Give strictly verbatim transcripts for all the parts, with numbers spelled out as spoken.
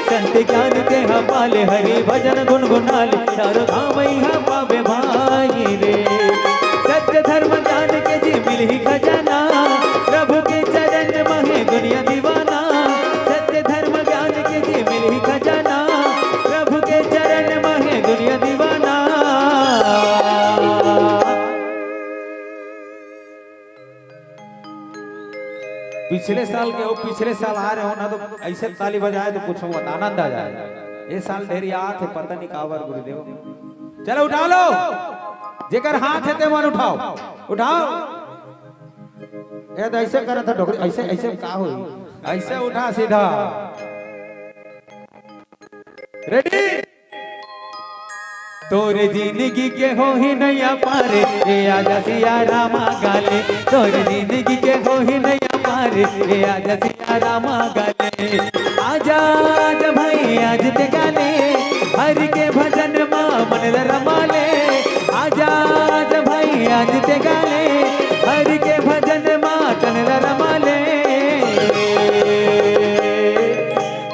संत ज्ञान तेहा पाले, हरि भजन गुनगुनाले, चारों धाम इहाँ पाबे भाई रे। सत्य धर्म ज्ञान के जी मिलही खजाना, प्रभु के चरण म हे दुनिया दीवाना। सत्य धर्म ज्ञान के जी मिलही खजाना, प्रभु के चरण म हे दुनिया दीवाना। पिछले साल के हो, पिछले साल आ रहे हो ना, तो ऐसे ताली बजाए तो कुछ मत आनंद आ जाए। ये साल ढेरी आत हे, पता नहीं काबर गुरुदेव। चलो उठा लो, जेकर हाथ हे ते मन उठाओ, उठाओ। ये तो ऐसे करत हे डोकरी, ऐसे, ऐसे का होई? ऐसे उठा सीधा। रेडी? तोरे जिंदगी के होही नैया पारे, ए आजा सिया रामा गाले। तोरे जिंदगी के होही नैया पारे, ए आजा सिया रामा गाले। आजा, आजा भाई आज ते गाले, हरि के भजन मा मन ल रमा ले। आजा, आजा भाई आज ते गाले, हरि के भजन मा तन ल रमा ले।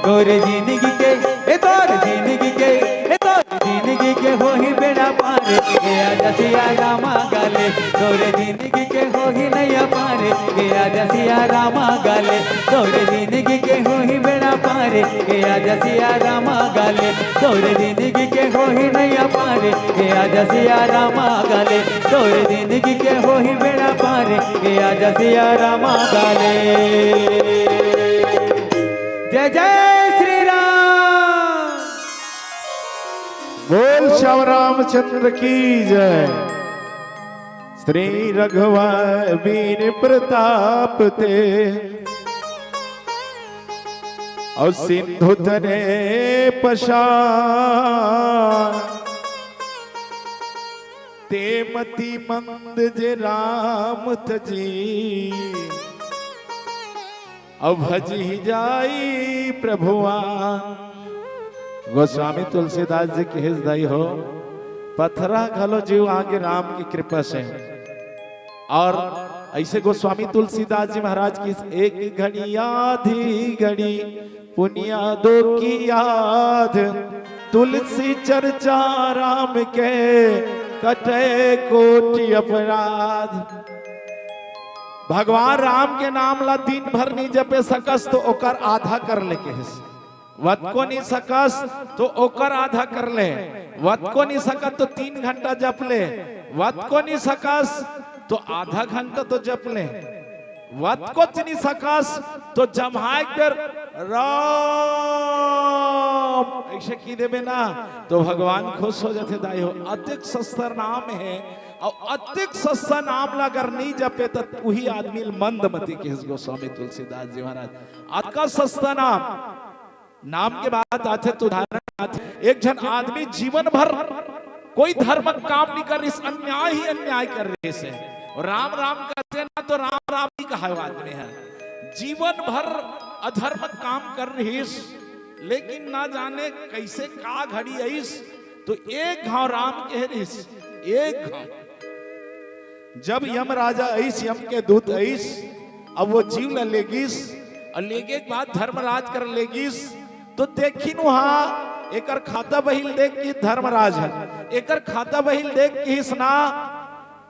तोरे जिंदगी के, ए तोरे जिंदगी के, ए तोरे जिंदगी के होही बेड़ा पारे, ए आजा सिया रामा गाले। तोरे जिंदगी के होही नैया पारे, ए आजा सिया रामा गाले। तोरे जिंदगी के होही बेड़ा पारे, ए आजा सिया रामा गाले। तोरे जिंदगी के होही नैया पारे, ए आजा सिया रामा गाले। तोरे जिंदगी के होही बेड़ा पारे, ए आजा सिया रामा गाले। जय जय श्री राम। बोल श्याम रामचंद्र की जय। श्री रघुवर बीन प्रताप ते, अउ सिंधु तरे पसार। ते मति मंद जे राम तजी, अउ भजहि जाई प्रभुवान। गोस्वामी तुलसीदास जी कहिस दाई हो, पथरा घलो जीव आगे राम की कृपा से। अउ अइसे गोस्वामी तुलसीदास जी महाराज कहिस, एक घड़ी आधी घड़ी पुनिया दो की याद, तुलसी चर्चा राम के कटे कोटि अपराध। भगवान राम के नाम ला दिन भर नहीं जपे सकस तो ओकर आधा कर ले कहिस। वतको नहीं सकस तो ओकर आधा कर ले। वतको नहीं सकत तो तीन घंटा जप ले। वतको नहीं सकस तो आधा घंटा तो जप ले। वतकोच नहीं सकस तो जम्हाए के बेर राम अइसे कहि देबे ना, तो भगवान खुश हो जाथे दाई हो। अतेक सस्ता नाम हे, अउ अतेक सस्ता नाम ला अगर नहीं जपे त उही आदमी ल मंदमती कहिस गोस्वामी तुलसीदास जी महाराज। अतका सस्ता नाम, नाम के बात आथे तो उदाहरण आथे। एक झन आदमी जीवन भर कोई धर्म काम नहीं करिस, अन्याय ही अन्याय करे रहिस हे। अउ राम राम कहथे ना तो राम राम नहीं कहाय वो आदमी हे। जीवन भर अधर्म काम करे रहिस, लेकिन ना जाने कइसे का घड़ी अइस तो एक घांव राम कहे रहिस, एक घांव। जब यम राजा अइस, यम के दूत अइस, अब वो जीव ल लेगिस, अउ लेगे के बाद धर्मराज कर लेगिस, तो देखिन उहाँ एकर खाता बही ल देख के धर्मराज हे, एकर खाता बही ल देख के कहिस ना,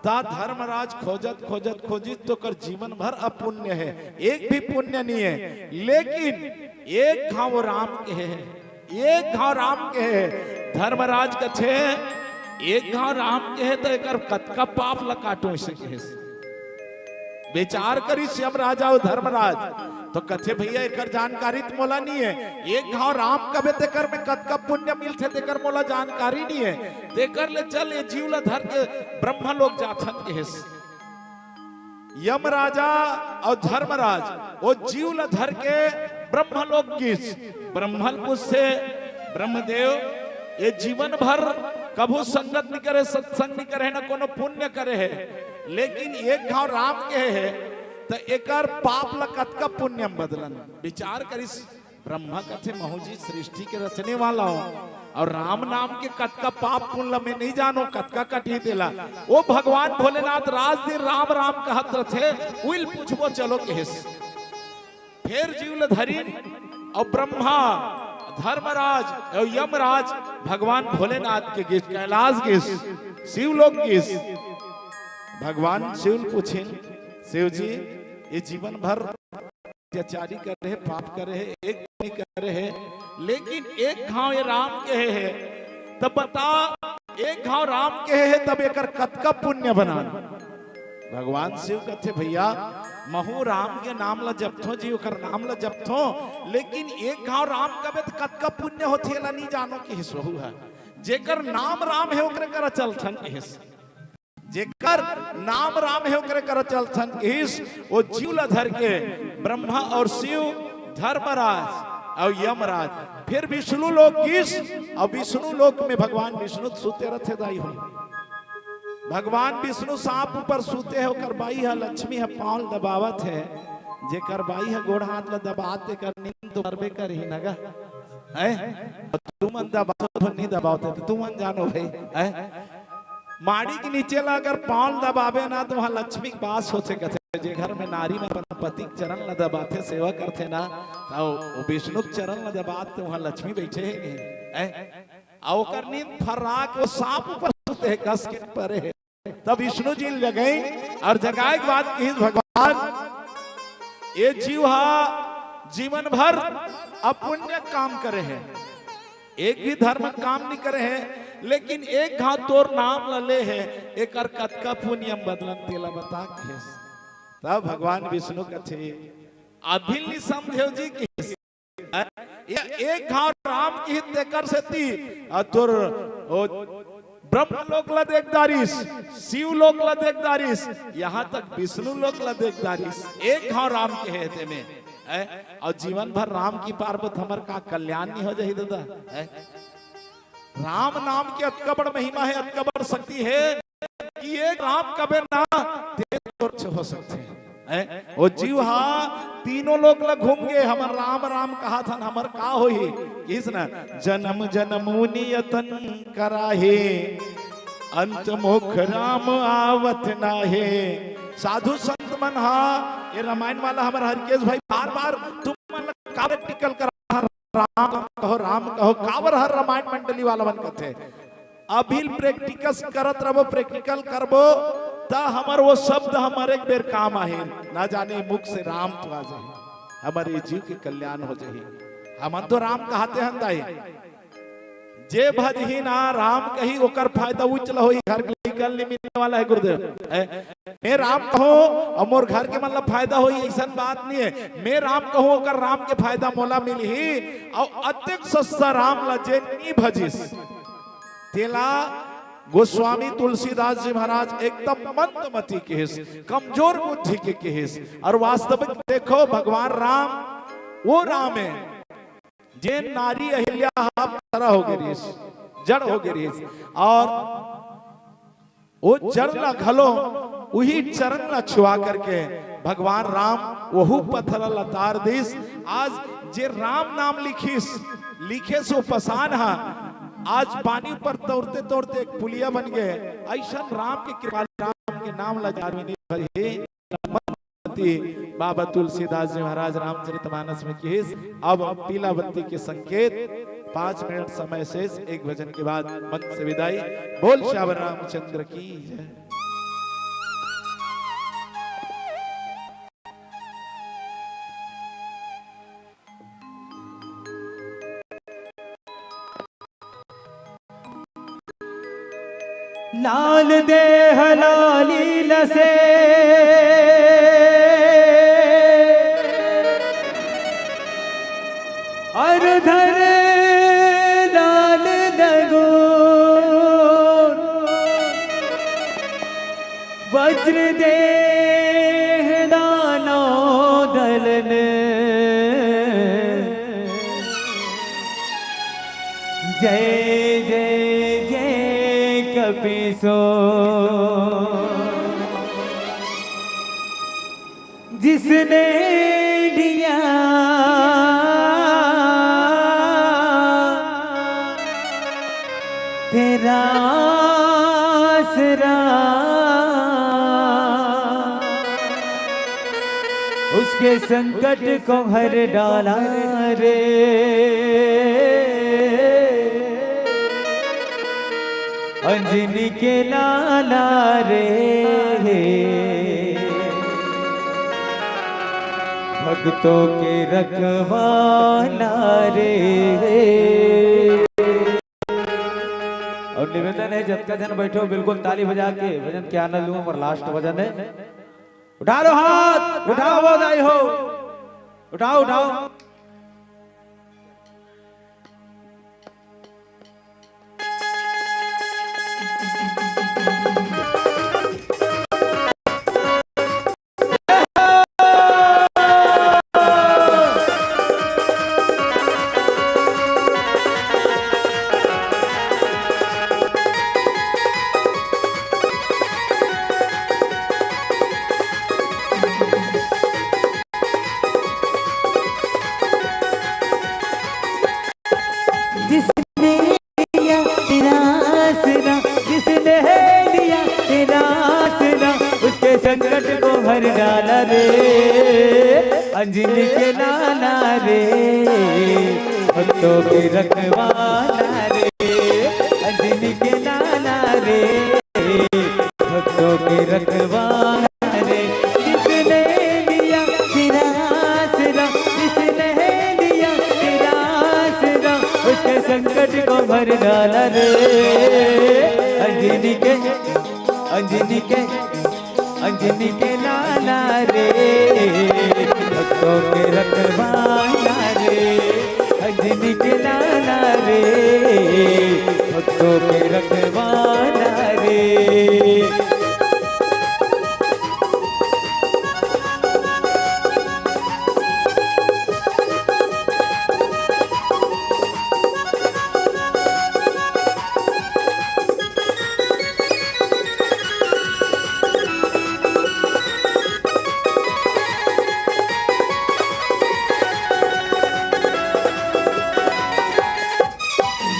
ता धर्मराज खोजत खोजत खोजिस तो ओकर जीवन भर अपुण्य हे, एक भी पुण्य नहीं हे, लेकिन एक घांव राम के हे। एक घांव राम के हे। धर्मराज कथे, एक घांव राम के हे त एकर कतका पाप ल काटों, अइसे कहिस। विचार करिस यम राजा अउ धर्मराज, तो कथे, भैया एकर जानकारी त मोला नहीं हे, एक घांव राम कबे तेकर में कतका पुण्य मिलथे तेकर मोला जानकारी नहीं हे, तेकर ले चल ए जीव ल धर के ब्रह्म लोक जाथन कहिस। यम राजा अउ धर्मराज ओ जीव ल धर के ब्रह्मलोक गिस। ब्रह्मा ल पूछथे, ब्रह्मदेव, ए जीवन भर कभू संगत नइ करे, सत्संग नइ करे हे, न कोनो पुण्य करे हे, लेकिन एक घांव राम के हे, त एकर पाप ल कतका पुण्य म बदलन? विचार करिस। ब्रह्मा कथे, महूं जी सृष्टि के रचने वाला हंव, अउ राम नाम के कतका पाप पुण्य ल मैं नइ जानों, कतका कटही तेला। ओ भगवान भोलेनाथ रात दिन राम राम कहत रथे, उही ल पूछबो चलो कहिस। फेर जीव ल धरिन, अउ ब्रह्मा धर्मराज अउ यमराज भगवान भोलेनाथ के गिस, कैलाश गिस, शिव लोक गिस। भगवान शिव ल पूछिन, "शिव जी, ये जीवन भर अत्याचारी करे हे, पाप करे हे, एक नहीं करे हे, लेकिन एक घांव ये राम कहे हे, तब बता, एक घांव राम कहे हे, तब एकर कतका पुण्य बनान?" भगवान शिव कथे, "भैया, महू राम के नाम ल जपथों जी, ओकर नाम ल जपथों, लेकिन एक घांव राम कबे त कतका पुण्य होथे, एला नहीं जानो," किहिस वहू ह। "जेकर नाम राम हे, ओकरे करा चलथन," किहिस। "जेकर नाम राम हे, ओकरे करा चलथन," किहिस। ओ जीव ल धर के ब्रह्मा अउ शिव, धर्मराज अउ यमराज, फिर विष्णु लोक गिस। अउ विष्णु लोक में भगवान विष्णु त सुते रथे दाई हो। भगवान विष्णु सांप ऊपर सुते हे, ओकर बाई ह लक्ष्मी ह पांव ल दबावत हे। जेकर बाई ह गोड़ हाथ ल दबात, तेकर नींद तो मरबे करही न गा। हैं? तुमन दबावत हो, नहीं दबावत हो, तुमन जानो भाई, हैं? माड़ी के नीचे ला अगर पांव ल दबाबे ना, तो वहां लक्ष्मी के बास होथे कथे। जे घर में नारी मन अपन पति के चरण ल दबाथे, सेवा करथे ना, तो वो विष्णु के चरण ल दबात, तो वहां लक्ष्मी बैठे हे, हैं? अउ ओकर नींद फर्रा के वो सांप ऊपर सुते हे, कस के परे हे। तब विष्णु जी ल जगाइन अउ जगाए के बाद किहिस, "भगवान, ये जीव हा जीवन भर अपुण्य काम करे हे, एक भी धर्म काम नहीं करे हे, लेकिन एक घांव तोर नाम ल ले हे, एकर कतका पुण्य म बदलन तेला बता," किहिस। तब भगवान विष्णु कथे, "अभी नहीं समझेव जी," किहिस। ये एक घांव राम किहिस तेकर सेती, अ, तोर, ओ, ब्रह्म लोक ल देख डारिस, शिव लोक ल देख डारिस, यहां तक विष्णु लोक ल देख डारिस। एक घांव राम कहे हे तेमे, हैं? अउ जीवन भर राम की पार्वत हमर का कल्याण नहीं हो जाही दादा, हैं? राम नाम के अतका बड़ महिमा हे, अतका बड़ शक्ति हे कि एक राम कबे ना, ते तोर से हो सकथे, हैं? ओ जीव हा तीनों लोक ल घूम गे, हमर राम राम कहत हन, हमर का होही? किहिस न, "जन्म जन्म मुनि यतन कराहे, अंत मुख राम आवत नाहे।" साधु संत मन हा, ये रामायण वाला हमर हरिकेश भाई बार बार तुमन ल का प्रैक्टिकल करा, "राम कहो, राम कहो," काबर हर रामायण मंडली वाला मन कथे? अभी प्रैक्टिकस करत रबो, प्रैक्टिकल करबो, त हमर वो शब्द हमर एक बेर काम आही, ना जाने मुख से राम तो आ जाही, हमर ये जीव के कल्याण हो जाही। हमन तो राम कहते हन दाई, जे भजही ना राम कही, ओकर फायदा उच ल होही, घर के लइका ल नहीं मिलने वाला हे गुरुदेव। हैं? मैं राम कहूं अउ मोर घर के मन ल फायदा होही, अइसन बात नहीं हे। मैं राम कहूं, ओकर राम के फायदा मोला मिलही। अउ अतेक सस्ता राम ल जे नहीं भजिस, तेला गोस्वामी तुलसीदास जी महाराज एकदम मंदमती किहिस, कमजोर बुद्धि के किहिस। अउ वास्तविक देखो, भगवान राम वो राम हे, जेन नारी अहिल्या हा पथरा हो गे रिहिस, जड़ हो गे रिहिस, अउ वो जड़ ला घलो, उही चरण ला छुआ करके भगवान राम वहू पथरा ला तार दिस। आज जे राम नाम लिखिस, लिखे सो पसान हा, आज पानी पर तौरते तौरते एक पुलिया बन गे। अइसन राम के कृपा, राम के नाम ला जारवी नहीं भरी। बाबा तुलसीदास जी महाराज रामचरितमानस में किहिस। अब पीला बत्ती के संकेत, पांच मिनट समय शेष, एक भजन के बाद मंच से विदाई। बोल श्यावर रामचंद्र की जय। लाल देह लाली लसे, अर धर लाल लगो। वज्र देह दानव दलन। जय जय जय कपीसो। जिसने दिया तेरा आसरा, उसके संकट को हर डाला रे। अंजनी के लाला रे, भक्तों के रखवाला रे। और निवेदन है, जतका झन बैठे हो, बिल्कुल ताली बजा के भजन के आनंद लूं। और लास्ट भजन है, उठा लो हाथ, उठाओ, बहुत आई हो, उठाओ, उठाओ। जिसने लिया तेरा आसरा, जिसने लिया तेरा आसरा, उसके संकट को हर डाला रे, अंजनी के लाला रे, भक्तों के रखवाला रे, अंजनी के लाला रे, भक्तों के रखवाला रे, जिसने लिया तेरा आसरा, जिसने लिया तेरा आसरा, उसके संकट को भर डाला रे, अंजनी के, अंजनी के, अंजनी के लाला रे, भक्तों के रखवाला रे, अंजनी के लाला रे, भक्तों के रखवाला रे।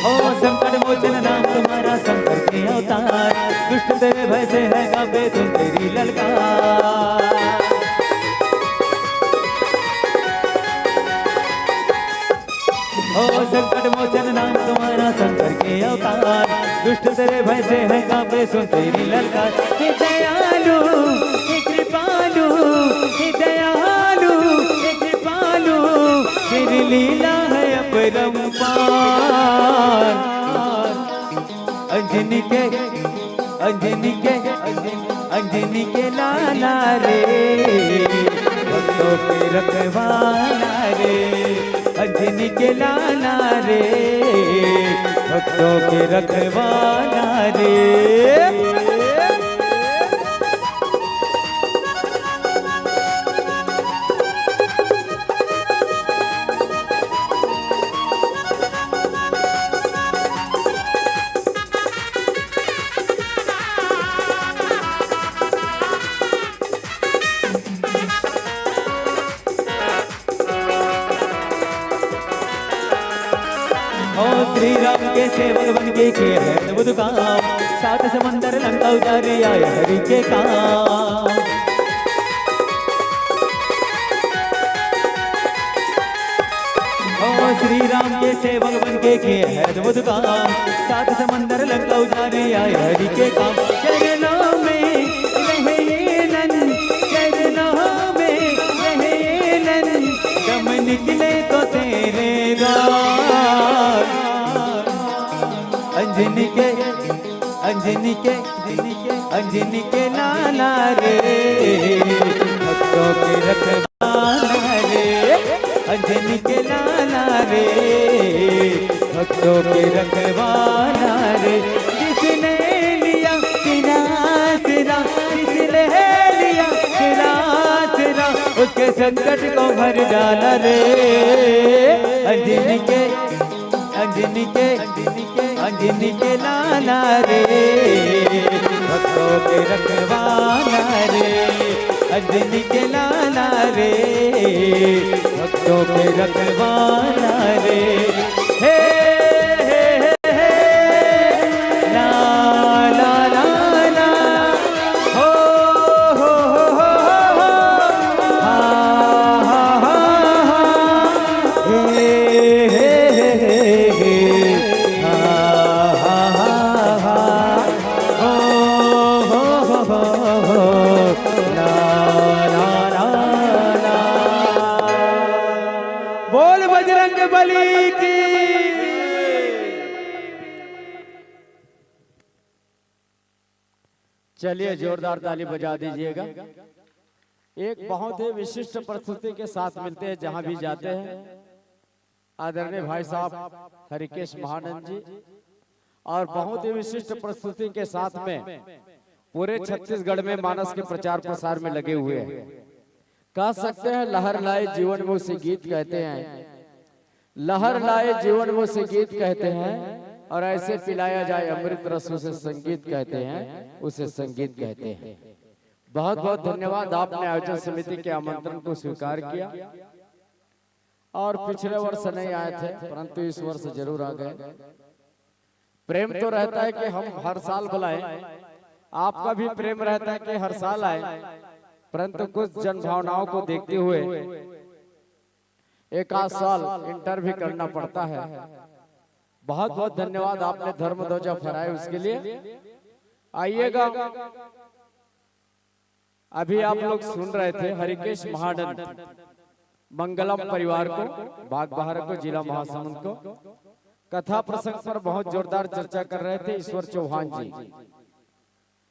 ओ संकट मोचन नाम तुम्हारा, शंकर के अवतार, दुष्ट तेरे भय से है कांपे तुम तेरी ललकार। ओ संकट मोचन नाम तुम्हारा, शंकर के अवतार, दुष्ट तेरे भय से है कांपे सुन तेरी ललकार। हे दयालु, हे कृपालु, हे दयालु, हे कृपालु, तेरी लीला है अपरंपार। अंजनी के, अंजनी के, अंजनी के लाला रे, भक्तों के रखवाला रे, अंजनी के लाला रे, भक्तों के रखवाला रे। ओ श्री राम के सेवक बन के किए हैं अद्भुत काम, सात समंदर लंका उजारे आए हरि के काम। ओ श्री राम के सेवक बन के किए हैं अद्भुत काम, सात समंदर लंका उजारे आए हरि के काम। चरणों में रहे ये नंद, चरणों में रहे ये नंद, दम निकले तो तेरे द्वार। अंजनी के, अंजनी के, अंजनी के लाला रे, भक्तों के रखवाला रे, अंजनी के लाला रे, भक्तों के रखवाला रे। जिसने लिया तेरा आसरा, जिसने लिया तेरा आसरा, उसके संकट को भर डाला रे। अंजनी के, अंजनी के, अंजनी के लाला रे, भक्तों के रखवाला रे, अंजनी के लाला रे, भक्तों के रखवाला रे। हे, हे, हे, हे, ला, ला, ला, ला, हो, हो, हो, हो, हा, हा, हा, हा, हे, हे, हे, हे, हे, हा, हा, हा, हा। चलिए, जोरदार ताली बजा दीजिएगा। एक बहुत ही विशिष्ट प्रस्तुति के साथ मिलते हैं जहां भी जाते हैं। आदरणीय भाई साहब हरिकेश महानंद जी, और बहुत ही विशिष्ट प्रस्तुति के साथ में पूरे छत्तीसगढ़ में मानस के प्रचार प्रसार में लगे हुए हैं। कह सकते हैं, लहर लाए जीवन में उसे गीत कहते हैं, लहर लाए जीवन में उसे गीत कहते हैं, और ऐसे पिलाया जाए अमृत रस उसे संगीत कहते हैं, उसे संगीत कहते हैं। बहुत बहुत धन्यवाद, आपने आयोजन समिति के आमंत्रण को स्वीकार किया और पिछले वर्ष नहीं आए थे, परंतु इस वर्ष जरूर आ गए। प्रेम तो रहता है कि हम हर साल बुलाएं, आपका भी प्रेम रहता है कि हर साल आए, परंतु कुछ जन भावनाओं को देखते हुए एक आध साल इंटर भी करना पड़ता है। बहुत बहुत धन्यवाद, आपने धर्म ध्वजा फहराए उसके लिए। आइएगा, अभी आप लोग सुन रहे थे हरिकेश महानंद मंगलम परिवार को, बागबाहरा को, जिला महासमुंद को, कथा प्रसंग पर बहुत जोरदार चर्चा कर रहे थे ईश्वर चौहान जी,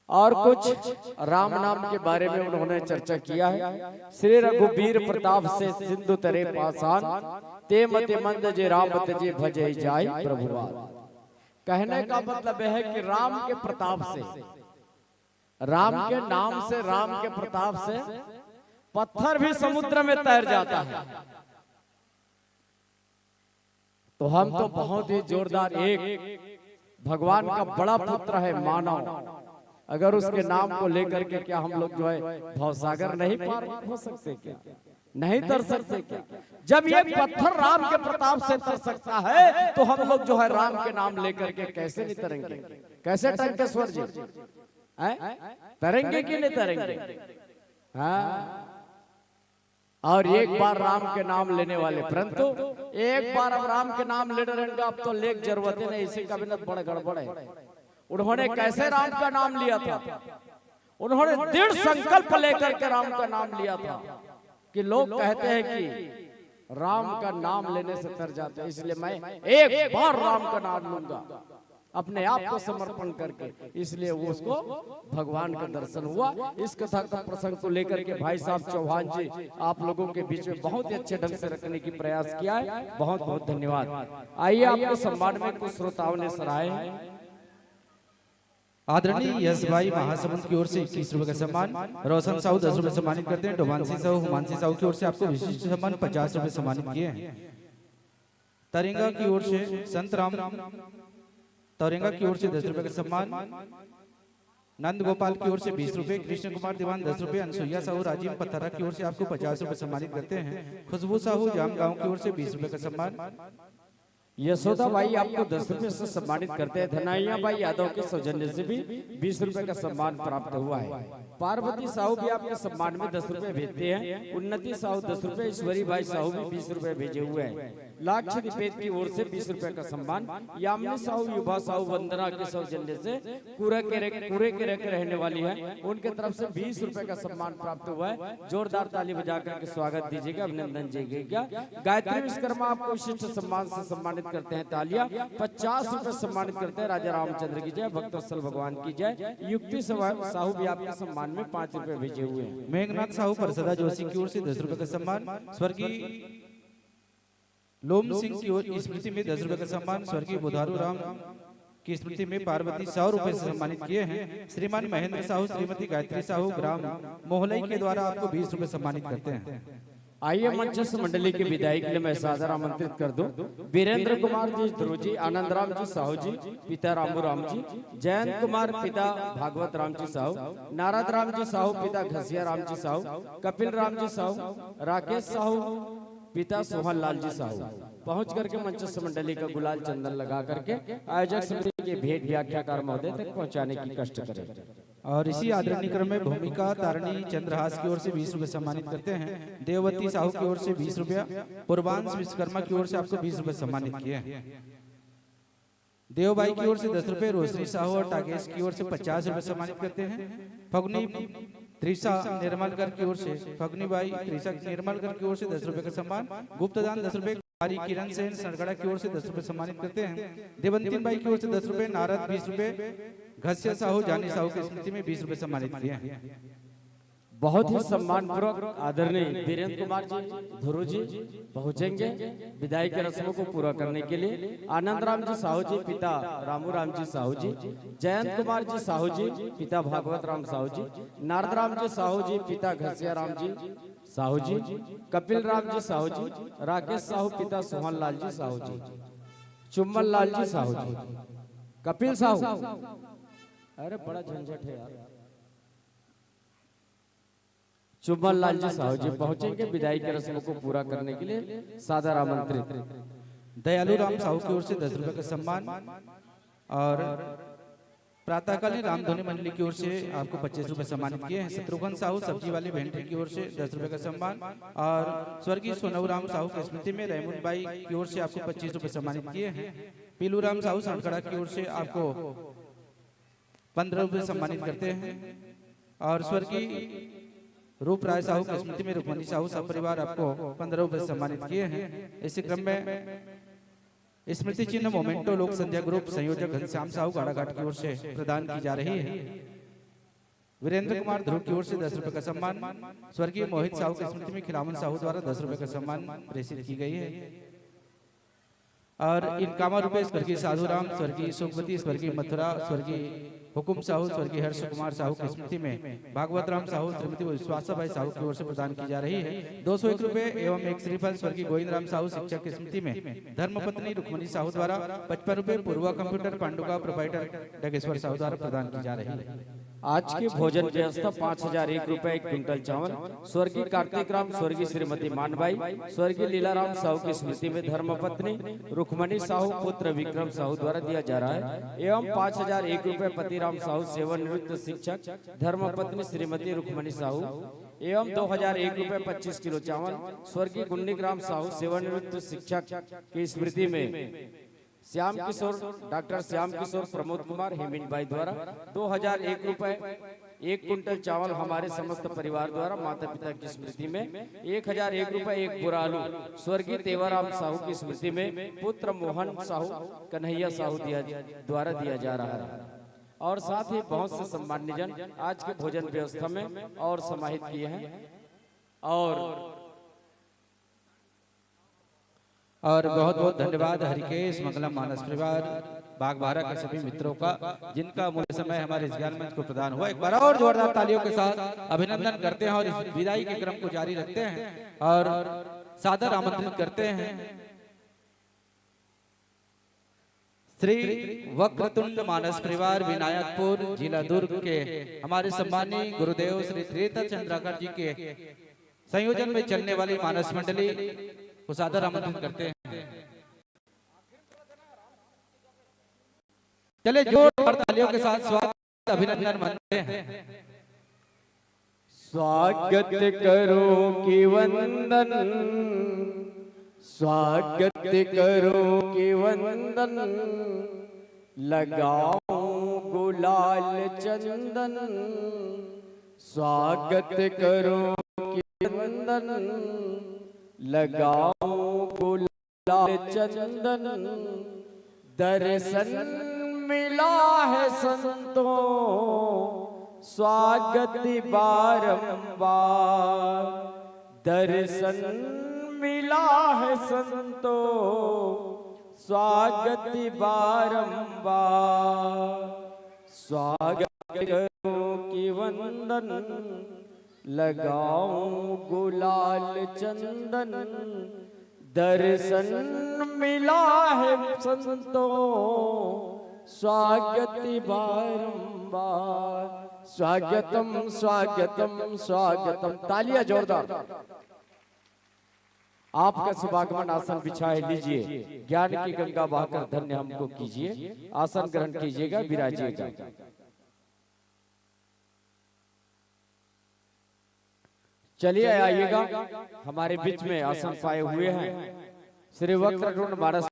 और कुछ राम नाम के बारे में उन्होंने चर्चा किया है। श्री रघुबीर प्रताप से सिंधु तरे पासान, ते मति मंद जे राम तजे भजे जाय प्रभुपाद। कहने का मतलब यह है कि राम के प्रताप से, राम के नाम से, राम के प्रताप से पत्थर भी समुद्र में तैर जाता है। तो हम तो बहुत ही जोरदार, एक भगवान का बड़ा पुत्र है मानव, अगर उसके नाम को लेकर के क्या हम लोग जो है भवसागर नहीं पार हो सकते क्या? नहीं तर सकते क्या? जब ये पत्थर राम के प्रताप से तर सकता है तो हम लोग जो है राम के नाम लेकर के कैसे नहीं तरेंगे? कैसे टंकेश्वर जी, हैं? तरेंगे कि नहीं तरेंगे? हाँ। और एक बार राम के नाम लेने वाले, परंतु एक बार अब राम के नाम लेने रहेंगे, अब तो लेख जरूरत ही नहीं, इसी का बिना बड़ा गड़बड़ है। उन्होंने कैसे राम का नाम लिया था? उन्होंने दृढ़ संकल्प लेकर के राम का नाम लिया था कि लोग कहते हैं कि राम का नाम लेने से तर जाते हैं, इसलिए मैं एक बार राम का नाम लूंगा, अपने आप को समर्पण करके, इसलिए वो उसको भगवान का दर्शन हुआ। इस कथा का प्रसंग को लेकर के भाई साहब चौहान जी आप लोगों के बीच में बहुत ही अच्छे ढंग से रखने की प्रयास किया है। बहुत बहुत धन्यवाद। आइए, आपके सम्मान में कुछ श्रोताओं ने सराहे हैं। आदरणीय यश भाई महासमुंद की ओर से इक्कीस रुपए का सम्मान, रोशन साहू दस रुपए सम्मानित करते हैं, डोमांसी साहू, हुमांसी साहू की ओर से आपको विशिष्ट सम्मान पचास रुपए सम्मानित किए हैं। तरेंगा की ओर से संत राम तरेंगा की ओर से दस रुपए का सम्मान, नंद गोपाल की ओर से बीस रुपए, कृष्ण कुमार दीवान दस रुपए, अनसुईया साहू राजिम पथरा की ओर से आपको पचास रुपए सम्मानित करते हैं, खुशबू साहू जामगांव की ओर से बीस रुपए का सम्मान, यशोदा बाई आपको दस रुपए से सम्मानित करते हैं, धनैया बाई यादव के सौजन्य से भी बीस रुपए का सम्मान प्राप्त हुआ है। पार्वती साहू भी आपके सम्मान में दस रुपए भेजते हैं। उन्नति साहू दस रुपए, ईश्वरी भाई साहू भी बीस रुपए भेजे हुए हैं। लाक्ष दीपेत की ओर से बीस रुपए का सम्मान। यामिनी साहू, युवा साहू, वंदना के सौजन्य से कूरे केरे, कूरे केरे के रहने वाली है, उनके तरफ से बीस रुपए का सम्मान प्राप्त हुआ है। जोरदार ताली बजा करके स्वागत दीजिएगा, अभिनंदन कीजिएगा। गायत्री विश्वकर्मा आपको विशिष्ट सम्मान से सम्मानित करते हैं, तालियां। पचास रुपए सम्मानित करते हैं, राजा रामचंद्र की जय, भक्तवत्सल भगवान की जय। युक्ति सवा- साहू भी आपके सम्मान में पांच रुपए भेजे हुए हैं। मेघनाथ साहू परसदा जोशी की ओर से दस रुपए का सम्मान, स्वर्गीय लोम सिंह की ओर स्मृति में दस रुपए का सम्मान, स्वर्गीय बुधारू राम की स्मृति में पार्वती सौ रुपए से सम्मानित किए हैं। श्रीमान महेंद्र साहू, श्रीमती गायत्री साहू, ग्राम मोहलई के द्वारा आपको बीस रुपए सम्मानित करते हैं। आइए, मंचस्थ मंडली की विदाई के लिए मैं सादर आमंत्रित कर दूं वीरेंद्र कुमार जी ध्रुव जी, आनंद राम जी साहू जी, पिता रामू राम जी, जयंत कुमार पिता भागवत राम जी साहू, नारद राम जी साहू पिता घसिया राम जी साहू, कपिल राम जी साहू, राकेश साहू पिता सोहन लाल जी साहू पहुंच करके मंचस्थ मंडली का गुलाल चंदन लगा करके आयोजक समिति के भेंट व्याख्याकार महोदय तक पहुंचाने की कष्ट करें। और इसी आदरणीय क्रम में भूमिका तारिणी चंद्रहास की ओर से बीस रुपए सम्मानित करते हैं, देववती साहू की ओर से बीस रुपया, पूर्वांश विश्वकर्मा की ओर से आपको बीस रुपए सम्मानित किए हैं। देवबाई की ओर से दस रुपए, रोशनी साहू और टाकेश की ओर से पचास रुपए सम्मानित करते हैं। फगुनी त्रिशा निर्मलकर की ओर से, फगुनी बाई त्रिशा निर्मलकर की ओर से दस रुपए का सम्मान, गुप्तदान दस रुपए। कुमारी किरण सेन सनगड़ा की ओर से दस रुपए सम्मानित करते हैं। देवंतीन बाई की ओर से दस रुपए, नारद बीस रुपए, घसिया साहू, जानी साहू की स्मृति में बीस रुपए सम्मानित किए हैं। बहुत ही सम्मानपूर्वक आदरणीय वीरेंद्र कुमार जी धुरू जी पहुंचेंगे विदाई के रस्मों को पूरा करने के लिए। आनंद राम जी साहू जी, पिता रामू राम जी साहू जी, जयंत कुमार जी साहू जी, पिता भागवत राम साहू जी, नारद राम जी साहू जी, पिता घसिया राम जी साहू जी, कपिल राम जी साहू जी, राकेश साहू, पिता सोहन लाल जी साहू जी, चुम्बन लाल जी साहू जी, कपिल साहू। अरे, बड़ा झंझट है यार। चुम्बन लाल जी साहू जी पहुंचेंगे विदाई के रस्मों को पूरा करने के लिए, सादर आमंत्रित। दयालु राम साहू की ओर से दस रुपए का सम्मान और प्रातःकालीन रामधुनी मंडली की ओर से आपको पच्चीस रुपए सम्मानित किए हैं। शत्रुघ्न साहू सब्जी वाली भेंटरी की ओर से दस रुपए का सम्मान और स्वर्गीय सोनऊ राम साहू की स्मृति में रैमुन बाई की ओर से आपको पच्चीस रुपए सम्मानित किए हैं। पीलू राम साहू सनगड़ा की ओर से आपको पन्द्रह रुपए सम्मानित करते हैं और स्वर्गीय रूप राय साहू की स्मृति में रुक्मणी साहू सपरिवार आपको पन्द्रह रुपए सम्मानित किए हैं। इसी क्रम में स्मृति चिन्ह मोमेंटो लोक संध्या ग्रुप संयोजक घनश्याम साहू गाड़ाघाट की ओर से प्रदान की जा रही है। वीरेंद्र कुमार ध्रुव की ओर से दस रुपए का सम्मान, स्वर्गीय मोहित साहू की स्मृति में खिलावन साहू द्वारा दस रुपए का सम्मान प्रेषित की गई है। और इनकामा रुपए स्वर्गीय साधु राम, स्वर्गीय सुखवती, स्वर्गीय मथुरा, स्वर्गीय हुकुम साहू, स्वर्गीय हर्ष कुमार साहू की स्मृति में भागवत राम साहू, श्रीमती विश्वासा बाई साहू की ओर से प्रदान की जा रही है। दो सौ एक रुपए एवं एक श्रीफल स्वर्गीय गोविंद राम साहू शिक्षक की स्मृति में धर्मपत्नी रुक्मणी साहू द्वारा, पचपन रुपए पूर्वा कंप्यूटर पांडुका प्रोप्राइटर डगेश्वर साहू द्वारा प्रदान की जा रही है। आज की भोजन व्यवस्था पाँच हजार एक रुपए एक क्विंटल चावल, स्वर्गीय कार्तिक राम, स्वर्गीय श्रीमती मानबाई, स्वर्गीय लीला राम साहू की स्मृति में धर्मपत्नी रुक्मणी साहू पुत्र विक्रम साहू द्वारा दिया जा रहा है एवं पाँच हजार एक रुपए पति राम साहू सेवानिवृत्त शिक्षक, धर्मपत्नी श्रीमती रुक्मणी साहू एवं दो हजार एक रुपए पच्चीस किलो चावल स्वर्गीय गुन्निक राम साहू सेवानिवृत्त शिक्षक की स्मृति में श्याम किशोर, डॉक्टर श्याम किशोर, प्रमोद कुमार, हेमिन बाई द्वारा दो हजार एक रुपए एक कुंटल चावल हमारे समस्त परिवार द्वारा माता पिता की स्मृति में, एक हजार एक रुपए एक बोरा आलू स्वर्गीय तेवाराम साहू की स्मृति में पुत्र मोहन साहू, कन्हैया साहू दिया, द्वारा दिया जा रहा है। और साथ ही बहुत से सम्मान्यजन आज के भोजन व्यवस्था में और समाहित किए हैं। और और बहुत बहुत धन्यवाद हरिकेश मंगलम मानस परिवार बागबाहरा के सभी मित्रों का, जिनका अमूल्य समय हमारे इस ज्ञान मंच को प्रदान हुआ। एक बार और जोरदार तालियों के साथ अभिनंदन करते हैं और इस विदाई के क्रम को जारी रखते हैं और सादर आमंत्रित करते हैं श्री वक्रतुंड मानस परिवार विनायकपुर, जिला दुर्ग के हमारे सम्माननीय गुरुदेव श्री त्रिनेत्र चंद्राकर जी के संयोजन में चलने वाली मानस मंडली को सादर आमंत्रित करते हैं। चलिए, जोरदार तालियों के साथ स्वागत, अभिनंदन मनते हैं। स्वागत करो कि वंदन, स्वागत करो कि वंदन, लगाओ गुलाल चंदन। स्वागत करो कि वंदन, लगाओ गुलाल चंदन। दर्शन मिला है संतों, स्वागत बारंबार। दर्शन मिला है संतों, स्वागत बारंबार। स्वागत करो कि वंदन, लगाओ गुलाल चंदन। दर्शन मिला है संतों, स्वागत बारंबार। स्वागतम, स्वागतम, स्वागतम। तालियां जोरदार। आपका शुभागमन, आसन बिछाए लीजिए, ज्ञान की गंगा बहाकर धन्य हमको कीजिए। आसन ग्रहण कीजिएगा, विराजिएगा। चलिए आइएगा, हमारे बीच में आसन पाए हुए हैं श्री वक्रतुंड मानस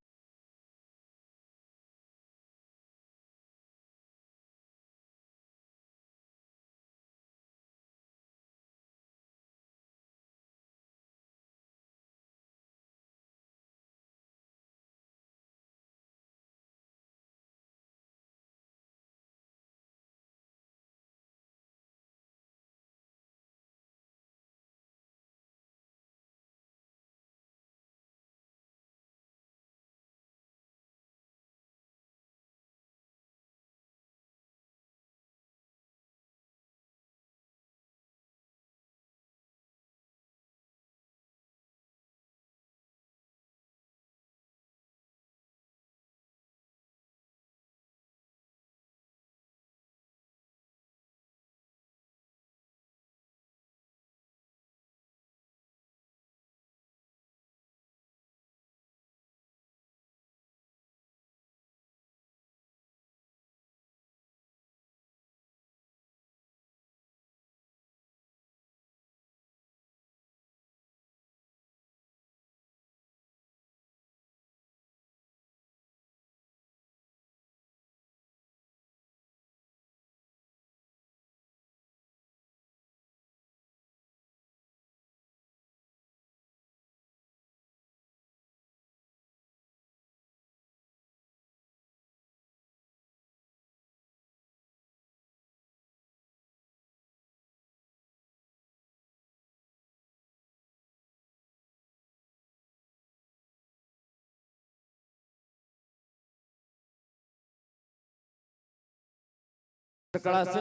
कड़ा से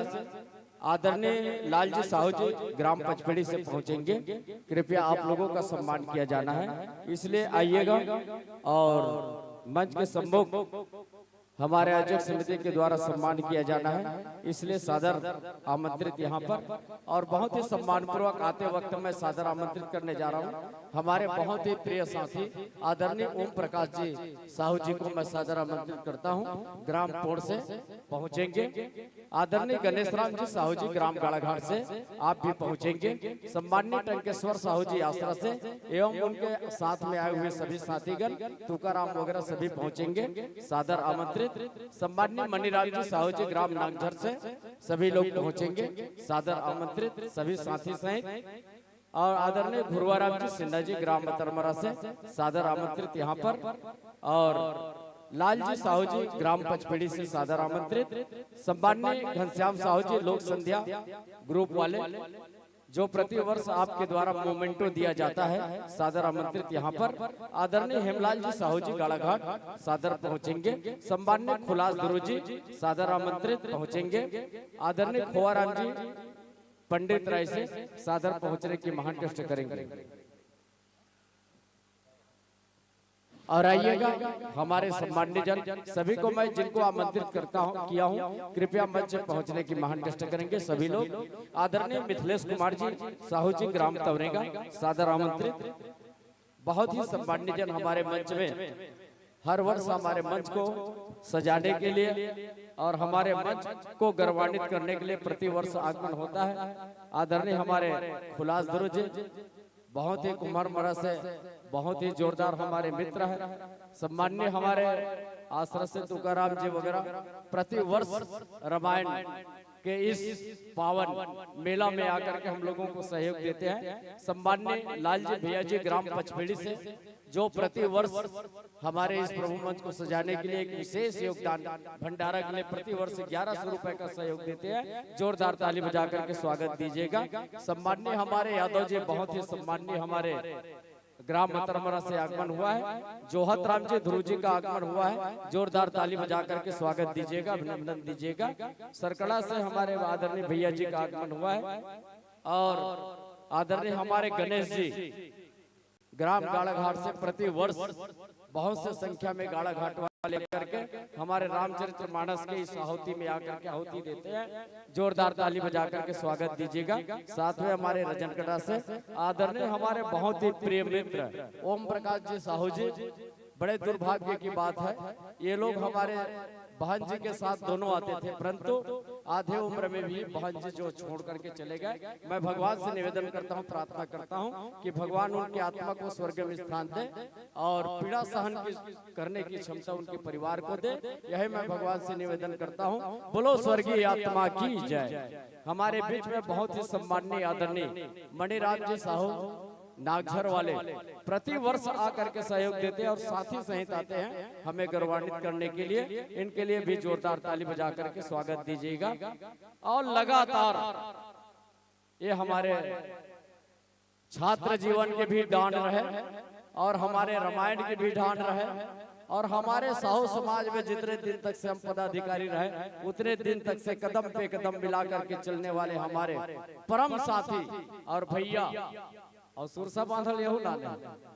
आदरणीय लालजी साहू जी ग्राम पचपेड़ी से पहुंचेंगे। कृपया आप लोगों का सम्मान किया जाना है, इसलिए आइएगा। और मंच के सम्मुख हमारे आयोजक समिति के द्वारा सम्मान किया जाना है, इसलिए सादर आमंत्रित यहाँ पर। और बहुत ही सम्मानपूर्वक आते वक्त मैं सादर आमंत्रित करने जा रहा हूँ हमारे बहुत ही प्रिय साथी आदरणीय ओम प्रकाश जी साहू जी को मैं सादर आमंत्रित करता हूँ। ग्राम पोड़ से पहुँचेंगे आदरणीय गणेश राम जी साहू जी ग्राम गाड़ाघाट से, आप भी पहुँचेंगे। सम्माननीय टंकेश्वर साहू जी आसरा से एवं उनके साथ में आए हुए सभी साथीगण, तुकाराम वगैरह सभी पहुँचेंगे, सादर आमंत्रित। सम्माननीय मणिराम जी साहू जी ग्राम नागझर से सभी लोग पहुँचेंगे, सादर आमंत्रित सभी साथी सहित। और आदरणीय घुरवाराम जी सिन्हा जी ग्राम मतरमरा से सादर आमंत्रित यहाँ पर। और लाल जी साहू जी ग्राम पचपेड़ी से सादर आमंत्रित। सम्माननीय घनश्याम साहू जी लोक संध्या ग्रुप वाले, जो प्रतिवर्ष आपके द्वारा मोमेंटो दिया जाता है, सादर आमंत्रित यहाँ पर। आदरणीय हेमलाल जी साहू जी गाड़ाघाट सादर पहुँचेंगे। सम्माननीय खुलास ध्रुव जी सादर आमंत्रित पहुँचेंगे। आदरणीय खोआराम जी पंडित राय से सादर पहुँचने की महान कष्ट करेंगे। और आइएगा हमारे सम्माननीय जन, सभी को मैं जिनको आमंत्रित करता हूँ, किया हूँ, कृपया मंच पर पहुँचने की महान कष्ट करेंगे सभी लोग। आदरणीय मिथिलेश कुमार जी साहू जी ग्राम तवरेगा सादर आमंत्रित। बहुत ही सम्माननीय जन हमारे मंच में, हर वर्ष हमारे मंच को सजाने के लिए और हमारे मंच को गौरवान्वित करने के लिए प्रतिवर्ष आगमन होता है। आदरणीय हमारे खुलास ध्रुव जी, बहुत ही कुम्हर मरा से बहुत ही जोरदार हमारे मित्र हैं। सम्माननीय हमारे आसरा से तुकाराम जी वगैरह प्रतिवर्ष रामायण के इस पावन मेला में आकर के हम लोगों को सहयोग देते हैं। सम्माननीय लाल जी भैया जी ग्राम पचपेड़ी से, जो प्रतिवर्ष हमारे इस प्रभु मंच को सजाने के लिए एक विशेष योगदान भंडारा के लिए प्रतिवर्ष ग्यारह सौ रुपए का सहयोग देते हैं। जोरदार ताली बजा करके स्वागत दीजिएगा। सम्माननीय हमारे यादव जी, बहुत ही सम्माननीय हमारे ग्राम मतरमरा से आगमन हुआ है। जोहत राम जी ध्रुव जी का आगमन हुआ है। जोरदार ताली बजा करके स्वागत दीजिएगा, अभिनंदन दीजिएगा। सरकड़ा से हमारे आदरणीय भैया जी का आगमन हुआ है और आदरणीय हमारे गणेश जी ग्राम गाड़ाघाट से प्रति वर्ष बहुत से संख्या में गाड़ाघाट वाले करके हमारे रामचरित्र मानस के इस आहुति में आकर के आहुति देते हैं। जोरदार ताली बजा करके स्वागत दीजिएगा। साथ में हमारे रजनकटा से आदरणीय हमारे बहुत ही प्रिय मित्र ओम प्रकाश जी साहू जी, बड़े दुर्भाग्य की बात है, ये लोग हमारे बहन जी के साथ दोनों आते थे, परंतु आधे उम्र में भी बहन जी जो छोड़ करके चले गए। मैं भगवान से निवेदन करता हूँ, प्रार्थना करता हूँ कि भगवान उनकी आत्मा को स्वर्ग में स्थान दे और पीड़ा सहन की, करने की क्षमता उनके परिवार को दे। यही मैं भगवान से निवेदन करता हूँ। बोलो स्वर्गीय आत्मा की जय। हमारे बीच में बहुत ही सम्माननीय आदरणीय मणिराम जी साहू नागझर वाले प्रति वर्ष आकर के सहयोग देते हैं और साथी सहित आते हैं हमें गौरवान्वित करने के लिए। इनके लिए भी जोरदार ताली बजा करके स्वागत दीजिएगा। और लगातार ये हमारे छात्र जीवन के भी डांड रहे और हमारे रामायण के भी डांड रहे और हमारे साहू समाज में जितने दिन तक से हम पदाधिकारी रहे, उतने दिन तक से कदम पे कदम मिला करके चलने वाले हमारे परम साथी और भैया और सुरसा बांधल यहू ना ले,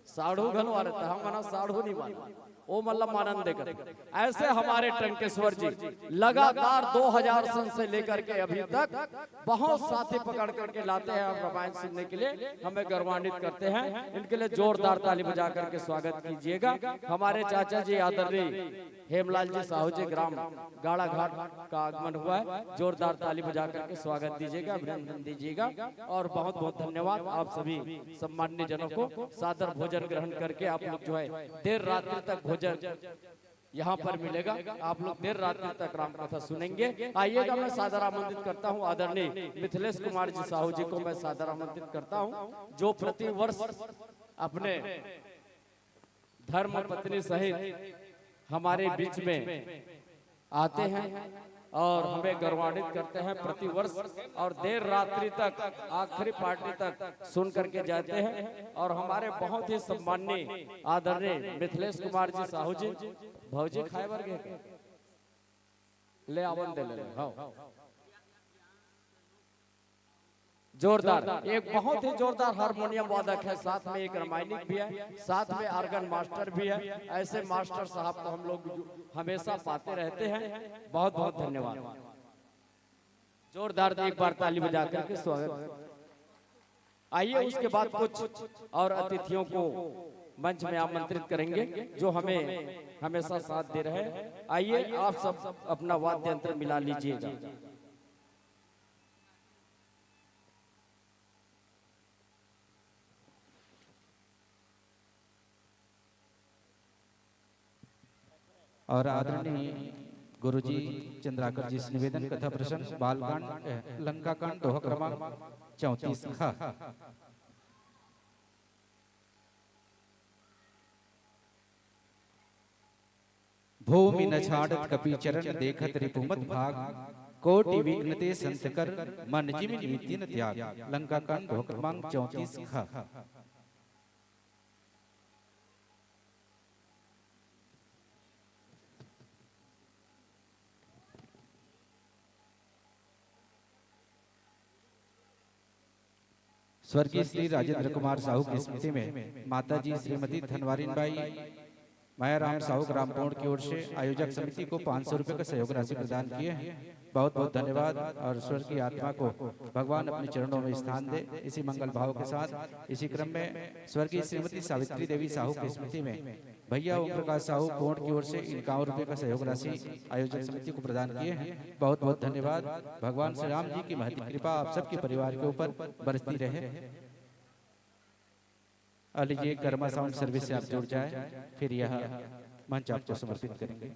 साढ़ू घलो आ रहता, हम मना साढ़ू नहीं माना, ओ मतलब मानन देकर। ऐसे हमारे टंकेश्वर जी लगातार दो हज़ार सन से लेकर के अभी तक बहुत साथी पकड़ करके लाते हैं और रामायण सुनने के लिए हमें गौरवान्वित करते हैं। इनके लिए जोरदार ताली बजा करके स्वागत कीजिएगा। हमारे चाचा जी आदरणीय हेमलाल जी साहू जी ग्राम गाड़ाघाट का आगमन हुआ है। जोरदार ताली बजा करके स्वागत दीजिएगा, अभिनंदन दीजिएगा और बहुत बहुत धन्यवाद आप सभी सम्माननीय जनों को। सादर भोजन ग्रहण करके आप लोग जो है देर रात्रि तक भोजन यहाँ पर मिलेगा। आप लोग देर रात्रि तक राम कथा सुनेंगे। आइएगा, मैं सादर आमंत्रित करता हूँ आदरणीय मिथिलेश कुमार जी साहू जी को, मैं सादर आमंत्रित करता हूँ जो प्रति वर्ष अपने धर्म पत्नी सहित हमारे बीच में आते हैं और हमें गौरवान्वित करते हैं प्रति वर्ष और देर रात्रि तक आखिरी पार्टी तक सुन करके जाते हैं। और हमारे बहुत ही सम्माननीय आदरणीय मिथिलेश कुमार जी साहू जी, भौजी खाए बर गए, ले आवन दे ले, हाँ। जोरदार, एक बहुत ही जोरदार हारमोनियम वादक है, साथ में एक रामायणिक भी है, साथ में ऑर्गन मास्टर भी है। ऐसे मास्टर साहब को हम लोग हमेशा पाते रहते हैं। बहुत बहुत धन्यवाद। जोरदार एक बार ताली बजा करके स्वागत। आइए, उसके बाद कुछ और अतिथियों को मंच में आमंत्रित करेंगे, जो हमें हमेशा साथ दे रहे हैं। आइए, आप सब अपना वाद्य यंत्र मिला लीजिएगा। और आदरणीय गुरुजी चंद्राकर जी से निवेदन, कथा प्रसंग बालकांड, अ, लंकाकांड, दोहा क्रमांक चौंतीस ख। भूमि न छाड़त कपि चरण, देखत रिपुमत भाग। कोटि विघ्न ते संत कर, मन जिम नीति न त्याग। लंकाकांड, दोहा क्रमांक चौंतीस ख। स्वर्गीय श्री राजेंद्र कुमार साहू की स्मृति में माता जी श्रीमती धनवारिन बाई, मायाराम साहू ग्राम पोंड की ओर से आयोजक समिति को पाँच सौ रुपये का सहयोग राशि प्रदान किए हैं। बहुत बहुत धन्यवाद और स्वर्गीय आत्मा को भगवान अपने चरणों में स्थान दे। इसी मंगल भाव के साथ इसी क्रम में स्वर्गीय श्रीमती सावित्री देवी साहू की स्मृति में भैया ओम प्रकाश साहू पोंड की ओर से इक्यावन रुपये का सहयोग राशि आयोजक समिति को प्रदान किए हैं। बहुत बहुत धन्यवाद। भगवान श्री राम जी की महती कृपा आप सबके परिवार के ऊपर बरसती रहे। आ लीजिए, कर्मा साउंड सर्विस से आप जुड़ जाए, फिर यह मंच आपको समर्पित करेंगे।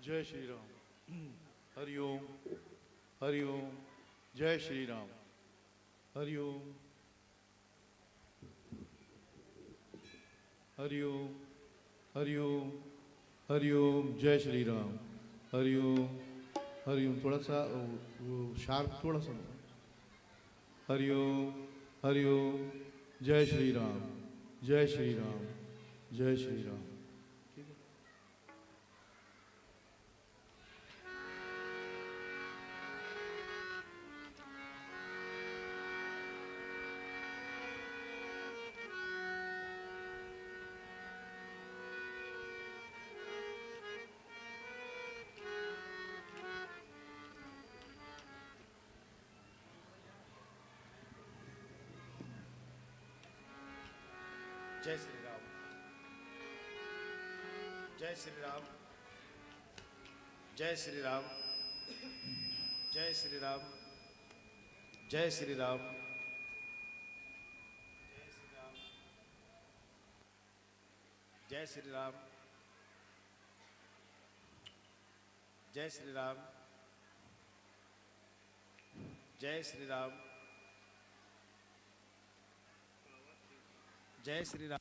जय श्री राम। हरिओम। हरिओम। जय श्री राम। हरिओम। हरिओम। हरिओम। हरिओम। जय श्री राम। हरिओम। हरिओम। थोड़ा सा, वो, वो शार्प थोड़ा सा। हरिओम। हरिओम। जय श्री राम। जय श्री राम। जय श्री राम। ठीक है। जय श्री राम। जय श्री राम। जय श्री राम। जय श्री राम। जय श्री राम। जय श्री राम। जय श्री राम। जय श्री राम। जय श्री राम।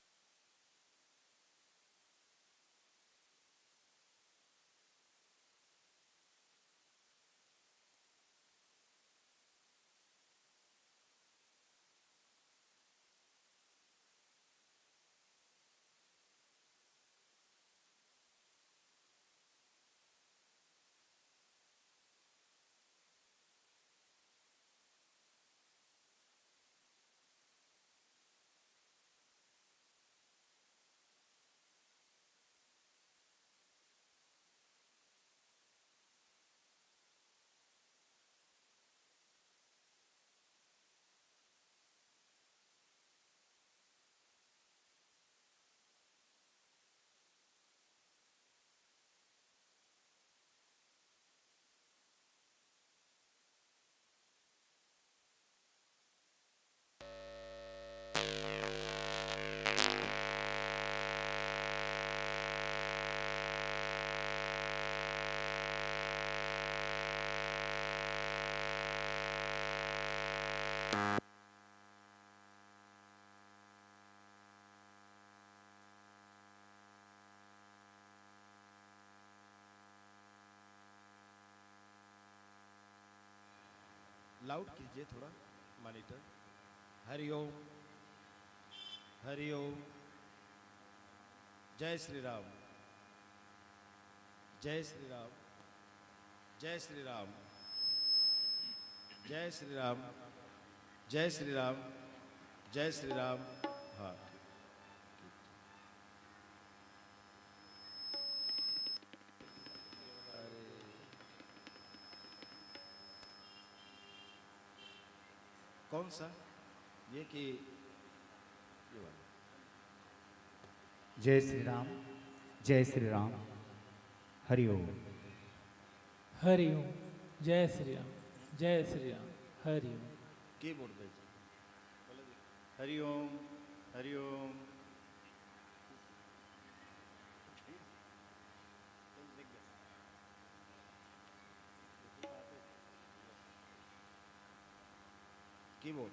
लाउड कीजिए थोड़ा मॉनिटर। हरिओम। हरिओम। जय श्री राम। जय श्री राम। जय श्री राम। जय श्री राम। जय श्री राम। जय श्री राम। हाँ। अरे, कौन सा? ये कि ये वाला? जय श्री राम। जय श्री राम। हरि ओम। हरि ओम। जय श्री राम। जय श्री राम। हरि ओम। कीबोर्ड पे। हरि ओम। हरि ओम। कीबोर्ड।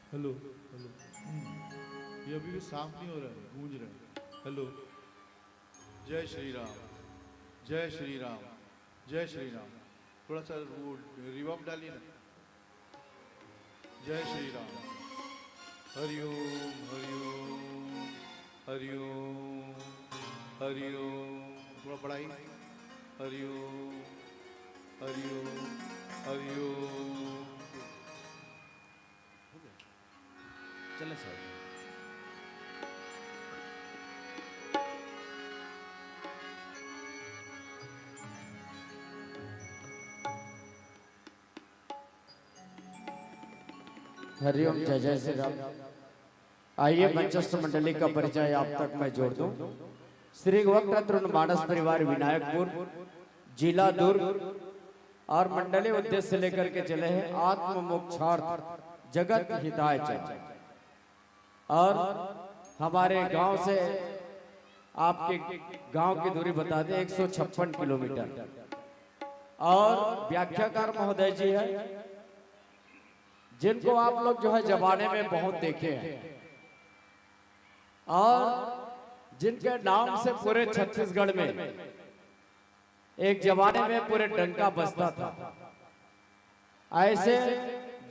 Hello, hello. ये अभी भी साफ नहीं हो रहा है, गूंज रहा है। हेलो। जय श्री राम। जय श्री राम। जय श्री राम। थोड़ा सा वो रिवर्ब डालिए ना। जय श्री राम। हरि ओम, हरि ओम, हरि ओम, हरि ओम। थोड़ा बढ़ाइए। हरि ओम, हरि ओम, हरि ओम। हो गया? चले साहब। हरिओम, जय जय श्री राम। आइए, मंचस्थ मंडली का परिचय आप तक मैं जोड़ दूं। श्री वक्रतुंड मानस परिवार विनायकपुर, जिला दुर्ग, और मंडली उद्देश्य लेकर के चले हैं आत्म मोक्षार्थ जगत हिताय च। और हमारे गांव से आपके गांव की दूरी बता दें, एक सौ छप्पन किलोमीटर। और व्याख्याकार महोदय जी हैं, जिनको आप लोग जो है जमाने में बहुत देखे हैं और जिनके नाम से पूरे छत्तीसगढ़ में एक जमाने में पूरे डंका बजता था। ऐसे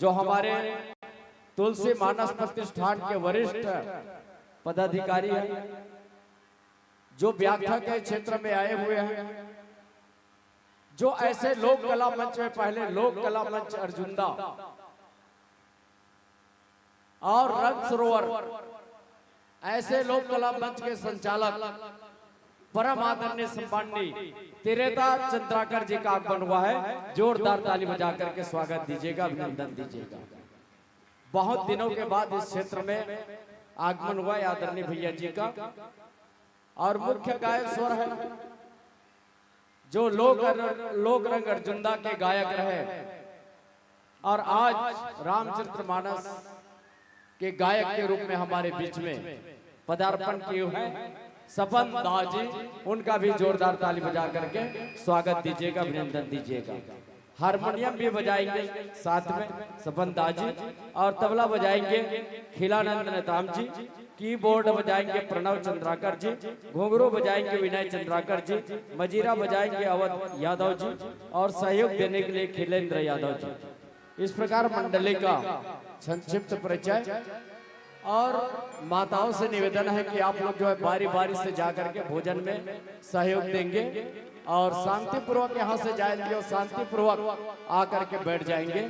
जो हमारे तुलसी मानस प्रतिष्ठान के वरिष्ठ पदाधिकारी हैं, जो व्याख्या के क्षेत्र में आए हुए हैं, जो ऐसे लोक कला मंच में पहले लोक कला मंच अर्जुंदा और रंग सरोवर ऐसे लोक कला मंच के संचालक परम आदरणीय सम्माननीय तिरेता चंद्राकर जी का आगमन हुआ है। जोरदार ताली बजा करके स्वागत दीजिएगा, अभिनंदन दीजिएगा। बहुत दिनों के बाद इस क्षेत्र में आगमन हुआ है आदरणीय भैया जी का। और मुख्य गायक स्वर है जो लोक लोक रंग अर्जुंदा के गायक रहे और आज रामचरितमानस के गायक के रूप में हमारे बीच में पदार्पण किए हुए हैं सपन दा जी, उनका भी जोरदार ताली बजा करके स्वागत दीजिएगा, अभिनंदन दीजिएगा। हारमोनियम भी बजाएंगे साथ में सपन दा जी, और तबला बजाएंगे खिलानंद नेताम जी, कीबोर्ड बजाएंगे प्रणव चंद्राकर जी, घुंघरू बजाएंगे विनय चंद्राकर जी, मजीरा बजाएंगे अवध यादव जी और सहयोग देने के लिए खिलेंद्र यादव जी। इस प्रकार मंडली का संक्षिप्त परिचय। और माताओं से निवेदन है कि आप लोग जो है बारी बारी से जा करके भोजन में सहयोग देंगे और शांतिपूर्वक यहाँ से जाएंगे और शांतिपूर्वक आकर के बैठ जाएंगे।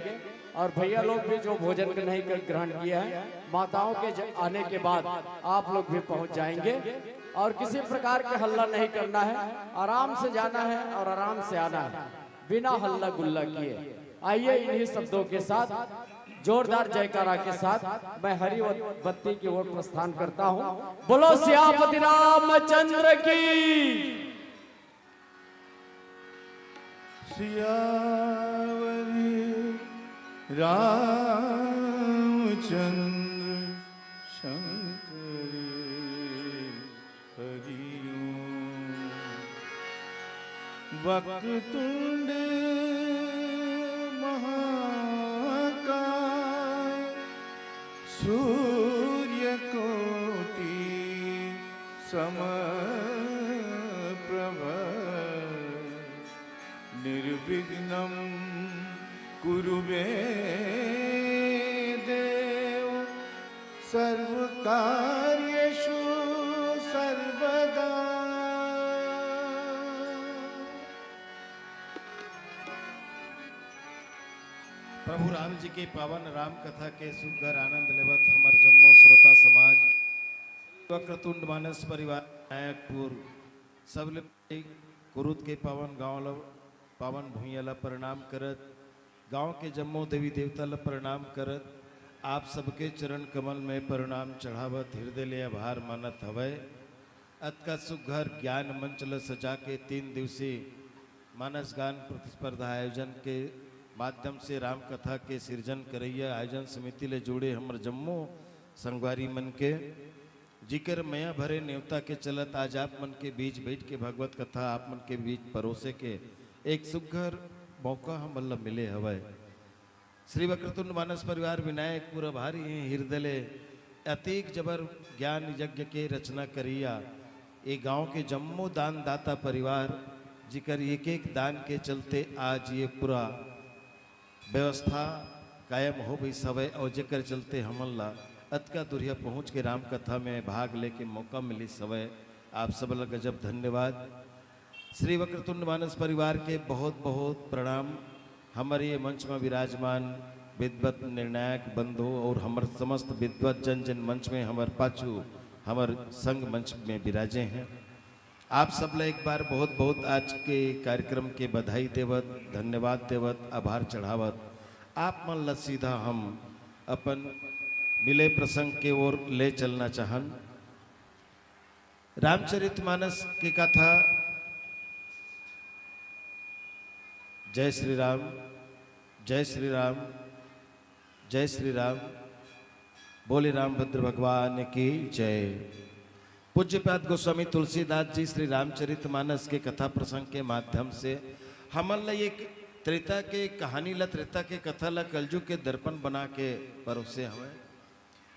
और भैया लोग भी जो भोजन के नहीं कर ग्रहण किए हैं, माताओं के ज- आने के बाद आप लोग भी पहुँच जाएंगे। और किसी प्रकार के हल्ला नहीं करना है, आराम से जाना है और आराम से आना है, बिना हल्ला गुल्ला किए। आइए, इन्हीं शब्दों के साथ, जोरदार जयकारा के साथ मैं हरि बत्ती की ओर प्रस्थान करता हूँ। बोलो सियापति रामचंद्र की। सियावर रामचंद्र शंकर हरिओम। वक्रतुंड महाकाय सूर्यकोटि समप्रभ। निर्विघ्नं कुरु मे देव सर्वकार्येषु सर्वदा। प्रभु राम जी के पावन राम कथा के सुघर आनंद लेवत हमर जम्मो श्रोता समाज, वक्रतुंड मानस परिवार नायकपुर, सबले कुरुद के पावन गांव ल, पावन भुइयां ल प्रणाम करत, गांव के जम्मो देवी देवता ल प्रणाम करत, आप सबके चरण कमल में प्रणाम चढ़ावत हृदय ले आभार मानत हवय। अतका सुघर ज्ञान मंच ल सजा के तीन दिवसीय मानस गान प्रतिस्पर्धा आयोजन के माध्यम से राम कथा के सिरजन करइया आयोजन समिति ले जुड़े हमर जम्मो संगवारी मन के, जिकर मया भरे नेवता के चलत आज आप मन के बीच बैठ के भगवत कथा आप मन के बीच परोसे के एक सुघर मौका हमन ल मिले हवय। श्री वक्रतुंड मानस परिवार विनायकपुर आभारी हे हृदय ले अतीक जबर ज्ञान यज्ञ के रचना करिया ए गांव के जम्मो दान दाता परिवार, जिकर एक एक दान के चलते आज ये पूरा व्यवस्था कायम हो गई सवय, और जेकर चलते हमन ला अतका दुरिया पहुंच के राम कथा में भाग लेके मौका मिली सवय। आप सब ला गजब धन्यवाद। श्री वक्रतुंड मानस परिवार के बहुत बहुत प्रणाम। हमर ये मंच में विराजमान विद्वत निर्णायक बंधु और हमर समस्त विद्वत जन, जिन मंच में हमर पाछू हमर संग मंच में विराजे हैं, आप सब ला एक बार बहुत बहुत आज के कार्यक्रम के बधाई देवत, धन्यवाद देवत, आभार चढ़ावत आप मन ला सीधा हम अपन मिले प्रसंग के ओर ले चलना चाहन। रामचरितमानस की कथा। जय श्री राम, जय श्री राम, जय श्री राम। बोले रामभद्र भगवान की जय। पूज्यपाद गोस्वामी तुलसीदास जी श्री रामचरितमानस के कथा प्रसंग के माध्यम से हमन ला ये त्रेता के कहानी ला, त्रेता के कथा ला कलजुग के दर्पण बना के परोसे हवय।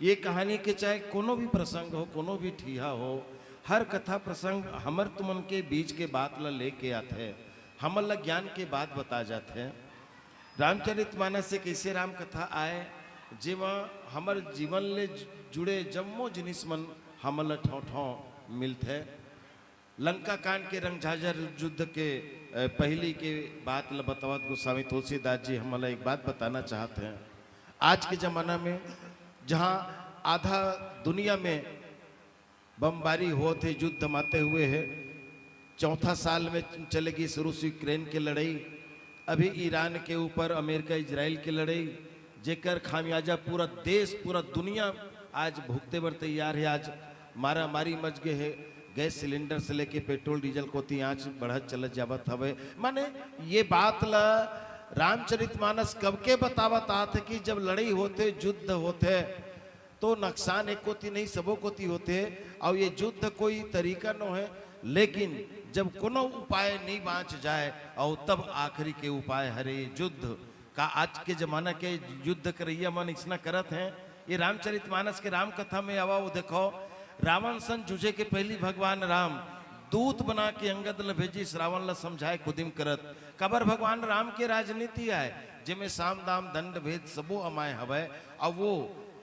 ये कहानी के चाहे कोनो भी प्रसंग हो, कोनो भी ठिहा हो, हर कथा प्रसंग हमर तुमन के बीच के बात ला लेके आथे, हमन ला ज्ञान के बात बता जाथे। रामचरितमानस एक ऐसे राम कथा आय, जेमा हमर जीवन ले जुड़े जम्मो जिनिस मन हमन ला ठौं ठौं मिलथे। लंका कांड के रंगझाझर युद्ध के, अ, पहली के बात ल बतावत गोस्वामी तुलसीदास जी हमन ला एक बात बताना चाहत हैं। आज के जमाना में जहाँ आधा दुनिया में बमबारी होत हे, युद्ध माते हुए है, चौथा साल में चलेगी रूस यूक्रेन के लड़ाई, अभी ईरान के ऊपर अमेरिका इजराइल के लड़ाई, जेकर खामियाजा पूरा देश, पूरा दुनिया आज भुगते बर तैयार है। आज मारा मारी मच गए है, गैस सिलेंडर से लेके पेट्रोल डीजल कोती आँच बढ़त चलत जावत हवे। माने ये बात ला रामचरितमानस कब के बतावत आत है कि जब लड़ाई होथे, युद्ध होथे, तो नुकसान एक कोती नहीं, सबो कोती होथे। और ये युद्ध कोई तरीका नो है, लेकिन जब कोनो उपाय नहीं बाँच जाए और तब आखिरी के उपाय हरे युद्ध। का आज के जमाना के युद्ध करैया मन इसना करत हैं? ये रामचरितमानस के राम कथा में आवा, वो देखो, रावण सन जूझे के पहली भगवान राम दूत बना के अंगद ल भेजिस रावण ल समझाए खुदिम करत। काबर भगवान राम के राजनीति आय, जेमे साम दाम दंड भेद सबो अमाय हवय। अब वो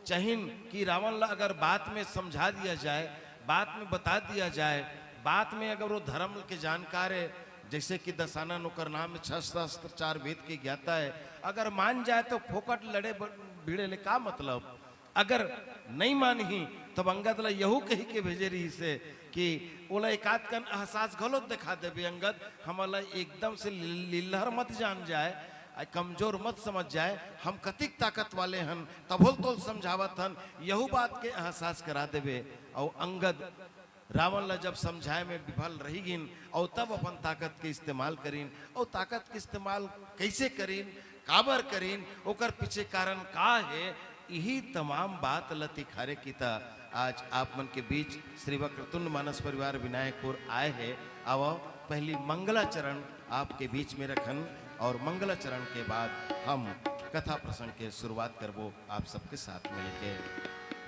चाहिन कि रावण ल अगर बात में समझा दिया जाए, बात में बता दिया जाए, बात में अगर वो धर्म के जानकार है, जैसे कि दसानन ओकर नाम है, छह शास्त्र चार वेद के ज्ञाता है, अगर मान जाए तो फोकट लड़े ब-, भिड़े ले का मतलब? अगर नहीं मानही तब अंगद ला यहू कही के भेजे रहिस हे कि ओला एकाध कन एहसास घलो दिखा देबे अंगद, हमला एकदम से लिल-, लिल्लहर मत जान जाए, आ कमजोर मत समझ जाए, हम कतिक ताकत वाले हन, तभोल तोल समझावत हन, यहू बात के एहसास करा देबे। अउ अंगद रावण ला जब समझाए में विफल रही गिन, अउ तब अपन ताकत के इस्तेमाल करिन, अउ ताकत के इस्तेमाल कैसे करिन, काबर करिन, ओकर पीछे कारण का हे, यही तमाम बात ल तिखारे किता आज आप मन के बीच श्री वक्रतुंड मानस परिवार विनायकपुर आए हे। आवो, पहली मंगलाचरण आपके बीच में रखन और मंगलाचरण के बाद हम कथा प्रसंग के शुरुआत करबो आप सबके साथ मिलके।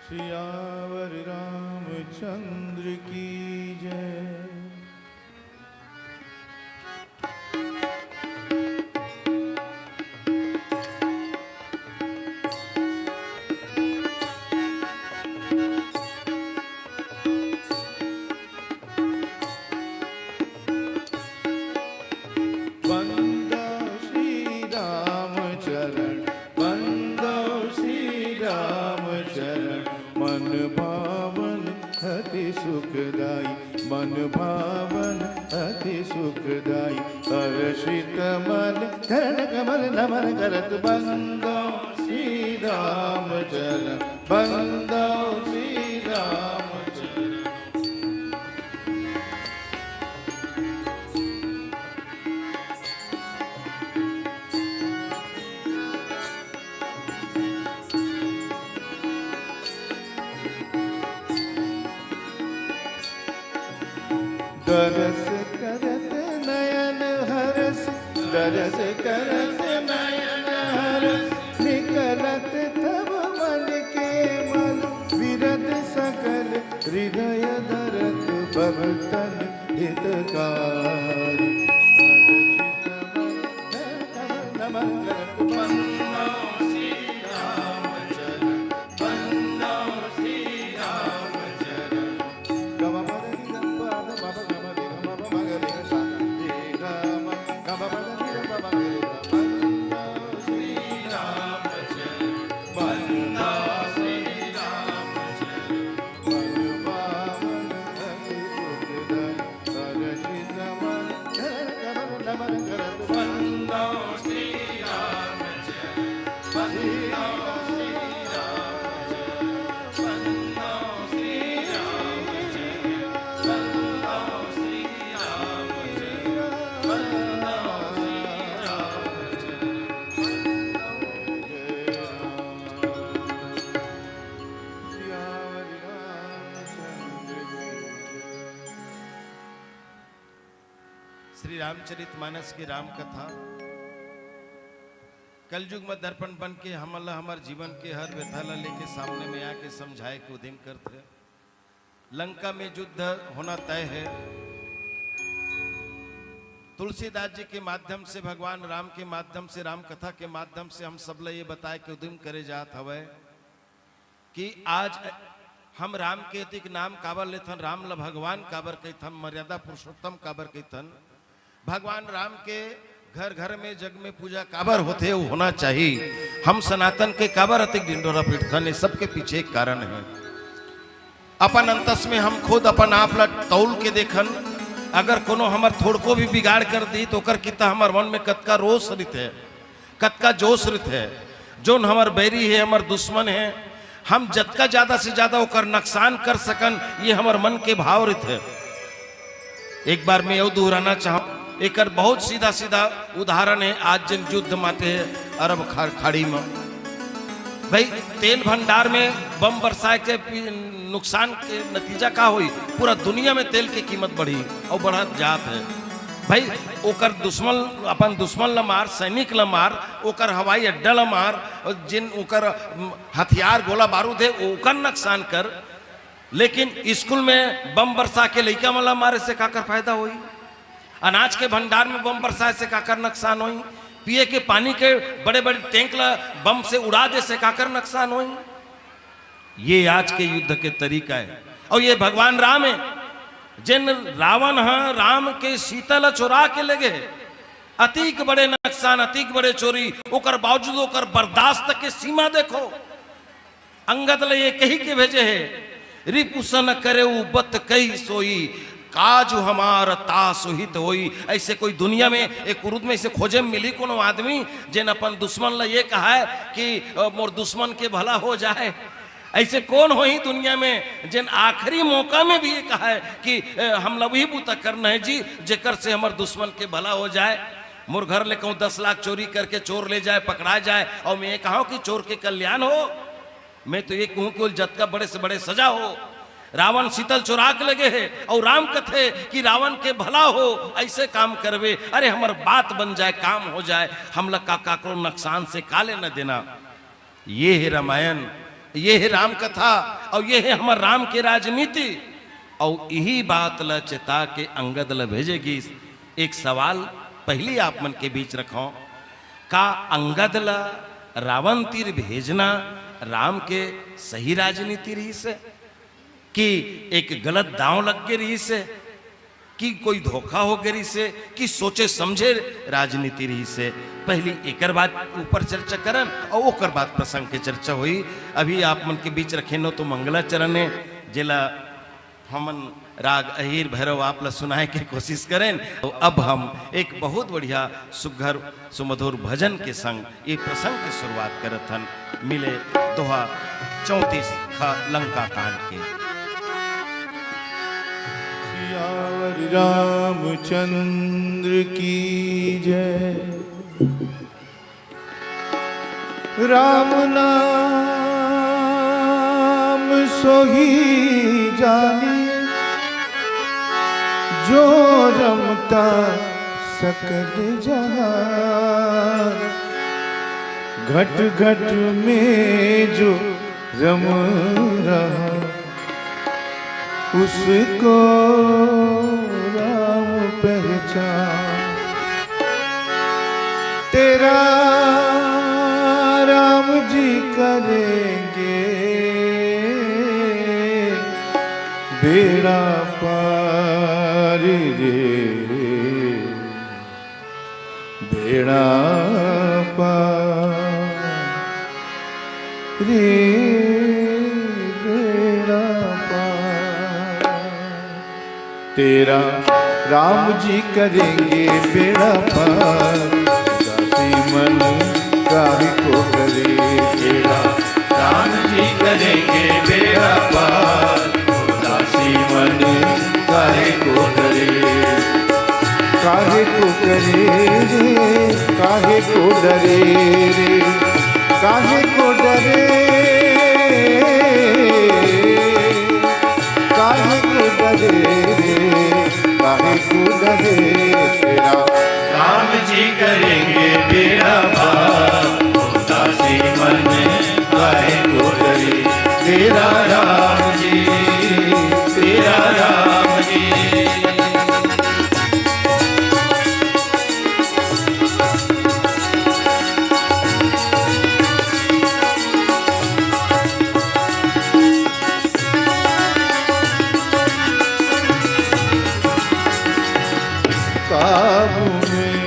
सियावर रामचंद्र की जय। वंदो श्री राम चरण, वंदो श्री राम चरण, मन भावन अति सुखदाई, मन भावन अति सुखदाई। हर्षित मन चरण कमल नमन करत, वंदो श्री राम चरण, वंदो श्री राम चरण। दरस करत नयन हरस, दरस करत नयन हरस, निकलत तब मन के मल, विरत सकल हृदय धरत भगतन हितकारी। हर्षित मन नमन करत वंदो श्री राम चरण, वंदो श्री राम चरण। गम पद नि ध प ध म प ग म रे ग म प म ग रे ग सा रे ग म। गम पद नि ध प म ग रे ग। वंदो श्री राम चरण, वंदो श्री राम चरण। मन पावन अति सुखदाई, हर्षित मन नमन करत वंदो श्री राम चरण, वंदो श्री राम चरण, वंदो श्री राम चरण, वंदो श्री राम चरण, वंदो श्री राम चरण। श्री राम रामचरित मानस के राम कथा कलयुग में दर्पण बन के हमन ला हमर जीवन के हर व्यथा ला लेके सामने में आके समझाए के उदिम करथे। लंका में युद्ध होना तय है। तुलसीदास जी के माध्यम से, भगवान राम के माध्यम से, राम कथा के माध्यम से हम सब ला ये बताए के उदिम करे जात हवय कि आज हम राम के अतिक नाम काबर लेथन, राम ला भगवान काबर कहिथन, मर्यादा पुरुषोत्तम काबर कहिथन, भगवान राम के घर घर में, जग में पूजा काबर होथे, वो होना चाहिए। हम सनातन के काबर अतिक ढिंढोरा पीटथन, ये सबके पीछे एक कारण है। अपन अंतस में हम खुद अपन आप ला तौल के देखन, अगर कोनो हमर थोड़को भी बिगाड़ कर दी तो ओकर कितना हमर मन में कतका रोष रिथे, कतका जोश रिथे। जोन हमर बैरी है, हमर दुश्मन है, हम जतका ज्यादा से ज्यादा ओकर नुकसान कर सकन, ये हमर मन के भाव रिथे। एक बार मैं यो दोहराना चाहूँ, एकर बहुत सीधा सीधा उदाहरण है। आज जिन युद्ध माते है अरब खा-, खाड़ी में, भाई, तेल भंडार में बम बरसाए के पी-, नुकसान के नतीजा का होई? पूरा दुनिया में तेल के कीमत बढ़ी और बढ़त जात है। भाई, ओकर दुश्मन, अपन दुश्मन ला मार, सैनिक ला मार, ओकर हवाई अड्डा ला मार, और जिन ओकर, उम, हथियार, गोला बारूद है, ओकर नुकसान कर। लेकिन स्कूल में बम बरसा के लइका मन ला मारे से काकर फायदा होई? अनाज के भंडार में बम बरसाए से काकर नुकसान होई? पिए के पानी के बड़े बड़े टैंक ला बम से उड़ा दे से काकर नुकसान होई? ये आज के युद्ध के तरीका है। और ये भगवान राम है, जिन रावण ह राम के सीता ला चुरा के ले गए, अतीक बड़े नुकसान, अतीक बड़े चोरी, ओकर बावजूद ओकर बर्दाश्त के सीमा देखो। अंगद ले ये कही के भेजे है, "रिपुसन करे उ बत कही सोई, काज हमार तासु हित होई।" ऐसे कोई दुनिया में, एक कुरुद में ऐसे खोजे में मिली कोनो आदमी, जिन अपन दुश्मन ला ये कहा है कि, "अ, मोर दुश्मन के भला हो जाए"? ऐसे कौन होही दुनिया में, जिन आखिरी मौका में भी ये कहा है कि, "अ, हम ला वही बूता करना है जी, जेकर से हमर दुश्मन के भला हो जाए"? मोर घर ले कहूँ दस लाख चोरी करके चोर ले जाए, पकड़ा जाए, और मैं ये कहा कि चोर के कल्याण हो? मैं तो ये कहूँ कि जतका बड़े से बड़े सजा हो। रावण सीता ल चुरा के ले गे हे और राम कथे कि रावण के भला हो, ऐसे काम करबे, अरे हमर बात बन जाए, काम हो जाए, हमला का काकरो नुकसान से का लेना देना। ये हे रामायण, ये हे राम कथा और ये हे हमर राम के राजनीति। और यही बात ल चेता के अंगद ल भेजे गिस। एक सवाल पहली आप मन के बीच रखो, का अंगद ल रावण तीर भेजना राम के सही राजनीति रहिस हे कि एक गलत दांव लग गे रहिस हे कि कोई धोखा हो गे रहिस हे कि सोचे समझे राजनीति रहिस हे? पहली एकर बात ऊपर चर्चा करन और ओकर बाद प्रसंग के चर्चा होई। अभी आप मन के बीच रखेन तो मंगलाचरण हे, जेला हमन राग अहीर भैरव आप ला सुनाए के कोशिश करेन। तो अब हम एक बहुत बढ़िया सुघर सुमधुर भजन के संग ये प्रसंग के शुरुआत करत हन। मिले दोहा चौंतीस ख लंका कांड के। सियावर रामचंद्र की जय। राम नाम सोही जानी, जो रमता सकल जहान। घट घट में जो रम रहा, उसको राम पहचान। तेरा राम जी करेंगे बेड़ा पार रे, बेड़ा पार रे, बेड़ा पार। तेरा राम जी करेंगे बेड़ा पार, उदासी मन काहे को करे। तेरा राम जी करेंगे बेड़ा पार, उदासी मन काहे को करे। काहे को करे रे, काहे को डरे रे, काहे को डरे, काहे को डरे रे, काहे को डरे। तेरा करेंगे बेड़ा पार, उदासी मन काहे को करे, तेरा राम जी, तेरा राम जी। काबू में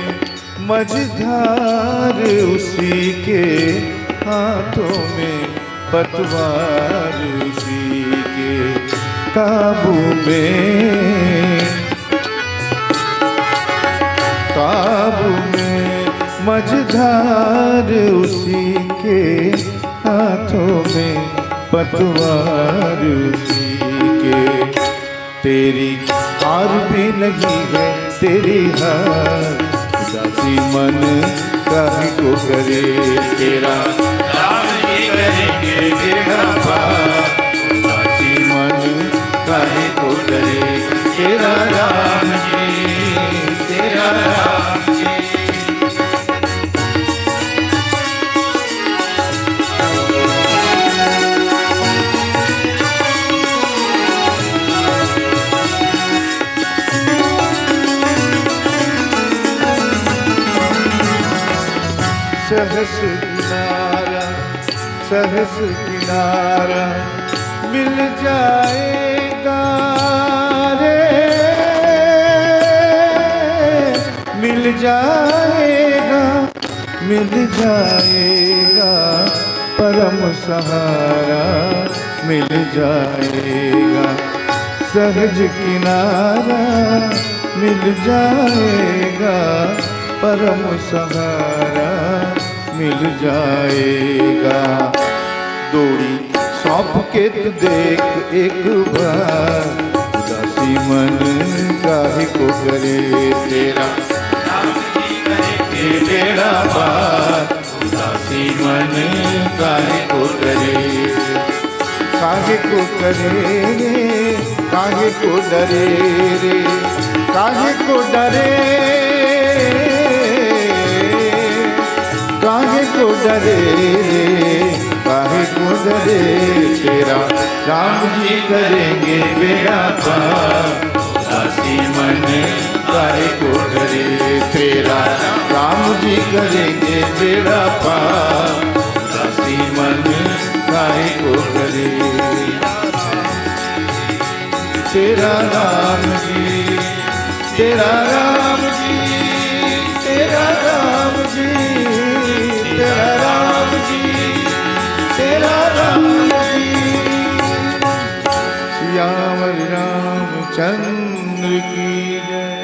मझधार उसी के, हाथों में पतवार उसी के, काबू में, काबू में मझधार उसी के, हाथों में पतवार उसी के। तेरी हार भी नहीं है, तेरी हार, उदासी मन काहे को करे, तेरा राम जी करेंगे बेड़ा पार। उदासी मन काहे को करे, तेरा राम जी, तेरा राम जी। सहस किनारा, सहस किनारा मिल जाएगा रे, मिल जाएगा, मिल जाएगा परम सहारा, मिल जाएगा सहज किनारा, मिल जाएगा परम सहारा, मिल जाएगा। डोरी सौंप के तू देख एक बार, उदासी मन काहे को करे, तेरा राम जी करेंगे बेड़ा पार। उदासी मन काहे को डरे, काहे को डरे रे, काहे को डरे रे, काहे को डरे, काहे को डरे रे, काहे को डरे। तेरा राम जी करेंगे बेड़ा पार। उदासी मन काहे को डरे, तेरा राम जी करेंगे बेड़ा पार। उदासी मन काहे को डरे, तेरा राम जी, तेरा राम जी, तेरा राम जी, तेरा राम जी, तेरा राम जी। सियावर रामचंद्र की जय।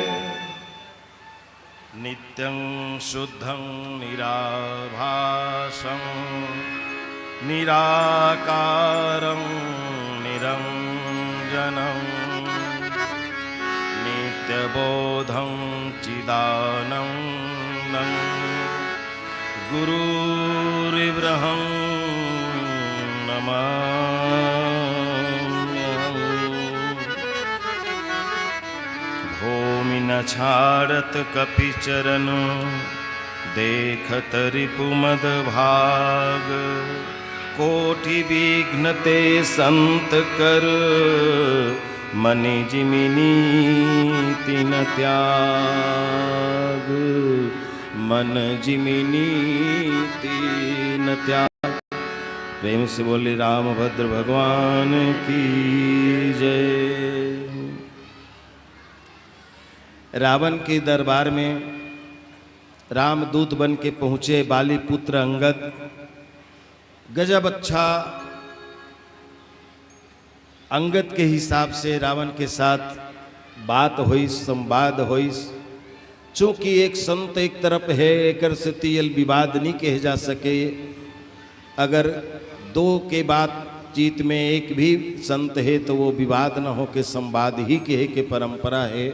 नित्यं शुद्धं निराभासं निराकारं निरञ्जनम्। नित्यबोधं चिदानन्दं गुरुरिवरहं नमाम्यहम्। भूमि न छाड़त कपि चरण, देखत रिपु मद भाग। कोटि विघ्न ते संत कर, मनि जिमि नीति न त्याग। मन जिमि नीति न त्याग। प्रेम से बोले रामभद्र भगवान की जय। रावण के दरबार में रामदूत बन के पहुंचे बाली पुत्र अंगद। गजब अच्छा अंगद के हिसाब से रावण के साथ बात होइस, संवाद होइस। चूंकि एक संत एक तरफ है, एकर सेती एला विवाद नहीं कहे जा सके। अगर दो के बातचीत में एक भी संत है, तो वो विवाद न होके संवाद ही कहे के परंपरा है।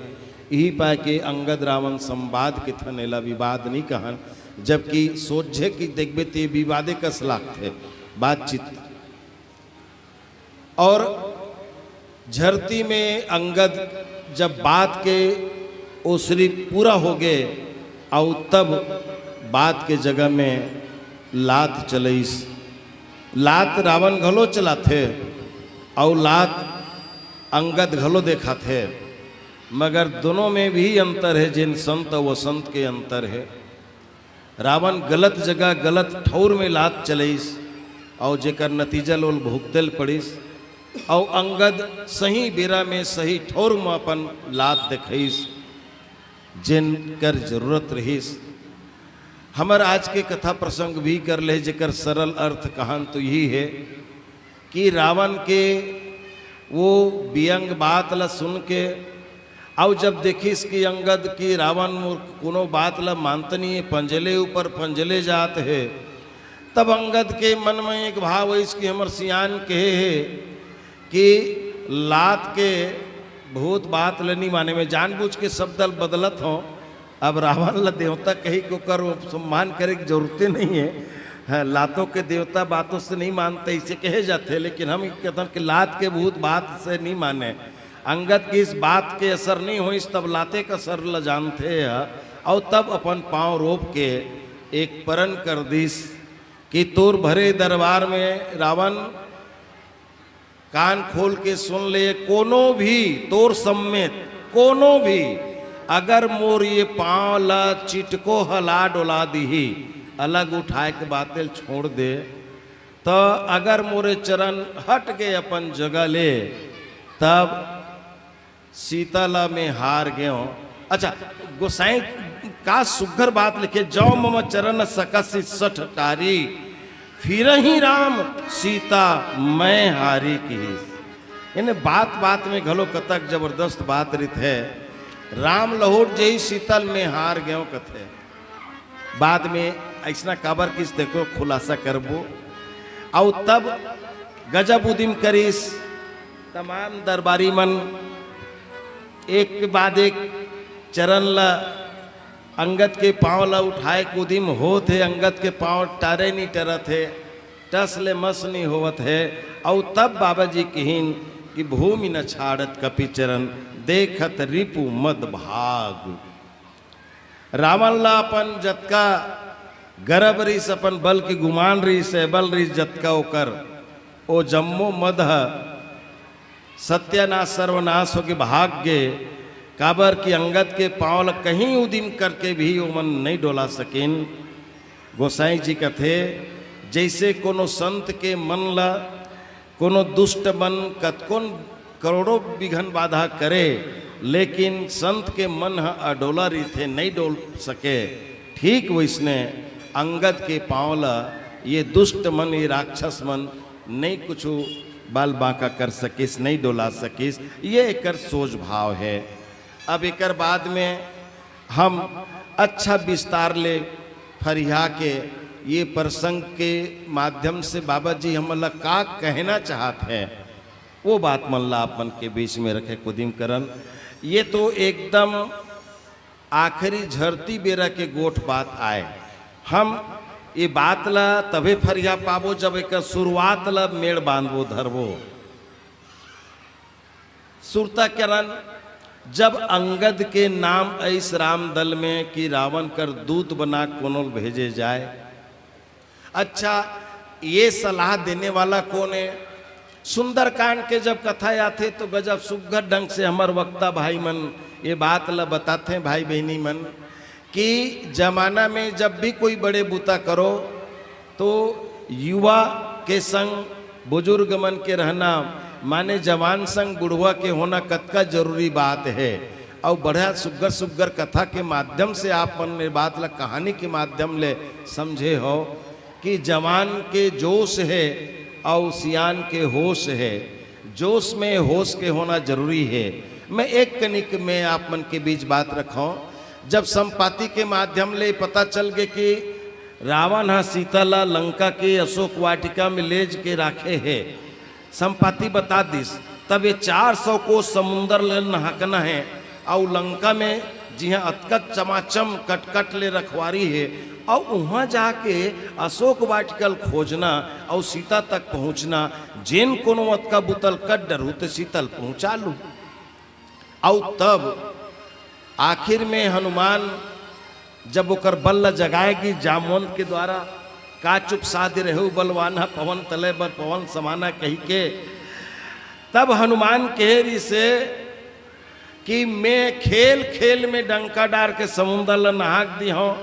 यही पाय के अंगद रावण संवाद के ठन एला विवाद नहीं कहन, जबकि सोझे की देखबे ते विवादे कस लागथे बातचीत। और झरती में अंगद जब बात के ओसरी पूरा हो गए, अउ तब बात के जगह में लात चलइस। लात रावण घलो चलाथे अउ लात अंगद घलो देखाथे, मगर दोनों में भी अंतर हे, जेन संत अउ असंत के अंतर हे। रावण गलत जगह, गलत ठौर में लात चलइस अउ जेकर नतीजा ल ओला भुगते ल पड़िस, अउ अंगद सही बेरा में सही ठौर में अपन लात देखइस, जेन कर जरूरत रहिस। हमर आज के कथा प्रसंग भी कर ले, जेकर सरल अर्थ कहन तो यही हे कि रावण के वो व्यंग बात ला सुन के, अउ जब देखिस कि अंगद कि रावण मोर कोनो बात ला मानत नहीं हे, पंजले ऊपर पंजले जात हे, तब अंगद के मन में एक भाव अइस कि हमर सियान कहे हे कि लात के भूत बात ल नहीं माने। मैं जानबूझ के शब्द ल बदलत हूँ। अब रावण ल देवता कही के ओकर सम्मान करे के जरूरते नहीं हे। हाँ, लातों के देवता बातों से नहीं मानते, इसे कहे जाते, लेकिन हम कहते हैं कि लात के भूत बात से नहीं माने। अंगद की इस बात के असर नहीं होइस, तब लाते का असर ल जानथे ह, अउ तब अपन पाँव रोप के एक परन कर दिस कि तोर भरे दरबार में रावण, कान खोल के सुन ले, कोनो भी तोर समेत कोनो भी अगर मोर ये पाँव ला चिटको हला डोला दिही, अलग उठाए के बात ल छोड़ दे, त अगर मोरे चरण हट गए अपन जगह ले, तब सीता ला मैं हार गयो। अच्छा, गोसाई का सुघर बात लिखे, "जौ मम चरण सकसि सठ टारी, फिरहिं राम सीता मैं हारी" किहिस। यानी बात बात में घलो कतक जबरदस्त बात रिथे। राम लहुट जही सीता ल मैं हार गयो कथे। बाद में अइसना काबर किस, देखो, खुलासा करबो। अउ तब गजब उदिम करिस, तमाम दरबारी मन एक के बाद एक चरण ला, अंगद के पाँव ला उठाए के उदिम होत हे, अंगद के पाँव टरे नहीं टरत हे, टस ले मस नहीं होवत हे। अउ तब बाबा जी किहिन कि "भूमि न छाड़त कपि चरण, देखत रिपु मद भाग।" रावण ला अपन जतका गरब रहिस, अपन बल के गुमान रहिस, एबल रहिस जतका ओकर, ओ जम्मो मद ह सत्यानाश सर्वनाश होके भाग गे। काबर कि अंगद के पाँव ल कहीं उदिम करके भी ओमन नहीं डोला सकिन। गोसाई जी कथे, जैसे कोनो संत के मन ल कोनो दुष्ट मन कतकोन करोड़ों विघन बाधा करे, लेकिन संत के मन ह अडोला रहिथे, नहीं डोल सके। ठीक वैसने अंगद के पाँव ल ये दुष्ट मन, ये राक्षस मन नहीं कुछु बाल बांका कर सकिस, नहीं डोला सकिस। ये एकर सोझ भाव हे। अब एकर बाद में हम अच्छा विस्तार ले फरिया के ये प्रसंग के माध्यम से बाबा जी हमन ला का कहना चाहत हे, वो बात मन ला आप मन के बीच में रखे कुदिम करन। ये तो एकदम आखिरी झरती बेरा के गोठ बात आय। हम ये बात ला तभे फरिया पाबो जब एक शुरुआत ला मेड़ बांधबो, धरबो। सुरता करन, जब अंगद के नाम अइस राम दल में कि रावण कर दूत बना कोनो ल भेजे जाए। अच्छा, ये सलाह देने वाला कौन है? सुंदरकांड के जब कथा आथे तो गजब सुग्घर ढंग से हमर वक्ता भाई मन ये बात ला बताथे, भाई बहिनी मन, कि जमाना में जब भी कोई बड़े बुता करो तो युवा के संग बुजुर्ग मन के रहना, माने जवान संग बुढ़वा के होना कतका जरूरी बात हे। अउ बड़ा सुग्घर सुग्घर कथा के माध्यम से आप मन ये बात ला कहानी के माध्यम ले समझे हो कि जवान के जोश हे अउ सियान के होश हे। जोश में होश के होना जरूरी हे। मैं एक कनिक में आप मन के बीच बात रखों। जब संपाति के माध्यम ले पता चल गे कि रावण ह सीता ला लंका के अशोक वाटिका में लेज के राखे हे, संपाति बता दिस, तब ये चार सौ कोस समुंदर ले नहकना हे, अउ लंका में जिहां अतका चमाचम कटकट ले रखवारी हे, अउ उहां जाके अशोक वाटिका ल खोजना अउ सीता तक पहुंचना, जेन कोनो अतका बुता ल कर डरहू त सीता ल पहुंचा लू। अउ तब आखिर में हनुमान जब ओकर बल ल जगाए गिस जामवंत के द्वारा, "का चुप साध रहेव बलवाना, पवन तले बर पवन समाना" कहिके, तब हनुमान कहे रिहिसे कि मैं खेल खेल में डंका डार के समुंदर ल नहाक दिहौं,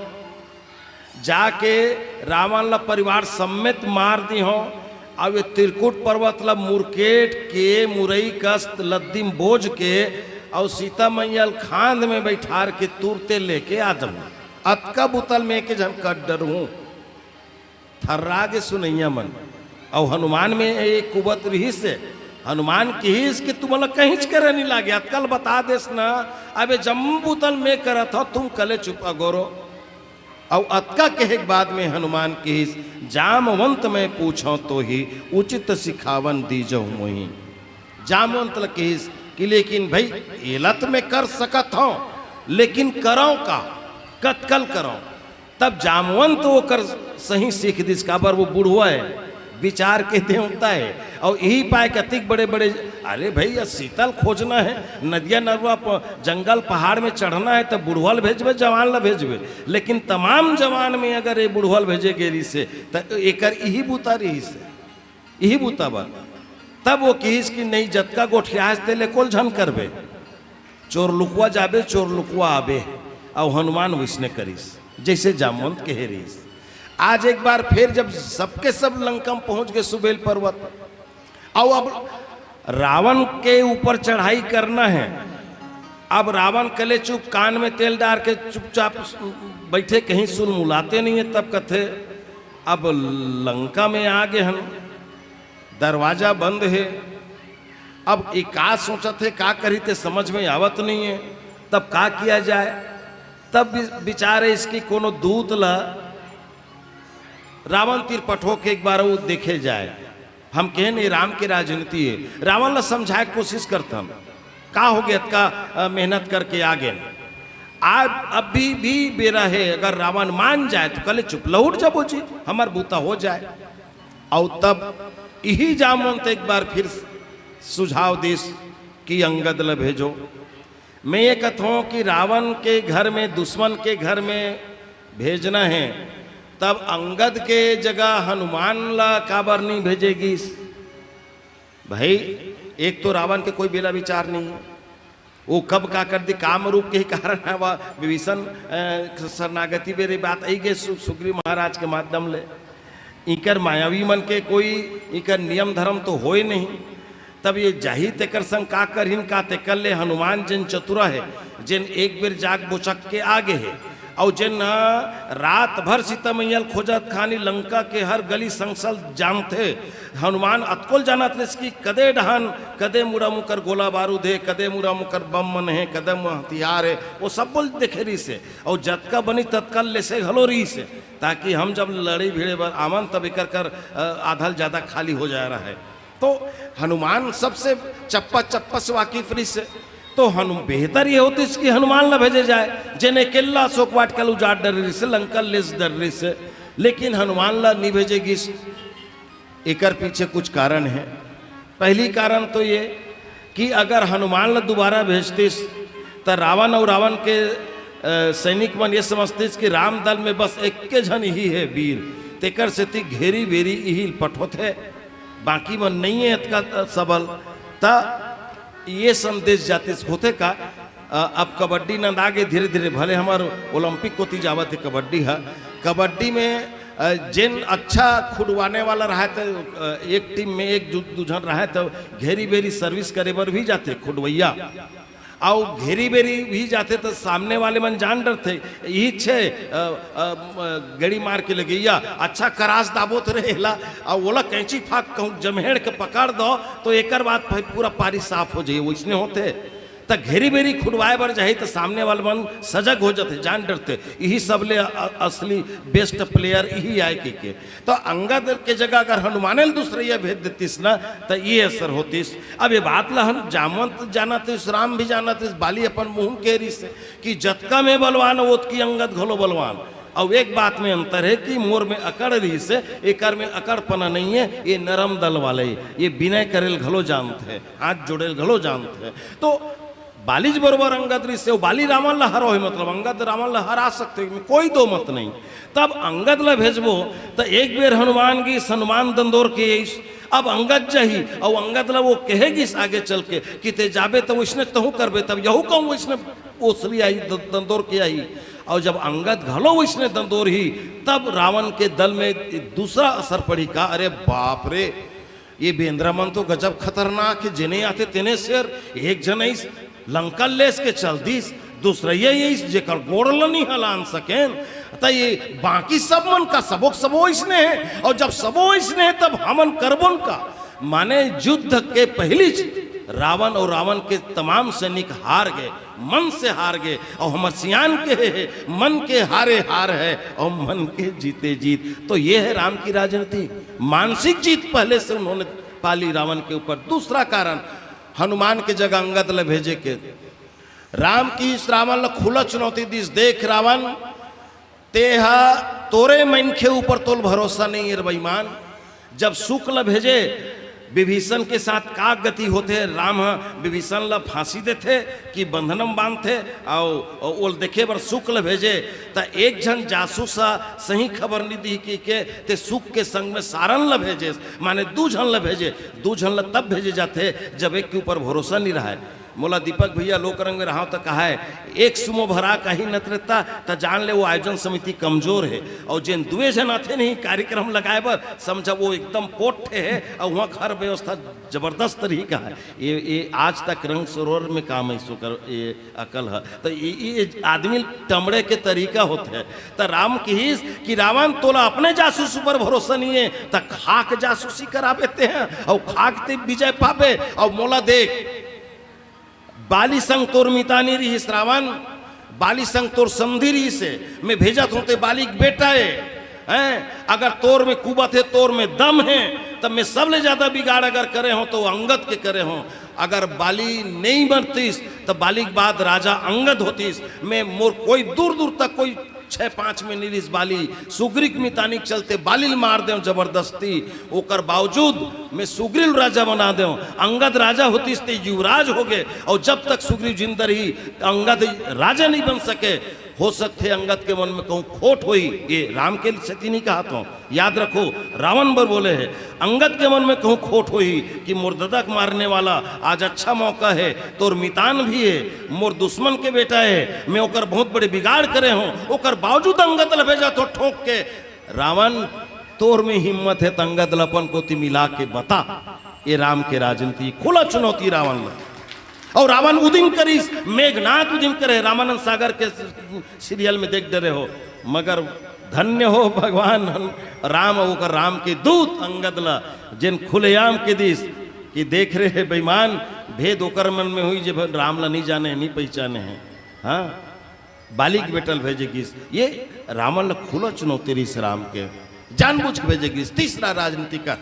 जाके रावण ल परिवार समेत मार दिहौं, अउ ये त्रिकूट पर्वत ल मुरकेट के मुरई कस लद्दी म बोझ के अउ सीता मैया ल खांध में बैठार के तुरते लेके आ जाहूं। अतका बुता ल मैं एके झन कर डरहूं। थर्रा गे सुनइया मन। अउ हनुमान में एक कुबत रिहिस हे। हनुमान किहिस कि तुमन ल कहींच करे नइ लागे, अतका ल बता देस ना, अब ये जम्मो बुता ल मैं करत हौं, तुम कले चुप अगोरो। अउ अतका कहे के बाद में हनुमान किहिस, "जामवंत मैं पूछौं तोहि, उचित सिखावन दीजहु मोहि।" जामवंत ल किहिस कि लेकिन भई, एला त मैं कर सकत हौं, लेकिन करौं का? कतका ल करौं? तब जामवंत ओकर सही सीख दिस, काबर वो बुढ़वा हे, विचार के देवता हे, अउ इही पाय कतिक बड़े-बड़े, अरे भई, ये सीता ल खोजना हे, नदिया नरवा प-, जंगल पहाड़ में चढ़ना हे, त बुढ़वा ल भेजबे, जवान ल भेजबे, लेकिन तमाम जवान में अगर ये बुढ़वा ल भेजे गे रिहिसे, त एकर इही बुता रिहिसे, इही बुता बर। तब वो किहिस कि नहीं, जतका गोठियास ते ले कोल झन करबे, चोर लुकवा जाबे, चोर लुकवा आबे। अउ हनुमान वइसने करिस, जइसे जामवंत कहे रिहिस। आज एक बार फेर जब सबके सब लंका म पहुंच गे सुबेल पर्वत, अउ अब रावण के ऊपर चढ़ाई करना हे। अब रावण कले चुप, कान में तेल डार के चुपचाप बैठे, कहीं सुलमुलाते नहीं हे। तब कथे, "अब लंका में आ गे हन, दरवाजा बंद हे, अब ये का सोचत हे, का करही ते समझ में आवत नहीं हे, तब का किया जाए?" तब बि-, बिचारे इसकी कोनो दूत ला रावण तीर पठो के एक बार वो देखे जाए। हम कहेन ये राम के राजनीति हे, रावण ला समझाए के कोशिश करथन, का हो गे, अतका, अ, मेहनत करके आ गेन। आज अभी भी बेरा हे, अगर रावण मान जाए त कले चुप लहुट जाबो जी, हमर बुता हो जाए। अउ तब इही जामवंत एक बार फिर सुझाव दिस कि अंगद ल भेजो। मैं ये कथों कि रावण के घर में, दुश्मन के घर में भेजना हे, तब अंगद के जगह हनुमान ला काबर नहीं भेजे गिस? भाई, एक तो रावण के कोई बेला विचार नहीं हे, वो कब का कर दी, काम रूप के ही कारण हे, वह विभीषण, अ, शरणागति बेरे बात आई गे सु-, सुग्रीव महाराज के माध्यम ले। इकर मायावी मन के कोई इकर नियम धर्म तो होय नहीं। तब ये जाही तेकर संग का करहिन का, तेकर ले हनुमान जेन चतुरा हे, जेन एक बेर जाग बोचक के आ गे हे, अउ जेन, अ, रात भर सीता मैया ल खोजत खानी लंका के हर गली संगसल जानथे। हनुमान अतकोल जानत रहिस कि कदे डहन, कदे मुड़ा मुकर गोला बारूद हे, कदे मुड़ा मुकर बम मन हे, कदे मुड़ा हथियार हे, वो सब बोल देखे रहिस हे। अउ जतका बनी ततका लेसे घलो रहिस हे, ताकि हम जब लड़ई भिड़े बर आवन तब एकर कर, अ, आधा ल ज्यादा खाली हो जाए रहे। तो हनुमान सबसे चप्पा चप्पा से वाकिफ रहिस हे। तो हनु-, बेहतर ये होतिस कि हनुमान ला भेजे जाए, जेन अकेल्ला अशोक वाटिका ल उजाड़ डरे रहिस हे, लंका ल लेस डरे रहिस हे, लेकिन हनुमान ला नहीं भेजे गिस। एकर पीछे कुछ कारण हे। पहली कारण तो ये कि अगर हनुमान ला दोबारा भेजतिस, त रावण अउ रावण के, अ, सैनिक मन ये समझतिस कि राम दल में बस एक्के झन ही हे वीर, तेकर सेती घेरी बेरी इही ल पठोथे, बाकी मन नहीं हे अतका, अ, सबल। त ये संदेश जातिस होथे का, अ, अब कबड्डी नंदा गे धीरे-धीरे, भले हमर ओलंपिक कोति जावत हे कबड्डी ह। कबड्डी में, अ, जेन अच्छा खुडवाने वाला रहय त, अ, एक टीम में एक दू, दू झन रहय त घेरी बेरी सर्विस करे बर भी जाथे खुडवइया। अउ घेरी बेरी भी जाथे त सामने वाले मन जान डरथे, इही छे, अ, अ, म-, गेड़ी मार के लगइया, अच्छा करास दाबोत रहे एला, अउ ओला कैंची फाक कहूँ जम्हेड़ के पकड़ दो, तो एकर बाद भाई पूरा पारी साफ हो जाही, वइसने होथे। त घेरी बेरी खुडवाए बर जाही त सामने वाले मन सजग हो जाथे, जान डरथे, इही सबले अ-, अ-, असली बेस्ट प्लेयर इही आय कहिके। त अंगद के जगह अगर हनुमाने ल दूसरइया भेज देतिस ना, त ये असर होतिस। अब ये बात ला हम जामवंत जानत रहिस, राम भी जानत रहिस, बाली अपन मुंह म कहे रहिस हे कि जतका मैं बलवान, ओतकी अंगद घलो बलवान। अउ एक बात में अंतर हे कि मोर में अकड़ रहिस हे, एकर में अकड़पना नहीं हे, ये नरम दल वाले, ये विनय करे ल घलो जानत हे, हाथ जोड़े ल घलो जानत हे। तो बालीच बरोबर अंगद रिहिस हे, बाली रावण ला हरोही, मतलब अंगद रावण ला हरा सकथे, कोई दो मत नहीं। तब अंगद ला भेजबो, त एक बेर हनुमान गिस, हनुमान दंदोर के आइस। अब अंगद जाही, अउ अंगद ला वो कहे गिस आगे चल के कि ते जाबे त वइसने तहूँ करबे, तब यहू कहूँ वइसने ओसरी आही, द-, दंदोर के आही। अउ जब अंगद घलो वइसने दंदोरही, तब रावण के दल में दूसरा असर पड़ी का, अरे बाप रे, ये बेंदरा मन तो गजब खतरनाक हे, जेने आथे तेने शेर, एक झन आइस, लंका लेस के चल दिस, दूसरइया आइस, जेकर गोड़ ल नइ हलान सकेन, त ये बाकी सब मन का सबो के सबो अइसने हे, अउ जब सबो अइसने हे, तब हमन करबोन का? माने युद्ध के पहिलीच रावण अउ रावण के तमाम सैनिक हार गे, मन से हार गे, अउ हमर सियान कहे हे, मन के हारे हार हे, अउ मन के जीते जीत। तो ये हे राम की राजनीति, मानसिक जीत पहले से उन्होंने पा ली रावण के ऊपर। दूसरा कारण, हनुमान के जगह अंगद ल भेजे के। राम किहिस रावण ल खुला चुनौती दिस, देख रावण, तेहा तोरे मनखे ऊपर तोल भरोसा नइ हे रे बेईमान। जब सुक ल भेजे, विभीषण के साथ का गति होथे, राम ह विभीषण ल फांसी देथे कि बंधन म बांधथे, अउ ओल देखे बर सुक ल भेजे, त एक झन जासूस ह सही खबर नइ दिही कहिके ते सुक के संग में सारन ल भेजे, माने दू झन ल भेजे। दू झन ल तब भेजे जाथे जब एक के ऊपर भरोसा नइ रहय। मोला दीपक भैया लोक रंग में रहा त कहा हे, एक सुमो भरा कहीं न त्रेता, त जान ले वो आयोजन समिति कमजोर हे। अउ जेन दुए झन आथे नहीं कार्यक्रम लगाए बर, समझा वो एकदम पोट्ठे हे, अउ वहाँ हर व्यवस्था जबरदस्त रही कहा हे। ये, ये आज तक रंग सरोवर में काम है, सुकर ये अकल है। त ये, ये आदमी टमड़े के तरीका होथे। त राम किहिस कि रावण, तोला अपने जासूस ऊपर भरोसा नहीं है, त खाक जासूसी कराबे ते हैं, अउ खाक ते विजय पाबे। अउ मोला देख, बाली संग तोर मितानी रिहिस रावण, बाली संग तोर संधि रिहिस हे, मैं भेजत हों ते बाली के बेटा हे, हैं? अगर तोर में कुबत हे, तोर में दम हे, तब मैं सबले ज्यादा बिगाड़ अगर करे हों तो अंगद के करे हों। अगर बाली नहीं मरतिस त बाली के बाद राजा अंगद होतिस। मैं मोर कोई दूर दूर तक कोई छह पांच में नइ रिहिस बाली, सुग्रीव के मितानी के चलते बाली ल मार देव जबरदस्ती। ओकर बावजूद मैं सुग्रीव राजा बना देव। अंगद राजा होतिस ते युवराज हो गे, अउ जब तक सुग्रीव जिंदा रही, अंगद राजा नइ बन सके। हो सकथे अंगद के मन में कहूँ खोट होही, ये राम के सेती नइ कहत हों, याद रखो, रावण बर बोले हे। अंगद के मन में कहूँ खोट होही कि मोर ददा के मारने वाला, आज अच्छा मौका हे, तोर मितान भी हे, मोर दुश्मन के बेटा हे, मैं ओकर बहुत बड़े बिगाड़ करे हों, ओकर बावजूद अंगद ल भेजत हों ठोंक के। रावण, तोर में हिम्मत हे त अंगद ल अपन कोती मिला के बता। ये राम के राजनीति, खुला चुनौती रावण ल। अउ रावण उदिम करिस, मेघनाथ उदिम करे, रामानंद सागर के सीरियल में देख डरे हो, मगर धन्य हो भगवान राम, ओकर राम के दूत अंगद ल, जेन खुलेआम के दिस कि देख रे हे बेईमान, भेद ओकर मन में होही जे राम ल नइ जाने, नइ पहिचाने हे। हाँ, बाली के बेटा ल भेजे गिस, ये रावण ल खुला चुनौती रिहिस राम के, जानबूझ के भेजे गिस। तीसरा राजनीति का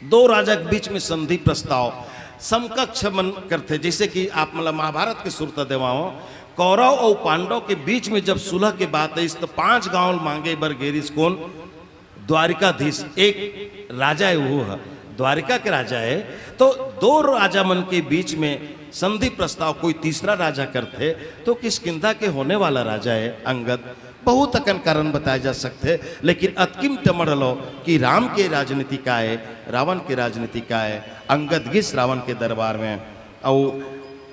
दो राजा के बीच में संधि प्रस्ताव समकक्ष मन करथे, जैसे कि आप मतलब महाभारत के सुरता देवाओ, कौरव अउ पांडव के बीच में जब सुलह के बात आइस त पांच गांव मांगे बर गे रिहिस कोन? द्वारिकाधीश, एक राजा हे वो ह, द्वारिका के राजा हे। तो दो राजा मन के बीच में संधि प्रस्ताव कोई तीसरा राजा करथे तो किष्किंधा के होने वाला राजा हे अंगद। बहुत अकन कारण बताए जा सकथे, लेकिन अतकिम टमड़ लो कि राम के राजनीति का हे, रावण के राजनीति का हे। अंगद गिस रावण के दरबार में, अउ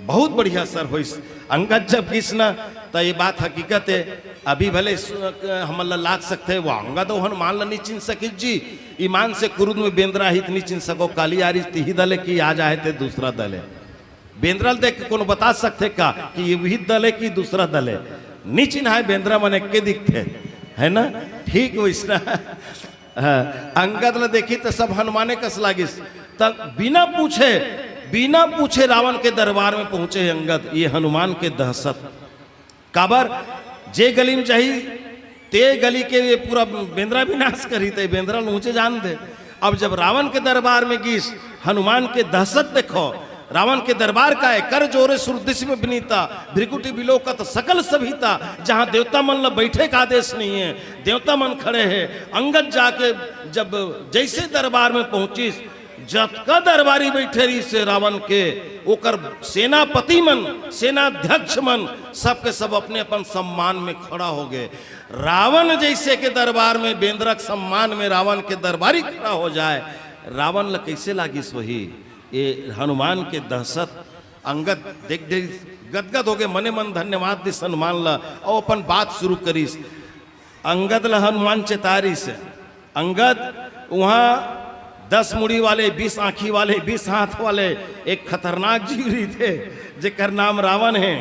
बहुत बढ़िया असर होइस। अंगद जब गिस न, त ये बात हकीकत हे। अभी भले सु-, हमन ला लाग सकथे, वो अंगद अउ हनुमान ला नइ चिन्ह सकिस जी। ईमान से कुरुद में बेंदरा ही त नइ चिन्ह सको, काली आरिस तिही दल हे कि आज आहे ते दूसरा दल हे। बेंदरा ल देख के कोनो बता सकथे का कि ये वही दल हे कि दूसरा दल हे? नइ चिन्हाय, बेंदरा मन एक्के दिखथे, है ना? ठीक वइसना, हाँ, अंगद ल देखी त सब हनुमाने कस लागिस। त बिना पूछे, बिना पूछे रावण के दरबार में पहुंचे हे अंगद, ये हनुमान के दहशत। काबर, जे गली में जाही, ते गली के ये पूरा बेंदरा विनाश करही, ते बेंदरा ल उहँचे जान दे। अब जब रावण के दरबार में गिस, हनुमान के दहशत देखो। रावण के दरबार का हे, कर जोरे सुर दिस में बिनीता, भृकुटि बिलोकत सकल सभीता, जहाँ देवता मन ल बैठे का आदेश नहीं हे, देवता मन खड़े हे। अंगद जाके जब जैसे दरबार में पहुँचिस, जतका दरबारी बइठे रहिस हे रावण के, ओकर सेनापति मन, सेनाध्यक्ष मन, सबके सब अपने अपन सम्मान में खड़ा हो गए। रावण जइसे के दरबार में बेंदरा के सम्मान में रावण के दरबारी खड़ा हो जाए, रावण ल कइसे लागिस होही? ये हनुमान के दहशत। अंगद देख देख गदगद हो गए, मने मन धन्यवाद दिस हनुमान ल, अउ अपन बात शुरू करिस। अंगद ल हनुमान चेतारिस। अंगद, वहाँ दस मुड़ी वाले, बीस आँखी वाले, बीस हाथ वाले एक खतरनाक जीव रहिथे, जेकर नाम रावण हे।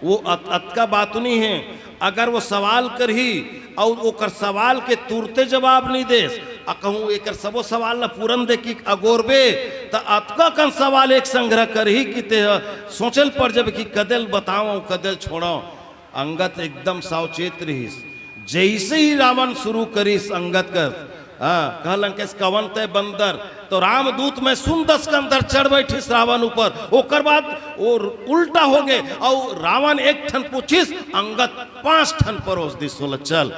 वो अत-, अतका बातूनी हे, अगर वो सवाल करही अउ ओकर सवाल के तुरते जवाब नइ देस, अ कहूँ एकर सबो सवाल ल पूरन दे कि अगोरबे, त अतका कन सवाल एक संग्रह करही कि ते ह सोचल पड़ जबे कि कदेल बतावं, कदेल छोड़ंव। अंगद एकदम सावचेत रहिस। जइसे ही रावण शुरू करिस अंगद कर, हाँ, कहलन कइस, "कवन तैं बंदर?" तो रामदूत में सुन दस के अंदर चढ़ बैठिस रावण ऊपर। ओकर बाद वो उल्टा हो गए अउ रावण एक ठन पूछिस, अंगद पांच ठन परोस दिस। बोला, "चल।"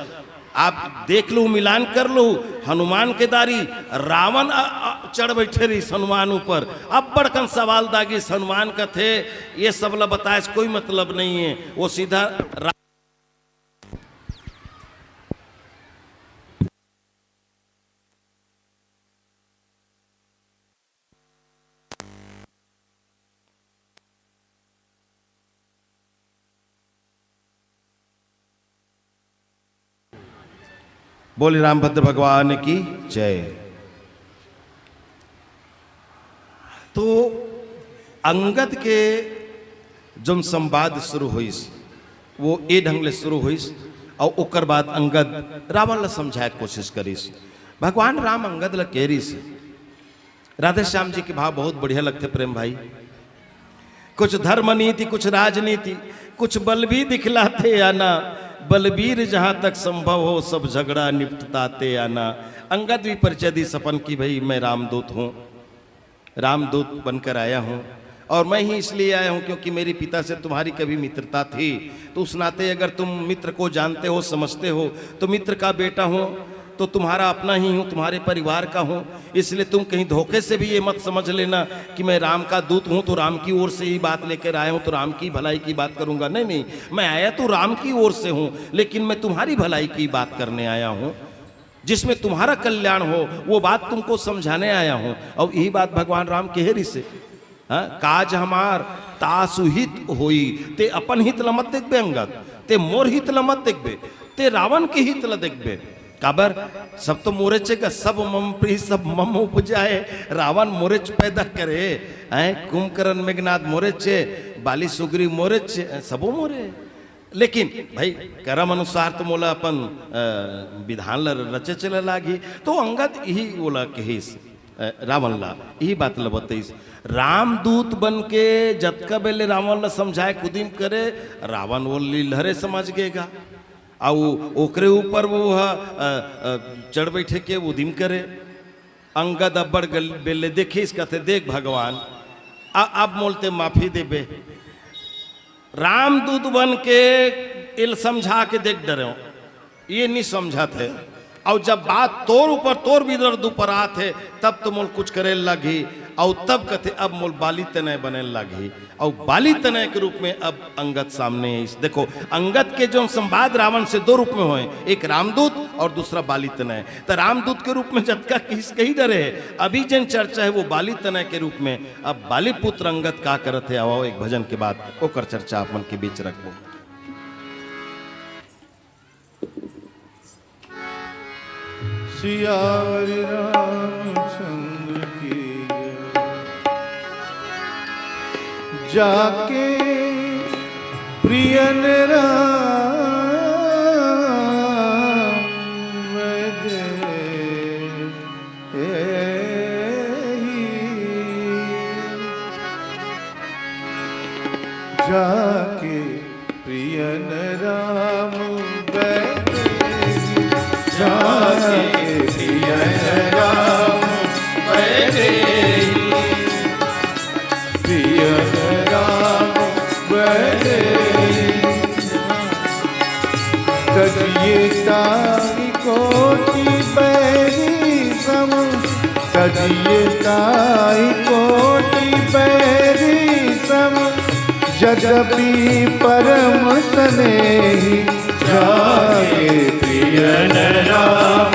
आप देख लू, मिलान कर लू, हनुमान के दारी रावण अ, अ, चढ़ बैठे रहिस हनुमान ऊपर। अब बड़कन सवाल दागिस, हनुमान कथे, "ये सब ला बताए से कोई मतलब नहीं है।" वो सीधा रा- बोले रामभद्र भगवान की जय। तो अंगद के जोन संवाद शुरू होइस, वो ए ढंग ले शुरू होइस, अउ ओकर बाद अंगद रावण ला समझाए के कोशिश करिस। भगवान राम अंगद ला कह रिस, राधे श्याम जी के भाव बहुत बढ़िया लगथे प्रेम भाई। कुछ धर्म नीति, कुछ राजनीति, कुछ बल भी दिखलाते आना, बलबीर जहाँ तक संभव हो, सब झगड़ा निपटताते आना। अंगद भी परिचय दिस अपन कि भाई, मैं रामदूत हूँ, रामदूत बनकर आया हूँ, और मैं ही इसलिए आया हूँ क्योंकि मेरे पिता से तुम्हारी कभी मित्रता थी, तो उस नाते अगर तुम मित्र को जानते हो, समझते हो, तो मित्र का बेटा हूँ, तो तुम्हारा अपना ही हूँ, तुम्हारे परिवार का हूँ, इसलिए तुम कहीं धोखे से भी ये मत समझ लेना कि मैं राम का दूत हूँ तो राम की ओर से ही बात लेकर आया हूँ, तो राम की भलाई की बात करूँगा। नहीं, नहीं, मैं आया तो राम की ओर से हूँ, लेकिन मैं तुम्हारी भलाई की बात करने आया हूँ, जिसमें तुम्हारा कल्याण हो, वो बात तुमको समझाने आया हूँ। अउ यही बात भगवान राम कहे रिस हे, हाँ, काज हमार तासु हित होई। ते अपन हित ल मत देखबे अंगद, ते मोर हित ल मत देखबे, ते रावण के हित ल देखबे। काबर? सब तो मोरेच हे गा, सब मम प्रिय, सब मम उपजाए। रावण मोरेच पैदा करे, हैं, कुंभकर्ण मेघनाद मोरेच हे, बाली सुग्रीव मोरेच हे, सबो मोरे। लेकिन भाई, करम अनुसार तो मोला अपन, अ, विधान ल रचे चले लागही। तो अंगद यही ओला कहिस, अ, रावण ला, यही बात ल बतइस। रामदूत बन के जतका बेले रावण ला समझाए के उदिम करे, रावण वो लीलहरे समझ गे गा। अउ ओकरे ऊपर वो ह, अ, अ, चढ़ बैठे के उदिम करे। अंगद अब्बड़ गल-, बेले देखिस, कथे, "देख भगवान, अ-, अब मोल ते माफी देबे।" रामदूत बन के एल समझा के देख डरेंव, ये नी समझत हे। अउ जब बात तोर ऊपर, तोर बिदर दुपरात हे, तब तो मोल कुछ करे लगही। अउ तब कथे, "अब मोल बाली तनय बने लगही।" अउ बाली तनय के रूप में अब अंगद सामने हे। देखो, अंगद के जो संवाद रावण से दो रूप में होय, एक रामदूत और दूसरा बाली तनय। त रामदूत के रूप में जतका किहिस कही डरे हे, अभी जेन चर्चा हे वो बाली तनय के रूप में। अब बाली पुत्र अंगद का करत हे, आवव एक भजन के बाद ओकर चर्चा आप मन के बीच रखबो। सियावर रामचंद्र की जय। जाके प्रियन राम वैदेही। जाके प्रियन राम वैदेही। जाके प्रियन राम वैदेही। प्रियन राम वैदेही। तजिए ताहि कोटि बैरी सम, तज ये ताई कोटि बैरी सम, यद्यपि परम स्नेही, जाके प्रियन राम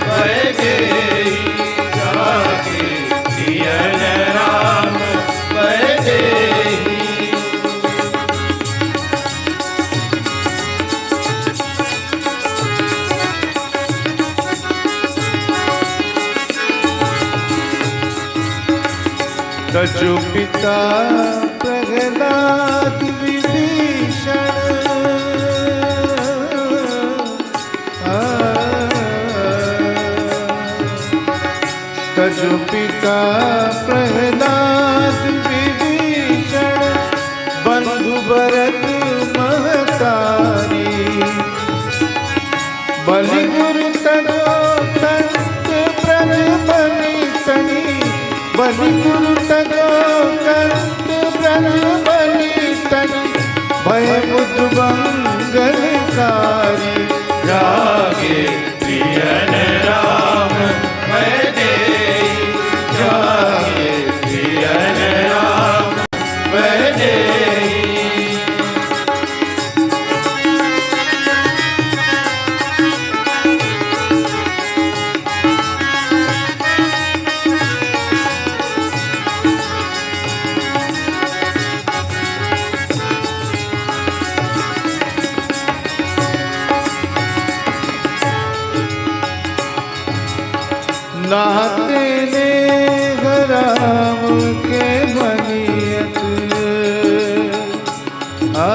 वैदेही, जाके प्रियन राम वैदेही। तजो पिता प्रहलाद विभीषण, आ, तजो पिता प्रहलाद विभीषण, बंधु भरत महतारी। बलि गुरु तजो कंत ब्रज बनि तनि, बलि गुरु तजो कंत ब्रज बनि तनि, भए मुद मंगलकारी। जागे प्रियन राम वैदेही, जागे प्रियन राम वैदेही। नाते नेह राम के मनियत। आ,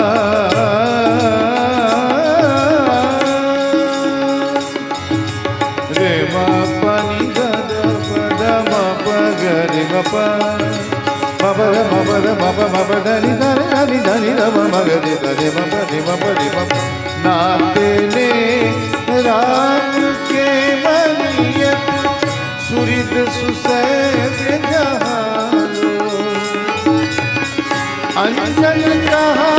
रे मा पा नि ध ध प ध मा प ग रे मा पा। मा प ध मा प ध मा प मा प ध नि ध रे ध नि ध नि ध प मा ग रे ध रे मा प रे मा प रे मा प। नाते नेह राम के मनियत, सुहृद सुसैल जहालो। अंजन कहा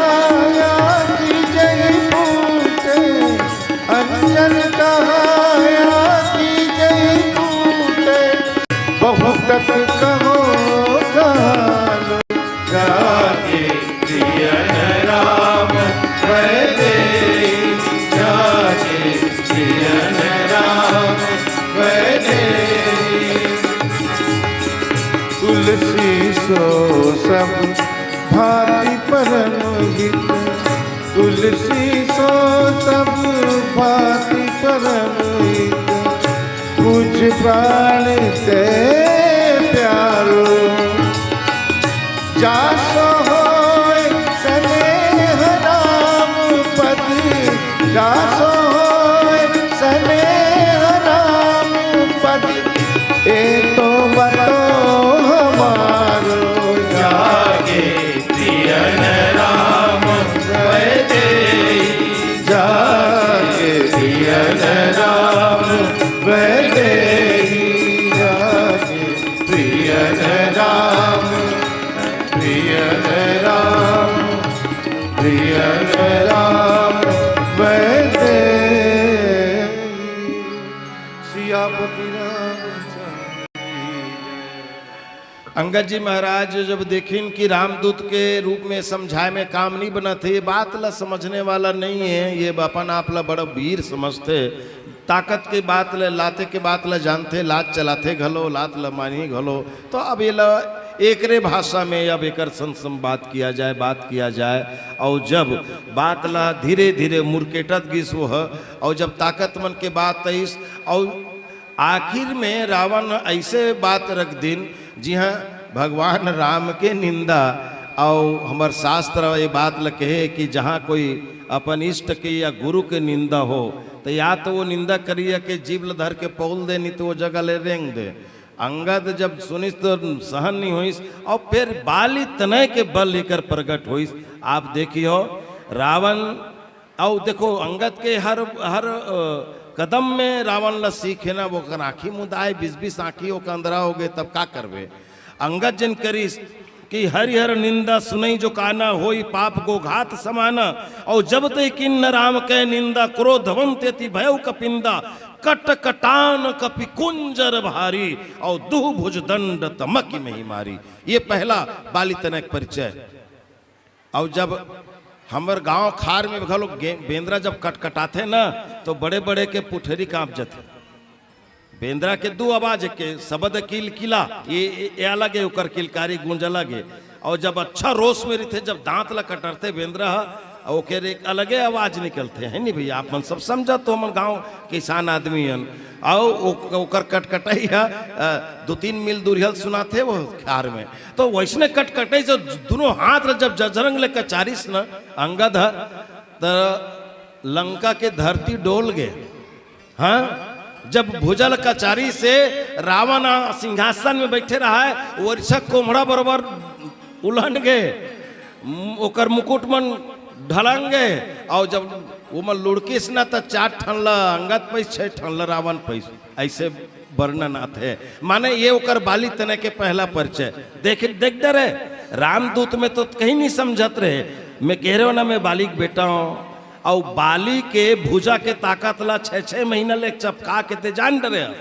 या कीजहि पूते, अंजन कहा या कीजहि पूते, बहुतक कहो कहालो। जाके प्रियन राम वैदेही, जाके प्रियन राम वैदेही। तुलसी सो सब भांति परम हित, तुलसी सो सब भांति परम हित, पूज प्राण ते प्यारो। जासो होय स्नेह राम पद, जासो होय स्नेह राम पद, ए तो बतो हमारो। जागे प्रियन राम वैदेही, जागे प्रियन राम वैदेही, जागे प्रियन राम, प्रियन राम, प्रियन राम वैदेही। सियापति रामचंद्र की जय। अंगद जी महाराज जब देखिन कि रामदूत के रूप में समझाए में काम नहीं बनत हे, ये बात ला समझने वाला नहीं है, ये अपन आप ला बड़ा वीर समझथे, ताकत के बात ला, लाते के बात ला जानथे, लात चलाथे घलो, लात ला मानही घलो। तो अब ये ला एकरे भाषा में अब एकर संग संवाद किया जाए, बात किया जाए। और जब बात ला धीरे धीरे मुरकेटत गिस वो ह, और जब ताकत मन के बात आइस, और आखिर में रावण ऐसे बात रख दिन, जिहाँ भगवान राम के निंदा, और हमर शास्त्र ये बात ल कहे कि जहाँ कोई अपन इष्ट के या गुरु के निंदा हो, तो या तो वो निंदा करिया के जीभ ल धर के पौल दे, नहीं तो वो जगह ले रेंग दे। अंगद जब सुनिस तो सहन नहीं होइस, और फिर बाली तनय के बल लेकर प्रगट होइस। आप देखियो, रावण, और देखो, अंगद के हर, हर, अ, कदम में रावण ला सीख हे ना, वो कर आँखी मुदाए, बीस बीस आँखी वो अंधरा हो गए, तब का करबे? अंगद जिन करिस कि हरि हर निंदा सुनई जो काना, होई पाप गो घात समाना। और जब ते किन्न राम कै निंदा, क्रोधवंत अति भयउ कपिंदा। कट कटान कपि कुंजर भारी, अउ दुहु भुज दंड तमकि महि मारी। ये पहला बाली तनय के परिचय। अउ जब हमर गांव खार में घलो गे-, बेंदरा जब कटकटाथे न, तो बड़े-बड़े के पुठरी कांप जथे। बेंदरा के दू आवाज, एक के सबद किलकिला, ये, ये, ये अलग हे, ओकर किलकारी गूंज अलग हे। अउ जब अच्छा रोष में रहिथे, जब दांत ला कटरथे बेंदरा ह, अउ ओकर एक अलगे आवाज निकलथे, हे नी भैया? आप मन सब समझत हो, हमन गांव किसान आदमी हन। अउ ओ-, ओकर कटकटई ह, अ, दू तीन मील दूरिहा ल सुनाथे वो खार में। तो वइसने कटकटई से दुनों हाथ ला जब जजरंग ले कचारिस न अंगद ह, त लंका के धरती डोल गे। हाँ, जब भुजा ल कचारिस हे, रावण सिंहासन में बइठे रहय, वरिसा कोम्हड़ा बरोबर उलहन गे, म-, ओकर मुकुट मन ढलंग गे, अउ जब ओमन लुढ़किस न, त चार ठन ल अंगद पइस, छह ठन ल रावण पइस। अइसे वर्णन आथे। माने ये ओकर बाली तनय के पहला परिचय। देख, देख दे रे, रामदूत में तो कहीं नहीं समझत रहे। मैं कह रहे हो ना, मैं बाली के बेटा हूँ। अउ बाली के भुजा के ताकत ला छह छह महीना ले चपका के ते जान डरे हस।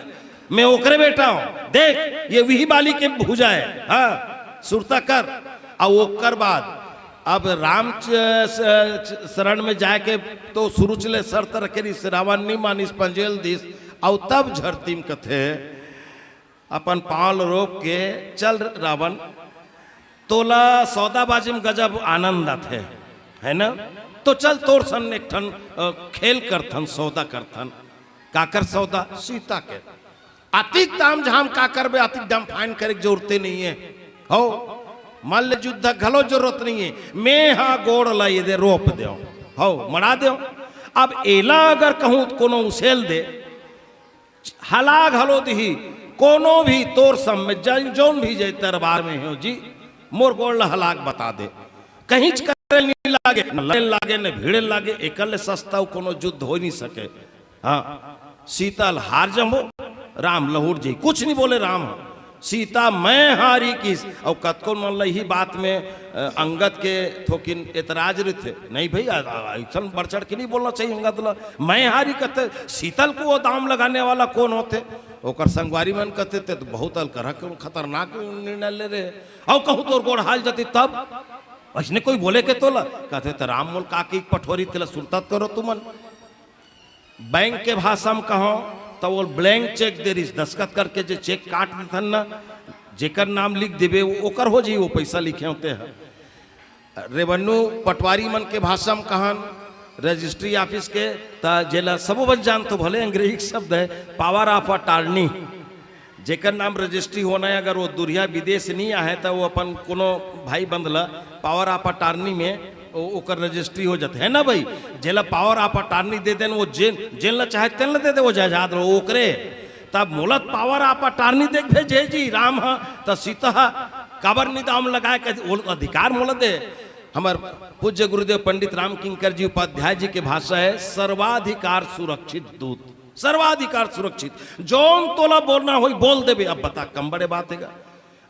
मैं ओकरे बेटा हूँ। देख, ये वही बाली के भुजा है। हाँ, सुरता कर। अउ ओकर बाद अब राम च-, स-, च-, शरण में जाके तो सुरुच ले शर्त रखे रहिस, रावण नहीं मानिस, पंजेल दिस। अउ तब झरती म कथे, अपन पाँव ल रोप के, "चल रावण, तोला सौदाबाजी में गजब आनंद आथे, है ना? तो चल तोर सन एक ठन, अ, खेल करथन, सौदा करथन।" काकर सौदा? सीता के। अतिक ताम झाम का करबे, अतिक डमफाइन करे के जरूरते नहीं है। हो, मल्ल युद्ध घलो जरूरत नहीं है। मैं हा गोड़ ला ये दे रोप देव, हो, मड़ा देव। अब एला अगर कहूँ त कोनो उसेल दे, हलाग हलो दिही, कोनो भी तोर सम में जन जौन भी जे दरबार में हो जी, मोर गोड़ ला हलाग बता दे। कहीं करे नहीं लागे, न लड़े लागे, न भिड़े लागे, एकर ले सस्ता कोनो युद्ध हो नहीं सके। हाँ, सीता ल हार जम्बो, राम लहुट जाई, कुछ नहीं बोले राम। सीता मैं हारी किस, अउ कतको मन ल इही बात में, अ, अंगद के थोकिन एतराज रहिथे। नहीं भई, अ, अ, अइसन बढ़ चढ़ के नहीं बोलना चाहिए अंगद ल। मैं हारी कथे, सीता ल को दाम लगाने वाला कौन होथे? ओकर संगवारी मन कथे, "ते तो बहुत अलकरहा के खतरनाक निर्णय ले रहे। अउ कहूँ तोर गोड़ हाल जती तब? अइसने कोई बोले के तोला?" कथे, "त राम मोल का की पठोरी तेला सुरतात करो तुमन।" बैंक के भाषा म कहंव, त वो blank cheque दे रिहिस, दस्खत करके जे cheque काट देथन ना, जेकर नाम लिख देबे, वो ओकर हो जाही, वो पैसा लिखे होते हैं। Revenue पटवारी मन के भाषा म कहन, registry office के, त जेला सबो बन जानथो, भले अंग्रेजी शब्द है, power of attorney। जेकर नाम registry होना है, अगर वो दुरिहा विदेश नहीं आहे, त वो अपन कोनो भाई बंद ला power of attorney में ओ-, ओकर registry हो जाथे, है ना भाई? जेला power of attorney दे देन, वो जेन, जेन ला चाहे तेन ला दे दे, वो जायदाद ला ओकरे। तब मोला त power of attorney देख भेजे जी राम ह, त सीता ह काबर निदाम लगाए के वो अधिकार मोला दे। हमर पूज्य गुरुदेव पंडित राम किंकर जी उपाध्याय जी के भाषा है, सर्वाधिकार सुरक्षित दूत। सर्वाधिकार सुरक्षित, जौन तोला बोलना होई, बोल देबे। अब बता, कम बड़े बात है गा?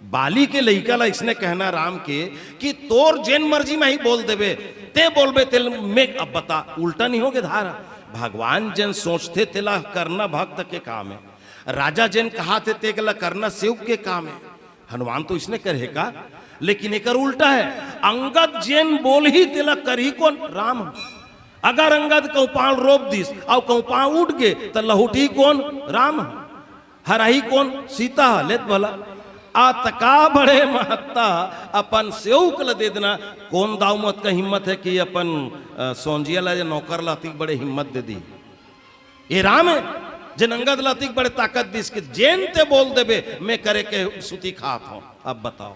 बाली के लइका ला इसने कहना राम के कि तोर जेन मर्जी में ही बोल देबे, ते बोलबे, ते में, अब बता, उल्टा नहीं होगे धारा? भगवान जेन सोचथे, तेला करना भक्त के काम है। राजा जेन कहाथे, तेला करना सेवक के काम है। हनुमान तो इसने करे का, लेकिन एकर उल्टा है। अंगद जेन बोलही, तेला करही कौन? राम। अगर अंगद कहूँ पाँव रोप दिस, अउ कहूँ पाँव उठ गे, त लहुटही कौन? राम। हराही कौन? सीता ह। लेत भला। अतका बड़े महत्ता अपन सेवक ल दे देना, कौन दाऊ मत का हिम्मत है कि अपन, अ, सोंजिया ला या नौकर ला अतिक बड़े हिम्मत दे दी? ये राम है, जेन अंगद ला अतिक बड़े ताकत दिस कि जेन ते बोल देबे, मैं करे के सुती खात हूँ। अब बताओ।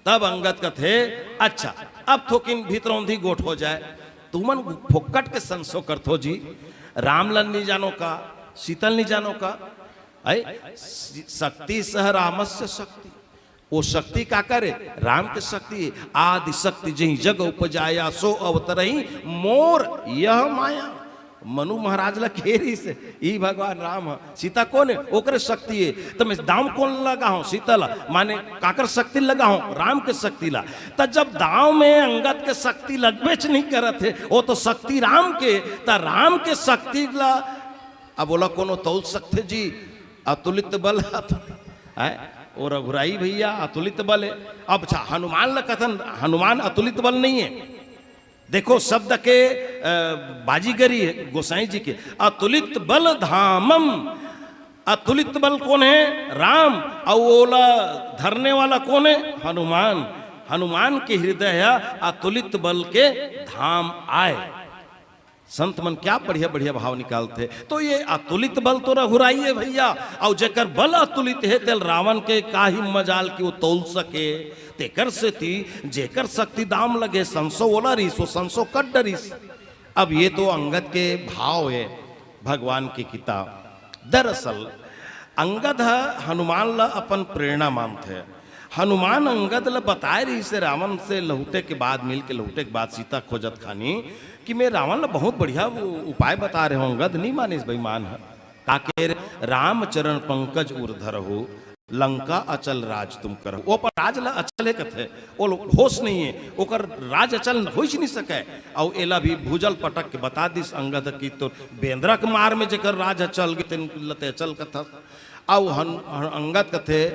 तब अंगद कथे, "अच्छा, अब थोकिन भीतरौंधी गोठ हो जाए, तुमन फोकट के संसो करथो जी, राम ला नहीं जानो का, सीता ल नहीं जानो का?" अय, शक्ति सह रामस्य शक्ति। वो शक्ति का करे? राम के शक्ति। "आदि शक्ति जहीं जग उपजाया, सो अवतरही मोर यह माया।" मनु महाराज ला कहे रहिस, "ई भगवान राम ह, सीता कौन है? ओकरे शक्ति है। त मैं दाम कौन लगाहूँ सीता ला? माने काकर शक्ति लगाहूँ? राम के शक्ति ला।" त जब दाम में अंगद के शक्ति लगबेच नहीं करत है, वो तो शक्ति राम के, त राम के शक्ति ला अब ओला कोनो तौल सकथे जी? अतुलित बल अतु-, हैं? ओ रघुराई भैया अतुलित बल हे। अब अच्छा, हनुमान ल कथन, हनुमान अतुलित बल नहीं है। देखो शब्द के, अ, बाजीगरी है गोसाई जी के। अतुलित बल धामम, अतुलित बल कोन हे? राम। अउ ओला धरने वाला कोन हे? हनुमान। हनुमान के हृदय ह अतुलित बल के धाम आय। संत मन क्या बढ़िया बढ़िया भाव निकालथे। तो ये अतुलित बल तो रघुराई हे भैया, अउ जेकर बल अतुलित हे तेल रावण के का ही मजाल कि वो तौल सके। तेकर सेती जेकर शक्ति दाम लगे, संसो ओला रिस, वो संसो कट डरिस। अब ये तो अंगद के भाव हे भगवान के किता। दरअसल अंगद ह हनुमान ल अपन प्रेरणा मानथे। हनुमान अंगद ल बताए रहिस हे रावण से लहुटे के बाद, मिल के लहुटे के बाद सीता खोजत खानी कि मैं रावण ल बहुत बढ़िया उ-, उपाय बता रहे हूँ। अंगद नहीं मानिस बेईमान ह। ताके राम चरण पंकज उर धरहु, लंका अचल राज तुम करहु। वो अपन राज ल अचल हे कथे, वो लोग होश नहीं है, ओकर राज अचल होइच नहीं सके। अउ एला भी भूजल पटक के बता दिस अंगद कि तो बेंदरा के मार में जेकर राज अचल गे, तेन लते अचल कथस। अउ हन-, हन-, अंगद कथे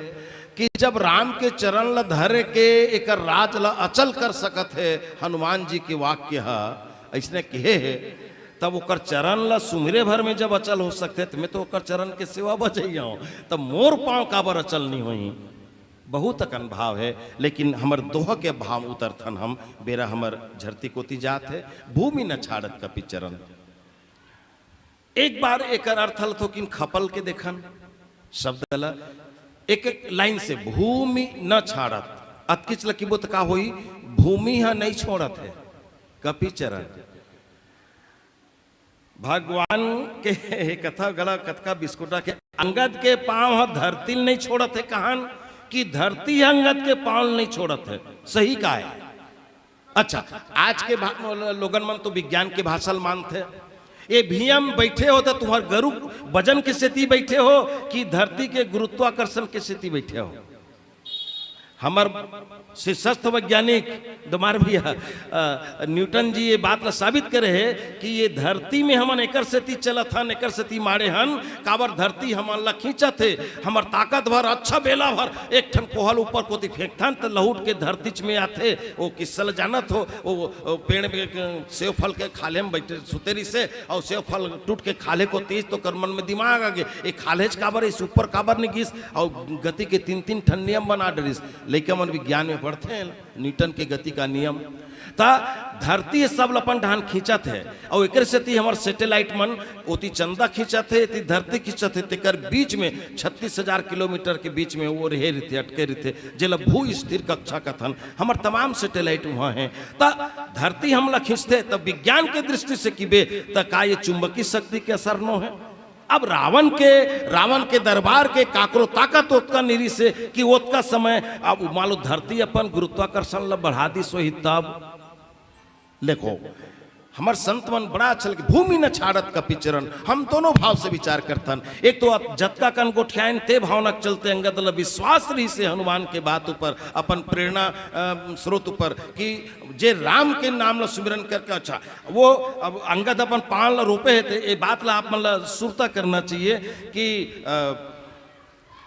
कि जब राम के चरण ल धरे के एकर राज ल अचल कर सकत हे हनुमान जी के वाक्य ह, अइसने कहे हे, तब ओकर चरण ल सुमिरे भर में जब अचल हो सकथे, त मैं तो ओकर चरण के सेवा बजइया हूँ, तब मोर पाँव काबर अचल नहीं होही? बहुत अकन भाव हे, लेकिन हमर दोह के भाव उतरथन हम, बेरा हमर झरती कोती जात हे। भूमि न छाड़त कपि चरण। एक बार एकर अर्थ ल थोकिन खपल के देखन शब्द ल, एक एक लाइन से, भूमि न छाड़त, अतकिच ल किबो त का होई? भूमि ह नहीं छोड़त हे कपि चरण। भगवान के ये कथा गला कतका बिस्कुटा के, अंगद के पाँव ह धरती ल नहीं छोड़त हे, कहन कि धरती ह अंगद के पाँव ल नहीं छोड़त हे। सही का हे? अच्छा, आज के भा-, लोगन मन तो विज्ञान के भाषा ल मानथे। ये भुइयां म बैठे हो त तुम्हर गरु वजन के सेती बैठे हो कि धरती के गुरुत्वाकर्षण के सेती बैठे हो? हमर शीर्षस्थ वैज्ञानिक डोमार भैया, अ, न्यूटन जी ये बात ला साबित करे हे कि ये धरती में हमन एकर सेती चलत हन, एकर सेती माड़े हन, काबर धरती हमन ला खींचत हे। हमर ताकत भर अच्छा बेला भर एक ठन कोहा ल ऊपर कोती फेंकथन त लहुट के धरतीच में आथे। वो किस्सा ल जानत हो, वो, वो पेड़ में एक सेव फल के खाल्हे में बैठे सुते रहिसे, अउ सेव फल टूट के खाल्हे कोती तो ओकर मन में दिमाग आ गे, ये खाल्हेच काबर, इस ऊपर काबर नहीं गिस? अउ गति के तीन तीन ठन नियम बना डरिस। लइका मन विज्ञान में पढ़थे न्यूटन के गति का नियम। त धरती ह सब ल अपन डहान खींचत हे, अउ एकर सेती हमर satellite मन ओती चंदा खींचत हे, एती धरती खींचत हे, तेकर बीच में छत्तीस हजार किलोमीटर के बीच में वो रहे रहिथे, अटके रहिथे, जेला भू स्थिर कक्षा कथन। हमर तमाम satellite उहाँ हे। त धरती हमला खींचथे, त विज्ञान के दृष्टि से किबे, त का ये चुंबकीय शक्ति के असर नो हे? अब रावण के, रावण के दरबार के काकरो ताकत ओतका नइ रिहिसे कि ओतका समय, अब मान लो धरती अपन गुरुत्वाकर्षण ल बढ़ा दिस होही तब। देखो, हमर संत मन बड़ा अच्छा लगे, भूमि न छाड़त कपि चरण, हम दोनों भाव से विचार करथन। एक तो आप जतका कन गोठियायन ते भावना के चलते अंगद ल विश्वास रिहिसे हनुमान के बात ऊपर, अपन प्रेरणा, अ, स्रोत ऊपर कि जे राम के नाम ल सुमिरन करके, अच्छा, वो अब अंगद अपन पाँव ल रोपे हे, ते ये बात ल आप मन ल सुरता करना चाहिए कि, अ,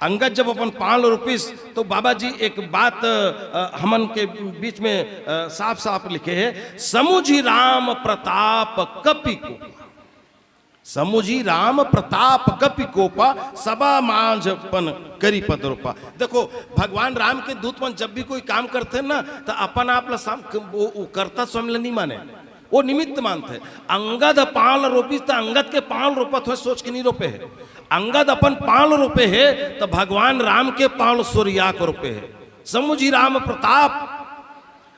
अंगद जब अपन पाँव ल रोपिस, तो बाबा जी एक बात, अ, हमन के बीच में, अ, साफ-साफ लिखे हे, "समुझि राम प्रताप कपि कोपा।" समुझि राम प्रताप कपि कोपा, सबा माझ पन करि पद रोपा। देखो, भगवान राम के दूत मन जब भी कोई काम करथे ना, त अपन आप ल साम-, वो, वो कर्ता स्वामी ल नहीं माने, वो निमित्त मानथे। अंगद पाँव ल रोपिस त अंगद के पाँव ल रोपत होय सोच के नहीं रोपे हे। अंगद अपन पाँव ल रोपे हे त भगवान राम के पाँव ल सोरिया के रोपे हे। समुझि राम प्रताप।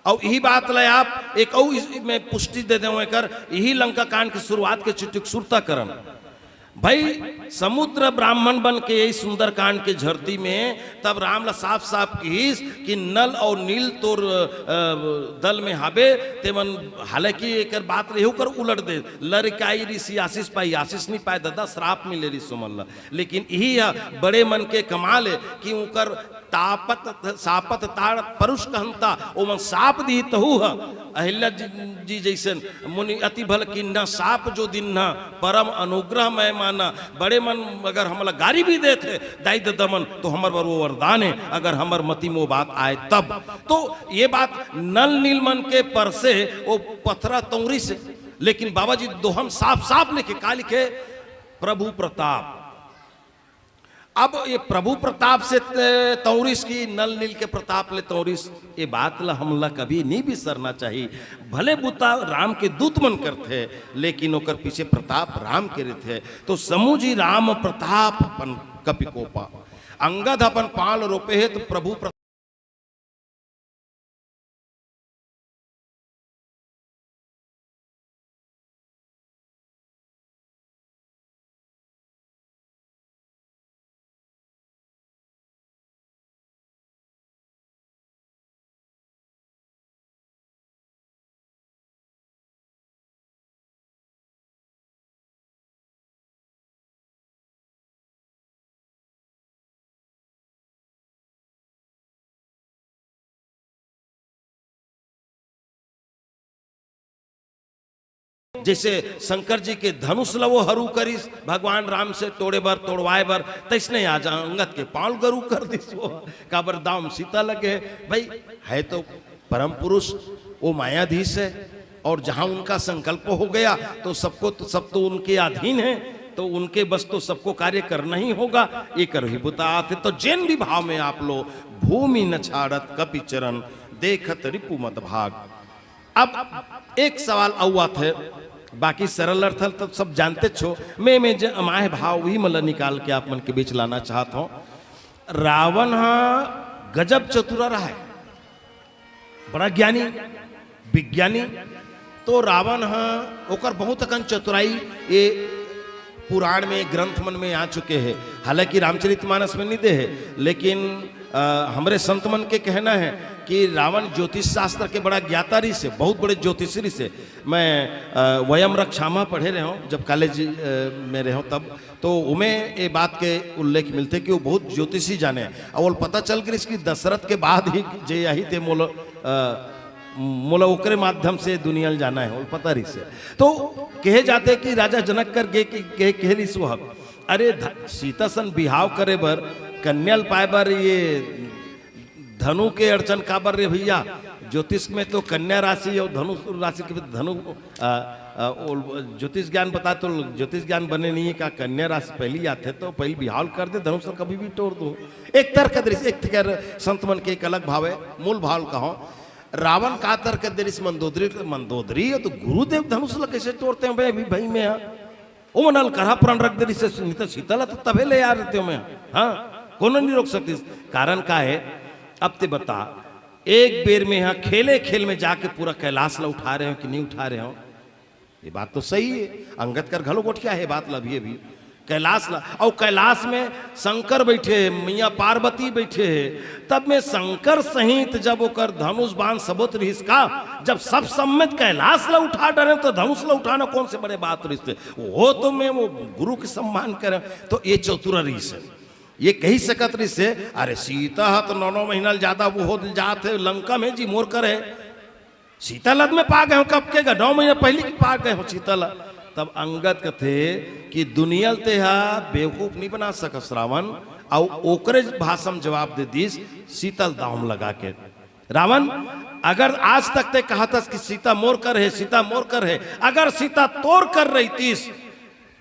अउ इही बात ल आप एक अउ इस-, मैं पुष्टि दे देवं एकर, इही लंका कांड के शुरुआत के चुटुक सुरता करन। भाई, समुद्र ब्राह्मण बन के यही सुंदरकांड के झरती में तब राम ला साफ-साफ किहिस कि नल अउ नील तोर, अ, दल में हाबे, तेमन, हालांकि एकर बात रहे ओकर उलट दे, लरिकाई रिस आशीष पाई, आशीष नहीं पाए दादा, श्राप मिले रिस ओमन ला। लेकिन इही ह बड़े मन के कमाल हे कि ओकर तापत, सापत ताड़ परुष कहंता, ओमन साप दिही तहू ह, अहिल्या जी, जी जइसन मुनि अति भल कीन्हा, साप जो दिन्हा, परम अनुग्रह मय माना। बड़े मन अगर हमला गारी भी देथे दाई ददा मन, तो हमर बर वो वरदान हे, अगर हमर मति म वो बात आय तब। तो ये बात नल नील मन के परसे, वो पथरा तौरी से। लेकिन बाबा जी दोहा म साफ साफ लिखे, का लिखे? प्रभु प्रताप। अब ये प्रभु प्रताप से त-, तौरिस की नल नील के प्रताप ले तौरिस, ये बात ला हमला कभी नहीं बिसरना चाहिए। भले बुता राम के दूत मन करथे, लेकिन ओकर पीछे प्रताप राम के रहिथे। तो समूह जी राम प्रताप अपन कपि कोपा, अंगद अपन पांव ल रोपे हे, तो प्रभु प्रताप जैसे शंकर जी के धनुष ल वो हरू करिस भगवान राम से तोड़े बर, तोड़वाए बर, तैसने आज अंगद के पांव ल हरू कर दिस वो, काबर दांव म सीता लगे। भाई, है तो परम पुरुष, वो मायाधीश है, और जहां उनका संकल्प हो गया तो सबको तो, सब तो उनके अधीन है, तो उनके बस तो सबको कार्य करना ही होगा। ये कर ही बुता आथे, तो जेन भी भाव में आप लो, भूमि न छाड़त कपि चरण, देखत रिपु मद भाग। अब एक सवाल अउ आथे, बाकी सरल अर्थ ल तो सब जानते छो, मैं, मैं जे अमाय भाव वही मन ल निकाल के आप मन के बीच लाना चाहत हूं। रावण हा गजब चतुरा रहा है, बड़ा ज्ञानी, विज्ञानी। तो रावण ह, ओकर बहुत अकन चतुराई ये पुराण में, ग्रंथ मन में आ चुके हे। हालांकि रामचरितमानस में नहीं दे हे, लेकिन, अ, हमरे संत मन के कहना है कि रावण ज्योतिष शास्त्र के बड़ा ज्ञाता रहिसे, बहुत बड़े ज्योतिषी रहिसे। मैं, अ, वयम रक्षामः पढ़े रहे हूँ जब कॉलेज, अ, में रहे हूँ तब, तो उमे ये बात के उल्लेख मिलथे कि वो बहुत ज्योतिषी जाने। अउ ओला पता चल गिस कि दशरथ के बाद ही जे आही ते मोला, अ, मोला ओकरे माध्यम से दुनिया ल जाना है, ओला पता रहिसे। तो कहे जाथे कि राजा जनक कर गे कि, के, कहे रहिस वो ह, "अरे ध-, सीता सन बिहाव करे बर, कन्या ल पाए बर ये धनु के अड़चन काबर रे भैया? ज्योतिष में तो कन्या राशि और धनु राशि के धनु, आ, आ, ओ, ज्योतिष ज्ञान बता तो ज्योतिष ज्ञान बने नहीं है का? कन्या राशि पहली आथे तो पहली बिहाव ल कर दे, धनुष ल कभी भी तोड़ दूं।" एक तर्क दे रहिस, एक तर्क संत मन के एक अलग भाव है, मूल भाव ल कहो। रावण का तर्क दे रहिस मंदोदरी, मंदोदरी, ये तो गुरुदेव धनुष ल कैसे तोड़ते हैं भाई, अभी भाई मैं यहाँ ओमन अलकरहा प्राण रख दे रहिसे, नहीं तो सीता ला तो तभे ले आ रहते हो मैं। हाँ, कोनो नहीं रोक सकतिस। कारण का है? अब ते बता, एक बेर में यहाँ खेले खेल में जाके पूरा कैलाश ला उठा रहे हो कि नहीं उठा रहे हो? ये बात तो सही है, अंगद कर घलो गोठिया है बात ला अभी अभी। कैलाश ला, और कैलाश में शंकर बैठे है, मैया पार्वती बैठे है, तब में शंकर सहित जब ओकर धनुष बाण सबोत रहिस का, जब सब सम्मत कैलाश ला उठा डरे तो धनुष ला उठाना कौन से बड़े बात रहिस थे? वो तो मैं वो गुरु के सम्मान करें, तो ये चतुर रहिस हे। ये कही सकत रहिस हे, "अरे सीता ह तो नौ नौ महीना ले ज्यादा वो हो जात हे, लंका में जी मोर कर हे। सीता लद में पा गए हो कब के गा? नौ महीना पहले की पा गए हो सीता ला।" तब अंगद कथे कि दुनिया ल तेहा बेवकूफ नहीं बना सकस रावण, अउ ओकरे भाषा में जवाब दे दिस सीता ल दाव में लगा के। रावण, अगर आज तक ते कहतस कि सीता मोर कर हे, सीता मोर कर हे, अगर सीता तोर कर रहितिस,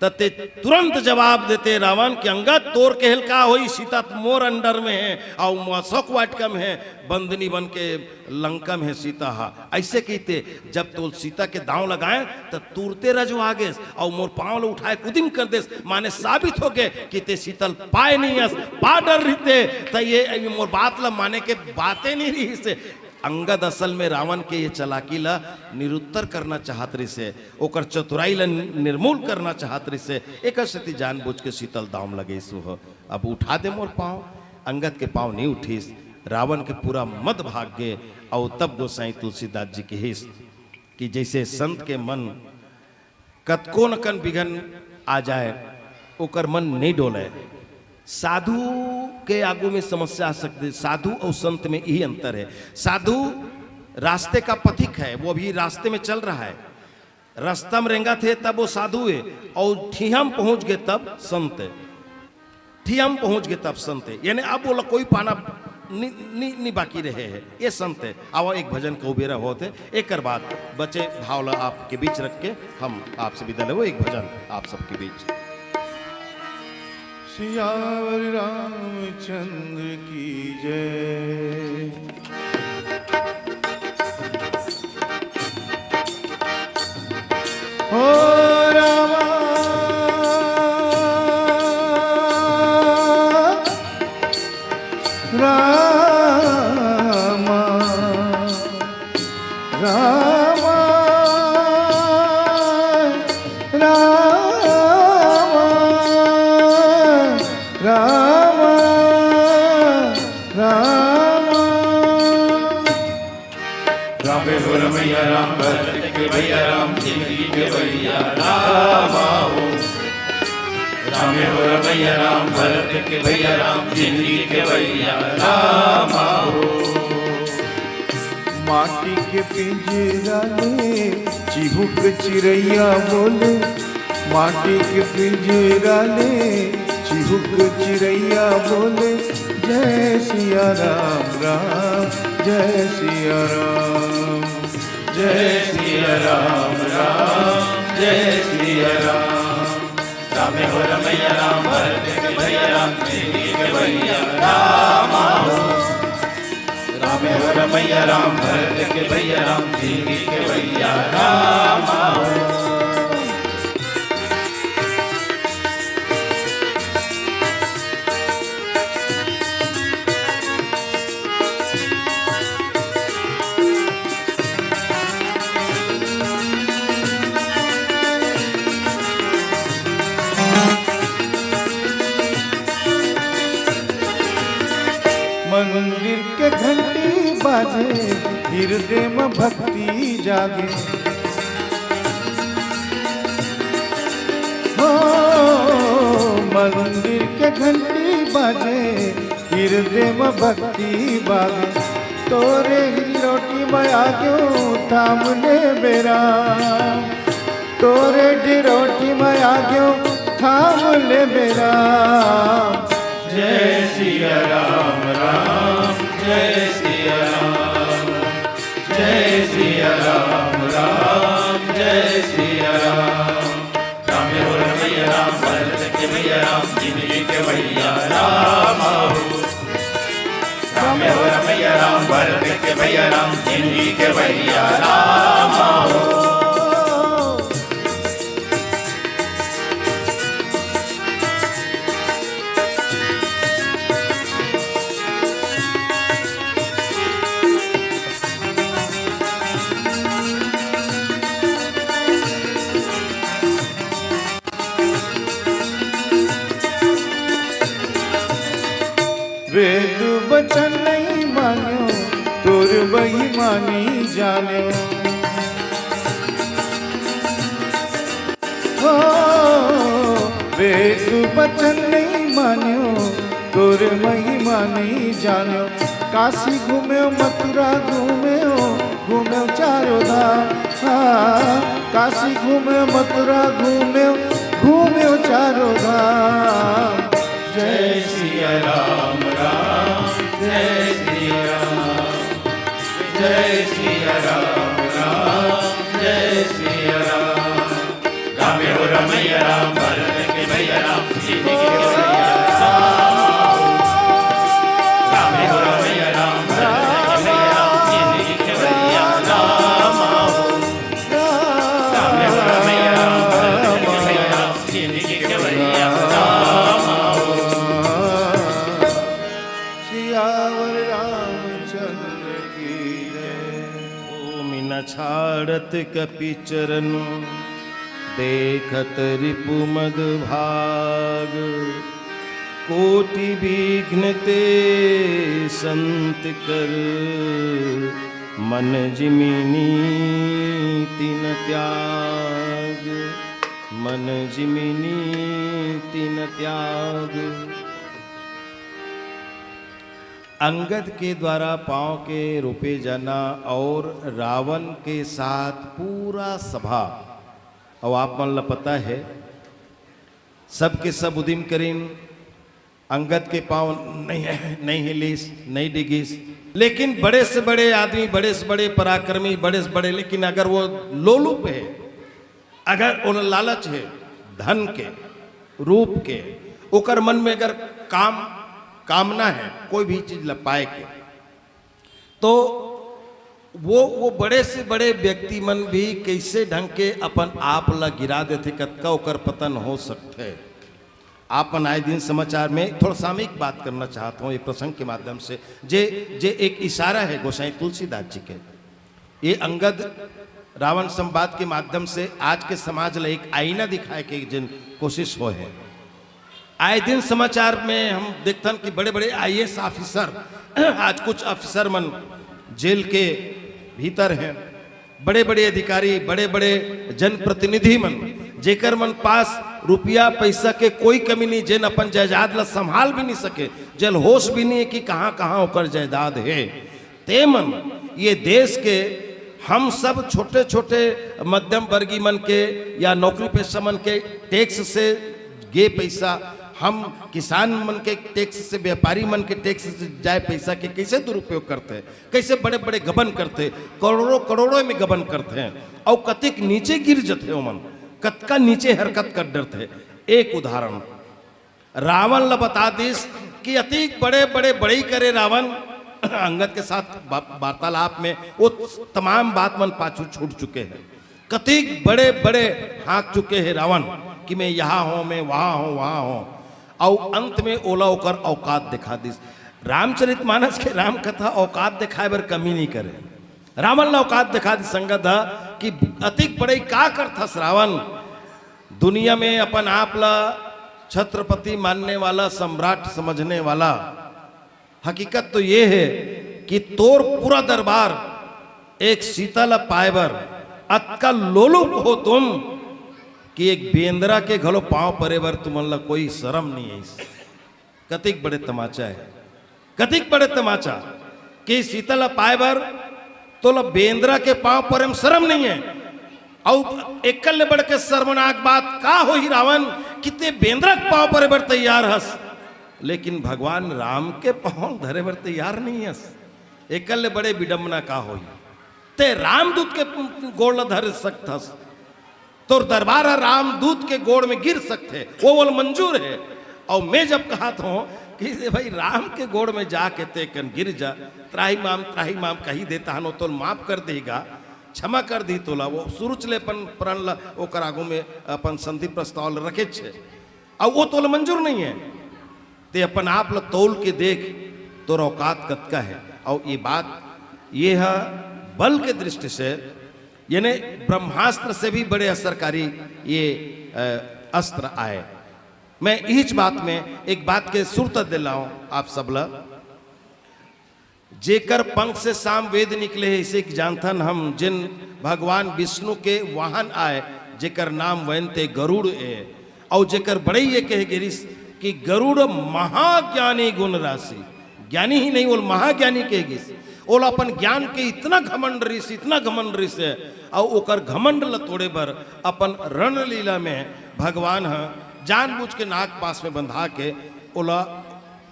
त ते तुरंत जवाब देते रावण कि अंगद, तोर केहेल का होई, सीता त मोर under में हे, अउ अशोक वाटिका में हे, बंदनी बन के लंका में हे सीता हा। ऐसे कहते, जब तो सीता के दांव लगाए, त तुरते रजवा गेस, अउ मोर पांव ल उठाए के उदिम कर देस, माने साबित हो गे कि ते सीता ल पाए नहीं अस, पा डर रहिते, त ये, ये मोर बात ल माने के बाते नहीं रहिस हे। अंगद असल में रावण के ये चालाकी ल निरुत्तर करना चाहत रहिस हे, ओकर चतुराई ल निर्मूल करना चाहत रहिस हे, एकर सेती जानबूझ के सीता ल दांव म लगइस हो। अब उठा दे मोर पांव, अंगद के पांव नहीं उठिस, रावण के पूरा मद भाग गे। अउ तब गोसाई तुलसीदास जी कहिस कि जैसे संत के मन कतको न कन बिघन आ जाए, ओकर मन नहीं डोले। साधु के आगू में समस्या आ सकती, साधु अउ संत में यही अंतर हे। साधु रास्ते का पथिक है, वो अभी रास्ते में चल रहा है। रास्ता में रेंगत हे तब वो साधु हे, अउ ठिहा म पहुंच गे तब संत हे। ठिहा म पहुंच गे तब संत हे, यानी अब ओला कोई पाना नि, नि, नि बाकी रहे हे, ये संत हे। आवा, एक भजन के बेरा होत हे, एकर बाद बचे भाव ला आपके बीच रख के हम आपसे विदा लेबो। एक भजन आप सबके बीच। सियावर रामचंद्र की जय। हो रामा, रामा, रामा, रामा, रामा, रामा। रामे हो रमैया राम, भरत के भैया राम, जिंदगी के भैया रामा हो। रामे हो रमैया राम, भरत के भैया राम, जिंदगी के भैया रामा हो। माटी के पिंजरा ले चिहुक चिरैया बोले, माटी के पिंजरा ले चिहुक चिरैया बोले, जय सिया राम राम, जय सिया राम, जय सिया राम राम, जय सिया राम। रामे हो रमैया राम, भरत के भैया राम, जिंदगी के भैया रामा हो। रामे हो रमैया राम, भरत के भैया राम, जिंदगी के भैया रामा हो। मंदिर के घंटी बाजे, हिरदे म भक्ति जागे। हो, मंदिर के घंटी बाजे, हिरदे म भक्ति बाजे। तोरे डिरोटी म आगेंव थाम ले बेरा, तोरे डिरोटी म आगेंव थाम ले बेरा। जय सिया राम राम, जय सिया राम, जय सिया राम राम, जय सिया राम। रामे हो रमैया राम, भरत के भैया राम, जिंदगी के भैया रामा हो। रामे हो रमैया राम, भरत के भैया राम, जिंदगी के भैया रामा हो। वेद वचन नहीं मान्यो, तोर बेईमानी जान्यो। हो, वेद वचन नहीं मान्यो, तोर महिमा नहीं जान्यो। काशी घूम्यो, मथुरा घूम्यो, घूम्यो चारों धाम। हाँ, काशी घूम्यो, मथुरा घूम्यो, घूम्यो चारों धाम। जय सिया राम राम, जय सिया राम, जय सिया राम राम, जय सिया राम। रामे हो रमैया राम, भरत के भैया राम, जिंदगी के भैया राम। रामे हो रमैया राम, भरत के भैया राम, जिंदगी के भैया राम। रामे हो रमैया राम, भरत के भैया राम, जिंदगी के भैया राम। सियावर रामचंद्र की जय। ओम न छाड़त कपि चरण, देखत रिपु मग भाग। कोटि विघ्न ते संत कर, मन जिमि नीति न त्याग। मन जिमि नीति न त्याग। अंगद के द्वारा पांव के रोपे जाना और रावण के साथ पूरा सभा, और आप मन ला पता है, सबके सब उदिम करिन, अंगद के पांव नहीं, नहीं हिलिस, नहीं डिगिस। लेकिन बड़े से बड़े आदमी, बड़े से बड़े पराक्रमी, बड़े से बड़े, लेकिन अगर वो लोलुप है, अगर ओला लालच है धन के, रूप के, ओकर मन में अगर काम, कामना है कोई भी चीज ला पाए के, तो वो, वो बड़े से बड़े व्यक्ति मन भी कैसे ढंग के अपन आप ला गिरा देथे, कतका ओकर पतन हो सकथे। आप मन आए दिन समाचार में थोड़ा सामयिक बात करना चाहत हूँ ये प्रसंग के माध्यम से, जे, जे एक इशारा है गोसाई तुलसीदास जी के। ये अंगद रावण संवाद के माध्यम से आज के समाज ला एक आईना दिखाए के जिन कोशिश हो है। आए दिन समाचार में हम देखथन कि बड़े-बड़े आईएएस ऑफिसर, आज कुछ ऑफिसर मन जेल के भीतर हैं, बड़े-बड़े अधिकारी, बड़े-बड़े जनप्रतिनिधि मन, जेकर मन पास रुपया पैसा के कोई कमी नहीं, जेन अपन जायदाद ला संभाल भी नहीं सके, जेल होश भी नहीं है कि कहाँ-कहाँ ओकर जायदाद है। ते मन ये देश के हम सब छोटे-छोटे मध्यम वर्गीय मन के या नौकरी पेशा मन के टैक्स से गे पैसा, हम किसान मन के टैक्स से, व्यापारी मन के टैक्स से जाए पैसा के कैसे दुरुपयोग करथे, कैसे बड़े-बड़े गबन करथे, करोड़ों-करोड़ों में गबन करथे, अउ कतेक नीचे गिर जथे ओमन, कतका नीचे हरकत कर डरथे। एक उदाहरण, रावण ला बता दिस कि अतीक बड़े-बड़े बड़ई करे रावण, अंगद के साथ बा-, वार्तालाप में वो तमाम बात मन पाछू छूट चुके हैं। कतीक बड़े-बड़े हाँक चुके हैं रावण कि मैं यहाँ हूँ, मैं वहाँ हूँ, वहाँ हूँ। अउ अंत में ओला ओकर औकात दिखा दिस। रामचरितमानस के राम कथा औकात दिखाए बर कमी नहीं करे। रावण ला औकात दिखा दिस संगत हा कि अतीक बड़ई का करथस रावण, दुनिया में अपन आप ला छत्रपति मानने वाला, सम्राट समझने वाला, हकीकत तो ये है कि तोर पूरा दरबार एक सीता ला पाए बर अतका लोलुप हो तुम कि एक बेंदरा के घलो पांव परे बर तुमन ला कोई शरम नहीं है। कतिक बड़े तमाचा है, कतिक बड़े तमाचा कि सीता ला पाए बर तोला बेंदरा के पांव परे म शरम नहीं है। अउ एकर ले बढ़ के शर्मनाक बात का होही रावण कि ते बेंदरा के पांव परे बर तैयार हस, लेकिन भगवान राम के पांव धरे बर तैयार नहीं हस। एकर ले बड़े विडंबना का होही? ते रामदूत के गोड़ ला धर सकथस, तोर दरबार ह रामदूत के गोड़ में गिर सकथे, वो ओला मंजूर है। अउ मैं जब कहत हूँ कि भाई राम के गोड़ में जाके ते कन गिर जा, त्राही माम, त्राही माम कही देता हन, वो तोल माफ कर देगा, क्षमा कर दी तोला, वो सुरुच ले अपन प्रण ला ओकर आगू में अपन संधि प्रस्ताव ल रखे छे, अउ वो तोला मंजूर नहीं है। ते अपन आप ल तौल के देख, तोर औकात कतका है। अउ ये बात, ये ह बल के दृष्टि से, यानी ब्रह्मास्त्र से भी बड़े असरकारी ये, अ, अस्त्र आए। मैं इहिच बात में एक बात के सुरता दिलाऊं आप सब ल, जेकर पंख से साम वेद निकले हे, इसे जानथन हम, जिन भगवान विष्णु के वाहन आए, जेकर नाम वैन ते गरुड़ ए, अउ जेकर बड़ई ये कहे गिरिस कि गरुड़ महाज्ञानी गुण राशि, ज्ञानी ही नहीं, ओल महाज्ञानी कहे गिस। ओल अपन ज्ञान के इतना घमंड रिस, इतना घमंड रिस है, अउ ओकर घमंड ल तोड़े बर अपन रणलीला में भगवान ह जानबूझ के नाग पास में बंधा के ओला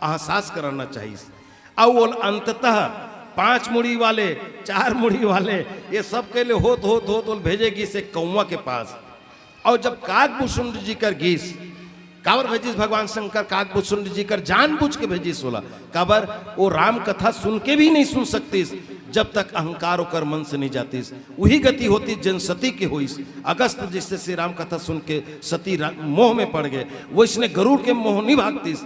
एहसास कराना चाहिस। अउ ओल अंततः पांच मुड़ी वाले, चार मुड़ी वाले, ये सब के लिए होत, होत, होत ओल भेजे गिस एक कौवा के पास। अउ जब काकभुसुंड जी कर गिस, काबर भेजिस भगवान शंकर काकभुसुंड जी कर? जानबूझ के भेजिस ओला। काबर? वो राम कथा सुन के भी नहीं सुन सकतिस, जब तक अहंकार ओकर मन से नहीं जातिस। वही गति होतिस जन सती के होइस। अगस्त जैसे श्री राम कथा सुन के सती रा-, मोह में पड़ गए, वैसने गरुड़ के मोह नहीं भागतिस।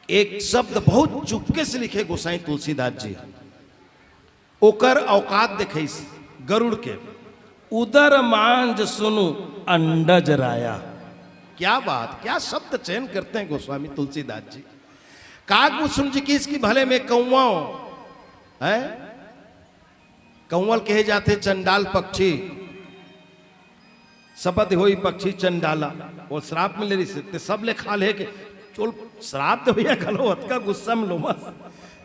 एक शब्द बहुत चुपके से लिखे गोसाई तुलसीदास जी, ओकर औकात दिखाइस गरुड़ के, "उदर मांज सुनु अंडज राया।" क्या बात, क्या शब्द चयन करते हैं गोस्वामी तुलसीदास जी। काकभुसुंड जी गिस कि भले मैं कौवा हूं, हैं? कौवा ल कहे जाथे चंडाल पक्षी, शपथ होई पक्षी चंडाला, वो श्राप मिले रिस, ते सब ले खा ले के, चोल श्राप दे भैया, घलो अतका गुस्सा में लोमस।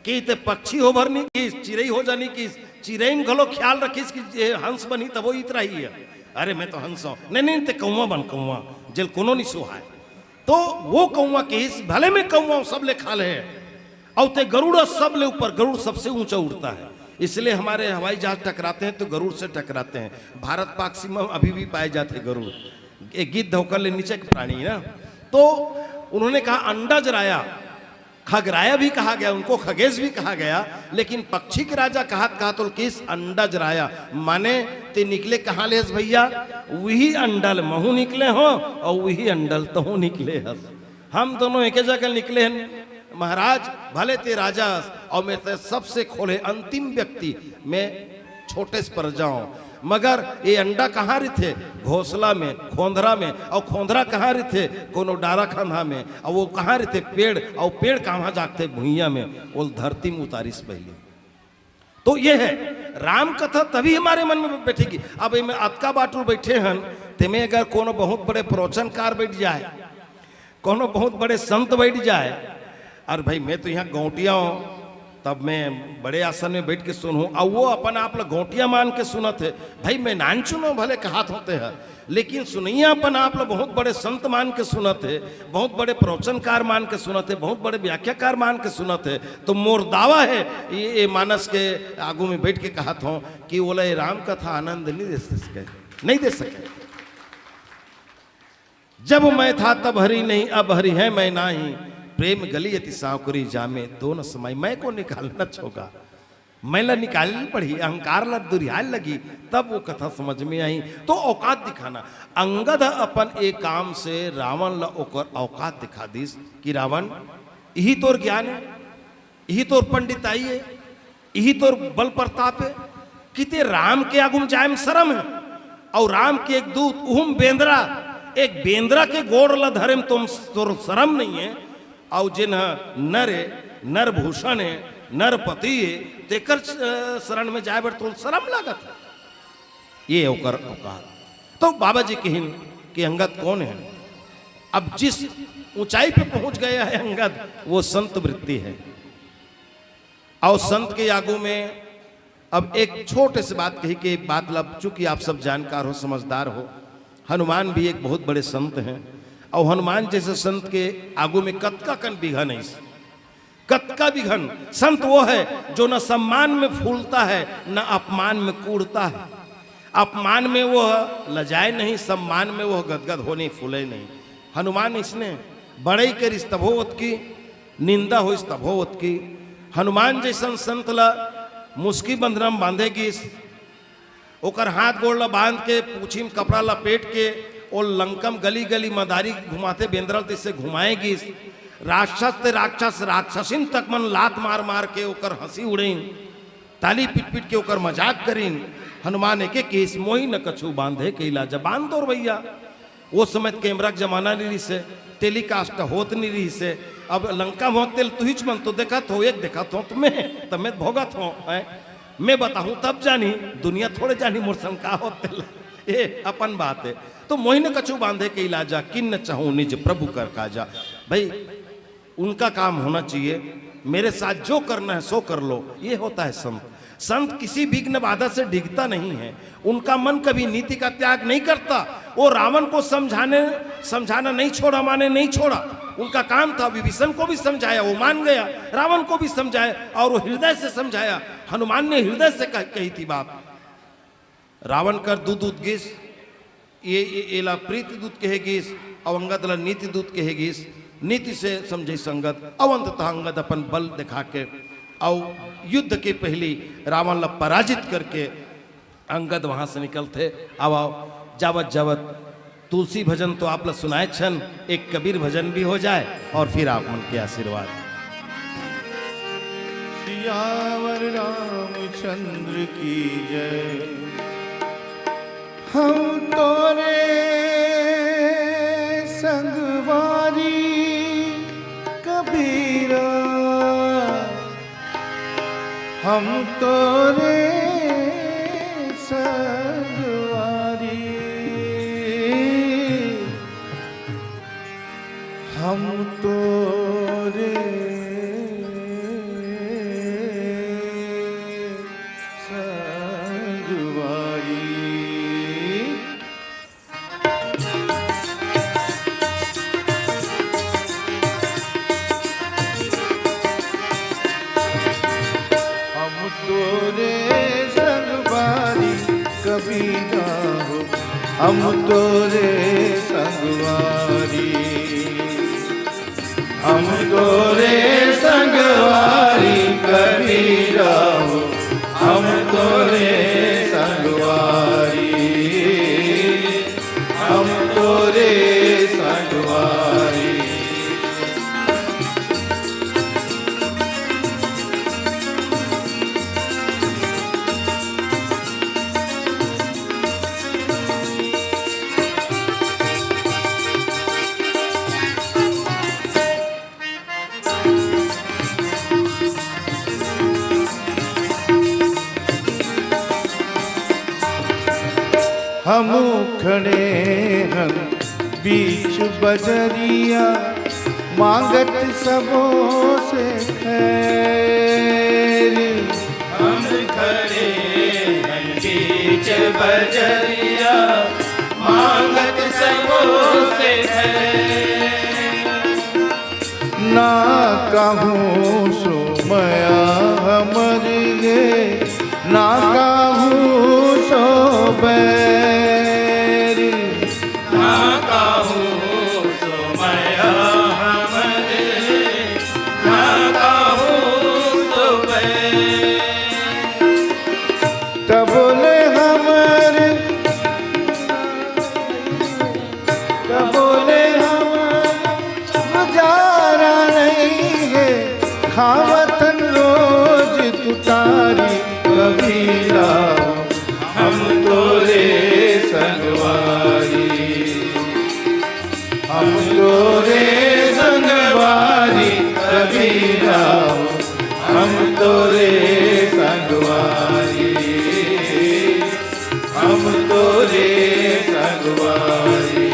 कि ते पक्षी हो भर नहीं किस, चिरई हो जानी किस, चिरई में घलो ख्याल रखिस कि जे हंस बनी तब वो इतरा ही है। अरे मैं तो हंस हूँ, नहीं नहीं ते कौवा बन, कौवा, जेल कोनो नहीं सुहाए। तो वो कौवा किस, भले मैं कौवा हूँ, सब ले खा ले, और ते गरुड़, सब ले ऊपर, गरुड़ सबसे ऊंचा उड़ता है, इसलिए हमारे हवाई जहाज टकराते हैं तो गरुड़ से टकराते हैं। भारत पाक सीमा में अभी भी पाए जाते हैं गरुड़, एक गिद्ध होकर ले नीचे के प्राणी है ना। तो उन्होंने कहा अंडा जराया, खगराया भी कहा गया, उनको खगेश भी कहा गया, लेकिन पक्षी के राजा कहत कहत ओल किस अंडा जराया, माने ते निकले कहाँ ले हस भैया, वही अंडल महू निकले हो और वही अंडल तहू निकले हस। हम दोनों एके जगह निकले हैं महाराज, भले ते राजा हस और मैं ते सबसे खोले अंतिम व्यक्ति, मैं छोटे से प्रजा हूं, मगर ये अंडा कहाँ रहिथे? घोंसला में, खोंधरा में। और खोंधरा कहाँ रहिथे? कोनो डारा खंधा में। और वो कहाँ रहिथे? पेड़। और पेड़ कहाँ जागथे? भुइयां में। वो धरती में उतारिस पहली। तो ये है राम कथा, तभी हमारे मन में बैठेगी। अब ये में अतका बाटुर बैठे हन, तेमे अगर कोनो बहुत बड़े प्रवचनकार बैठ जाए, कोनो बहुत बड़े संत बैठ जाए, और भाई मैं तो यहाँ गौंटिया हूँ, तब मैं बड़े आसन में बैठ के सुनूं, और वो अपन आप ला गौंटिया मान के सुनत है। भाई मैं नान चुनो भले कहात होते हैं, लेकिन सुनैया अपन आप ला बहुत बड़े संत मान के सुनत है, बहुत बड़े प्रवचनकार मान के सुनत है, बहुत बड़े व्याख्याकार मान के सुनत है। तो मोर दावा है, ये, ये मानस के आगू में बैठ के कहत हूँ कि ओला ये राम कथा आनंद नहीं दे सके, नहीं दे सके। जब मैं था तब हरि नहीं, अब हरि है मैं नाही। प्रेम गली अति सांकुरी, जामे दो न समाई। मैं को निकालना छोगा, मैं ला निकाल पड़ी, अहंकार ला दुरियाल लगी, तब वो कथा समझ में आई। तो औकात दिखाना, अंगद अपन एक काम से रावण ला ओकर औकात दिखा दिस कि रावण, यही तोर ज्ञान है, यही तोर पंडिताई है, यही तोर बल प्रताप है कि ते राम के आगू में जाए में शरम है। और राम के एक दूत, उहुम बेंदरा, एक बेंदरा के गोड़ ला धरे में तुम, तोर शरम नहीं है। और जिन ह नर है, नर भूषण है, नरपति है, तेकर श-, शरण में जाए बर तोल शरम लागत है। ये ओकर औकात। तो बाबा जी कहिन कि अंगद कौन है? अब जिस ऊंचाई पे पहुंच गया है अंगद, वो संत वृत्ति है। और संत के आगू में अब एक छोटे से बात कही कि बात लब, चूंकि आप सब जानकार हो, समझदार हो, हनुमान भी एक बहुत बड़े संत हैं। और हनुमान जैसे संत के आगू में कतका कन विघन है। कतका विघन। संत वो है जो न सम्मान में फूलता है, न अपमान में कूड़ता है। अपमान में वह लजाए नहीं, सम्मान में वह गदगद होने फूले नहीं। हनुमान इसने बड़ई करिस तभो ओतकी, निंदा होइस तभो ओतकी। हनुमान जैसन संत ला मुस्की बंधना में बांधे गिस, ओकर हाथ गोड़ ला बांध के, पूछी में कपड़ा लपेट के, ओ लंका में गली गली मदारी घुमाथे बेंदरा ल, तैसे घुमाए गिस। राक्षस ते राक्षस, राक्षसिन तक मन लात मार मार के ओकर हंसी उड़ेन, ताली पीट पीट के ओकर मजाक करिन। हनुमान एके किस, मोहि न कछु बांधे कई लाजा। बांध तोर भैया, वो समय कैमरा के जमाना नहीं रहिस हे, टेलीकास्ट होत नहीं रहिस हे। अब लंका में तेल तुहिच मन तो देखत हो, एक देखत हो तुम्हें, तब मैं भोगत हो, हैं? मैं बताहूं तब जानी, दुनिया थोड़े जानी मोर संग का होत तेल। ए, अपन बात है। तो मोहि न कछु बांधे कई लाजा, किन न चाहूं निज प्रभु कर काजा। भाई, उनका काम होना चाहिए, मेरे साथ जो करना है सो कर लो, ये होता है संत। संत किसी विघ्न बाधा से डिगता नहीं है, उनका मन कभी नीति का त्याग नहीं करता। वो रावण को समझाने, समझाना नहीं छोड़ा, माने नहीं छोड़ा। उनका काम था, विभीषण को भी समझाया, वो मान गया, रावण को भी समझाया, और वो हृदय से समझाया। हनुमान ने हृदय से कह, कही थी बात। रावण कर दू दूत गिस, ये, ये एला प्रीति दूत कहे गिस, अउ अंगद ला नीति दूत कहे गिस। नीति से समझे संगत, अउ अंततः अंगद अपन बल दिखा के, अउ युद्ध के पहली रावण ला पराजित करके अंगद वहां से निकलथे। आओ, आओ, जावत जावत तुलसी भजन तो आप ला सुनाए छन, एक कबीर भजन भी हो जाए और फिर आप मन के आशीर्वाद। सियावर रामचंद्र की जय। हम तोरे संगवारी कबीरा, हम तोरे संगवारी, हम तोरे हम तोरे संगवारी, हम तोरे संगवारी कबीरा हो, हम तोरे संगवारी, हम तोरे संगवारी। हमू खड़े हन बीच बजरिया, मांगत सबो से खैर। हम खड़े हन बीच बजरिया, मांगत सबो से खैर। ना कहूँ सो मया हमर गे, ना कहूँ सो बैर। ना कहूँ सो मया हमर गे, ना कहूँ सो बैर। तब ले हमर कबो ले हमर गुजारा नइ हे, खावत हन रोज तुतारी कबीरा, हम तोरे संगवारी, हम तोरे संगवारी कबीरा, हम तोरे संगवारी, हम तोरे संगवारी।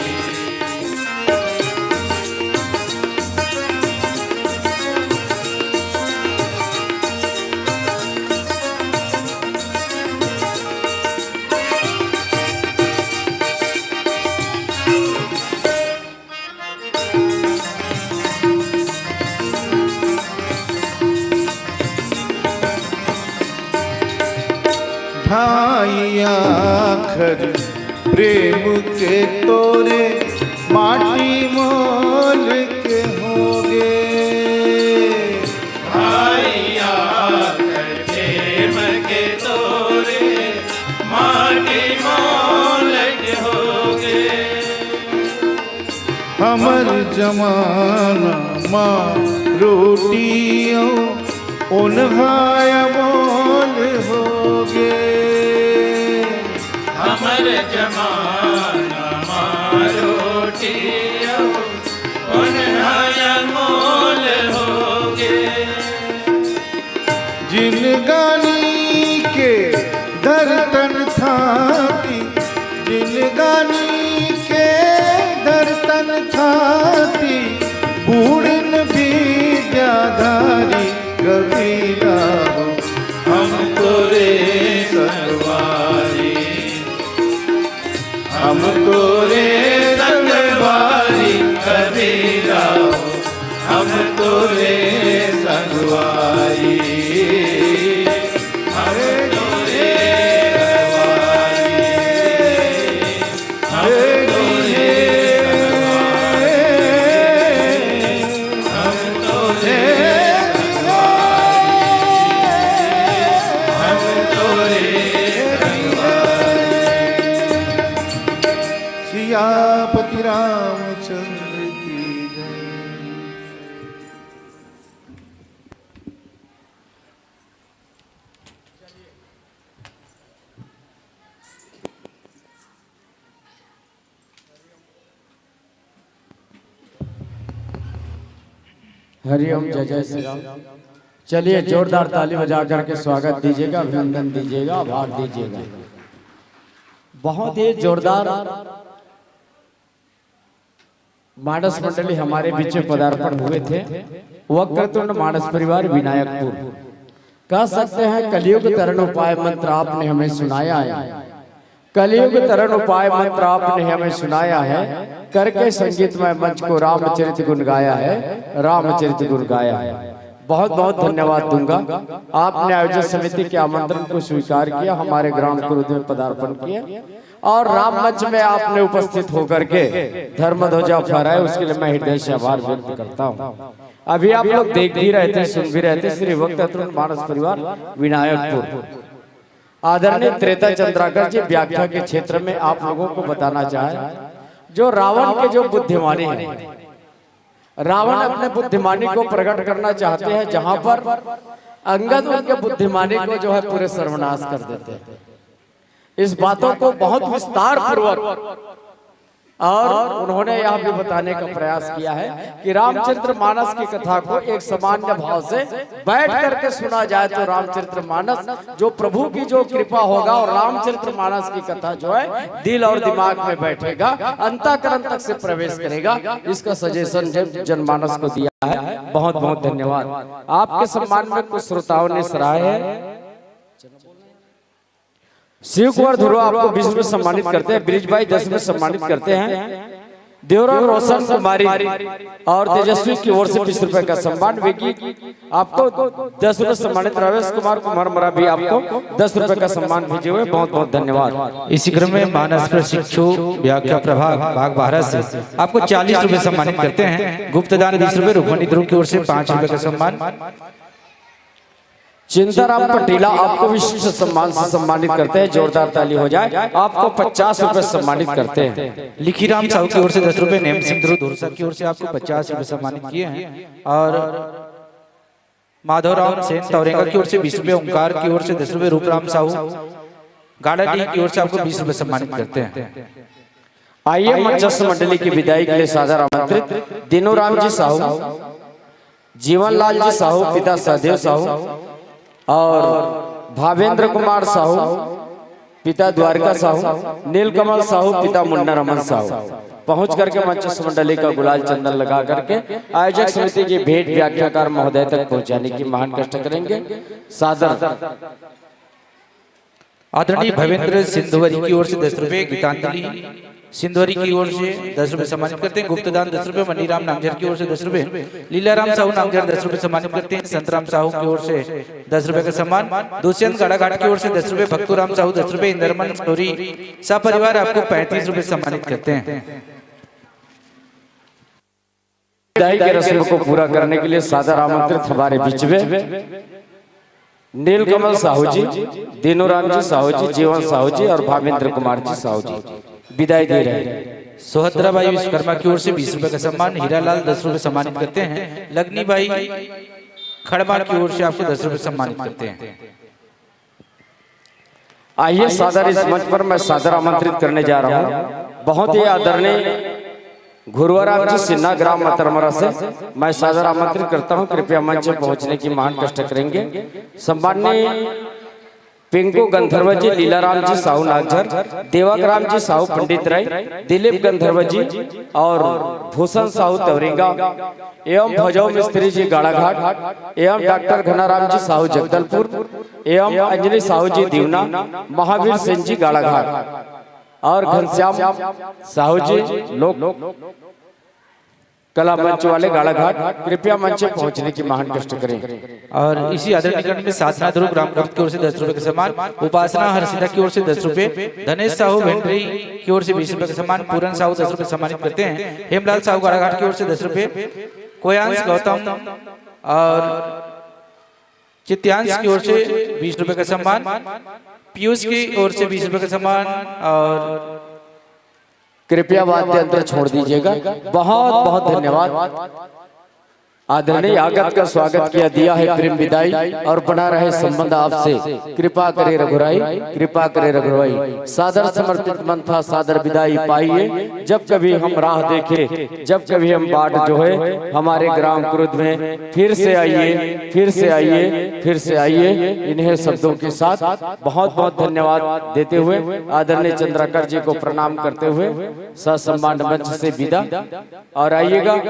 ढाई आखर प्रेम के तोरे माटी मोल के होगे। ढाई आखर प्रेम के तोरे माटी मोल के होगे। हमर जमाना मा रोटी अउ ओनहा अमोल होगे। हमर जमाना मा रोटी अउ ओनहा अमोल होगे। जिनगानी के दरतन थाती, जिनगानी के दरतन थाती, बूढ़न विद्याधारी कबीरा हो, हम तोरे संगवारी। हम तोरे संगवारी कबीरा हो, हम तोरे संगवारी, हम तोरे संगवारी, हम तोरे संगवारी, हम तोरे संगवारी, हम तोरे संगवारी। सियापति रामचंद्र की जय। हरिओम, जय जय श्री राम। चलिए, जोरदार ताली बजा करके स्वागत दीजिएगा, अभिनंदन दीजिएगा, आभार दीजिएगा। बहुत ही जोरदार मानस मंडली हमारे बीच में पदार्पण हुए थे। वक्रतुंड मानस परिवार विनायकपुर, कह सकते हैं कलयुग तरण उपाय मंत्र आपने हमें सुनाया है। कलयुग तरण उपाय मंत्र आपने हमें सुनाया है, करके संगीतमय मंच को रामचरित गुण गाया है, रामचरित गुण गाया है। बहुत बहुत धन्यवाद दूंगा। आपने आयोजन समिति के आमंत्रण को स्वीकार किया, हमारे ग्राम क्रोध में पदार्पण किया। और राम मंच में आपने उपस्थित होकर के धर्म ध्वजा फहराए, उसके लिए मैं हृदय से आभार व्यक्त करता हूँ। अभी आप लोग देख भी रहे थे, सुन भी रहे थे, श्री भक्त अतुल मानस परिवार विनायकपुर। आदरणीय त्रेता चंद्राकर जी व्याख्या के क्षेत्र में आप लोगों को बताना चाहे, जो रावण के जो बुद्धिमानी है, रावण अपने बुद्धिमानी को प्रकट करना चाहते हैं, जहां पर अंगद उनके बुद्धिमानी को जो है पूरे सर्वनाश कर देते हैं। इस बातों को बहुत विस्तार पूर्वक और उन्होंने यह भी बताने का प्रयास किया है कि रामचरित्र मानस की कथा को एक सामान्य भाव से बैठ करके सुना जाए तो रामचरित्र मानस जो प्रभु की जो कृपा होगा और रामचरित्र मानस की कथा जो है दिल और दिमाग में बैठेगा, अंतःकरण तक से प्रवेश करेगा। इसका सजेशन जन जनमानस को दिया है। बहुत बहुत धन्यवाद। आपके सम्मान में कुछ श्रोताओं ने सराहे हैं। शिव कुमार ध्रुव आपको बीस रुपए सम्मानित करते हैं, ब्रिज भाई दस रुपए सम्मानित करते हैं, देवराम रोशन कुमारी और तेजस्वी की ओर से बीस रुपए का सम्मान। विकी आपको दस रुपए सम्मानित, रवेश कुमार कुमार मरा भी आपको दस रुपए का सम्मान भेजे हुए, बहुत बहुत धन्यवाद। इसी क्रम में मानस प्रशिक्षु व्याख्या प्रभाग भाग बारह से आपको चालीस रुपए सम्मानित करते हैं, गुप्तदान बीस रुपए, रुक्मणी ध्रुव की ओर से पांच रुपए का सम्मान। चिंताराम पटेला आपको विशिष्ट सम्मान से सम्मानित करते हैं, जोरदार ताली हो जाए, आपको पचास रुपए सम्मानित करते हैं। लिखीराम साहू की ओर से दस रुपए, नेम सिंह ध्रुव धुरसा की ओर से आपको पचास रुपए सम्मानित किए हैं और माधवराम सेन तौरेंगा की ओर से बीस रुपए, ओंकार की ओर से दस रुपए, रूपराम साहू गाड़ाडीह की ओर से आपको बीस रुपए सम्मानित करते हैं। आइए मंचस्थ मंडली की विदाई के लिए सादर आमंत्रित दीनूराम जी साहू, जीवनलाल जी साहू पिता सहदेव साहू और भावेंद्र कुमार साहू पिता द्वारिका साहू, नीलकमल साहू पिता मुन्ना रमन साहू पहुंच करके मंचस्थ मंडली का गुलाल चंदन लगा करके आयोजक समिति की भेंट व्याख्याकार महोदय तक पहुंचाने की महान कष्ट करेंगे। सादर। आदरणीय भवेंद्र सिंधवरी की ओर से दस रुपए, गीतांजलि सिंधवरी की ओर से दस रुपए सम्मानित करते हैं, गुप्तदान दस रुपए, मनीराम नामझर की ओर से दस रुपए, लीलाराम साहू नामझर दस रुपए सम्मानित करते हैं, संतराम साहू की ओर से दस रुपए का सम्मान, दुष्यंत गाड़ाघाट की ओर से दस रुपए, भक्तूराम साहू दस रुपए, इंदरमन सोरी सपरिवार आपको पैंतीस रुपए सम्मानित करते हैं। विदाई की रस्म को पूरा करने के लिए सादर आमंत्रित हमारे बीच में नीलकमल साहू जी, दीनूराम जी साहू जी, जीवन साहू जी और भावेंद्र कुमार जी साहू जी विदाई दे रहे हैं। सुभद्रा बाई विश्वकर्मा की ओर से बीस रुपए का सम्मान, हीरालाल दस रुपए सम्मानित करते हैं, लगनी बाई खड़मा की ओर से आपको दस रुपए सम्मानित करते हैं। आइए सादर इस मंच पर मैं सादर आमंत्रित करने जा रहा हूँ बहुत ही आदरणीय घुरुआराम जी सिन्हा ग्राम मतरमरा से मैं सादर आमंत्रित करता हूँ, कृपया मंच पर पहुँचने की महान कष्ट करेंगे। सम्माननीय पिंकू गंधर्व जी, लीलाराम जी साहू नागझर, देवकराम जी साहू पंडित राय, दिलीप गंधर्व जी और भूषण साहू तवरिंगा एवं भजौ मिस्त्री जी गाड़ाघाट एवं डॉक्टर घनाराम जी साहू जगदलपुर एवं अंजलि साहू जी दीवना, महावीर सेन जी गाड़ाघाट और घनश्याम साहू जी लोक कला मंच वाले गाड़ाघाट कृपया मंच पर पहुंचने की महान कष्ट करें। और इसी आदरणीय करण में साधना ध्रुव ग्राम कुर्द की ओर से दस रुपए का सम्मान, उपासना हर्षिता की ओर से दस रुपए, धनेश साहू भेंडरी की ओर से बीस रुपए का सम्मान, पूरन साहू दस रुपए सम्मानित करते हैं, हेमलाल साहू गाड़ाघाट की ओर से दस रुपए, कोयांश गौतम और चित्यांश की ओर से बीस रुपए का सम्मान, पीयूष की ओर से बीस रुपए का सम्मान और कृपया वाद्य यंत्र छोड़ दीजिएगा। बहुत बहुत धन्यवाद। आदरणीय आगत का स्वागत किया, दिया है प्रेम विदाई और बना रहे संबंध आपसे। कृपा करे रघुराई, कृपा करे रघुराई। सादर समर्पित मंथा सादर विदाई पाइए। जब कभी हम राह देखे, जब कभी हम बाट जो है हमारे ग्राम कुरुद में, फिर से आइए, फिर से आइए, फिर से आइए। इन्हें शब्दों के साथ बहुत बहुत धन्यवाद देते हुए आदरणीय चंद्राकर जी को प्रणाम करते हुए ससम्मान मंच से विदा। और आइएगा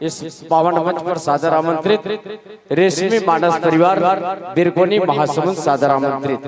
इस पावन मंच पर सादर आमंत्रित रेशमी मानस परिवार बिरकोनी महासमुंद सादर आमंत्रित।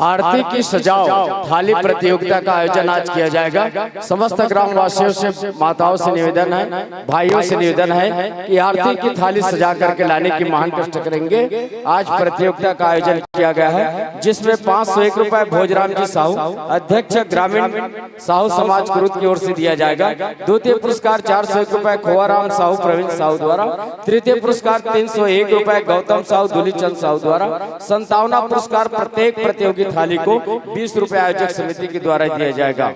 आरती की सजाओ थाली प्रतियोगिता का आयोजन आज किया जाएगा। समस्त ग्रामवासियों से, माताओं से निवेदन है, भाइयों से निवेदन है कि आरती की थाली सजा करके लाने की महान कष्ट करेंगे। आज प्रतियोगिता का आयोजन किया गया है, जिसमें पाँच सौ एक रुपए भोजराम जी साहू, अध्यक्ष ग्रामीण साहू समाज कुरुद की ओर से दिया जाएगा। द्वितीय पुरस्कार चार सौ एक रुपए खोआराम साहू प्रवीण साहू द्वारा, तृतीय पुरस्कार तीन सौ एक रुपए गौतम साहू दुलीचंद साहू द्वारा, संतावना पुरस्कार प्रत्येक प्रतियोगी थाली को बीस रुपए आयोजक समिति के द्वारा दिया जाएगा।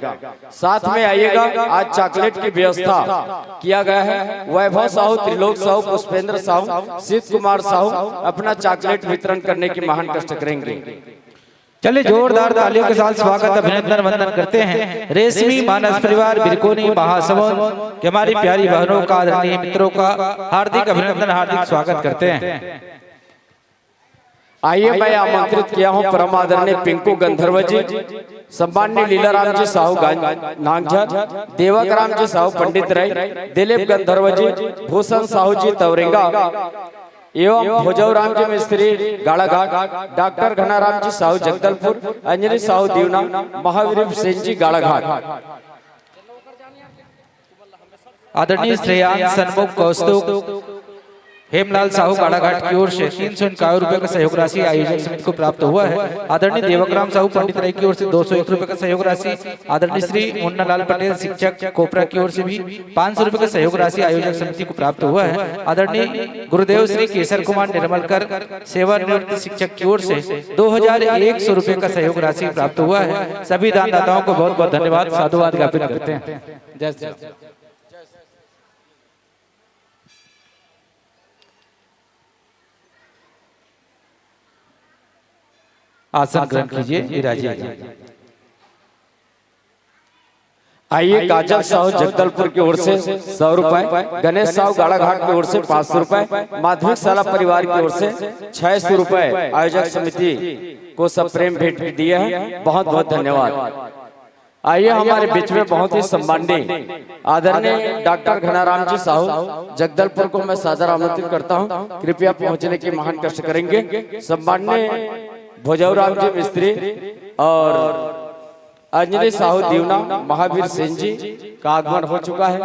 साथ में आइएगा, आज चॉकलेट की व्यवस्था किया गया है। वैभव साहू, त्रिलोक साहू, पुष्पेंद्र साहू, शीत कुमार साहू अपना चॉकलेट वितरण करने की महान कष्ट करेंगे। चलिए, जोरदार तालियों के साथ स्वागत, अभिनंदन, वंदन करते हैं रेशमी मानस परिवार बिरकोनी महासमुंद के हमारी प्यारी बहनों का, आदरणीय मित्रों का हार्दिक अभिनंदन, हार्दिक स्वागत करते हैं। आइए, मैं आमंत्रित किया हूं परम आदरणीय पिंकू गंधर्व जी, सम्माननीय लीलाराम जी साहू गांज-, नांगझर, देवक राम जी साहू पंडित राय, दिलीप गंधर्व जी, भूषण साहू जी तवरेंगा एवं भोजौराम जी मिस्त्री गाड़ाघाट, डॉक्टर घनाराम जी साहू जगदलपुर, अंजनी साहू दीवना, महावीर सेन जी गाड़ाघाट। आदरणीय श्रेयांश सन्मुख कौस्तुभ हेमलाल साहू गाड़ाघाट की ओर से तीन सौ इक्यावन रुपए का सहयोग राशि आयोजक समिति को प्राप्त हुआ है। आदरणीय देवकराम साहू पंडित राय की ओर से दो सौ एक रुपए का सहयोग राशि, आदरणीय श्री मुन्नालाल पटेल शिक्षक कोपरा की ओर से भी पाँच सौ रुपए का सहयोग राशि आयोजक समिति को प्राप्त हुआ है। आदरणीय गुरुदेव श्री केसर कुमार निर्मलकर सेवानिवृत्त शिक्षक की ओर से दो हजार एक सौ रुपए का सहयोग राशि प्राप्त हुआ है। सभी दानदाताओं को बहुत बहुत धन्यवाद, साधुवाद ज्ञापित करते हैं। जय श्री राम। आसन ग्रहण कीजिए, विराजिए। आइए, काजल साहू जगदलपुर की ओर से सौ रुपए, गणेश साहू गाड़ाघाट की ओर से पाँच सौ रुपए, माध्यमिक शाला परिवार की ओर से छह सौ रुपए आयोजक समिति को सब प्रेम भेंट दिए हैं। बहुत बहुत धन्यवाद। आइए, हमारे बीच में बहुत ही सम्माननीय आदरणीय डॉक्टर घनाराम जी साहू जगदलपुर को मैं सादर आमंत्रित करता हूं, कृपया पहुंचने की महान कष्ट करेंगे। सम्माननीय भोजौराम जी मिस्त्री और अंजनी साहू दीवना महावीर सेन जी का आगमन हो चुका है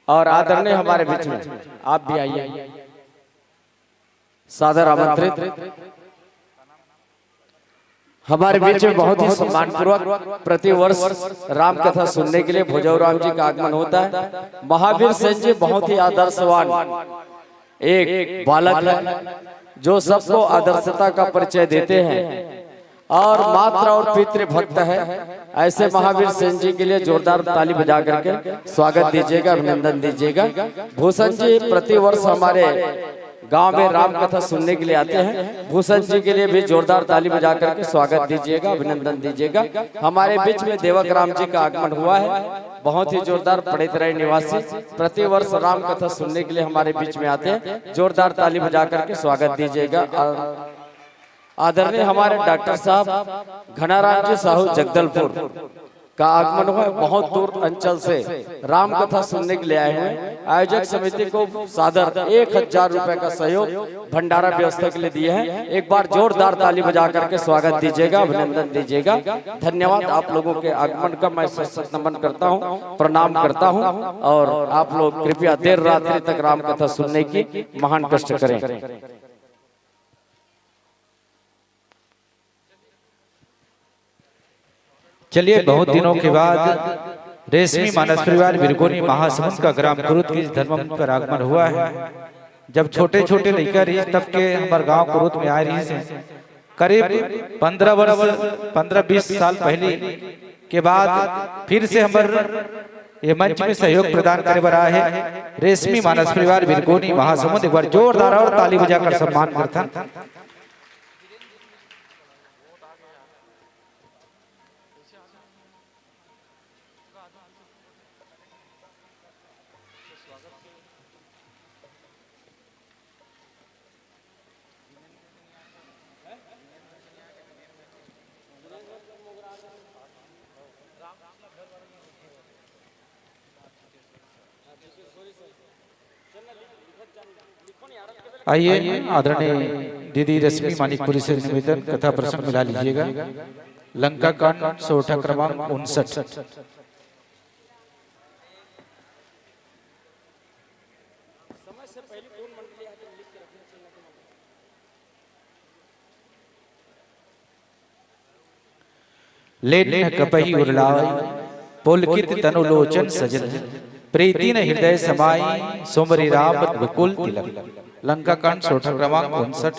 और आदरणीय हमारे बीच में आप भी आइए, सादर आमंत्रित। हमारे बीच में बहुत ही सम्मानपूर्वक प्रतिवर्ष राम कथा सुनने के लिए भोजौराम जी का आगमन होता है। महावीर सेन जी बहुत ही आदर्शवान एक बालक है, जो सबको आदर्शता का परिचय देते हैं और मातृ और पितृ भक्त है। ऐसे महावीर सेन जी के लिए जोरदार ताली बजा करके स्वागत दीजिएगा, अभिनंदन दीजिएगा। भूषण जी प्रतिवर्ष हमारे गांव में राम कथा सुनने के लिए आते हैं। भूषण जी के लिए भी जोरदार ताली बजा करके स्वागत दीजिएगा, अभिनंदन दीजिएगा। हमारे बीच में देवक राम जी का आगमन हुआ है, बहुत ही जोरदार पड़ेतराई निवासी, प्रतिवर्ष राम कथा सुनने के लिए हमारे बीच में आते हैं। जोरदार ताली बजा करके स्वागत दीजिएगा। आ-, आदरणीय हमारे डॉक्टर साहब घनाराम जी साहू जगदलपुर का आगमन हुआ है। बहुत दूर अंचल से राम कथा सुनने के लिए आए हुए हैं। आयोजक समिति को सादर एक हजार रुपए का सहयोग भंडारा व्यवस्था के लिए दिए हैं। एक बार जोरदार ताली बजा करके स्वागत दीजिएगा, अभिनंदन दीजिएगा। धन्यवाद आप लोगों के आगमन का मैं सत सत नमन करता हूँ, प्रणाम करता हूँ। और आप लोग कृपया देर रात्रि तक राम कथा सुनने की महान कष्ट करें। चलिए, बहुत दिनों के बाद रेशमी मानस परिवार बिरगोनी महासमुंद का ग्राम कुरुद की धर्म मंच पर आगमन हुआ है। जब छोटे छोटे लड़का रही, तब के हमारे गांव कुरुद में आए रही से करीब पंद्रह वर्ष, पंद्रह बीस साल पहले के बाद फिर से हमारे ये मंच में सहयोग प्रदान करे बर आए हैं रेशमी मानस परिवार बिरगोनी महासमुंद। एक बार जोरदार और ताली बजाकर सम्मान करथन। आइए, आदरणीय दीदी रश्मि मानिकपुरी से निवेदन, कथा प्रसंग मिला लीजिएगा। लंका कांड, सोरठा क्रमांक उनसठ। लेन न कपही उरलाय, पुलकित तनु लोचन सजल। प्रीति न हृदय समाय, सुमरि राम रघुकुल तिलक। लंका कांड, सोरठा क्रमांक उनसठ।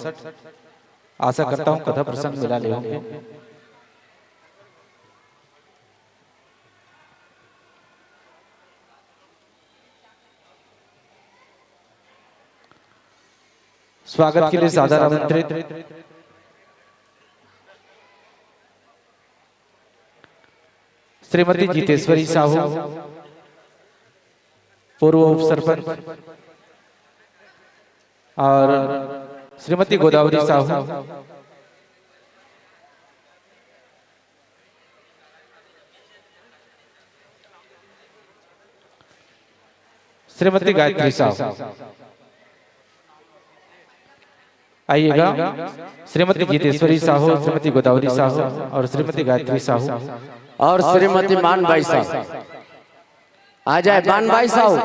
आशा करता हूँ, कथा प्रसंग मिला ले होंगे। स्वागत के लिए सादर आमंत्रित श्रीमती जीतेश्वरी साहू, पूर्व उप सरपंच, और श्रीमती गोदावरी साहू, श्रीमती गायत्री साहू। आइएगा, श्रीमती जीतेश्वरी साहू, श्रीमती गोदावरी साहू और श्रीमती गायत्री साहू। और श्रीमती मानबाई साहू। आ जाए मानबाई साहू।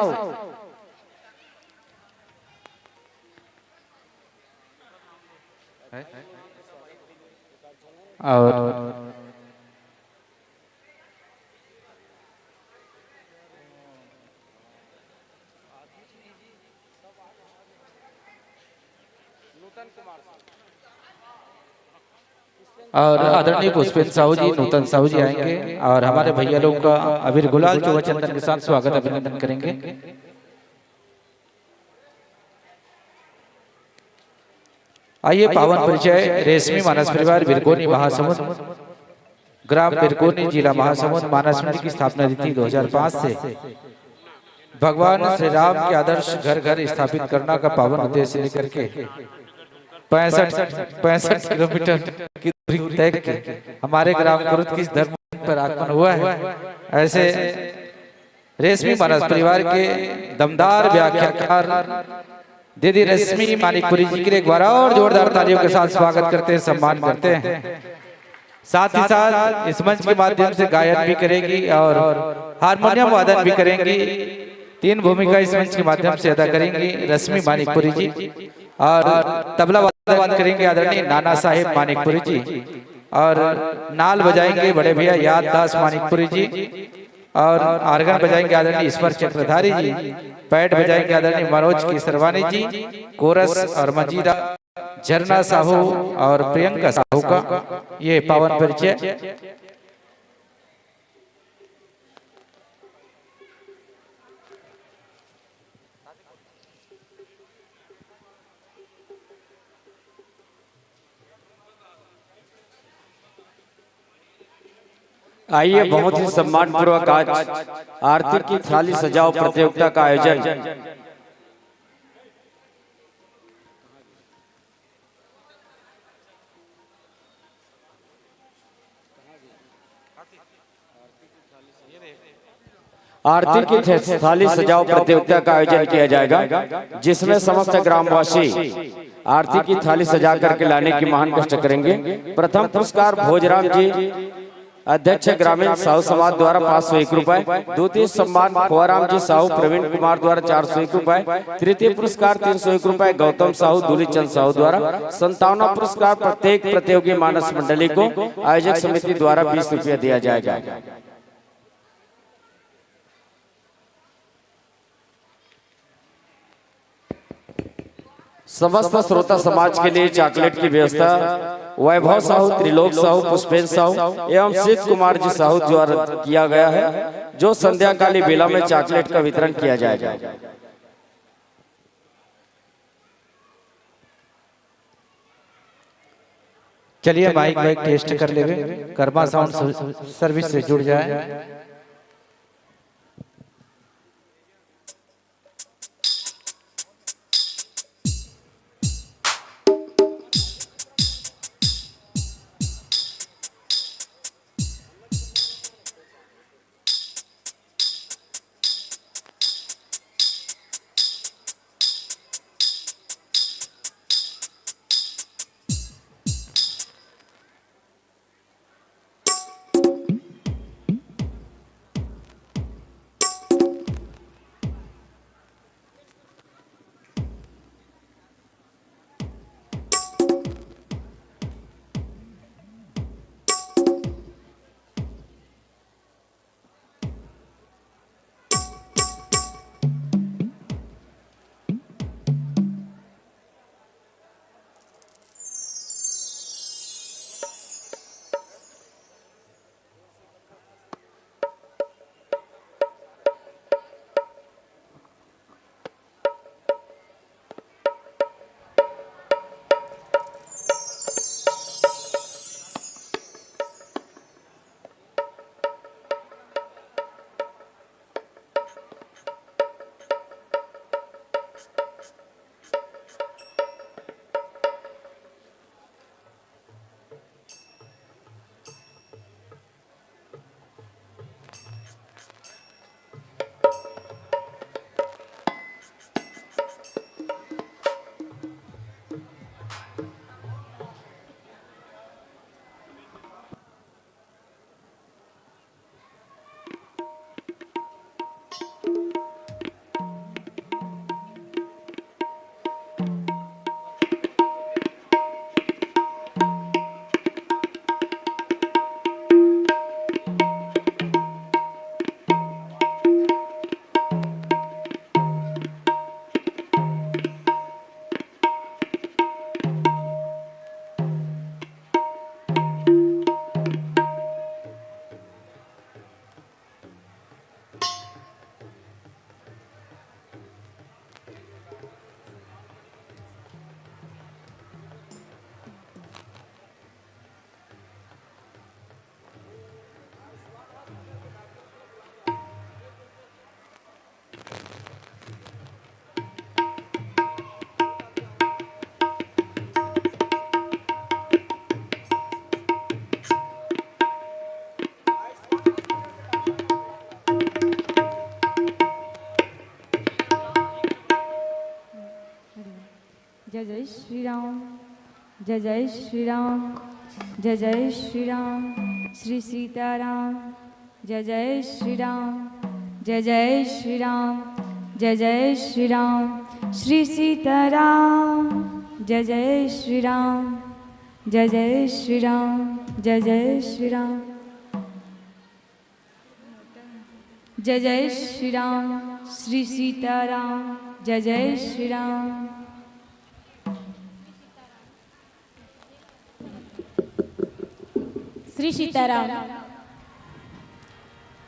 और और आदरणीय पुष्पेंद्र साहू जी, नूतन साहू जी आएंगे और हमारे भैया लोगों का अबीर गुलाल चोगा चंदन के साथ स्वागत अभिनंदन करेंगे। आइए, पावन परिचय रेशमी मानस परिवार बिरकोनी महासमुंद, ग्राम बिरकोनी, जिला महासमुंद। मानस मंदिर की स्थापना तिथि दो हज़ार पाँच से भगवान श्री राम के आदर्श घर घर स्थापित करना का पावन उद्देश्य लेकर के पैंसठ पैंसठ किलोमीटर की दूरी तय के हमारे ग्राम कुरुद की धर्म पर आगमन हुआ है। ऐसे रेशमी मानस परिवार के दमदार व्याख्याकार दीदी रश्मि मानिकपुरी जी के लिए एक बार और जोरदार तालियों के साथ स्वागत करते हैं, सम्मान करते हैं। साथ ही साथ इस मंच के माध्यम से गायन भी करेंगी और हारमोनियम वादन भी करेंगी। तीन भूमिका इस मंच के माध्यम से अदा करेंगी रश्मि मानिकपुरी जी। और तबला वादन करेंगे आदरणीय नाना साहेब मानिकपुरी जी। और नाल बजाएंगे बड़े भैया याददास मानिकपुरी जी। और आर्गन बजाएंगे आदरणीय ईश्वर चक्रधारी जी। पैड बजाएंगे आदरणीय मनोज केसरवानी जी। कोरस और मंजीरा झरना साहू और प्रियंका साहू का ये पावन परिचय। आइए, बहुत ही सम्मानपूर्वक आज आरती की थाली सजाओ प्रतियोगिता का आयोजन आरती की थे-, थाली सजाओ प्रतियोगिता का आयोजन किया जाएगा, जिसमें समस्त ग्रामवासी आरती की थाली सजा करके लाने की महान कष्ट करेंगे। प्रथम पुरस्कार भोजराम जी, अध्यक्ष ग्रामीण साहू समाज द्वारा पाँच सौ एक रुपए, द्वितीय सम्मान खोआराम जी साहू प्रवीण कुमार द्वारा चार सौ एक रुपए, तृतीय पुरस्कार तीन सौ एक रुपए गौतम साहू दूलीचंद साहू द्वारा, संतावना पुरस्कार प्रत्येक प्रतियोगी मानस मंडली को आयोजक समिति द्वारा बीस रुपया दिया जाएगा। समस्त श्रोता समाज के लिए चॉकलेट की व्यवस्था वैभव साहू, त्रिलोक साहू, पुष्पेंद्र साहू एवं शिव कुमार जी साहू द्वारा किया गया है, जो संध्याकालीन बेला में चॉकलेट का वितरण किया जाएगा। चलिए, माइक वाइक टेस्ट कर लेवे, कर्मा साउंड सर्विस से जुड़ जाए। जय जय श्री राम, जय जय श्री राम, जय जय श्री राम, श्री सीताराम। जय जय श्री राम, जय जय श्री राम, जय जय श्री राम, श्री सीताराम। जय जय श्री राम, जय जय श्री राम, जय जय श्री राम, जय जय श्री राम, श्री सीताराम। जय जय श्री राम। श्री सीताराम,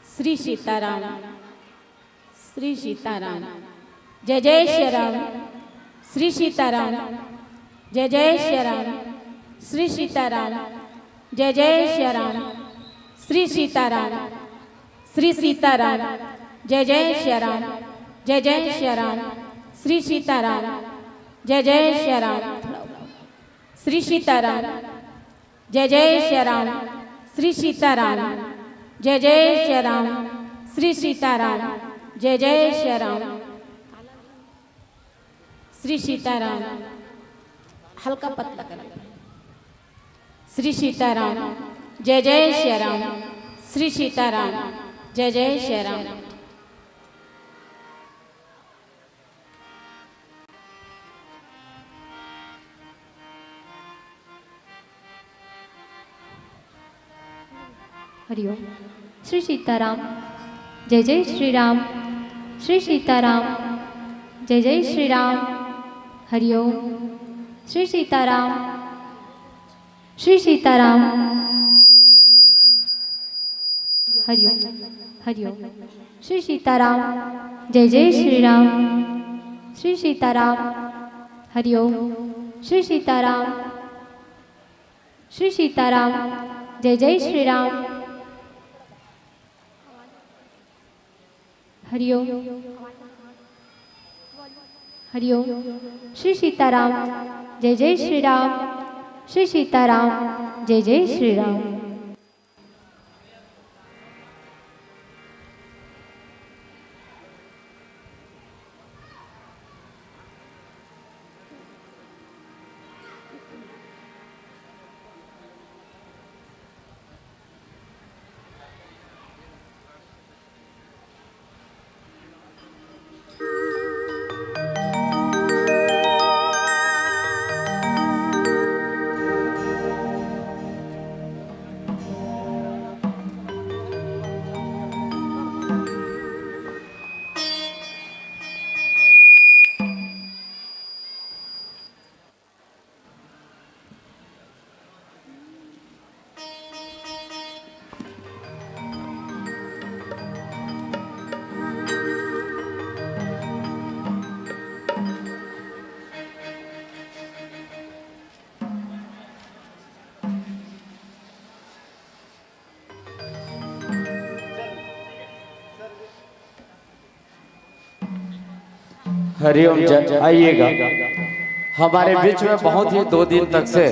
श्री सीताराम, श्री सीताराम। जय जय श्री राम, श्री सीताराम। जय जय श्री राम, श्री सीताराम। जय जय श्री राम, श्री सीताराम, श्री सीताराम। जय जय श्री राम, जय जय श्री राम, श्री सीताराम। जय जय श्री राम, श्री सीताराम। जय जय श्री राम, श्री सीताराम। जय जय श्री राम, श्री सीताराम। जय जय श्री राम, श्री सीताराम। हल्का पतला कर। श्री सीताराम, जय जय श्री राम, श्री सीताराम। जय जय श्री राम। हरिओम। श्री सीताराम, जय जय श्री राम, श्री सीताराम। जय जय श्री राम। हरिओम। श्री सीताराम, श्री सीताराम। हरिओम, हरिओम। श्री सीताराम, जय जय श्री राम, श्री सीताराम। हरिओम। श्री सीताराम, श्री सीताराम। जय जय श्री राम। हरिओम, हरिओम। श्री सीताराम, जय जय श्री राम, श्री सीताराम। जय जय श्री राम। हरिओम जन, आइएगा। हमारे बीच में बहुत ही दो दिन तक से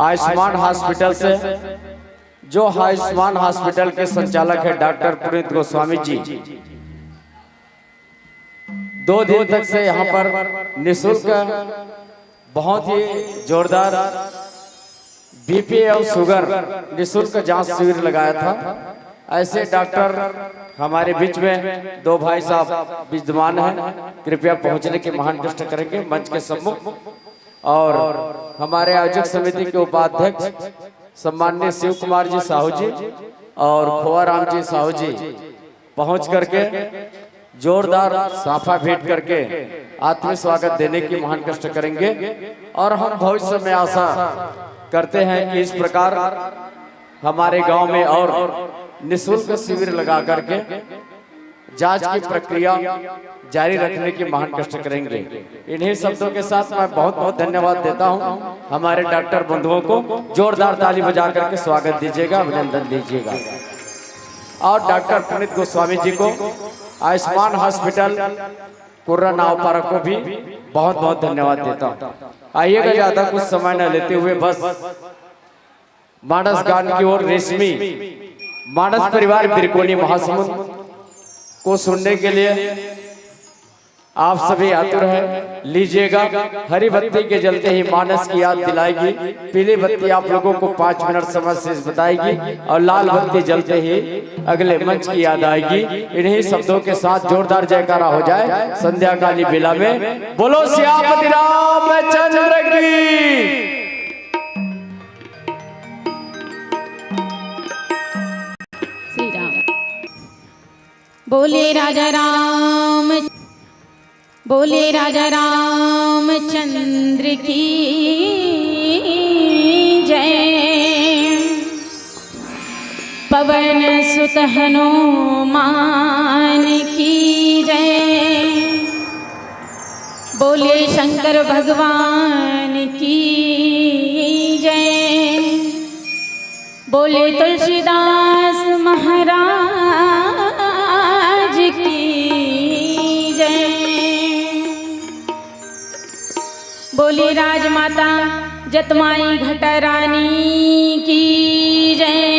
आयुष्मान हॉस्पिटल से, जो आयुष्मान हॉस्पिटल के संचालक है डॉक्टर पुनीत गोस्वामी जी, दो दिन तक से यहाँ पर निशुल्क बहुत ही जोरदार बीपी और शुगर निशुल्क जांच शिविर लगाया था। ऐसे डॉक्टर हमारे बीच में दो भाई साहब विद्यमान हैं, कृपया पहुंचने के महान कष्ट करेंगे मंच के सम्मुख। और हमारे आयोजक समिति के उपाध्यक्ष सम्माननीय शिव कुमार जी साहू जी और खोआ राम जी साहू जी पहुंच करके जोरदार साफा भेंट करके आत्मीय स्वागत देने की महान कष्ट करेंगे। और हम भविष्य में आशा करते हैं कि इस प्रकार हमारे गांव में और निशुल्क शिविर लगा करके जांच की प्रक्रिया जारी रखने की महान कष्ट करेंगे। इन्हीं शब्दों के साथ मैं बहुत बहुत धन्यवाद देता हूं हमारे डॉक्टर बंधुओं को। जोरदार ताली बजा करके स्वागत दीजिएगा, अभिनंदन दीजिएगा। और डॉक्टर पुनीत गोस्वामी जी को, आयुष्मान हॉस्पिटल कुर्रा नावपारा को भी बहुत बहुत धन्यवाद देता हूं। आइएगा, ज्यादा कुछ समय न लेते हुए बस मानस गान की ओर रेशमी, मानस परिवार बिरकोनी महासमुंद को सुनने के लिए आप सभी आतुर हैं, लीजिएगा। हरी बत्ती के जलते ही मानस की याद दिलाएगी, पीली बत्ती आप लोगों को पाँच मिनट समय शेष बताएगी और लाल बत्ती जलते ही अगले मंच की याद आएगी। इन्हीं शब्दों के साथ जोरदार जयकारा हो जाए संध्या काली बेला में। बोलो सियापति रामचंद्र की। श्री राम। बोले राजा राम, बोले राजा रामचंद्र की जय। पवन सुत हनुमान की जय। बोले शंकर भगवान की जय। बोले तुलसीदास महाराज की जय। बोले राजमाता जतमाई घटा रानी की जय।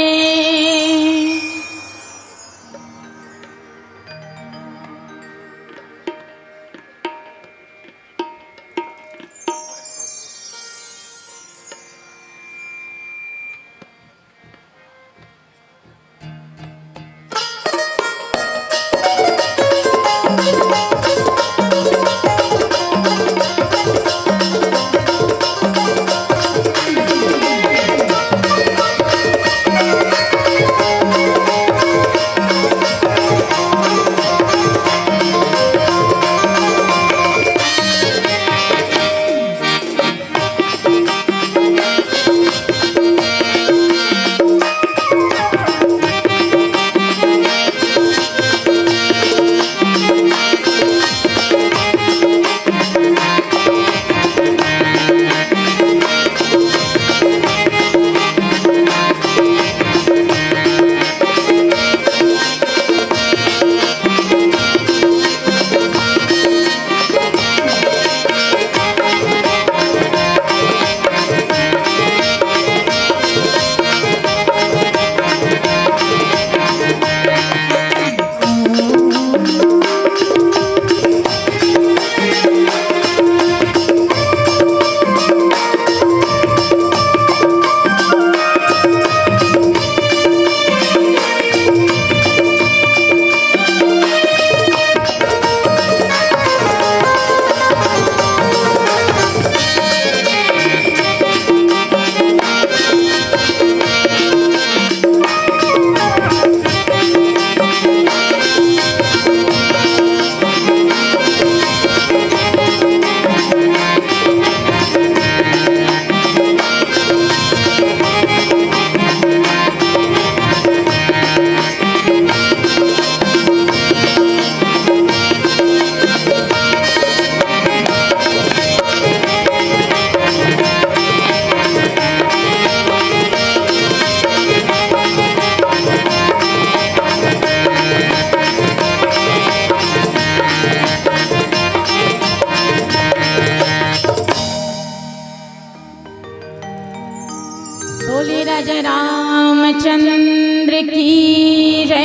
बोले राजा रामचंद्र की जय।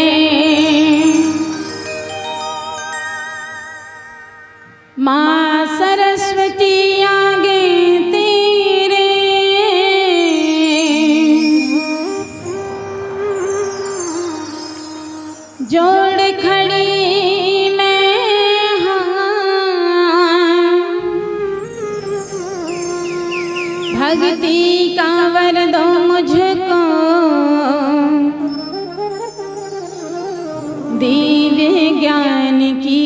माँ सरस्वती आगे तेरे जोड़ खड़ी मैं हाँ, भक्ति का वर दो मुझको, दिव्य ज्ञान की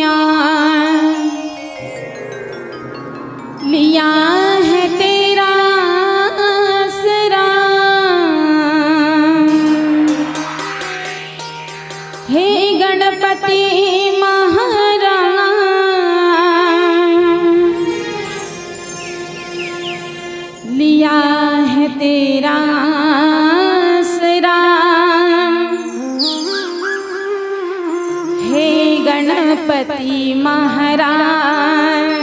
आन। लिया है तेरा आसरा, हे गणपति महाराज, लिया है तेरा आसरा, हे गणपति महाराज।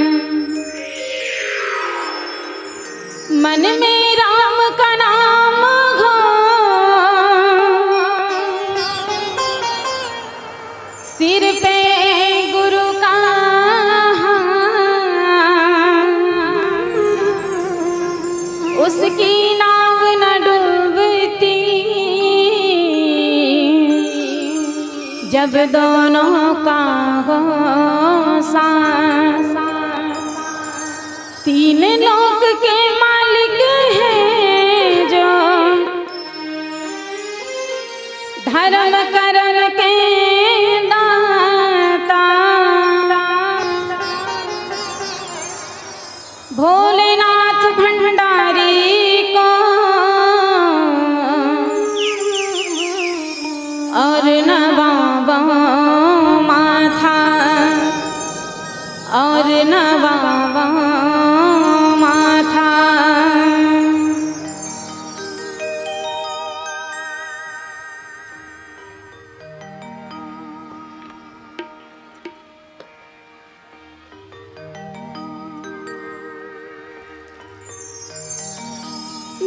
मन में राम का नाम हो, सिर पे गुरु का उसकी नाव न डूबती, जब दोनों का हो साथ। तीन लोक के मालिक है जो, धर्म कर्म के दाता। भोलेनाथ भंडारी को और नवावा माथा, और नवावा माथा।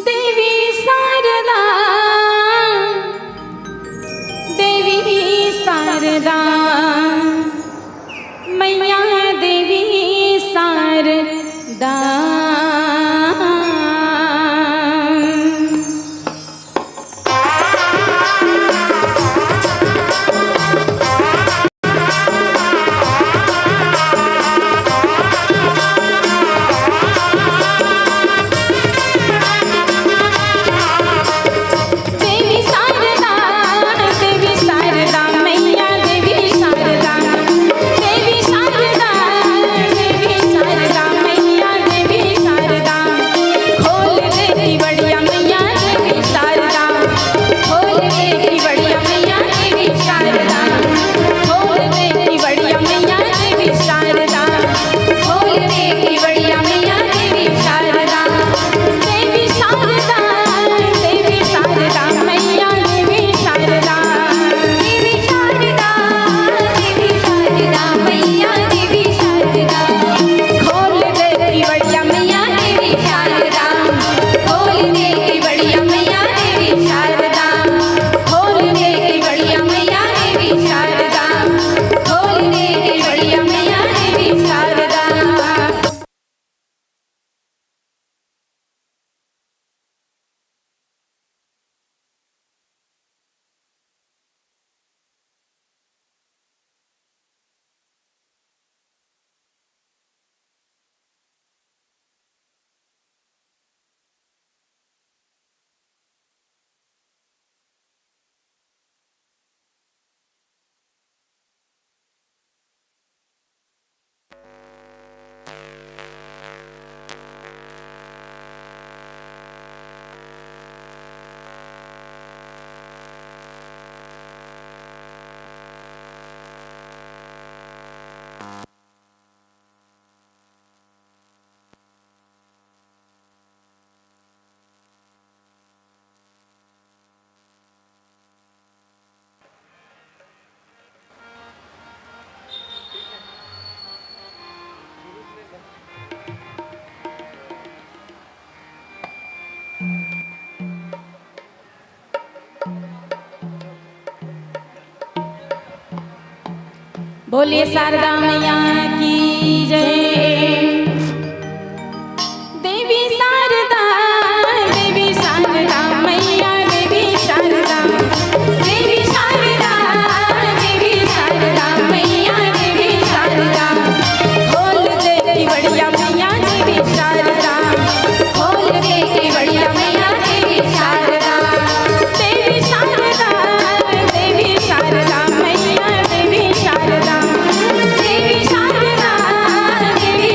देवी शारदा, देवी शारदा, मैया देवी शारदा। बोलिए शारदा मैया की जय। देवी शारदा, देवी शारदा, मैया देवी शारदा, देवी शारदा, देवी शारदा, मैया देवी शारदा, खोल दे केवड़िया मैया देवी शारदा, खोल दे केवड़िया मैया देवी शारदा, देवी शारदा, देवी शारदा, मैया देवी शारदा, देवी शारदा, देवी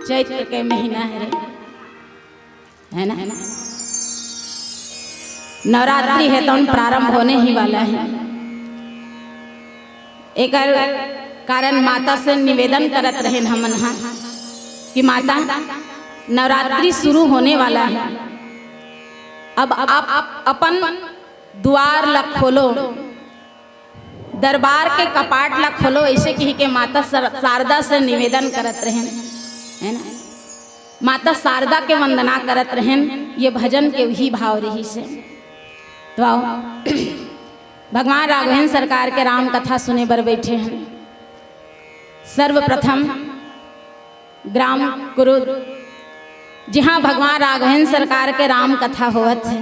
चैत्र के महीना हे रे, हे ना? नवरात्रि हे तौन प्रारंभ होने ही वाला हे। एकर कारण माता से निवेदन करत रहेन हमन हा कि माता, नवरात्रि शुरू होने वाला हे, अब आप अपन दुआर ला खोलो, दरबार के कपाट ला खोलो, ऐसे कहि के माता सर-, शारदा से निवेदन करत रहेन, हे ना? माता शारदा के वंदना करत रहेन, ये भजन के वही भाव रहिस हे। तो आओ, भगवान राघवेंद्र सरकार के राम कथा सुने बर बैठे हन। सर्वप्रथम ग्राम कुरुद, जिहाँ भगवान राघवेंद्र सरकार के राम कथा होवत हे,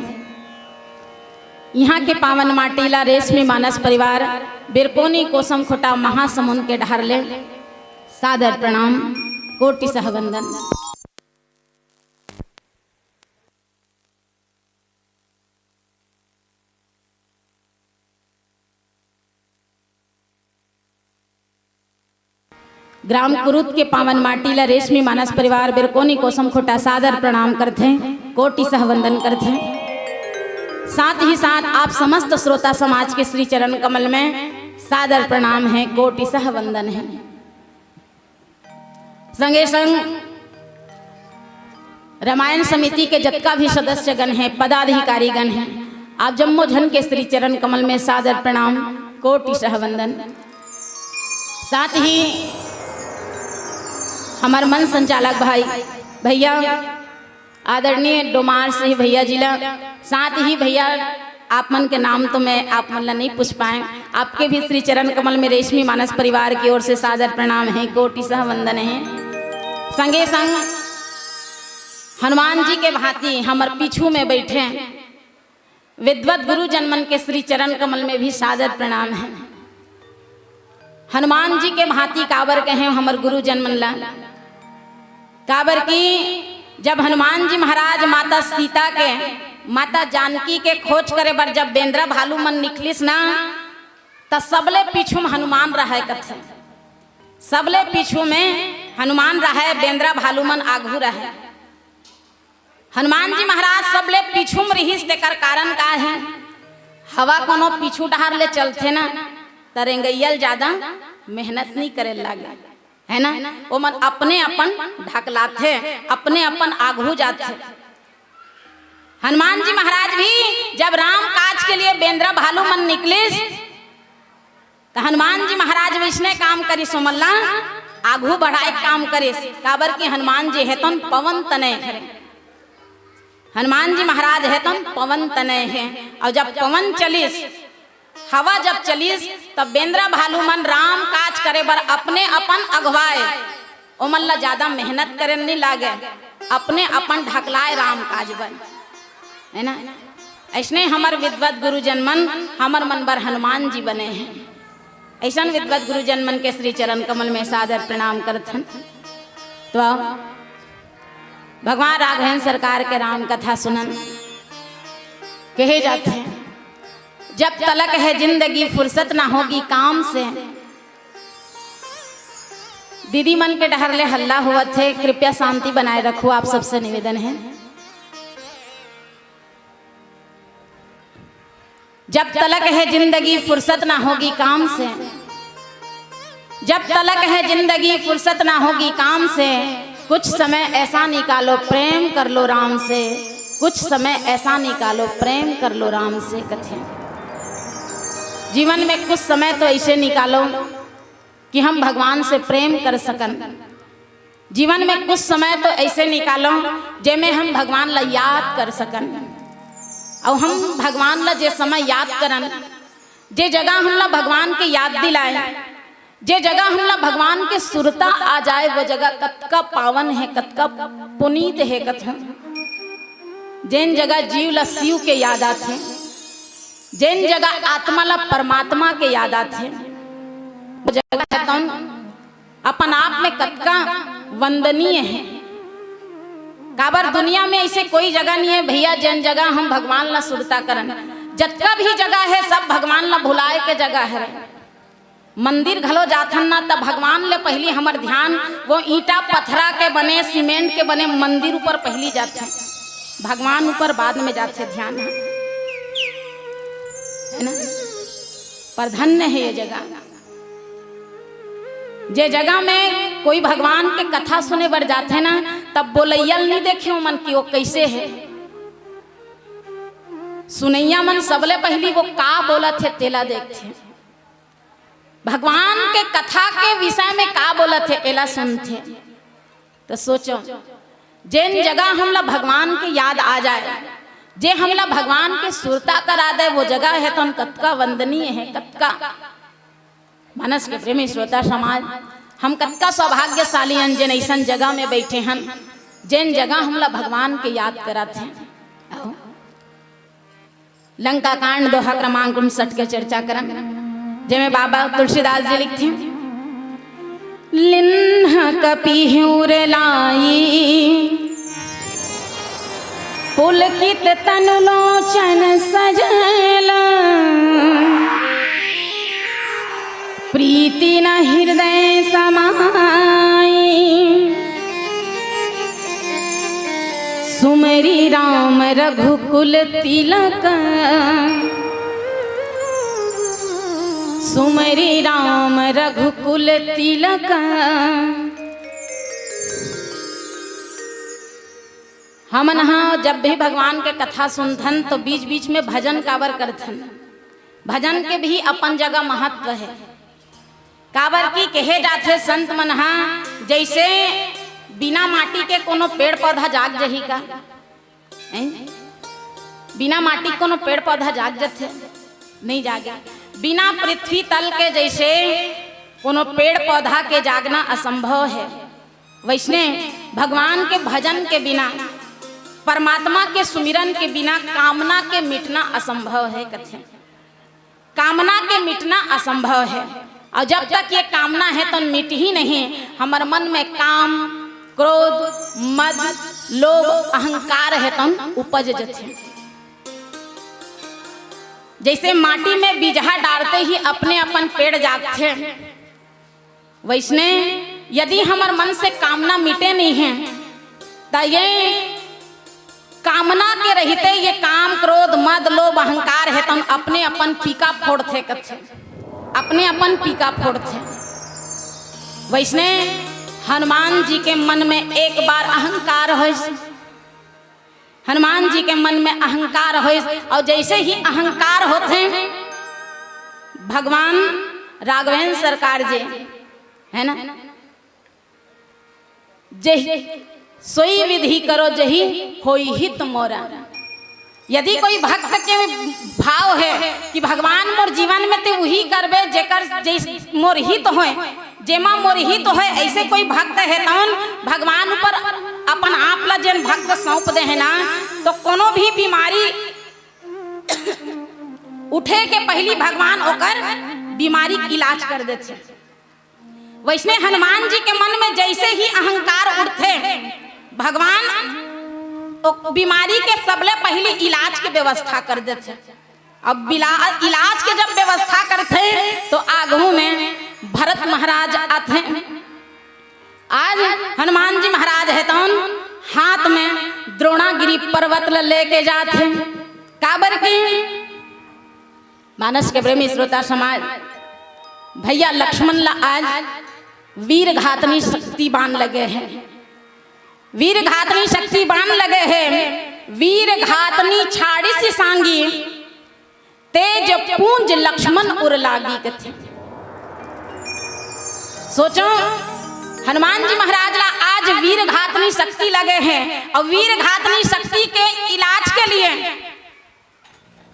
इहाँ के पावन माटी ला रेशमी मानस परिवार बिरकोनी कोसम खुटा महासमुंद के डहर ले सादर प्रणाम, कोटि सहवंदन। ग्राम कुरुद के पावन माटी ला रेशमी मानस परिवार बिरकोनी कोसम खुटा सादर प्रणाम करथे, कोटि सहवंदन करथे। साथ ही साथ आप समस्त श्रोता समाज के श्री चरण कमल में सादर प्रणाम हे, कोटि सहवंदन हे। संगे संग रामायण समिति के जतका भी सदस्यगण हे, पदाधिकारीगण हे, आप जम्मो झन के श्री चरण कमल में सादर प्रणाम, कोटि सहवंदन। साथ ही हमर मंच संचालक भाई, भैया, आदरणीय डोमार सिंह भैया जी ला, साथ ही भैया, आप मन के नाम तो मैं आप मन ला नहीं पूछ पाए, आपके भी श्री चरण कमल में रेशमी मानस परिवार की ओर से सादर प्रणाम हे, कोटि सहवंदन हे। संगे संग हनुमान जी के भांति हमर पीछू में बैठे विद्वत गुरुजन मन के श्री चरण कमल में भी सादर प्रणाम हे। हनुमान जी के भांति काबर कहे हमर गुरुजन मन ला, काबर कि जब हनुमान जी महाराज माता सीता के, माता जानकी के खोज करे बर जब बेंदरा भालू मन निकलिस ना, त सबले पीछू में हनुमान रहे कथे। सबले पीछू में हनुमान रहे, बेंदरा भालू मन आगू रहे। हनुमान जी महाराज सबले पीछू में रिहिस, तेकर कारण का हे? हवा कोनो पीछू डहर ले चलथे ना, त रेंगइया ल जादा मेहनत नहीं करे लागे, हे ना? ओमन अपने अपन ढकलाथे, अपने अपन आगू जाथे। हनुमान जी महाराज भी जब राम काज के लिए बेंदरा भालू मन निकलिस, त हनुमान जी महाराज वइसने काम करिस, ओमन ला आगू बढ़ाए काम करिस, काबर कि हनुमान जी हे तौन पवन तनय हे। हनुमान जी महाराज हे तौन पवन तनय हे। अउ जब पवन चलिस, हवा जब चलिस, तब बेंदरा भालू मन राम काज करे बर अपने अपन अगवाए, ओमन ला जादा मेहनत करे नहीं लागे, अपने अपन ढकलाए राम काज बर, हे ना? अइसने हमर विद्वत गुरुजन मन हमर मन बर हनुमान जी बने हे। अइसन विद्वत गुरुजन मन के श्री चरण कमल में सादर प्रणाम करथन। तो आओ, भगवान राघवेंद्र सरकार के राम कथा सुनन। कहे जाथे, जब तलक है जिंदगी फुर्सत ना होगी काम से। दीदी मन के डहर ले हल्ला होवत हे, कृपया शांति बनाए रखो, आप सबसे निवेदन हे। जब तलक है जिंदगी फुर्सत ना होगी काम से, जब तलक है जिंदगी फुर्सत ना होगी काम से, कुछ समय ऐसा निकालो प्रेम कर लो राम से, कुछ समय ऐसा निकालो प्रेम कर लो राम से। कथे, जीवन में कुछ समय तो ऐसे निकालो कि हम भगवान से प्रेम कर सकन। जीवन में कुछ समय तो ऐसे निकालो, जेमे हम भगवान ला याद कर सकन। अउ हम भगवान ला जे समय याद करन, जे जगह हमला भगवान के याद दिलाए, जे जगह हमला भगवान के सुरता आ जाए, वो जगह कतका पावन हे, कतका पुनीत हे कथन। जेन जगह जीव ला शिव के याद आथे, जेन जगह आत्मा ला परमात्मा के याद आथे, वो जगह हे तौन अपन आप में कतका वंदनीय हे। काबर दुनिया में ऐसे कोई जगह नहीं हे भैया, जेन जगह हम भगवान ला सुरता करन। जतका भी जगह हे, सब भगवान ला भुलाए के जगह हे। मंदिर घलो जाथन ना, त भगवान ले पहिली हमर ध्यान वो ईंटा पथरा के बने, सीमेंट के बने मंदिर ऊपर पहिली जाथे, भगवान ऊपर बाद में जाथे ध्यान ह, है ना? पर धन्य है ये जगह, जे जगह में कोई भगवान के कथा सुने बर जाथे ना, तब बोलैया ल नहीं देखे ओमन कि वो कैसे है। सुनैया मन सबले पहिली वो का बोलत हे, तेला देखथे। भगवान के कथा के विषय में का बोलत हे, एला सुनथे। तो सोचो, जेन जगह हमला भगवान के याद आ जाए, जे हमला भगवान के सुरता करा दे, वो जगह हे तो हम कतका वंदनीय है, कतका। मानस के प्रेमी श्रोता समाज, हम कतका सौभाग्यशाली हन, जेन अइसन जगह में बैठे हन, जेन जगह हमला भगवान के याद कराथे। आओ। लंका कांड दोहा क्रमांक उनसठ के चर्चा करन, जेमे बाबा तुलसीदास जी लिखथे, लिन्ह कपिहुर लाई, पुलकित तनु लोचन सजल, प्रीति न हृदय समाई। सुमरि राम रघुकुल तिलक, सुमरि राम रघुकुल तिलक। हमन ह जब भी भगवान के कथा सुनथन तो बीच बीच में भजन काबर करथन? भजन के भी अपन जगह महत्व है। काबर कि कहे जाथे संत मन ह, जैसे बिना माटी के कोनो पेड़ पौधा जाग जही का? हैं? बिना माटी के कोनो पेड़ पौधा जाग जथे? नहीं जागे। बिना पृथ्वी तल के जैसे कोनो पेड़ पौधा के जागना असंभव है, वैसने भगवान के भजन के बिना, परमात्मा के सुमिरन के बिना कामना के मिटना असंभव है कथे। कामना के मिटना असंभव है। और जब तक ये कामना है तो मिट ही नहीं। हमर मन में काम, क्रोध, मद, लोभ, अहंकार है तो उपज जथे। जैसे माटी में बीजहा डारते ही अपने अपन पेड़ जागथे, वैसने यदि हमर मन से कामना मिटे नहीं है, त ये कामना के रहते ये काम, क्रोध, मद, लोभ, अहंकार है, तन अपने अपन पीका फोड़थे कथे, अपने अपन पीका फोड़थे। वैसने हनुमान जी के मन में एक बार अहंकार होइस, हनुमान जी के मन में अहंकार होइस, और जैसे ही अहंकार होथे, भगवान राघवेंद्र सरकार जी, है ना, जही सोई विधि करो जही होई हित मोरा। यदि कोई भक्त के भाव है कि भगवान मोर जीवन में ते उही करबे जेकर जैस मोर हित होए, जेमा मोर हित होए, ऐसे कोई भक्त है तौन भगवान ऊपर अपन आप ला जेन भक्त सौंप दे है ना, तो कोनो भी बीमारी उठे के पहली भगवान ओकर बीमारी के इलाज कर देथे। वैसने हनुमान जी के मन में जैसे ही अहंकार उठथे, भगवान ओ बीमारी के सबले पहली इलाज के व्यवस्था कर देथे। अब बिला-, इलाज के जब व्यवस्था करथे तो आगू में भरत महाराज आथे। आज हनुमान जी महाराज है तौन हाथ में द्रोणागिरी पर्वत ल लेके जाथे। काबर की मानस के प्रेमी श्रोता समाज, भैया लक्ष्मण ला आज वीर घातनी शक्ति बाण लगे है, वीर घातनी शक्ति बाण लगे है, वीर घातनी छाड़िस सांगी, तेज पूंज लक्ष्मण उर लागी कथे। सोचो, हनुमान जी महाराज ला आज वीर घातनी शक्ति लगे है और वीर घातनी शक्ति के इलाज के लिए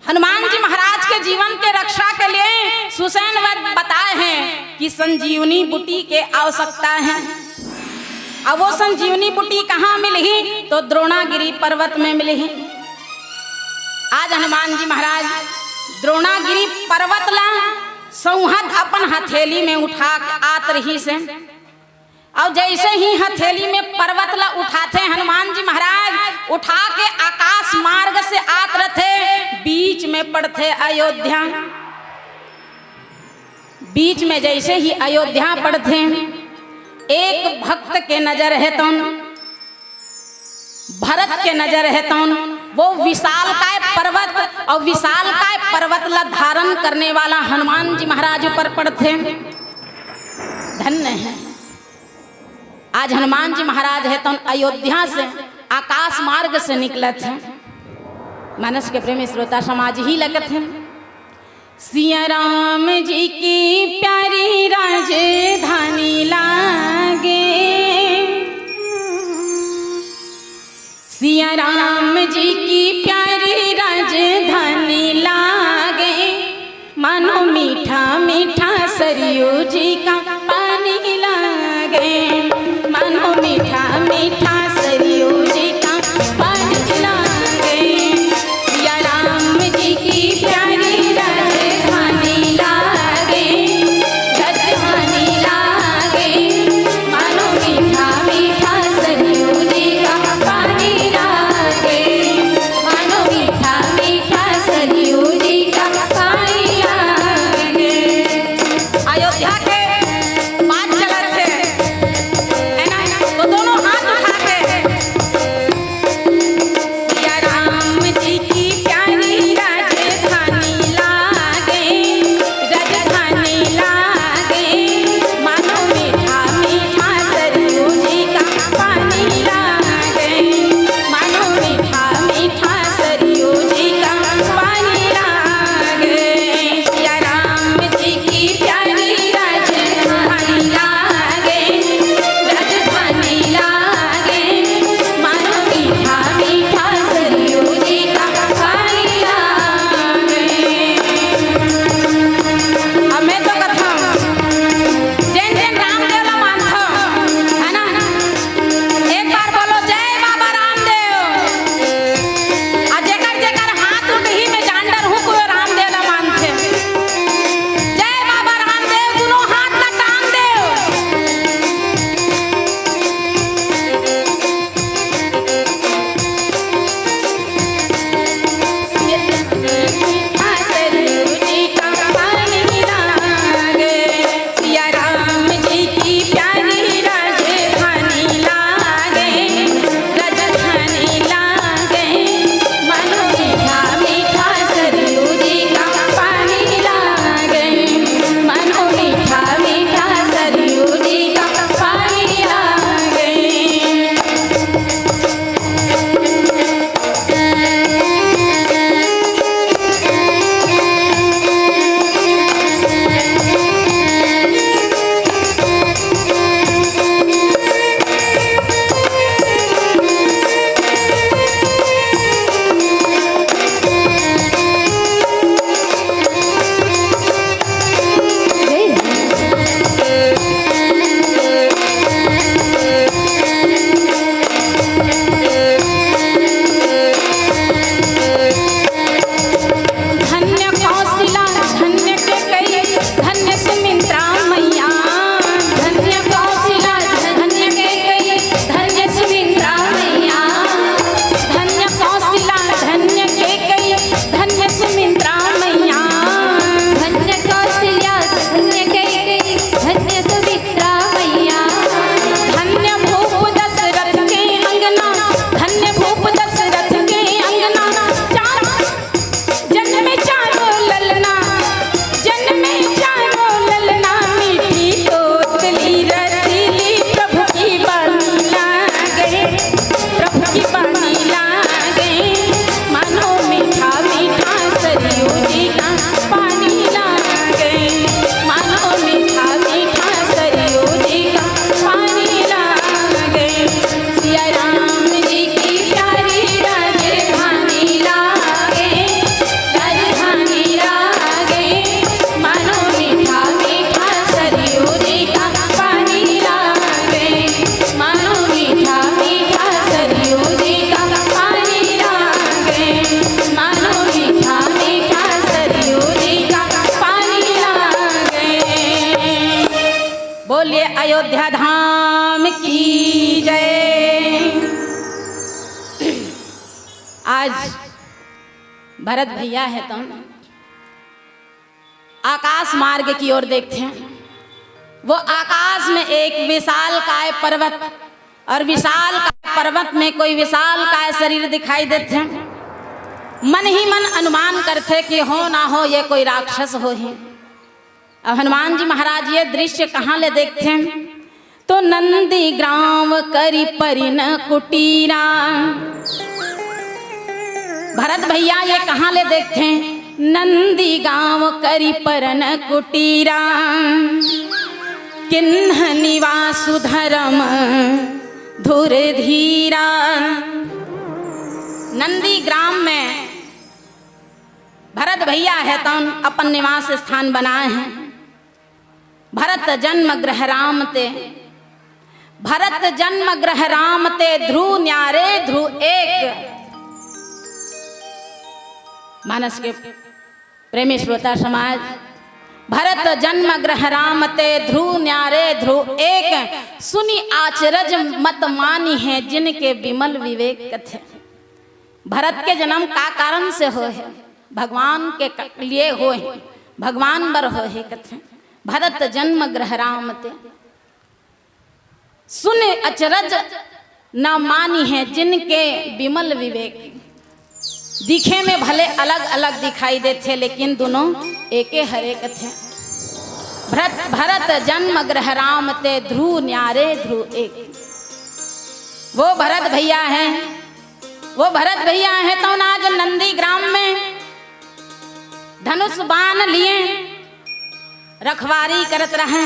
हनुमान जी महाराज के जीवन के रक्षा के लिए सुसैन वध बताए हैं कि संजीवनी बूटी के आवश्यकता है। अब वो संजीवनी बूटी कहाँ मिलही? तो द्रोणागिरी पर्वत में मिलही। आज हनुमान जी महाराज द्रोणागिरी पर्वत ला सौहत अपन हथेली में उठा के आत रहिस हे। अउ जइसे ही हथेली में पर्वत ला उठाथे हनुमान जी महाराज, उठा के आकाश मार्ग से आत रथे, बीच में पड़थे अयोध्या। बीच में जैसे ही अयोध्या पड़थे, एक भक्त के नजर हे तौन, भरत के नजर हे तौन, वो विशालकाय पर्वत अउ विशालकाय पर्वत ला धारण करने वाला हनुमान जी महाराज ऊपर पड़थे। धन्य हे। आज हनुमान जी महाराज हे तौन अयोध्या से आकाश मार्ग से निकलत हे। मानस के प्रेमी श्रोता समाज ही लगत हे। सिया राम जी की प्यारी राजधानी लागे, सिया राम जी की प्यारी राजधानी लागे, मानो मीठा मीठा सरयू जी का पानी लागे, मानो मीठा मीठा सरयू जी का पानी लागे। सिया राम जी की प्यारी राजधानी लागे, राजधानी लागे, मानो मीठा मीठा सरयू जी का पानी लागे, मानो मीठा मीठा सरयू जी का पानी लागे। अयोध्या के बात चलत हे, है ना? तो दोनों हाथ उठा के, सिया राम जी की प्यारी राजधानी लागे, राजधानी लागे, मानो मीठा मीठा सरयू जी का पानी लागे, मानो मीठा मीठा सरयू जी का पानी लागे। सिया राम जी की प्यारी राजधानी लागे, राजधानी लागे, मानो मीठा मीठा सरयू जी का पानी लागे। अब मैं तो कथौं, जेन जेन रामदेव ला मानथव, है ना? एक बार बोलो, जय बाबा रामदेव। आ जेकर जेकर हाथ उठही, मैं जान डरहूं कि वो रामदेव ला मानथे। जय बाबा रामदेव, दुनों हाथ ला टांग देव। सिया राम जी की प्यारी राजधानी लागे, राजधानी लागे, मानो मीठा मीठा सरयू जी का पानी लागे, मानो मीठा मीठा सरयू जी का पानी लागे। धन्य कौशिला, धन्य कैकई, धन्य सुमित्रा मैया। धन्य कौशिला, धन्य कैकई, धन्य सुमित्रा मैया। धन्य कौशिला, धन्य कैकई, धन्य सुमित्रा मैया। धन्य कौशिला, धन्य कैकई, धन्य सुमित्रा मैया। धन्य भूप दशरथ के अंगना, धन्य भूप दशरथ के अंगना। चार जन्मे चारों ललना, जन्मे चारों ललना, मीठी तोतली रसीली प्रभु की बानी लागे, प्रभु की बानी लागे। मानो मीठा मीठा सरयू जी का पानी लागे, मानो मीठा मीठा सरयू जी का पानी लागे। सिया राम जी की प्यारी राजधानी लागे, राजधानी लागे, मानो मीठा मीठा सरयू जी का पानी लागे, मानो मीठा मीठा सरयू जी का पानी लागे, मानो मीठा मीठा सरयू जी का पानी लागे। बोलिए अयोध्या धाम की जय। आज भरत भैया हे तौन आकाश मार्ग की ओर देखथे। वो आकाश में एक विशाल काय पर्वत, और विशाल काय पर्वत में कोई विशाल काय शरीर दिखाई देथे। मन ही मन अनुमान करथे कि हो ना हो ये कोई राक्षस होही। अब हनुमान जी महाराज ये दृश्य कहाँ ले देखथे? तो नंदी ग्राम करी परिन कुटीरा। भरत भैया ये कहाँ ले देखथे? नंदी गांव करी परन कुटीरा, किन्ह निवासु धर्म धुर धीरा। नंदी ग्राम में भरत भैया हे तौन अपन निवास स्थान बनाए हे। भरत जन्म गृह राम ते, भरत जन्म गृह राम ते, ध्रुव न्यारे ध्रुव एक। मानस के प्रेमी श्रोता समाज, भरत जन्म गृह राम ते, ध्रुव न्यारे ध्रुव एक। सुनि आचरज मत मानिहें जिनके विमल विवेक कथे। भरत के जन्म का कारण से होहे? भगवान के क-, लिए होहे, भगवान बर होहे कथे। भरत जन्म गृह राम ते, सुनि अचरज न मानिहें जिनके विमल विवेक। दिखे में भले अलग-अलग दिखाई देथे, लेकिन दुनों एके हरे कथे। भरत, भरत जन्म गृह राम ते, ध्रुव न्यारे ध्रुव एक। वो भरत भैया हे, वो भरत भैया हे तौन आज नंदी ग्राम में धनुष बाण लिए रखवारी करत रहे।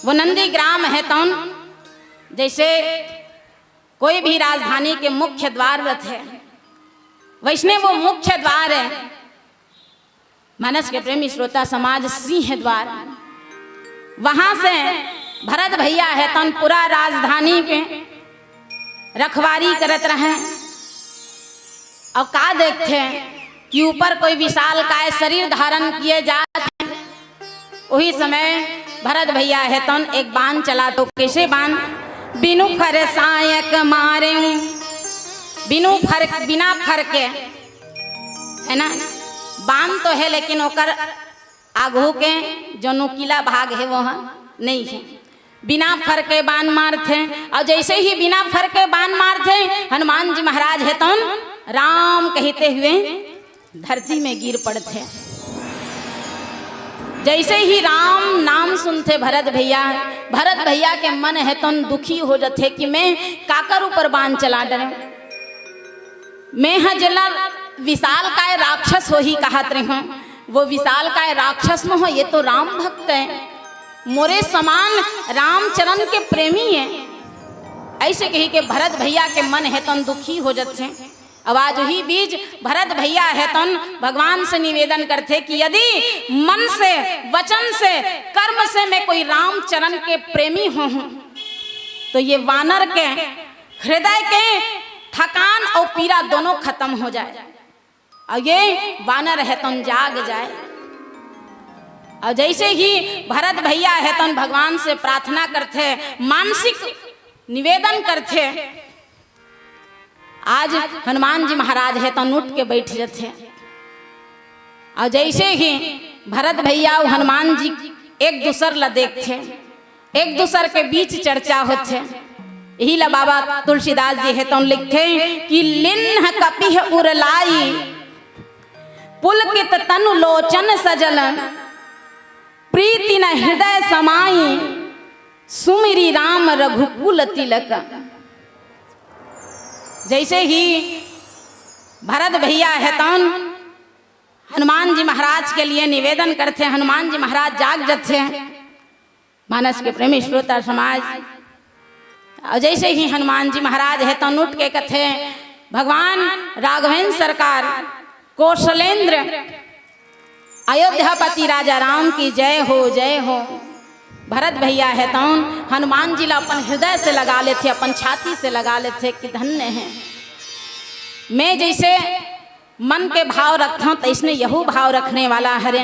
वो नंदी ग्राम हे तौन जैसे कोई भी राजधानी के मुख्य द्वार रथे, वैसने वो मुख्य द्वार हे। मानस के प्रेमी श्रोता समाज, सिंह द्वार, वहां से भरत भैया हे तौन पूरा राजधानी के रखवारी करत रहे। और का देखथे कि ऊपर कोई विशाल काय शरीर धारण किए जात हे। वही समय भरत भैया हे तौन एक बाण चला, तो कैसे बाण? बिनु फर सायक मारे, बिनु फर, बिना फर के, है ना, बाण तो हे लेकिन ओकर आगू के जो नुकीला भाग हे वो ह नहीं हे। बिना फर के बाण मारथे, और जैसे ही बिना फर के बाण मारथे, हनुमान जी महाराज हे तौन राम कहते हुए धरती में गिर पड़थे। जैसे ही राम नाम सुनथे भरत भैया, भरत भैया के मन हे तौन दुखी हो जथे कि मैं काकर ऊपर बाण चला डरे। मैं ह जेला विशाल काय राक्षस होही कहत रेहेंव, वो विशाल काय राक्षस नोहे, ये तो राम भक्त हे, मोरे समान रामचरण के प्रेमी हे। ऐसे कहिके भरत भैया के मन हे तौन दुखी हो जथे। अब आज ही बीच भरत भैया हे तौन भगवान से निवेदन करथे कि यदि मन से, वचन से, कर्म से मैं कोई रामचरण के प्रेमी होहूं, तो ये वानर के हृदय के थकान और पीड़ा दोनों खत्म हो जाए, और ये वानर हे तौन जाग जाए। और जैसे ही भरत भैया हे तौन भगवान से प्रार्थना करथे, मानसिक निवेदन करथे, आज हनुमान जी महाराज हे तौन उठ के बैठ जथे। और जैसे ही भरत भैया और हनुमान जी एक दूसर ला देखथे, एक दूसर के बीच चर्चा होथे। यही ला बाबा तुलसीदास जी हे तौन लिखथे कि लिन्ह कपिह उर लाई, पुलकित तनु लोचन सजल, प्रीति न हृदय समाई, सुमिरि राम रघुकुल तिलक। जैसे ही भरत भैया हे तौन हनुमान जी महाराज के लिए निवेदन करथे, हनुमान जी महाराज जाग जथे। मानस के प्रेमी श्रोता समाज, और जैसे ही हनुमान जी महाराज हे तौन उठ के कथे, भगवान राघवेंद्र सरकार, कौशलेंद्र, अयोध्यापति राजा राम की जय हो, जय हो। भरत भैया हे तौन हनुमान जी ला अपन हृदय से लगा लेथे, अपन छाती से लगा लेथे कि धन्य हे। मैं जैसे मन के भाव रखथंव, तैसने यहू भाव रखने वाला हरे।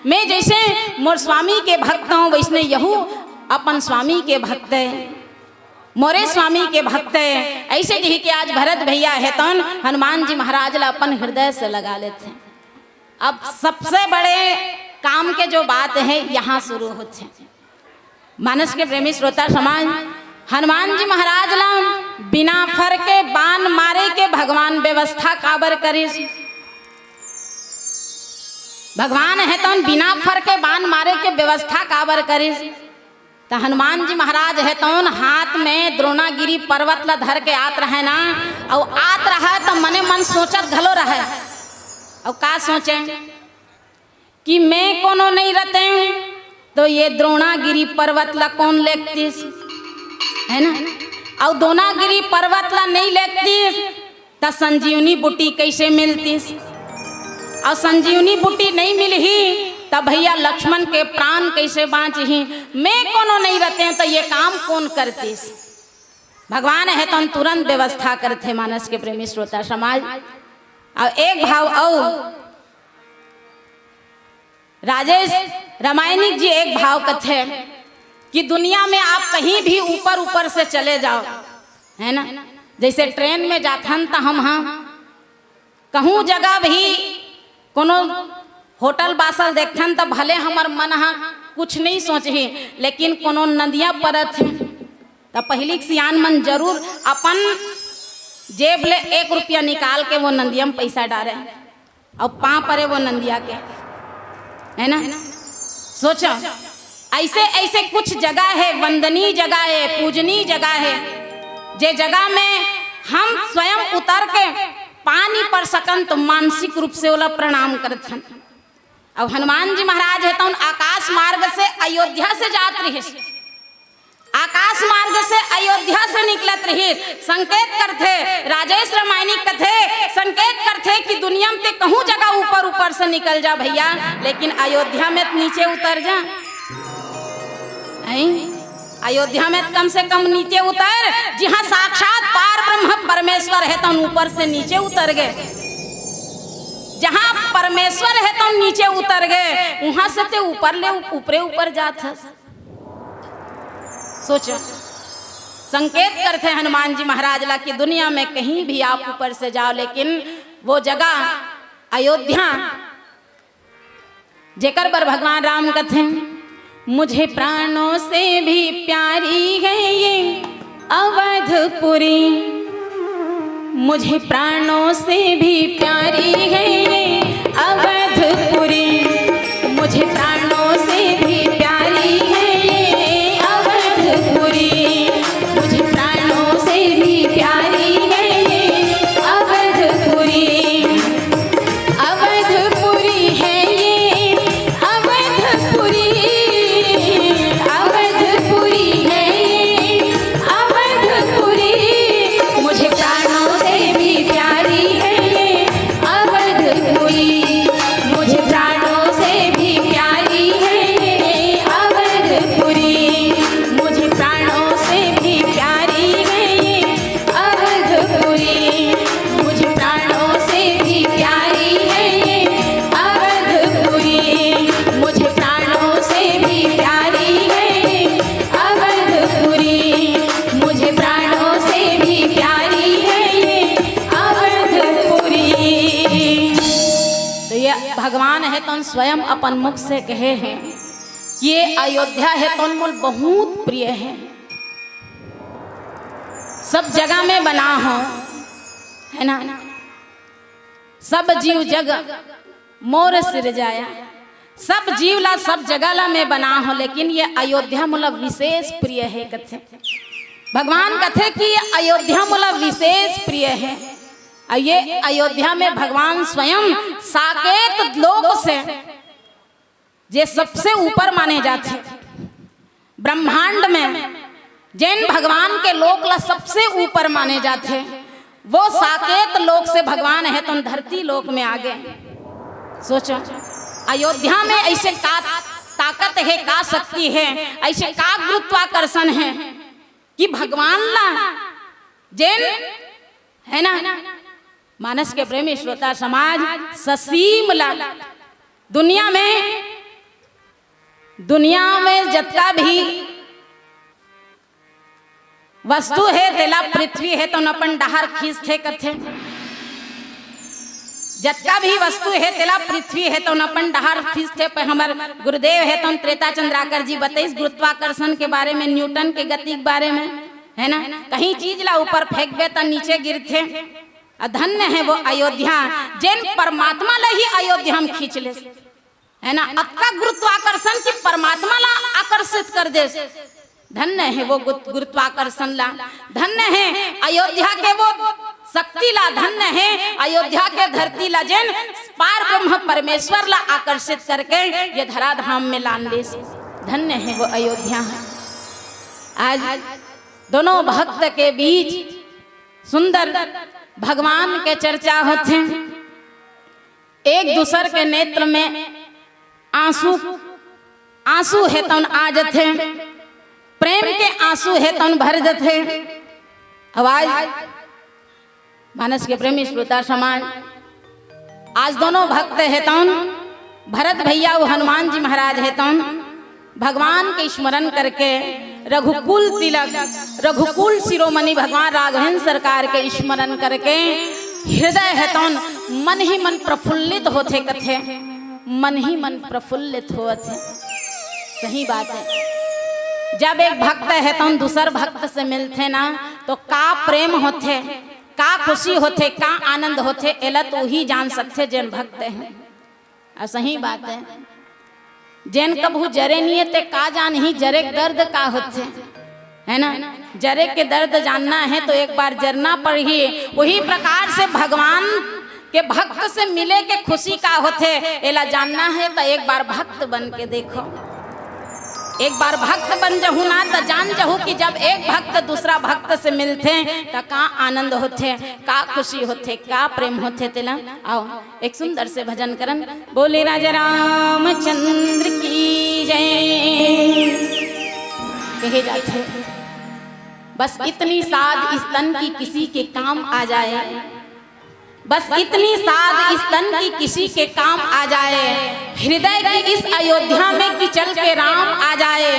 मैं जैसे मोर स्वामी के भक्त हंव, वैसने यहू अपन स्वामी के भक्त हे, मोरे स्वामी के भक्त हे। ऐसे कहिके आज भरत भैया हे तौन हनुमान जी महाराज ला अपन हृदय से लगा लेथे। अब सबसे बड़े काम के जो बात हे, यहाँ शुरू होथे। मानस के प्रेमी श्रोता समाज, हनुमान जी महाराज ला बिना फर के बाण मारे के भगवान व्यवस्था काबर करिस? भगवान हे तौन बिना फर के बाण मारे के व्यवस्था काबर करिस? त हनुमान जी महाराज हे तौन हाथ में द्रोणागिरी पर्वत ला धर के आत रहे ना, अउ आत रहे त मने मन सोचत घलो रहे। अउ का सोचे कि मैं कोनो नहीं रहते तो ये द्रोणागिरी पर्वत ला कौन लेगतिस, है ना? अउ द्रोणागिरी पर्वत ला नहीं लेगतिस त संजीवनी बूटी कैसे मिलतिस? अउ संजीवनी बूटी नहीं मिलही त भैया लक्ष्मण के प्राण कैसे बाँचही? मैं कोनो नहीं रहते त ये काम कौन करतिस? भगवान हे तौन तुरंत व्यवस्था करथे। मानस के प्रेमी श्रोता समाज, अउ एक भाव अउ राजेश रामायणिक जी एक भाव कथे कि दुनिया में आप कहीं भी ऊपर ऊपर से चले जाओ, है ना, जैसे ट्रेन में जाथन त हम हा कहूँ जगह भी कोनो होटल बासल देखथन त भले हमर मन हा कुछ नहीं सोचही, लेकिन कोनो नदिया परत हे त पहिली के सियान मन जरूर अपन जेब ले एक रुपया निकाल के वो नदिया में पैसा डारे। अउ पाँव परे वो नदिया के, है ना? सोचो, ऐसे ऐसे कुछ जगह हे, वंदनीय जगह हे, पूजनीय जगह हे, जे जगह में हम स्वयं उतर के पाँव नहीं पर सकन त मानसिक रूप से ओला प्रणाम करथन। अउ हनुमान जी महाराज हे तौन आकाश मार्ग से अयोध्या से जात रहिस, आकाश मार्ग से अयोध्या से निकलत रहिस। संकेत करथे, राजेश रामायणिक कथे, संकेत करथे कि दुनिया में ते कहूँ जगह ऊपर ऊपर से निकल जा भैया, लेकिन अयोध्या में त नीचे उतर जा। हैं? अयोध्या में त कम से कम नीचे उतर, जिहाँ साक्षात पार ब्रह्म परमेश्वर हे तौन ऊपर से नीचे उतर गे। जहाँ परमेश्वर हे तौन नीचे उतर गे, उहाँ से ते ऊपर ले ऊपरे ऊपर जात हस। सोचो, संकेत करथे हनुमान जी महाराज ला कि दुनिया में कहीं भी आप ऊपर से जाओ, लेकिन वो जगह अयोध्या जेकर बर भगवान राम कथे, मुझे प्राणों से भी प्यारी है ये अवधपुरी, मुझे प्राणों से भी प्यारी है ये अवधपुरी, मुझे प्राणों से भी प्यारी है ये अवधपुरी, मुझे प्राणों से भी प्यारी है ये अवधपुरी। अवधपुरी है ये अवधपुरी, अवधपुरी है ये अवधपुरी, मुझे प्राणों से भी प्यारी है ये अवधपुरी, मुझे प्राणों से भी प्यारी है ये अवधपुरी, मुझे प्राणों से भी प्यारी है ये अवधपुरी, मुझे प्राणों से भी प्यारी है ये अवधपुरी, मुझे प्राणों से भी प्यारी है ये अवधपुरी, मुझे प्राणों से भी प्यारी है ये अवधपुरी। तो ये भगवान हे तौन स्वयं अपन मुख से कहे हे कि ये अयोध्या हे तौन मोल बहुत प्रिय हे। सब जगह में बना हो, है ना? सब जीव जग मोर सिरजाया, सब जीव ला, सब जगह ला मैं बना हो, लेकिन ये अयोध्या मोला विशेष प्रिय हे कथे। भगवान कथे कि ये अयोध्या मोला विशेष प्रिय हे। अउ ये अयोध्या में भगवान स्वयं साकेत लोक से जे सबसे ऊपर माने जाथे, ब्रह्मांड में जेन भगवान के लोक ला सबसे ऊपर माने जाथे, वो साकेत लोक से भगवान हे तौन धरती लोक में आ गे। सोचो, अयोध्या में ऐसे का ताकत हे, का शक्ति हे, ऐसे का गुरुत्वाकर्षण हे कि भगवान ला जेन, है ना, मानस के प्रेमी श्रोता समाज, ससीम ला दुनिया में, दुनिया में जतका भी वस्तु हे, तेला पृथ्वी हे तौन अपन डहर खींचथे कथे। जतका भी वस्तु हे, तेला पृथ्वी हे, तउन अपन डहार खींचथे। पे हमर गुरुदेव हे, तउन त्रेता चंद्राकर जी बतइस गुरुत्वाकर्षण के बारे में, न्यूटन के गति के बारे में, है ना? कहीं चीज ला ऊपर फेंकबे, त नीचे गिरथे। अउ धन्य हे वो अयोध्या, जेन परमात्मा ला ही अयोध्या में खींच लेस, है ना? अतका गुरुत्वाकर्षण कि परमात्मा ला आकर्षित कर देस। धन्य हे वो गुत-, गुरुत्वाकर्षण ला, धन्य हे अयोध्या के वो शक्ति ला, धन्य हे अयोध्या के धरती ला, जेन पार ब्रह्म परमेश्वर ला आकर्षित करके ये धराधाम में लान देस। धन्य हे वो अयोध्या। आज दोनों भक्त के बीच सुंदर भगवान के चर्चा होथे। एक दूसर के नेत्र में आंसू, आंसू हे तउन आ जथे, प्रेम के आंसू हे तउन भर जथे। आवाज मानस के प्रेमी श्रोता समाज, आज दोनों भक्त हे तउन, भरत भैया अउ हनुमान जी महाराज हे तउन, भगवान के स्मरण करके, रघुकुल तिलक, रघुकुल शिरोमणि भगवान राघवेंद्र सरकार के स्मरण करके हृदय हे तउन मन ही मन प्रफुल्लित होथे कथे, मन ही मन प्रफुल्लित होवत हे। सही बात हे, जब एक भक्त हे तउन दूसर भक्त से मिलथे ना, तो का प्रेम होथे, का खुशी होथे, का आनंद होथे, एला तो उही जान सकथे जेन भक्त हे। अउ सही बात हे, जेन कभू जरे नइ हे, ते का जानही जरे के दर्द का होथे, है ना? जरे के दर्द जानना हे तो एक बार जरना पड़ही। उही प्रकार से भगवान के भक्त से मिले के खुशी का होथे, एला जानना हे तो एक बार भक्त बन के देखो। एक बार भक्त बन जहू ना, त जान जहू कि जब एक भक्त दूसरा भक्त से मिलथे, त का आनंद होथे, का खुशी होथे, का प्रेम होथे, तेला। आओ, एक सुंदर से भजन करन। बोले राजा रामचंद्र की जय। कहे जाथे, बस इतनी साध इस तन की किसी के काम आ जाए, बस इतनी साध इस तन की किसी के काम आ जाए, हृदय की इस अयोध्या में कि चल के राम आ जाए।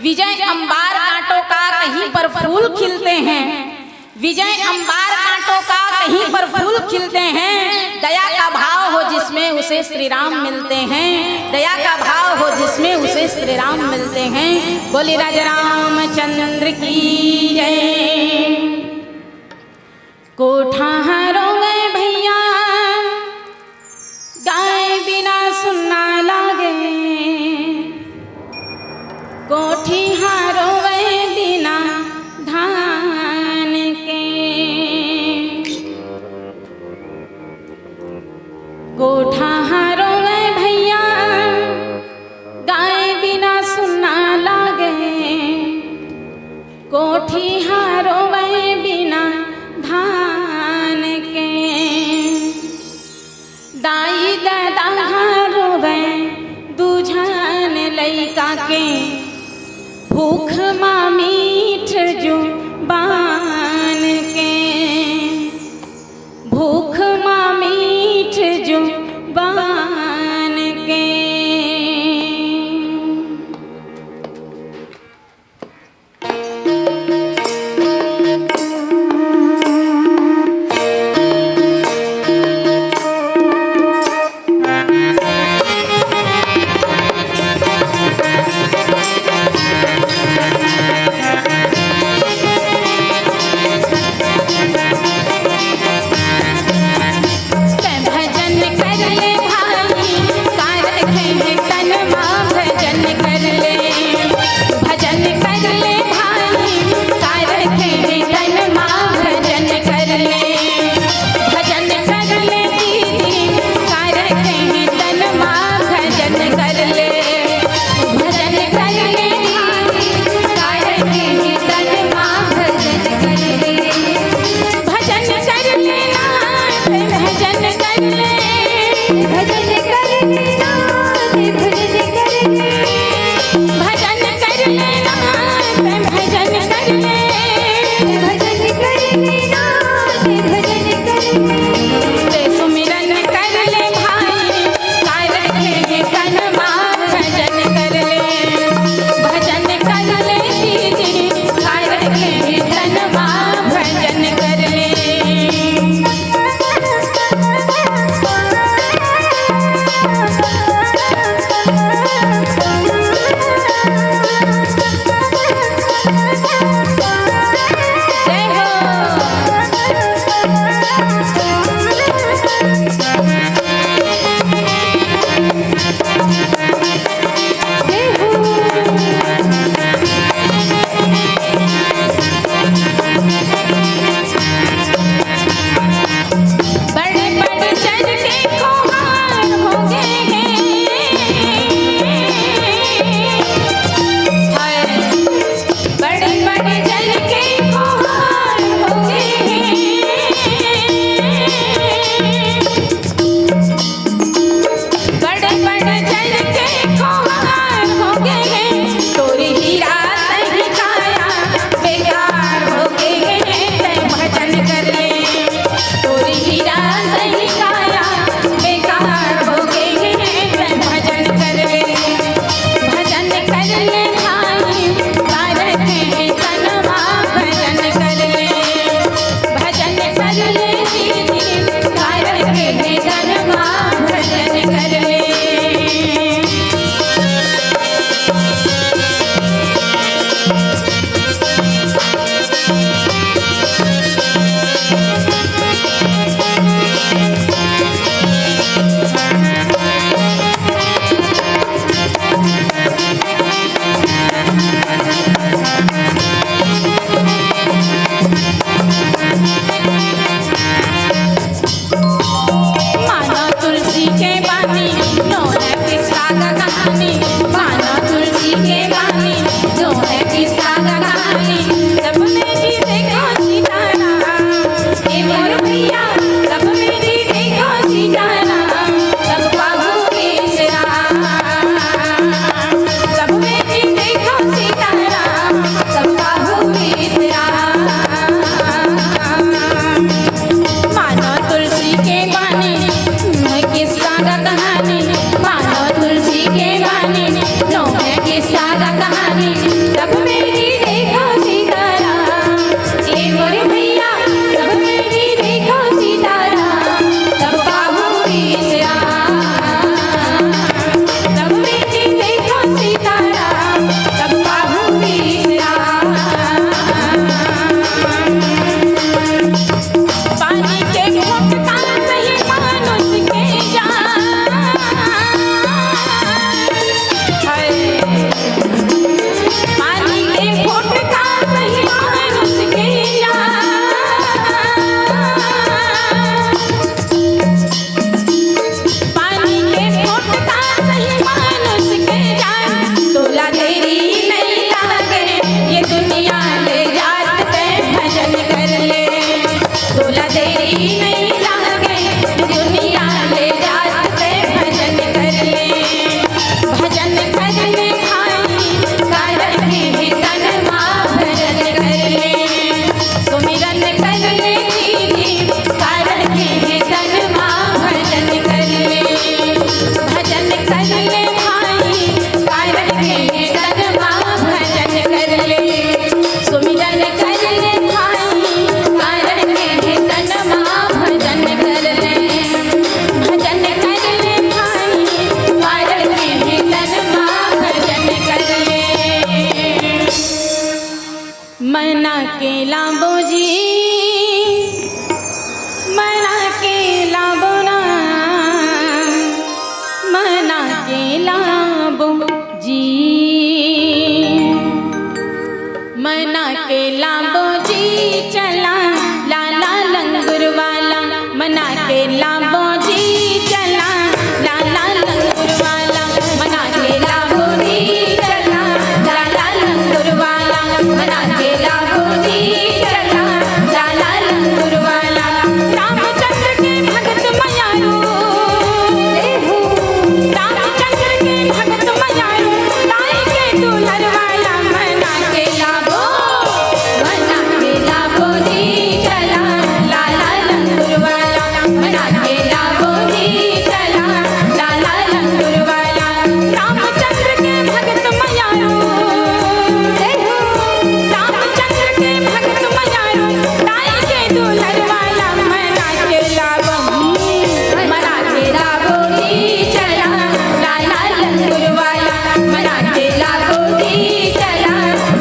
विजय अंबार कांटों का कहीं पर फूल खिलते हैं, विजय अंबार कांटों का कहीं पर फूल खिलते हैं। दया का भाव हो जिसमें उसे श्री राम मिलते हैं, दया का भाव हो जिसमें उसे श्री राम मिलते हैं। बोले राजा रामचंद्र की जय। कोठा ह रोवय भैया, गाय बिना सुन्ना लागे। कोठी ह रोवय बिना धान के। कोठा ह रोवय भैया, गाय बिना सुन्ना लागे। कोठी ह रोवय बिना धान के। दाई ददा ह रोवय दू झन लइका के। भूख मा मीठ जुबान के। भूख मा मीठ जुबान के। मना के लाबो जी, मना के लाबो ना, मना के लाबो जी, मना के लाबो जी, चला लाला लंगुर वाला, मना के लाबो जी, चला लाला लंगुर वाला, मना के लाबो जी, चला लाला लंगुर वाला, मना के लाबो जी, चला लाला लंगुर वाला। रामचंद्र के भगत मयारो, रामचंद्र के भगत मयारो, ताई के दुलर वाला, मना के लाबो, मना के लाबो जी, चला लाला लंगुर वाला, मना के लाबो जी, चला लाला लंगुर वाला। रामचंद्र के भगत मयारो, जय हो। रामचंद्र के भगत मयारो, ताई के दुलर वाला, मना के लाबो, मना के लाबो जी, चला लाला लंगुर वाला, मना के लाबो जी, चला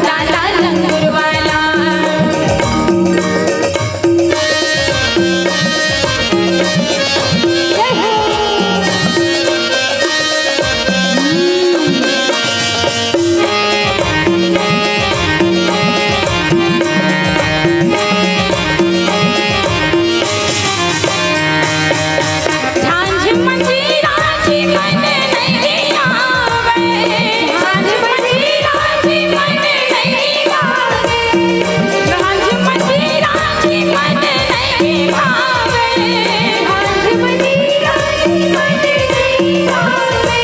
लाला लंगुर वाला। झांझ मंजीरा जी मन नहीं आवे, झांझ मंजीरा जी मन नहीं आवे, झांझ मंजीरा जी मन नहीं भावे, झांझ मंजीरा जी मन नहीं आवे।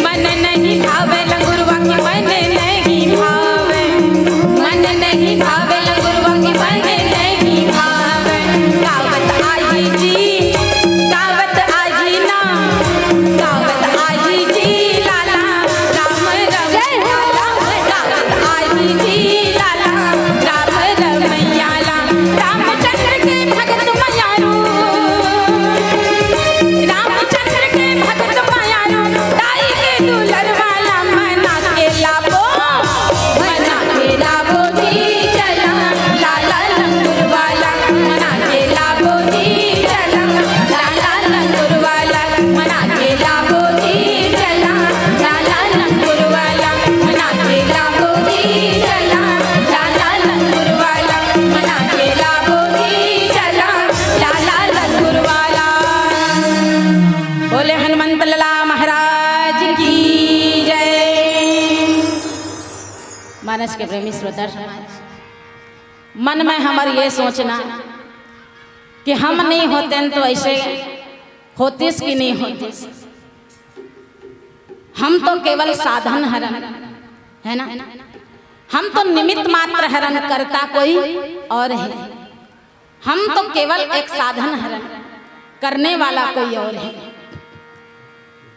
मन नहीं भावे लंगुरवा के, मन नहीं भावे, मन नहीं भावे लंगुरवा के, मन नहीं भावे। गावत आही जी, गावत आही ना, गावत आही जी लाला राम रमैया ला, गावत आही जी लाला राम रमैया ला। रामचंद्र के भगत मयारो, रामचंद्र के भगत मयारो, ताई के दुलर वाला, मना के लाबो, मना के लाबो जी चला लाला लंगुर वाला, मना के लाबो जी चला लाला लंगुर वाला, मना के लाबो जी चला लाला लंगुर वाला, मना के लाबो जी चला लाला लंगुर वाला, मना के लाबो जी चला लाला लंगुर वाला। बोले हनुमंत लाला महाराज की जय। मानस के प्रेमी श्रोता समाज, मन में हमर ये सोचना कि हम नहीं होतेन तो ऐसे होतिस कि नहीं होतिस। हम तो केवल साधन हरन, है ना? हम तो निमित्त मात्र हरन, करता कोई और है। हम तो केवल एक साधन हरन, करने वाला कोई और है।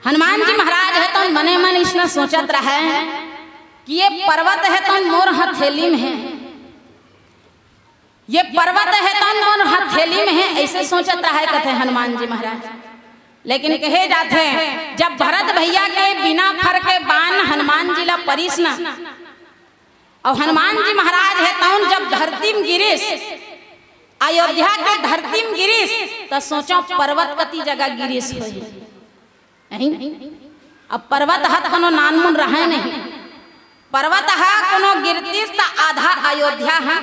हनुमान जी महाराज हे तो मने मन इसने सोचत रहे कि ये पर्वत हे तो मोर हथेली में हे, ये पर्वत हे तो मोर हथेली में हे, ऐसे सोचत रहे कथे हनुमान जी महाराज। लेकिन कहे जाथे, जब भरत भैया के बिना फर के बाण हनुमान जी ला परिस ना, अउ हनुमान जी महाराज हे तउन जब धरती में गिरिस, अयोध्या के धरती में गिरिस, त सोचो पर्वत कति जगह गिरिस होही। नहीं? अब पर्वत ह कोनो नानमुन रहे नहीं, पर्वत ह कोनो गिरतिस त आधा अयोध्या ह,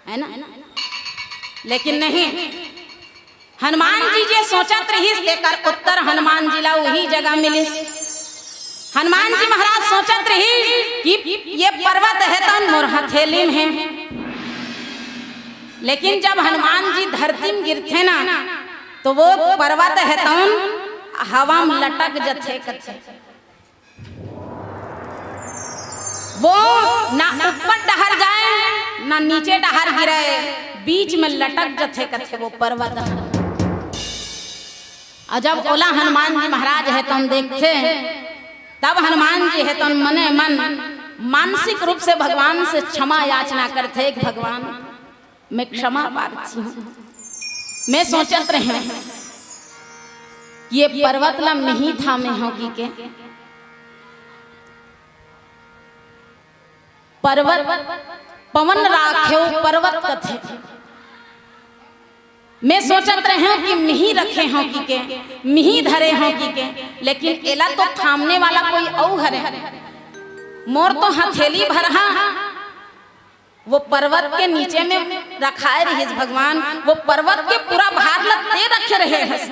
है ना? लेकिन नहीं, हनुमान जी जे सोचत रहिस, तेकर उत्तर हनुमान जी ला उही जगह मिलिस। हनुमान जी महाराज सोचत रहिस कि ये पर्वत हे तउन मोर हथेली में हे, लेकिन जब हनुमान जी धरती में गिरथे ना, तो वो पर्वत हे तउन हवा में लटक जथे कथे। वो ना ऊपर डहर जाए, ना नीचे डहर गिरे, बीच में लटक जथे कथे वो पर्वत ह। अउ जब ओला हनुमान जी महाराज हे तउन देखथे, तब हनुमान जी हे तउन मने मन मानसिक रूप से भगवान से क्षमा याचना करथे कि भगवान, मैं क्षमा प्रार्थी हूँ, मैं सोचत रहे हूँ कि ये पर्वत ला मिही थामे हों कि के। पर्वत पवन राखेव पर्वत कथे। मैं सोचत रहेंव कि मिही रखे हों कि के, मिही धरे हों कि के, लेकिन एला तो थामने वाला कोई अउ हरे। मोर तो हथेली भरहा वो पर्वत के नीचे में रखाए रहिस भगवान, वो पर्वत के पूरा भार ल ते रखे रहे हस।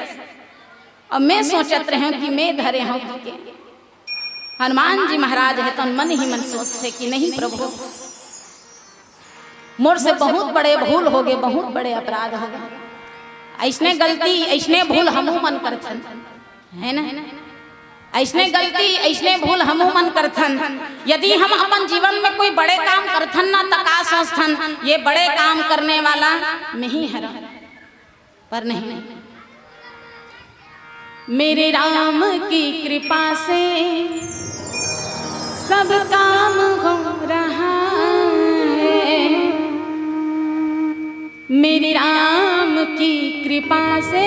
अउ मैं सोचत रहेंव कि मैं धरे हों कि के। हनुमान जी महाराज हे तो मन ही मन सोचथे कि नहीं प्रभु, मोर से बहुत बड़े भूल होगे, बहुत बड़े अपराध होगे। अइसने गलती, अइसने भूल हमू मन करथन, हे ना? अइसने गलती, अइसने भूल हमू मन करथन। यदि हम अपन जीवन में कोई बड़े काम करथन ना, त का सोचथन, ये बड़े काम करने वाला मिही हरंव। पर नहीं, मेरे राम की कृपा से सब काम हो रहा है। मेरे राम की कृपा से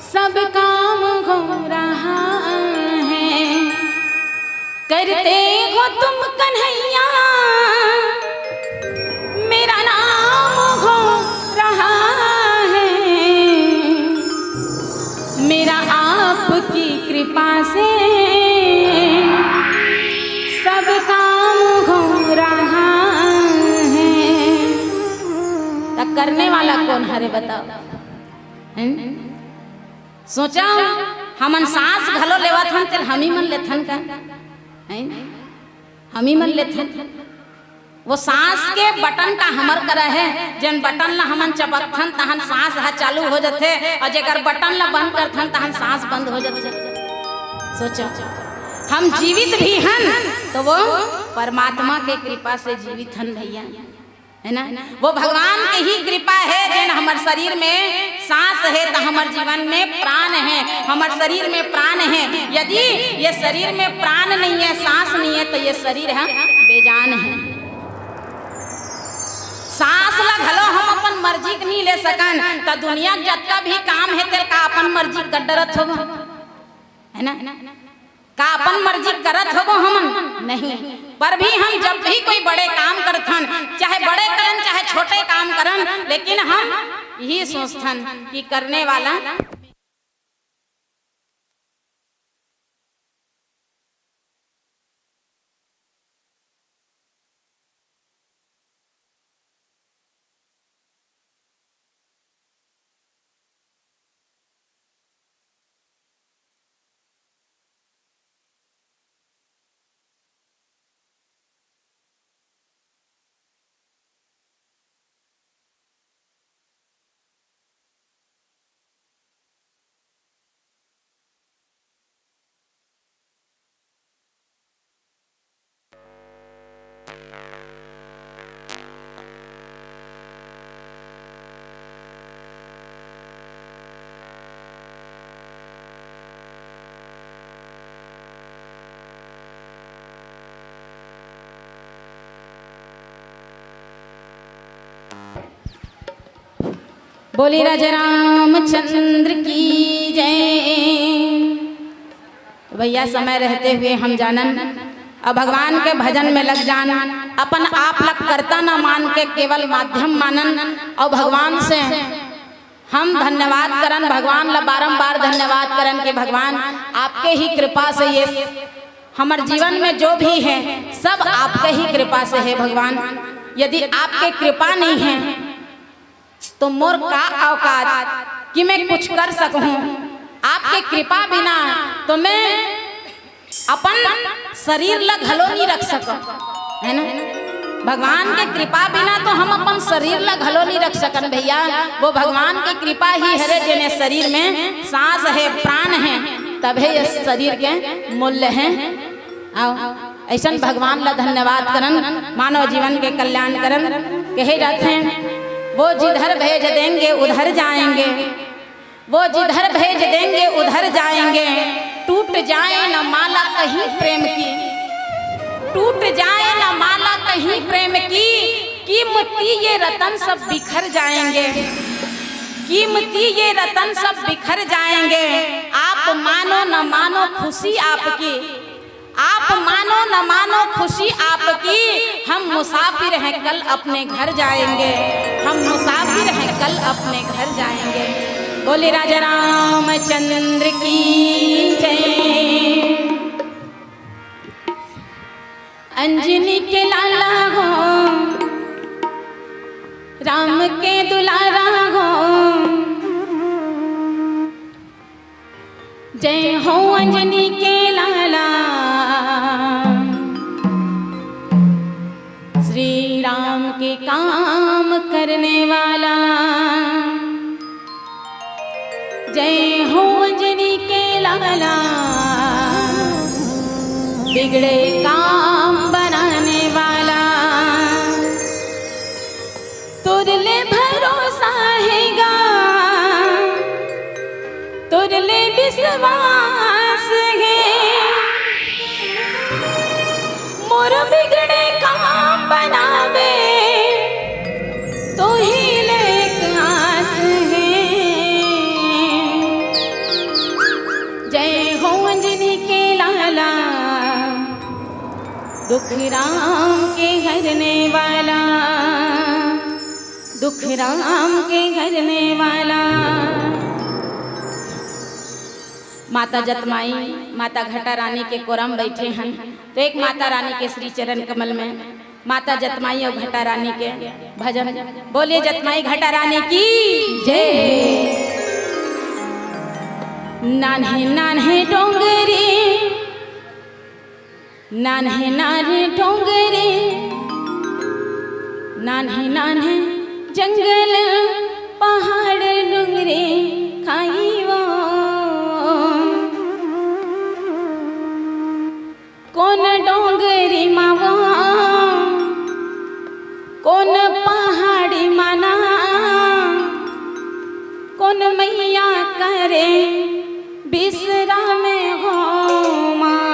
सब काम हो रहा है। करते हो तुम कन्हैया, मेरा नाम हो रहा है। मेरा आपकी कृपा से सब काम हो रहा है। त करने वाला कोन हरे बताओ? हैं? सोचा, हमन सांस घलो लेवत हन, तेल हमी मन लेथन का? हैं? हमी मन लेथन। वो सांस के बटन का हमर करा है, जेन बटन ला हमन चपकथन, तहन सांस ह चालू हो जथे, अउ जेकर बटन ला बंद करथन, तहन सांस बंद हो जथे। सोचा, हम जीवित भी हन, तो वो परमात्मा के कृपा से जीवित हन भैया, है ना? वो भगवान के ही कृपा है, जेन हमर शरीर में सांस है, त हमर जीवन में प्राण है। हमर शरीर में प्राण है, यदि ये शरीर में प्राण नहीं है, सांस नहीं है, तो ये शरीर ह बेजान है। सांस ला घलो हम अपन मर्जी के नहीं ले सकन, त दुनिया के जतका भी काम है, तेल का अपन मर्जी कर डरत होबो, है ना? का अपन मर्जी करत होबो हमन? नहीं। पर भी हम जब भी कोई बड़े काम करथन, चाहे बड़े करन, चाहे छोटे काम करन, लेकिन हम यही सोचथन कि करने वाला बोली राजा रामचंद्र की जय। तो भैया, समय रहते हुए हम जानन अउ भगवान के भजन में लग जान, अपन आप ला कर्ता न मान के केवल माध्यम मानन अउ भगवान से हम धन्यवाद करन, भगवान ला बारंबार धन्यवाद करन कि भगवान, आपके ही कृपा से ये हमर जीवन में जो भी है, सब आपके ही कृपा से है भगवान। यदि आपके कृपा नहीं है, तो मोर का औकात कि मैं कुछ कर सकूं? आपके कृपा बिना तो मैं अपन शरीर ला घलो नहीं रख सकत, है ना? भगवान के कृपा बिना तो हम अपन शरीर ला घलो नहीं रख सकन भैया। वो भगवान के कृपा ही हरे, जेने शरीर में सांस है, प्राण है, तभे ये शरीर के मूल्य है। अउ अइसन भगवान ला धन्यवाद करन, मानव जीवन के कल्याण करन। कहे जाथे, वो जिधर भेज देंगे उधर जाएंगे, वो जिधर भेज देंगे उधर जाएंगे, टूट जाए न माला कहीं प्रेम की, टूट जाए न माला कहीं प्रेम की, कीमती ये रतन सब बिखर जाएंगे, कीमती ये रतन सब बिखर जाएंगे। आप मानो न मानो खुशी आपकी, आप मानो न मानो, खुशी आपकी, हम मुसाफिर हैं, कल अपने घर जाएंगे, हम मुसाफिर हैं, कल अपने घर जाएंगे। बोले राजा रामचंद्र की जय। अंजनी के लाला हो, राम के दुलारा हो, जय हो अंजनी के लाला। श्री राम के काम करने वाला, जय हो अंजनी के लाला, बिगड़े काम बनाने वाला। तोर ले भरोसा हे गा, तोर ले विश्वास हे, मोर बिगड़े काम बनावे, तोही ले एक आस हे। जय हो अंजनी के लाला, दुख राम के हरने वाला, दुख राम के हरने वाला। माता जतमाई, माता घटा रानी के कोरम बैठे हन, तो एक माता रानी के श्री चरण कमल में माता जतमाई और घटा रानी के भजन। बोलिए जतमाई घटा रानी की जय। नान्हे नान्हे डोंगरी, नान्हे नान्हे डोंगरी, नान्हे नान्हे जंगल, पहाड़ डोंगरी खाई वो। कोन डोंगरी मा वो, कोन पहाड़ी मा ना, कोन मैया करे बिसरा में हो माँ।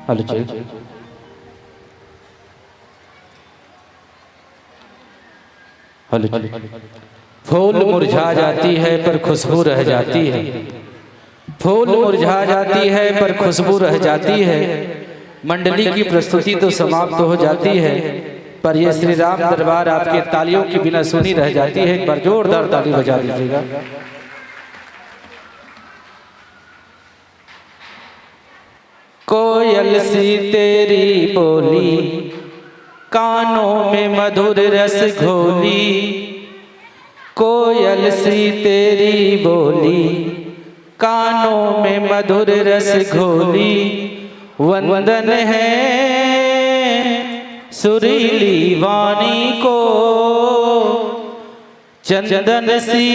हेलो जी। हेलो जी। फूल मुरझा जाती है पर खुशबू रह जाती है। फूल मुरझा जाती है पर खुशबू रह जाती है। मंडली की प्रस्तुति तो समाप्त हो जाती है, पर ये श्री राम दरबार आपके तालियों के बिना सूनी रह जाती है। एक बार जोरदार ताली बजा दीजिएगा। कोयल सी तेरी बोली, कानों में मधुर रस घोली। कोयल सी तेरी बोली, कानों में मधुर रस घोली। वंदन है सुरीली वाणी को, चंदन सी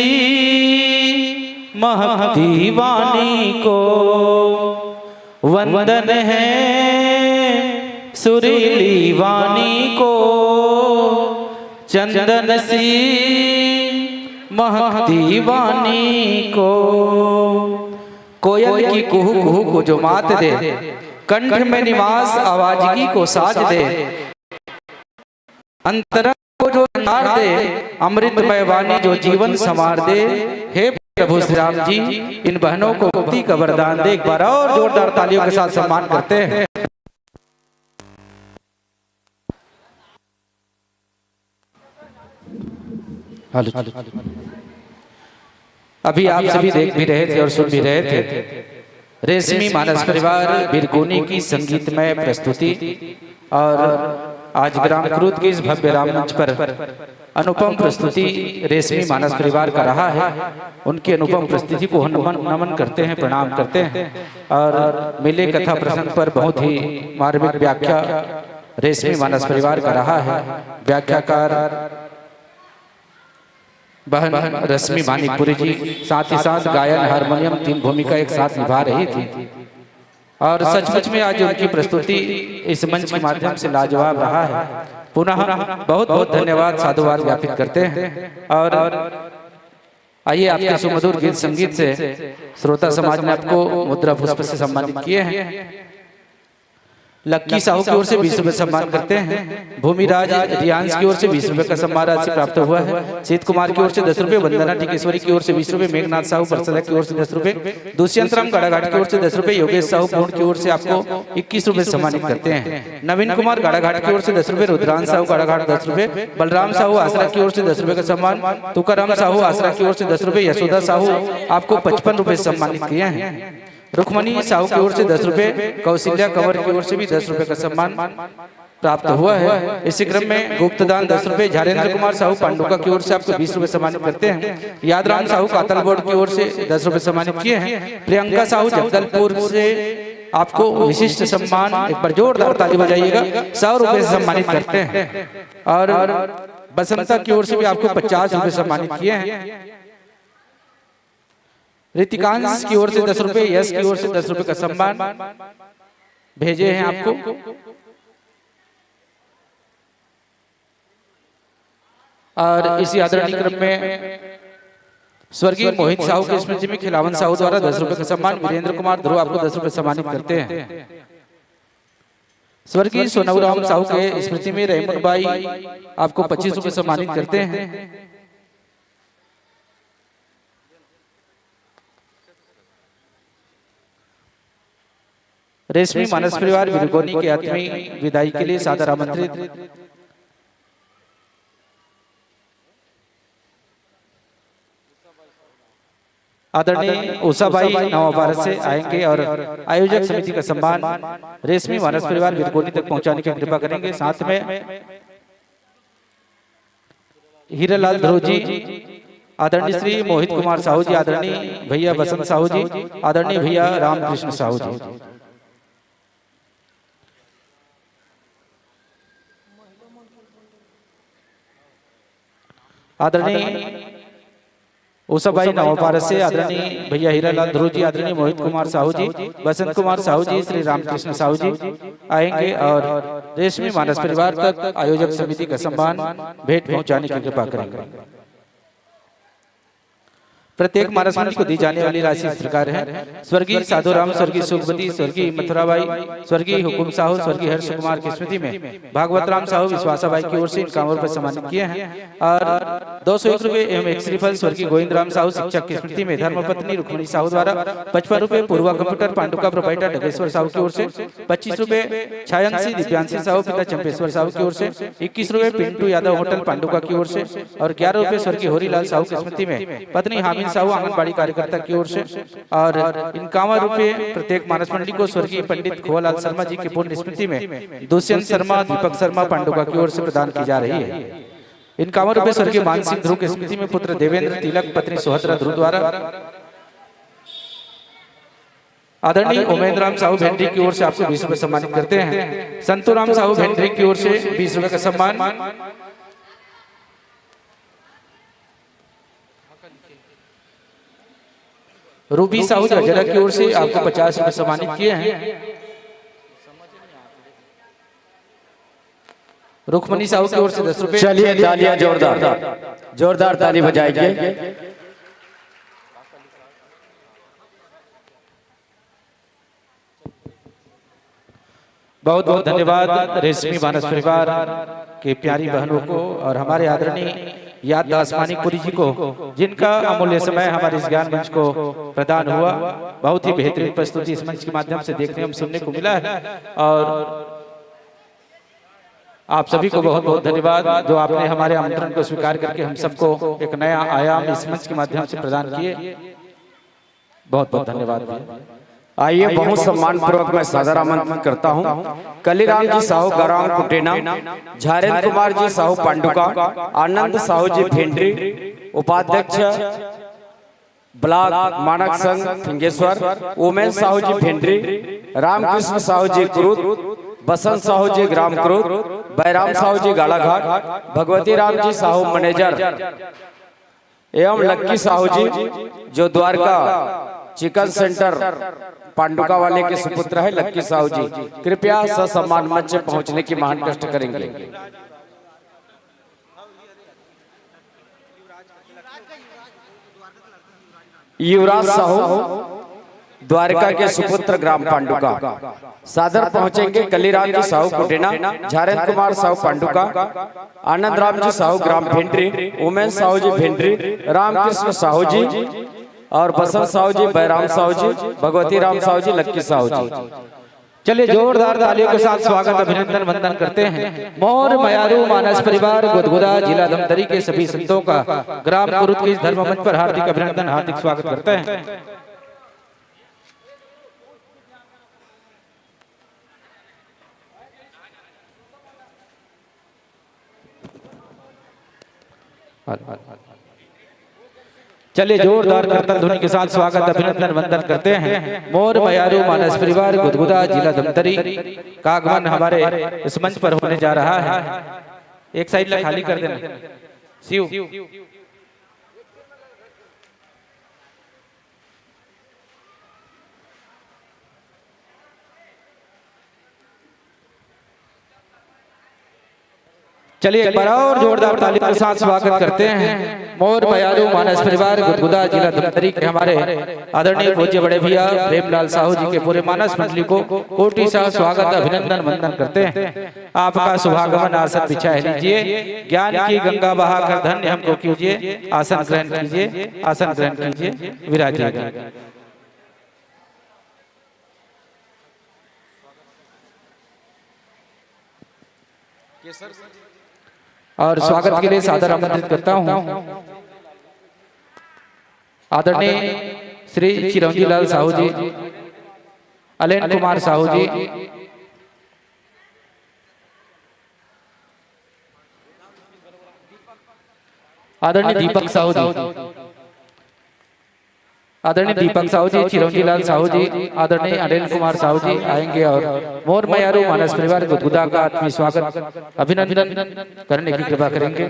महकती वाणी को। वंदन है सुरीली वाणी को, चंदन सी महकती वाणी को। कोयल की कुहू कुहू को जो मात दे, कंठ में निवास आवाजगी को साज दे। अंतरंग को जो संवार दे, अमृतमय वाणी जो जीवन संवार दे। हे प्रभु श्री राम जी, इन बहनों को भक्ति का वरदान दे। एक बार और जोरदार तालियों के साथ सम्मान करते हैं। हेलो। अभी आप सभी देख भी रहे थे और सुन भी रहे थे, रेशमी मानस परिवार बिरगोनी की संगीतमय प्रस्तुति। और आज ग्राम क्रोध के इस भव्य राम मंच पर अनुपम प्रस्तुति रेशमी मानस परिवार का रहा है। उनकी अनुपम प्रस्तुति को हम नमन, नमन करते हैं, प्रणाम करते हैं। और मिले कथा प्रसंग पर बहुत ही मार्मिक व्याख्या रेशमी मानस परिवार का रहा है। व्याख्याकार बहन रश्मि मानिकपुरी जी, साथ ही साथ गायन, हारमोनियम, तीन भूमिका एक साथ निभा रही थी। और सचमुच में आज उनकी प्रस्तुति इस मंच के माध्यम से लाजवाब रहा है। पुनः बहुत बहुत धन्यवाद, साधुवाद ज्ञापित करते हैं। और आइए, आपके सुमधुर गीत संगीत से श्रोता समाज ने आपको मुद्रा पुष्प से सम्मानित किए हैं। लक्की साहू की ओर से बीस रुपए सम्मान करते हैं। भूमिराज रियांश की ओर से बीस रुपए का सम्मान राशि प्राप्त हुआ है। शीत कुमार की ओर से दस रुपए, वंदना टिकेश्वरी की ओर से बीस रुपए, मेघनाथ साहू परसदा की ओर से दस रुपए, दुष्यंत राम गाड़ाघाट की ओर से दस रुपए, योगेश साहू पूर्ण की ओर से आपको इक्कीस रुपए सम्मानित करते हैं। नवीन कुमार गाड़ाघाट की ओर से दस रुपए, रुद्रांश साहू गाड़ाघाट दस रुपए, बलराम साहू आसरा की ओर से दस रुपए का सम्मान, तुकाराम साहू आसरा की ओर से दस रुपए, यशोदा साहू आपको पचपन रुपए सम्मानित किए हैं। रुक्मणी साहू की ओर से दस रुपए, कौशल्या कंवर की ओर से भी दस रुपए का सम्मान प्राप्त हुआ है। इसी क्रम में गुप्तदान दस रुपए, झारेंद्र कुमार साहू पांडुका की ओर से आपको बीस रुपए सम्मानित करते हैं। यादराम साहू कातलबोड़ की ओर से दस रुपए सम्मानित किए हैं। प्रियंका साहू जगदलपुर से आपको विशिष्ट सम्मान, एक बार जोरदार ताली बजाइएगा, सौ रुपए से सम्मानित करते हैं। और बसंता की ओर से भी आपको पचास रुपए सम्मानित किए हैं। ऋतिकांश की ओर से दस रुपए, यश की ओर से दस रुपए का सम्मान भेजे हैं आपको। और इसी आदरणीय क्रम में स्वर्गीय मोहित साहू की स्मृति में खिलावन साहू द्वारा दस रुपए का सम्मान, वीरेंद्र कुमार ध्रुव आपको दस रुपए सम्मानित करते हैं। स्वर्गीय सोनूराम साहू के स्मृति में रेमन बाई आपको पच्चीस रुपए सम्मानित करते हैं। रेशमी मानस परिवार बिरगोनी के आत्मीय विदाई के लिए सादर आमंत्रित आदरणीय उषाबाई नवापारा से आएंगे और आयोजक समिति का सम्मान रेशमी मानस परिवार बिरगोनी तक पहुंचाने की कृपा करेंगे। साथ में हीरालाल ध्रुव जी, आदरणीय श्री मोहित कुमार साहू जी, आदरणीय भैया बसंत साहू जी, आदरणीय भैया रामकृष्ण साहू जी। आदरणीय उषाबाई नवापारा से आदरणीय भैया हीरालाल ध्रुव जी, आदरणीय मोहित कुमार साहू जी, बसंत कुमार साहू जी, श्री रामकृष्ण साहू जी आएंगे और रेशमी मानस परिवार तक आयोजक समिति का सम्मान भेंट पहुंचाने की कृपा करेंगे। प्रत्येक मानस मंडली को दी जाने वाली राशि इस प्रकार है। स्वर्गीय साधु राम, स्वर्गीय सुखवती, स्वर्गीय मथुरा बाई, स्वर्गीय हुकुम साहू, स्वर्गीय हर्ष कुमार की स्मृति में भागवत राम साहू विश्वासा बाई की ओर से इक्यावन रुपए सम्मानित किए हैं और दो सौ एक रुपए एवं एक श्रीफल स्वर्गीय गोविंद राम साहू शिक्षक की स्मृति में धर्मपत्नी रुक्मणी साहू द्वारा पचपन रुपए पूर्वा कंप्यूटर पांडुका प्रोपराइटर डगेश्वर साहू की ओर से, पच्चीस रुपए छायांशी दिव्यांशी साहू पिता चंपेश्वर साहू की ओर से, इक्कीस रुपए पिंटू यादव होटल पांडुका की ओर से और ग्यारह रुपए स्वर्गीय होरीलाल साहू की स्मृति में पत्नी हामिन साहू आंगनबाड़ी कार्यकर्ता की ओर से और इक्यावन रुपए प्रत्येक मानस मंडली को स्वर्गीय पंडित खोवालाल शर्मा जी की पुण्य स्मृति में दुष्यंत शर्मा, दीपक शर्मा पांडुका की ओर से प्रदान की जा रही है। इक्यावन रुपए स्वर्गीय मानसिंह ध्रुव की स्मृति में पुत्र देवेंद्र तिलक, पत्नी सुभद्रा ध्रुव द्वारा आदरणीय उमेंद्र राम साहू भेंडरी की ओर से आपको बीस रुपए सम्मानित करते हैं। संतू राम साहू भेंडरी की ओर से बीस रुपए का सम्मान। रूबी साहू जगजरा की ओर से आपको पचास रुपए सम्मानित किए हैं। रुक्मणी साहू की ओर से दस रुपए। चलिए, तालियां जोरदार, जोरदार ताली बजाएंगे। बहुत बहुत धन्यवाद रेशमी मानस परिवार के प्यारी बहनों को और हमारे आदरणीय याददास मानिकपुरी जी को, जिनका अमूल्य समय हमारे इस ज्ञान मंच को प्रदान हुआ। बहुत ही बेहतरीन प्रस्तुति इस मंच के माध्यम से देखने एवं सुनने को मिला है और आप सभी को बहुत बहुत धन्यवाद जो आपने हमारे आमंत्रण को स्वीकार करके हम सबको एक नया आयाम इस मंच के माध्यम से प्रदान किए। बहुत बहुत धन्यवाद भैया। आइए, बहुत सम्मान पूर्वक मैं सादर आमंत्रित करता हूं कलीराम जी साहू ग्राम कुटेना, झारेंद्र कुमार जी साहू पांडुका, आनंद साहू जी भेंडरी, उपाध्यक्ष ब्लॉक मानक संघ फिंगेश्वर, उमेश साहू जी भेंडरी, रामकृष्ण साहू जी क्रुद, बसंत साहू जी ग्राम क्रुद, बैराम साहू जी गाड़ाघाट, भगवती राम जी साहू मैनेजर एवं लक्की साहू जी जो द्वारका चिकन सेंटर पांडुका वाले के सुपुत्र है लक्की साहू जी, कृपया ससम्मान मंच पहुंचने की महान कष्ट करेंगे। युवराज साहू द्वारका के सुपुत्र ग्राम पांडुका सादर पहुंचेंगे कलीराम जी साहू कुटेना, झारेंद्र कुमार साहू पांडुका, आनंद राम जी साहू ग्राम भेंडरी, उमेश साहू जी भेंडरी, रामकृष्ण साहू जी और बसंत साहू जी, बैराम साहू जी, भगवती राम साहू जी, लक्की साहू जी। चलिए, जोरदार तालियों के साथ स्वागत, अभिनंदन, वंदन करते हैं मोर मयारू मानस परिवार गुदगुदा, जिला धमतरी के सभी संतों का ग्राम कुरुद के इस धर्म मंच पर हार्दिक अभिनंदन, हार्दिक स्वागत करते हैं। चलिए, जोरदार करताल ध्वनि के साथ स्वागत, अभिनंदन, वंदन करते हैं मोर मयारू मानस परिवार गुदगुदा, जिला धमतरी का आगमन हमारे इस मंच पर होने जा रहा है। एक साइड ला खाली कर देना शिव। चलिए, एक बार और जोरदार ताली के साथ स्वागत करते हैं मोर मयारू मानस परिवार गुदगुदा, जिला धमतरी के हमारे आदरणीय पूज्य बड़े भैया प्रेमलाल साहू जी के पूरे मानस मंडली को कोटि सा स्वागत, अभिनंदन, वंदन करते हैं। आपका शुभागमन, आसन बिछा लीजिए, ज्ञान की गंगा बहाकर धन्य हमको कीजिए। आसन ग्रहण कीजिए, आसन ग्रहण कीजिए, विराजिए। और स्वागत के लिए सादर आमंत्रित करता हूं आदरणीय श्री चिरंजी लाल साहू जी, अलेन कुमार साहू जी, आदरणीय दीपक साहू जी, आदरणीय दीपक साहू जी, चिरंजी लाल साहू जी, आदरणीय अनिल कुमार साहू जी आएंगे और मोर मयारू मानस परिवार गुदगुदा का आत्मीय स्वागत, अभिनंदन करने की कृपा करेंगे।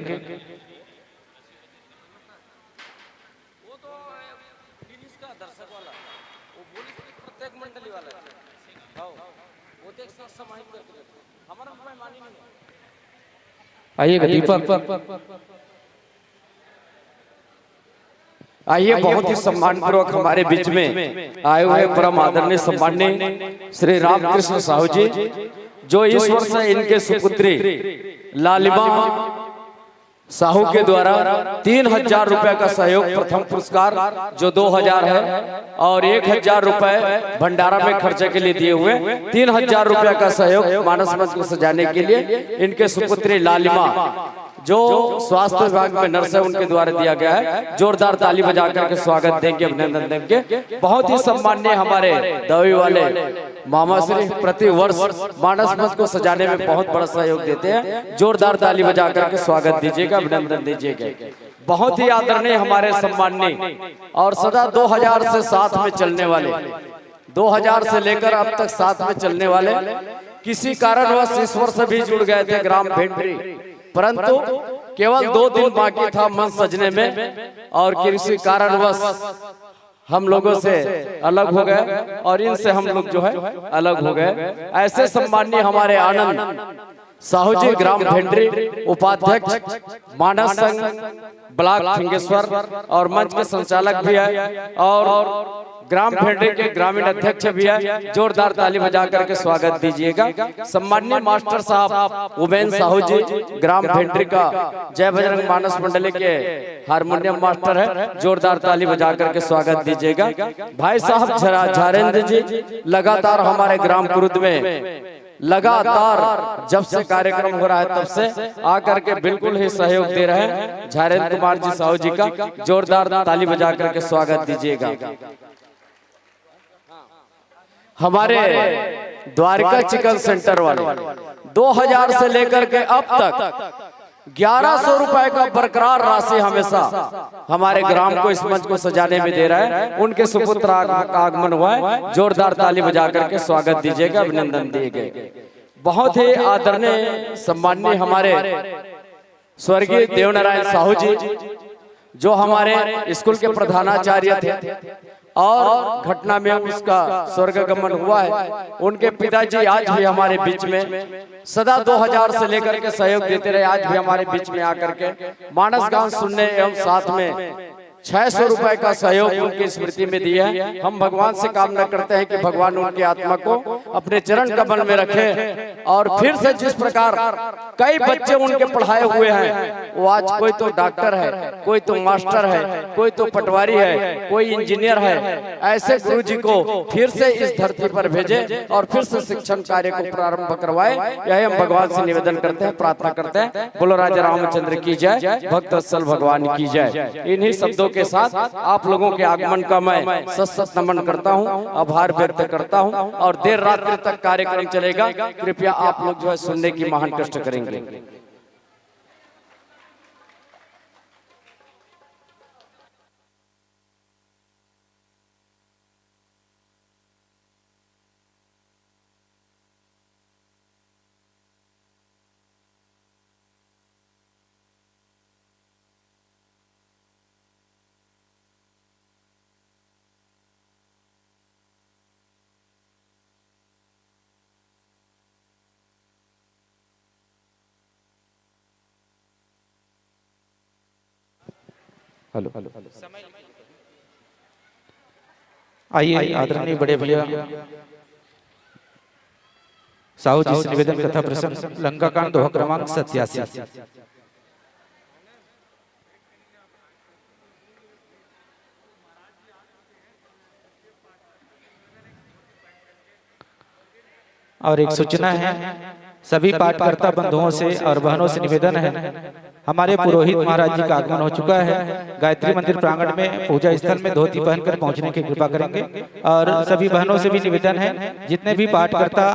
आइएगा दीपक। आइए, बहुत ही सम्मानपूर्वक हमारे बीच में आए हुए परम आदरणीय सम्माननीय श्री रामकृष्ण साहू जी, जो इस वर्ष इनके सुपुत्री लालिमा साहू के द्वारा तीन हजार रुपए का सहयोग, प्रथम पुरस्कार जो दो हजार है और एक हजार रुपए भंडारा में खर्चे के लिए दिए हुए, तीन हजार रुपए का सहयोग मानस मंच को सजाने के लिए इनके सुपुत्री लालिमा, जो स्वास्थ्य विभाग में नर्स है, उनके द्वारा दिया गया है। जोरदार ताली बजा करके स्वागत देंगे, अभिनंदन देंगे। बहुत ही सम्माननीय हमारे दवी वाले मामा श्री प्रतिवर्ष मानस मंच को सजाने में बहुत बड़ा सहयोग देते हैं। जोरदार ताली बजा करके स्वागत दीजिएगा, अभिनंदन दीजिएगा। बहुत ही आदरणीय हमारे सम्माननीय और सदा दो हजार से साथ में चलने वाले, दो हजार से लेकर अब तक साथ में चलने वाले, किसी कारणवश इस वर्ष भी जुड़ गए थे ग्राम भेंडरी, परंतु केवल दो दिन बाकी था मंच सजने में और किसी कारणवश हम लोगों से अलग हो गए और इनसे हम लोग जो है अलग हो गए। ऐसे सम्माननीय हमारे आनंद साहू जी, ग्राम भेंडरी, उपाध्यक्ष मानस संघ ब्लॉक फिंगेश्वर और मंच के संचालक भी है और ग्राम भेंडरी के ग्रामीण अध्यक्ष भी है। जोरदार ताली बजा करके स्वागत दीजिएगा। सम्माननीय मास्टर साहब उमेन साहू जी, ग्राम भेंडरी का जय बजरंग मानस मंडली के हारमोनियम मास्टर है, जोरदार ताली बजा करके स्वागत दीजिएगा। भाई साहब झरा-, झारेंद्र जी लगातार हमारे ग्राम कुरुद में लगातार जब से कार्यक्रम हो रहा है तब से आकर के बिल्कुल ही सहयोग दे रहे हैं झारेंद्र कुमार जी साहू जी का, जोरदार ताली बजा करके स्वागत दीजिएगा। हमारे द्वारिका चिकन सेंटर वाले दो हजार से लेकर के अब तक ग्यारह सौ रुपए का बरकरार राशि हमेशा हमारे ग्राम को इस मंच को सजाने में दे रहा है। उनके सुपुत्र आग-, आगमन हुआ है, जोरदार ताली बजा करके स्वागत दीजिएगा, अभिनंदन दिए गए। बहुत ही आदरणीय सम्माननीय हमारे स्वर्गीय देवनारायण साहू जी, जो हमारे स्कूल के प्रधानाचार्य थे और घटना में उसका स्वर्ग गमन हुआ है। उनके पिताजी आज भी हमारे बीच में सदा दो हजार से लेकर के सहयोग देते रहे, आज भी हमारे बीच में आकर के मानस गान सुनने एवं साथ में छह सौ रुपए का सहयोग उनकी स्मृति में दिया है। हम भगवान से कामना करते हैं कि भगवान उनकी आत्मा को अपने चरण कमल में रखे और फिर से जिस प्रकार कई बच्चे उनके पढ़ाए हुए हैं, वो आज कोई तो डॉक्टर है, कोई तो मास्टर है, कोई तो पटवारी है, कोई इंजीनियर है। ऐसे गुरु जी को फिर से इस धरती पर भेजे और फिर से शिक्षण कार्य को प्रारंभ करवाए, यही हम भगवान से निवेदन करते हैं, प्रार्थना करते हैं। बोलो राजा रामचंद्र की जय, भक्त वत्सल भगवान की जय। इन्हीं शब्दों के साथ आप लोगों के आगमन का मैं सत सत नमन करता हूँ, आभार व्यक्त करता हूँ और देर रात्रि तक कार्यक्रम चलेगा। कृपया आप लोग जो है सुनने की महान कष्ट करेंगे। हेलो। आइए, आदरणीय बड़े भैया साहू जी से निवेदन, कथा प्रसंग लंका कांड, दोहा क्रमांक सत्यासी। और एक सूचना है, सभी पाठकर्ता बंधुओं से और बहनों से निवेदन है, हमारे पुरोहित महाराज जी का आगमन हो चुका है। गायत्री मंदिर प्रांगण में पूजा स्थल में धोती पहनकर पहुंचने की कृपा करेंगे। और सभी बहनों से भी निवेदन है, जितने भी पाठकर्ता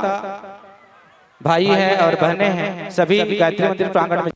भाई हैं और बहनें हैं, सभी गायत्री मंदिर प्रांगण में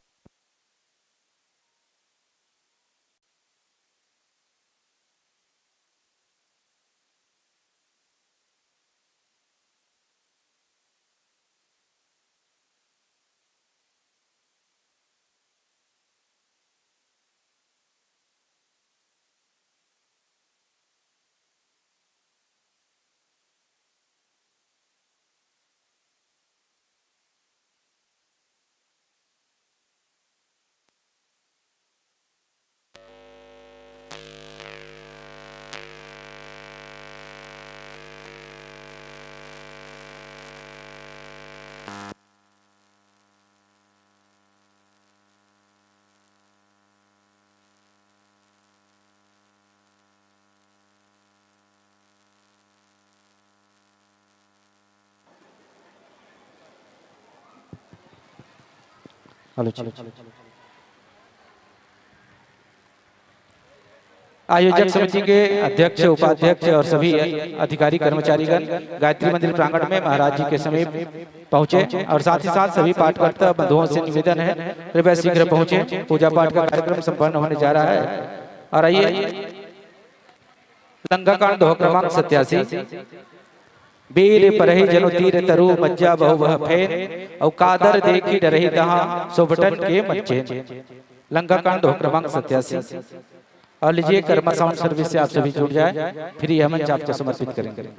हेलो जी। आयोजक समिति के अध्यक्ष, उपाध्यक्ष और सभी अधिकारी कर्मचारीगण, गायत्री मंदिर प्रांगण में महाराज जी के समीप पहुंचे और साथ ही साथ सभी पाठकर्ता बंधुओं से निवेदन है, कृपया शीघ्र पहुंचे। पूजा पाठ का कार्यक्रम संपन्न होने जा रहा है। और आइए, लंका कांड दोहा क्रमांक सत्यासी। बीर परही जनु तीर तरु, मज्जा बहु वह फेन, अउ कादर देखि डरही तहाँ, सोभटन के मन चेन। लंका कांड दोहा क्रमांक सत्यासी। और लीजिए, कर्मा साउंड सर्विस से आप सभी जुड़ जाए, फिर यह मंच आपको समर्पित करेंगे।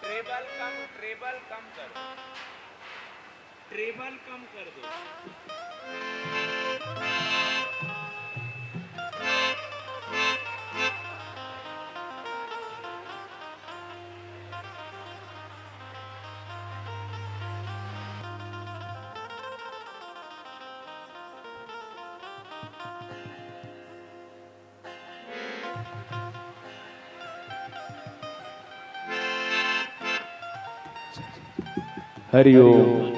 ट्रेबल कम, ट्रेबल कम करो, ट्रेबल कम कर दो। हरिओम।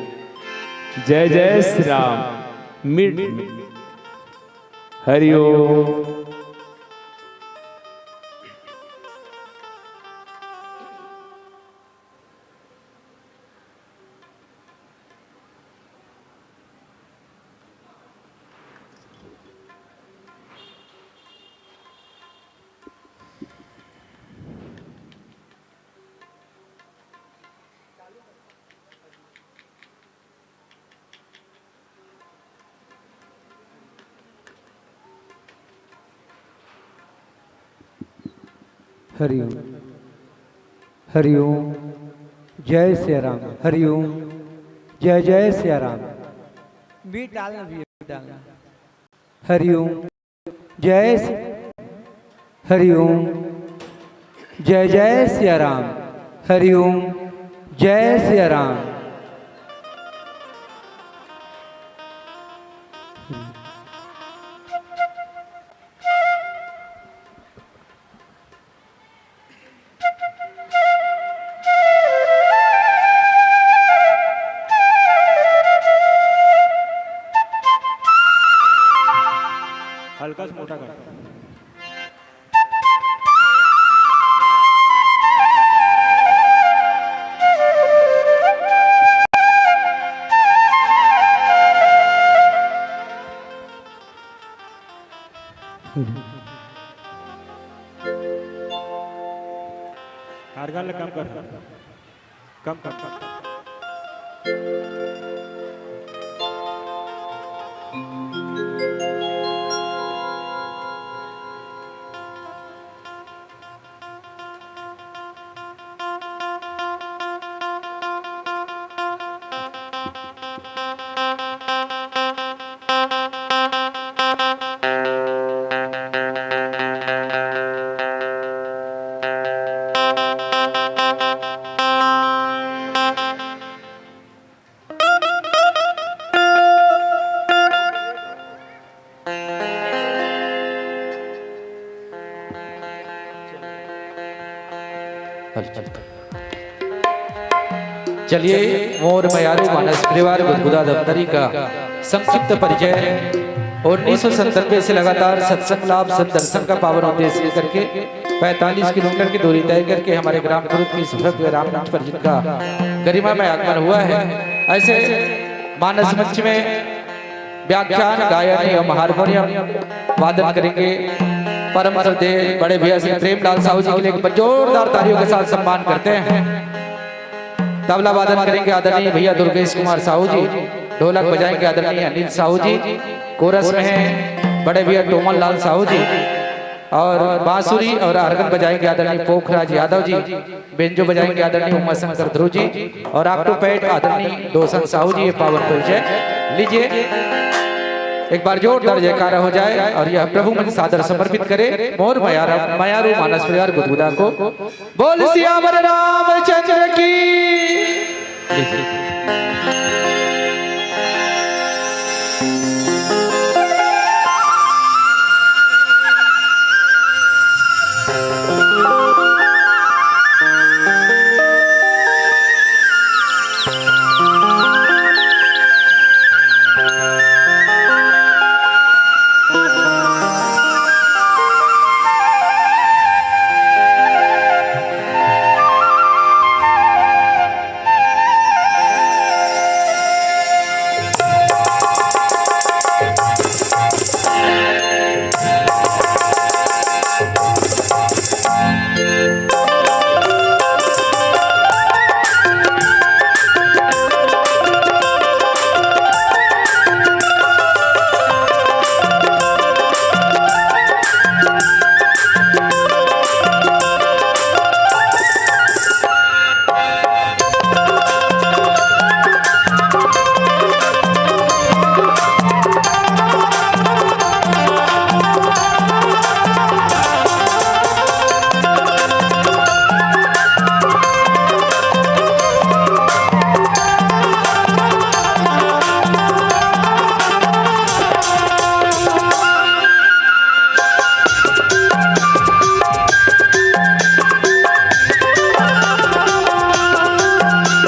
जय जय श्री राम। मिट। हरिओम। हरिओम। हरिओम। जय सिया राम। हरिओम। जय जय सिया राम। बीट डालना भैया, बीट डालना। हरिओम। जय सि-, हरिओम। जय जय सिया राम। हरिओम। जय सिया राम। हल्का सा मोटा कर। हारगन ल कम कर। कम कर। चलिए, मोर मयारू मानस परिवार गुदगुदा दफ्तरी का संक्षिप्त परिचय। उन्नीस सौ संतानवे से लगातार सत्संग लाभ सददर्शन का पावन उद्देश्य लेकर के पैंतालीस किलोमीटर की दूरी तय करके हमारे ग्राम कुरुद की इस भव्य राममंच पर जिनका गरिमा में आगमन हुआ है, ऐसे मानस मंच में व्याख्यान, गायन एवं हारमोनियम वादन करेंगे परम श्रद्धेय बड़े भैया श्री प्रेमलाल साहू जी के लिए एक जोरदार तालियों के साथ सम्मान करते हैं। तबला वादन करेंगे आदरणीय भैया दुर्गेश कुमार साहू जी, ढोलक बजाएंगे आदरणीय अनिल साहू जी, कोरस में हैं बड़े भैया टोमन लाल साहू जी, और बांसुरी और अर्गन बजाएंगे आदरणीय पोखराज यादव जी, बेंजो बजाएंगे आदरणीय उमा शंकर ध्रुव जी, और ऑक्टोपैड आदरणीय दोसन साहू जी। ये पावन परिचय लीजिए, एक बार जोरदार जयकारा हो जाए और यह प्रभु मंच सादर समर्पित करें मोर मयारा, मयारू मानस परिवार गुदगुदा को। बोल सियावर रामचंद्र की।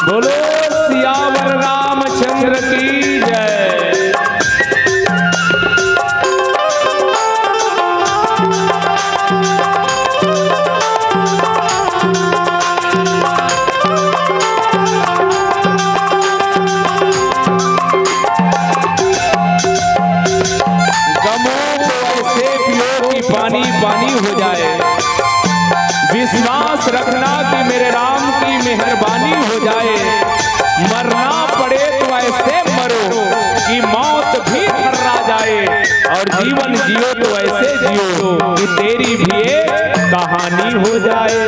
बोलो सियावर रामचंद्र की जय। गमों को ऐसे पियो कि पानी पानी हो जाए। विश्वास रखना कि मेरे राम की मेहरबानी हो जाए। मरना पड़े तो ऐसे मरो कि मौत भी थर्रा जाए, और जीवन जियो तो ऐसे जियो कि तेरी भी एक कहानी हो जाए।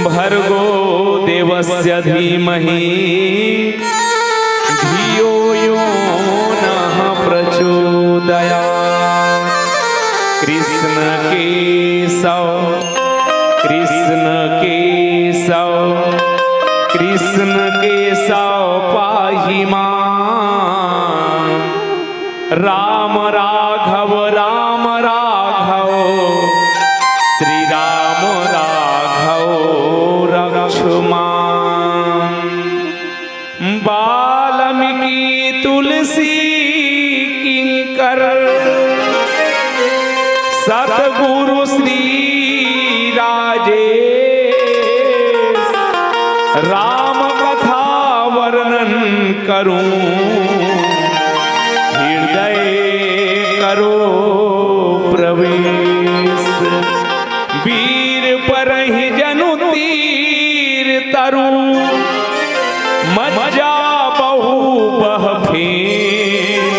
भर्गो देवस्य धीमहि धियो यो नः प्रचोदयात्। कृष्ण केशव, कृष्ण केशव, कृष्ण केशव पाहि मां। राम राघव, राम राघव, श्री राम राघव रक्ष मां। वाल्मीकि तुलसी किंकर सतगुरु श्री राजेश, राम कथा वर्णन करूं हृदय करो प्रवेश। वीर परहि जनु तीर तरु मज्जा बहु बह फेन।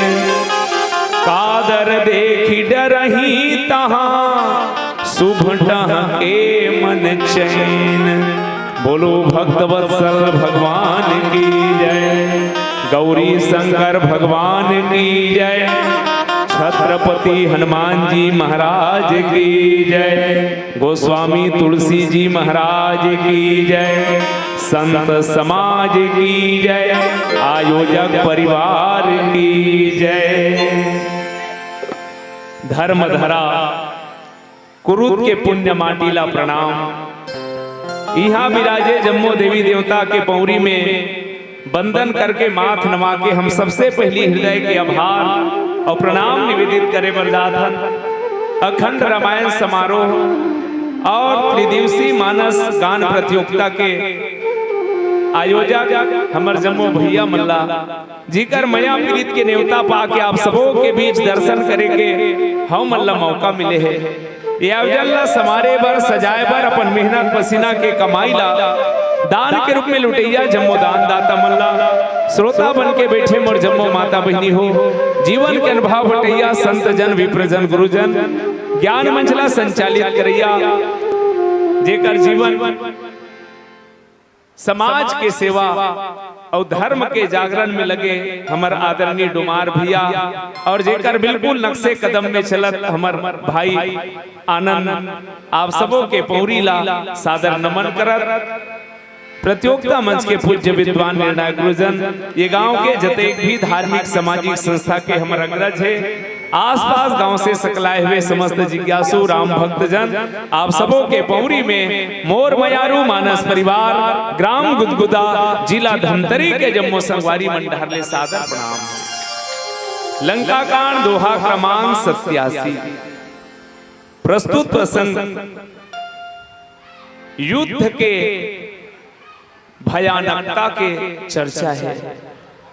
कादर देखि डरहि तहाँ सुभटह के मन चैन। बोलो भक्तवत्सल भगवान की जय, गौरी शंकर भगवान की जय, छत्रपति हनुमान जी महाराज की जय, गोस्वामी तुलसी जी महाराज की जय, संत समाज की जय, आयोजक परिवार की जय। धर्म धरा कुरुद के पुण्य माटी ला प्रणाम। इहाँ विराजे जम्मो देवी देवता के पौरी में वंदन करके माथ नवा के हम सबसे पहली हृदय के आभार और प्रणाम निवेदित करे बर जात हन। अखंड रामायण समारोह और त्रिदिवसीय मानस गान प्रतियोगिता के आयोजक हमर जम्मो भैया मन ला, जिकर मया पीरित के नेवता पाके आप सबो के बीच दर्शन करे के हम मन ला मौका मिले हे। ये आयोजन ला संवारे बर, सजाए बर, अपन मेहनत पसीना के कमाई ला दान के रूप में लुटैया जम्मो दानदाता मन ला, श्रोता बन के बैठे मोर जम्मो माता बहिनी हो, जीवन के अनुभव बटैया संत जन, विप्रजन, गुरुजन, ज्ञान मंच ला संचालित करैया, जेकर जीवन समाज के सेवा अउ धर्म के जागरण में लगे हमर आदरणीय डोमार भैया और जेकर बिल्कुल नक्शे कदम में चलत हमर भाई आनंद, आप सबो के पौरी ला सादर नमन करत, प्रतियोगिता मंच के पूज्य विद्वान निर्णायक गुरुजन, ये गांव के जतेक भी धार्मिक सामाजिक संस्था के हमर अग्रज हे, आसपास गांव से सकलाए हुए समस्त जिज्ञासु राम भक्तजन, आप सबो के पौरी में मोर मयारू मानस परिवार, ग्राम गुदगुदा, जिला धमतरी के जम्मो संगवारी मन डहर ले सादर प्रणाम। लंका कांड दोहा क्रमांक सत्यासी। प्रस्तुत प्रसंग युद्ध के भयानकता के चर्चा हे,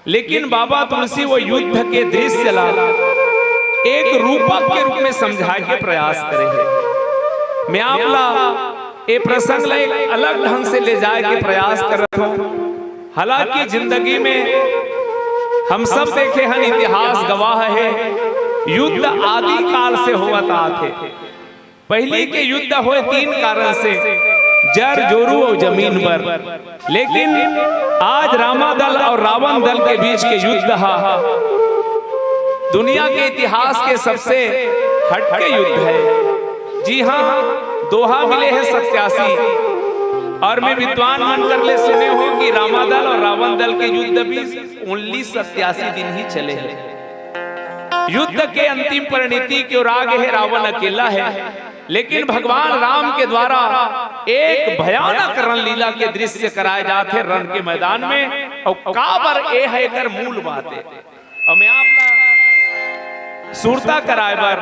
लेकिन बाबा तुलसी वो युद्ध के दृश्य ला एक रूपक के रूप में समझाए के प्रयास करे हे। मैं आप ला ए प्रसंग ला एक अलग ढंग से ले जाए के प्रयास करत हूँ। हालांकि जिंदगी में हम सब देखे हन, इतिहास गवाह हे, युद्ध आदि काल से होवत आत हे। पहली के युद्ध होए तीन कारण से, जर, जोरू अउ जमीन बर। लेकिन आज रामा दल अउ रावण दल के बीच के युद्ध हा दुनिया के इतिहास के सबसे हटके युद्ध हे। जी हाँ, दोहा मिले हे सत्यासी। अउ मैं विद्वान मन कर ले सुने हूँ कि रामा दल अउ रावण दल के युद्ध भी only सत्यासी दिन ही चले हे। युद्ध के अंतिम परिणति के ओर आगे हे, रावण अकेला हे, लेकिन भगवान राम के द्वारा एक भयानक रणलीला के दृश्य कराए जात हे रण के मैदान में। अउ काबर ए हे, एकर मूल बात हे। अउ मैं आप ला सुरता कराए बर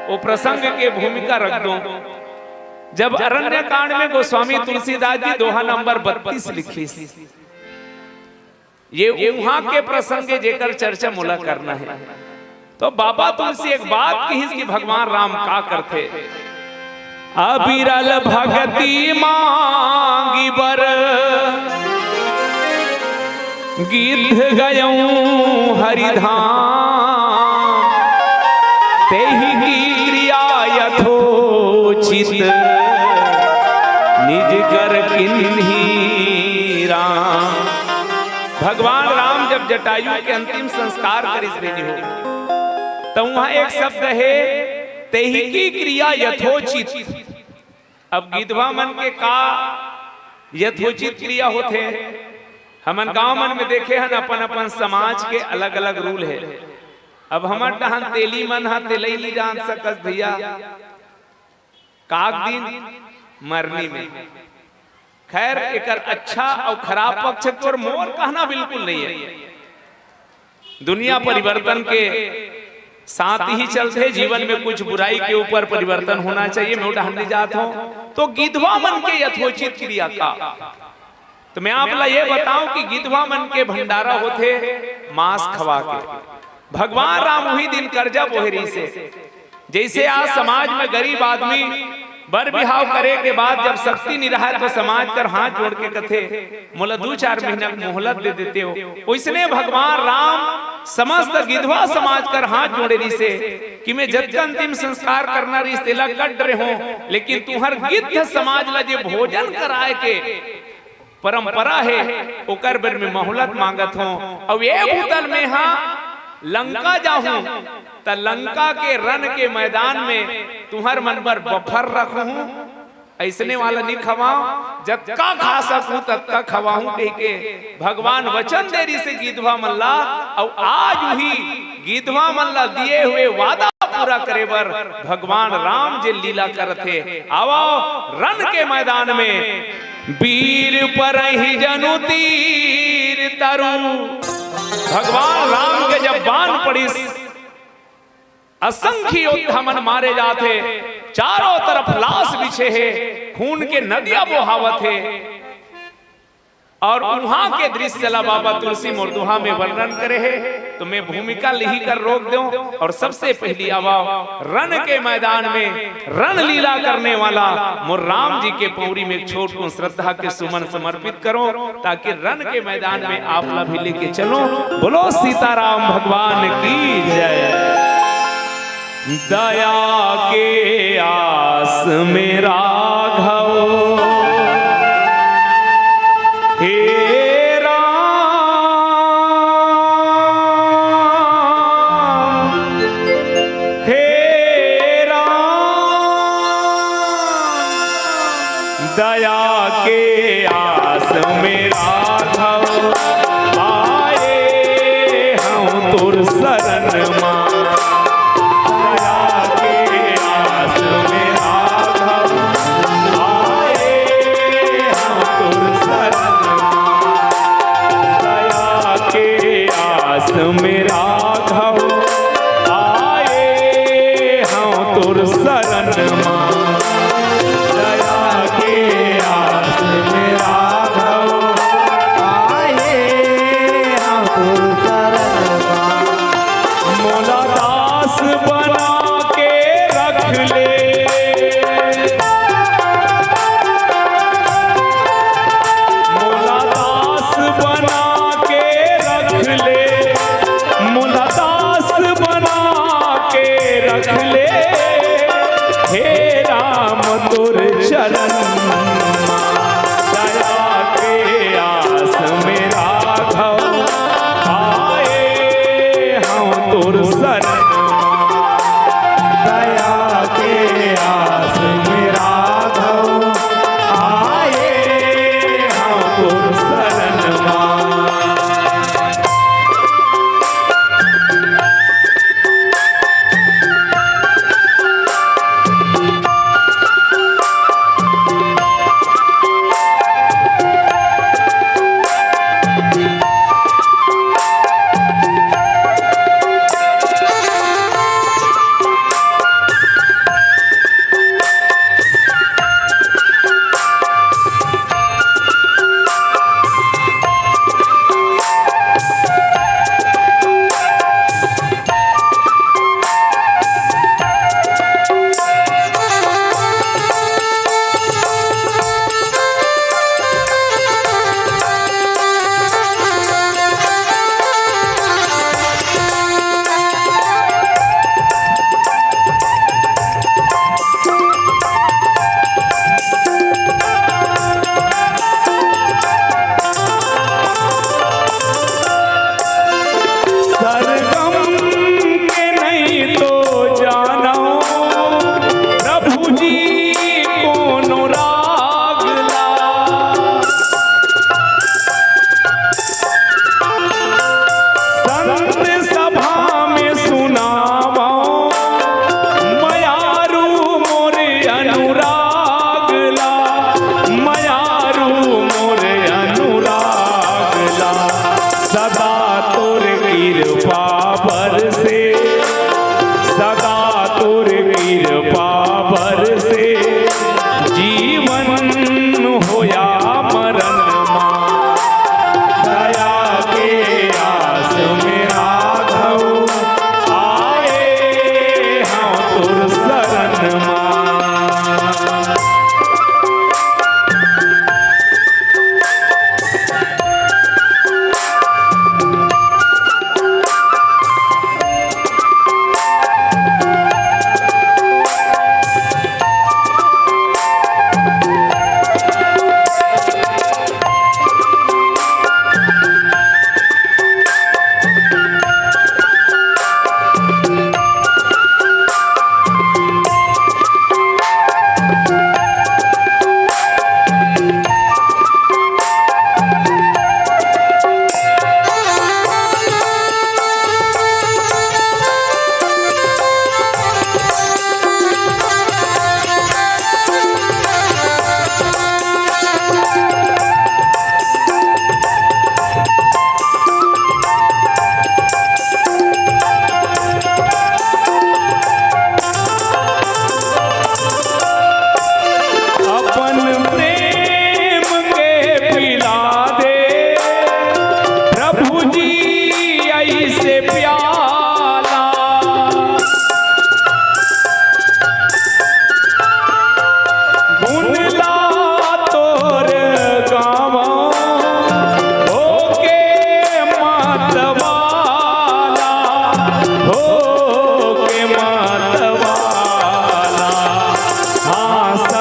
ओ प्रसंग के भूमिका रख दूं। जब अरण्य कांड में गोस्वामी तुलसीदास जी दोहा नंबर बत्तीस लिखिस, ये उहाँ के प्रसंग हे जेकर चर्चा मोला करना हे। तो बाबा तुलसी एक बात किहिस कि भगवान राम का करथे। अबिरल भगति मांगी बर गिद्ध गयऊं हरिधाम, तेहि की क्रिया यथोचित चित निज कर किन्ही राम। भगवान राम जब जटायु के अंतिम संस्कार करिस रहिन हो, त उहाँ एक शब्द हे, तेहि की क्रिया यथोचित। अब गिधवा मन के का यथोचित क्रिया होथे? हमन गांव मन में देखे हन, अपन अपन समाज के अलग अलग रूल हे। अब हमर डहन तेली मन ह तेलई नइ जान सकस भैया, काग दिन मरनी में। खैर, एकर अच्छा अउ खराब पक्ष तोर मोर कहना बिल्कुल नइ हे। दुनिया परिवर्तन के साथ ही चलथे, जीवन में कुछ बुराई के ऊपर परिवर्तन होना चाहिए। मैं ओ डहन नइ जात हों, तो गिधवा मन के यथोचित क्रिया का, त मैं आप ला ये बताऊं कि गिधवा मन के भंडारा होथे मांस खवा के। भगवान राम उही दिन करजा बोहे रहिसे। जइसे आज समाज में गरीब आदमी बर बिहाव करे के बाद जब शक्ति नइ रहय, त समाज कर हाथ जोड़ के कथे, "मोला दू चार महीना के मोहलत दे देते हो।" ओइसने भगवान राम समस्त गिधवा समाज कर हाथ जोड़े रहिसे कि मैं जतका अंतिम संस्कार करना रहिस, तेला कर डरे हों, लेकिन तुंहर गिद्ध समाज ला जे भोजन कराए के परंपरा हे, ओकर बर मैं मोहलत मांगत हों। अउ ए बूता ल मैं हा लंका जाहूं, त लंका के रण के मैदान में तुंहर मन बर बफर रखहूं, अइसने वाला नइ खवांव, जतका खा सकहूं, ततका खवाहूं, कहिके भगवान वचन दे रहिसे गिधवा मन ला। अउ आज उही गिधवा मन ला दिए हुए वादा पूरा करे बर भगवान राम जे लीला करत हे। आवव रण के मैदान में, बीर परहि जनु तीर तरु। भगवान राम के जब बाण पड़िस, असंख्य योद्धा मन मारे जाथे, चारों तरफ लाश बिछे हे, खून के नदियां बोहावत हे। अउ उहाँ के दृश्य ला बाबा तुलसी मोर दोहा में वर्णन करे हे, त मैं भूमिका लिही कर रोक देंव अउ सबसे पहिली आवव रण के मैदान में रण लीला करने वाला मोर राम जी के पौरी में एक छोट कुन श्रद्धा के सुमन समर्पित करों, ताकि रण के मैदान में आप ला भी लेके चलों। बोलो सीताराम भगवान की जय। दया के आस में राघव, हे राम, हे राम, दया के आस में राघव, आए हंव तोर शरण मा। दया के आस में राघव, आए हंव तोर शरण मा। दया के आस में राघव, आए हंव तोर शरण मा। दया के आस में राघव,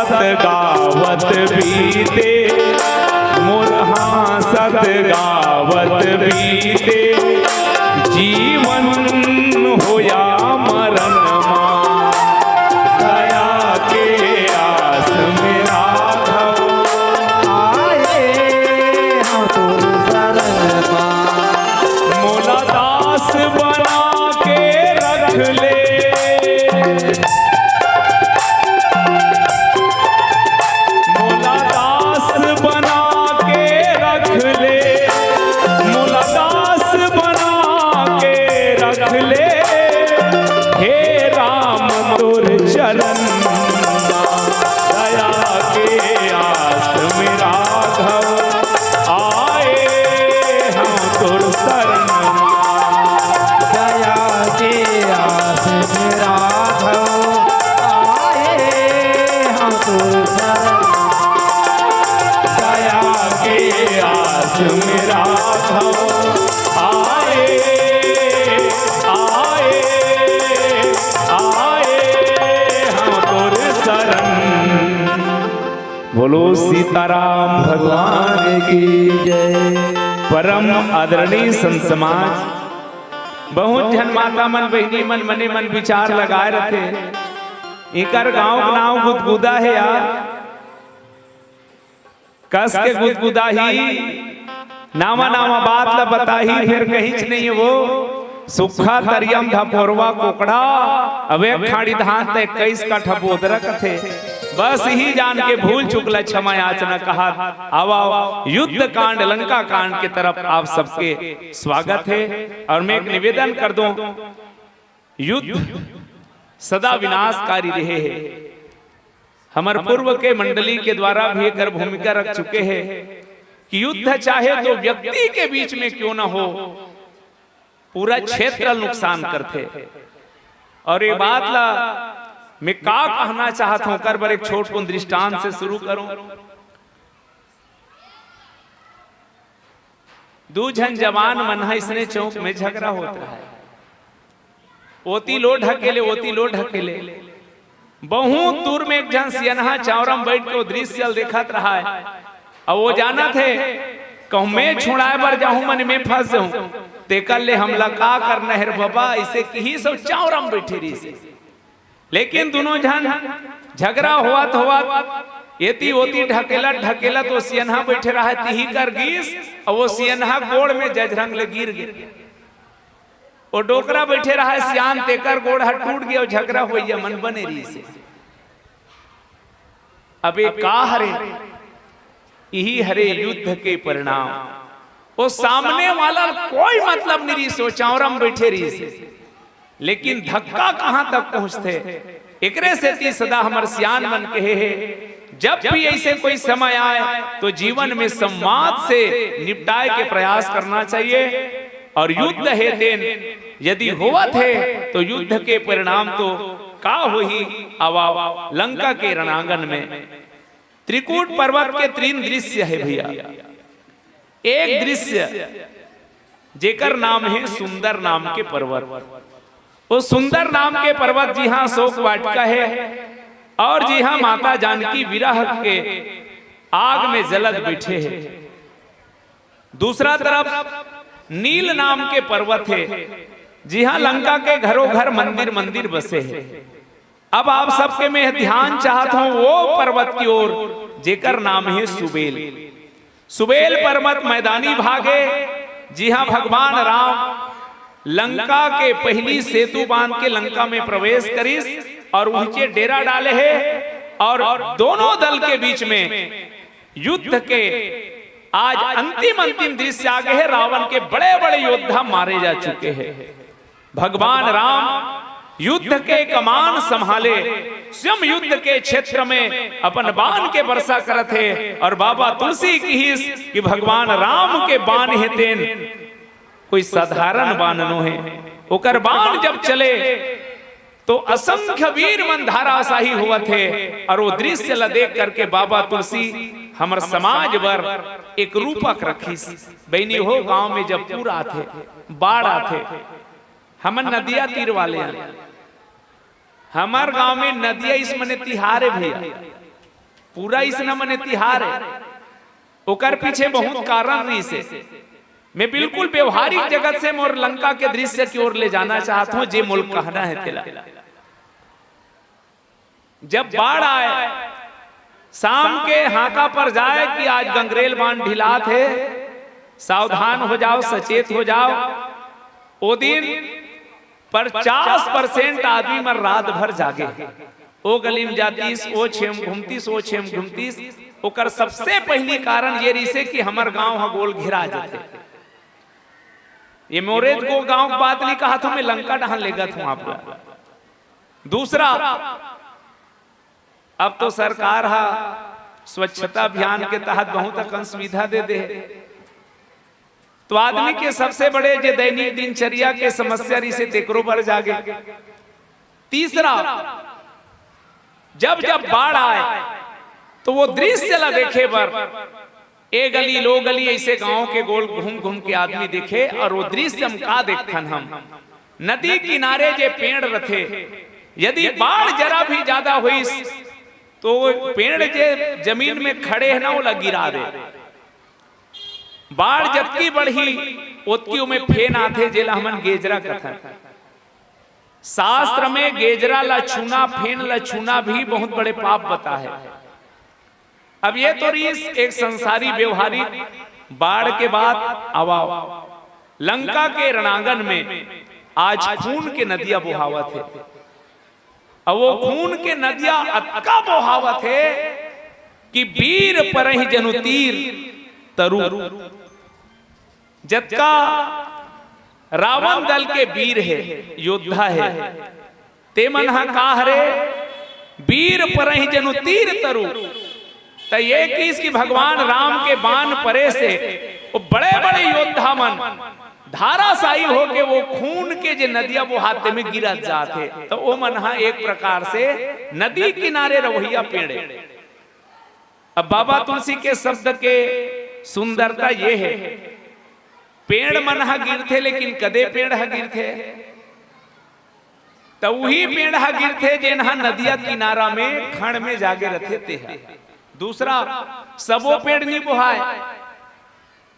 गावत बीते, मोर हाँसत गावत बीते, जीवन होया मरण मा। दया के आस में राघव आए हम तोर शरण मा। मोला दास बना के रख ले। मोला दास बना के रख ले, मोला दास बना के रख ले, हे राम तोर चरण मा। दया के आस में राघव आए हम तोर शरण मा। दया के आस में राघव आए हम तोर शरण। दया के आस में राघव आए, आए, आए हम तोर शरण। बोलो सीताराम भगवान की जय। परम आदरणीय संत समाज, बहुत झन माता मन, बहिनी मन, मने मन विचार लगाए रथे। इकर गांव के नाव गुदगुदा हे यार, कस के गुदगुदा ही, नावा नावा बात ला बताही, फेर कहीच नहीं हे वो। सुक्खा तरिया म धपोरवा कोकड़ा, अउ एक खाड़ी धान त इक्कीस कठा बोदरा कथे। बस इही जान के भूल चूक ला क्षमा याचना कहत, आवव युद्ध कांड, लंका कांड के तरफ आप सबके स्वागत हे। अउ मैं एक निवेदन कर दूं, युद्ध सदा विनाशकारी रहे हे। हमर पूर्व के मंडली के द्वारा भी एकर भूमिका रख चुके हे कि युद्ध चाहे दो व्यक्ति के बीच में क्यों न हो, पूरा क्षेत्र नुकसान करथे। अउ ये बात ला मैं का कहना चाहत हूं, ओकर बर एक छोटकुन दृष्टांत से शुरू करूं। दू झन जवान मन ह इसने चौक में झगरा होत रहय, ओती लो ढकेले, ओती लो ढकेले। बहुत दूर में एक झन सियनहा चांवरा म बइठ के ओ दृश्य ल देखत रहय। अउ वो जानत हे, कहूं मैं छुड़ाए बर जाहूं, मने मैं फंस जाहूं, तेकर ले हमला का करना हे रे बबा, अइसे किहिस अउ चांवरा म बइठे रहिस। लेकिन दूनों झन झगरा होवत होवत एती ओती ढकेलत ढकेलत ओ सियनहा बइठे रहय, तिही कर गिस, अउ ओ सियनहा गोड़ में जजरंग ले गिर गे। ओ डोकरा बइठे रहय सियान, तेकर गोड़ ह टूट गे अउ झगरा होइया मन बने रहिस हे। अब ये का हरे? इही हरे युद्ध के परिणाम। ओ सामने वाला ल कोई मतलब नइ रहिस, ओ चांवरा म बइठे रहिस हे, लेकिन धक्का कहां तक पहुंचथे। एकरे सेती सदा हमर सियान मन कहे हे, जब भी अइसे कोई समय आय, तो जीवन में संवाद से निपटाए के प्रयास करना चाहिए। अउ युद्ध हे तेन यदि होवत हे, तो युद्ध के परिणाम तो का होही? आवव लंका के रणांगन में। त्रिकूट पर्वत के तीन दृश्य हे भइया। एक दृश्य जेकर नाम हे सुंदर नाम के पर्वत। ओ सुंदर नाम के पर्वत जिहां अशोक वाटिका हे अउ जिहां माता जानकी विरह के आग में जलत बइठे हे। दूसरा तरफ नील नाम के पर्वत हे, जिहां लंका के घरों घर मंदिर मंदिर बसे हे। अब आप सबके मैं ध्यान चाहत हूं वो पर्वत की ओर, जेकर नाम हे सुबेल। सुबेल पर्वत मैदानी भाग हे, जिहां भगवान राम लंका के पहिली सेतु बांध के लंका में प्रवेश करिस अउ उहिंचे डेरा डाले हे अउ दूनों दल के बीच में युद्ध के आज अंतिम, अंतिम दृश्य आ गे हे। रावण के बड़े-बड़े योद्धा मारे जा चुके हे। भगवान राम युद्ध के कमान संभाले, स्वयं युद्ध के क्षेत्र में अपन बाण के वर्षा करत हे अउ बाबा तुलसी किहिस कि भगवान राम के बाण हे तेन कोई साधारण बाण नो हे। ओकर बाण जब चले तो असंख्य वीर मन धराशाही होवत हे। अउ वो दृश्य ला देख करके बाबा तुलसी हमर समाज बर एक रूपक रखिस। बहिनी हो, गांव में जब पूर आथे, बाढ़ आथे, हमन नदिया तीर वाले हन, हमर गांव में नदिया अइस मने तिहार हे भइया। पूरा अइसना मने तिहार हे, ओकर पीछे बहुत कारण रहिस हे। मैं बिल्कुल व्यवहारिक जगत से मोर लंका के दृश्य की ओर ले जाना चाहत हूं, जे मोला कहना हे तेला। जब बाढ़ आय, शाम के हांका पर जाय कि आज गंगरेल बांध ढिलात हे, सावधान हो जाव, सचेत हो जाव। ओ दिन पचास परसेंट आदमी मन रात भर जागे। ओ गली म जातिस, ओ छेम घूमतिस, ओ छेम घूमतिस। ओकर सबसे पहिली कारण ये रहिसे कि हमर गांव ह गोल घेरा जाथे। ये मोरेच गो गांव के बात नइ कहत हूं, मैं लंका डहन लेगत हूं आप ला। दूसरा, अब तो सरकार ह स्वच्छता अभियान के तहत बहुत अकन सुविधा दे दे हे। तो आदमी के सबसे बड़े जे दैनिक दिनचर्या के समस्या रहिसे, तेकरो बर जागे। तीसरा, जब जब बाढ़ आय, तो वो दृश्य ला देखे बर ए गली, ओ गली, अइसे गांव के गोल घूम घूम के आदमी देखे। और वो दृश्य हम का देखथन हम, नदी किनारे जे पेड़ रथे, यदि बाढ़ जरा भी ज्यादा होइस, तो वो पेड़ जे जमीन में खड़े हे ना, ओला गिरा दे। बाढ़ जतकी बढ़ही, ओतकी ओमे फेन आथे, जेला हमन गेजरा कथन। शास्त्र में गेजरा ला छूना, फेन ला छूना भी बहुत बड़े पाप बताहे। अब ये तो रहिस एक संसारी व्यवहारिक बाढ़ के बात। अब आव, लंका के रणांगन में आज खून के नदिया बोहावत हे। अब वो खून के नदिया अतका बोहावत हे कि बीर परहि जनु तीर तरु। जतका रावण दल के बीर हे, योद्धा हे, ते मन ह का हरे, बीर परहि जनु तीर तरु। त ये किहिस कि भगवान राम के बाण परे से वो बड़े-बड़े योद्धा मन धाराशायी होके वो खून के जे नदिया बोहाथे तेमे गिरत जात हे। त ओ मन ह एक प्रकार से नदी किनारे रहोइया पेड़ ए। अब बाबा तुलसी के शब्द के सुंदरता ये हे, पेड़ मन ह गिरथे, लेकिन कदे पेड़ ह गिरथे? त उही पेड़ ह गिरथे, जेन ह नदिया किनारा में खंड़ में जागे रथे, तेहा। दूसरा, सबो पेड़ नी बोहाय,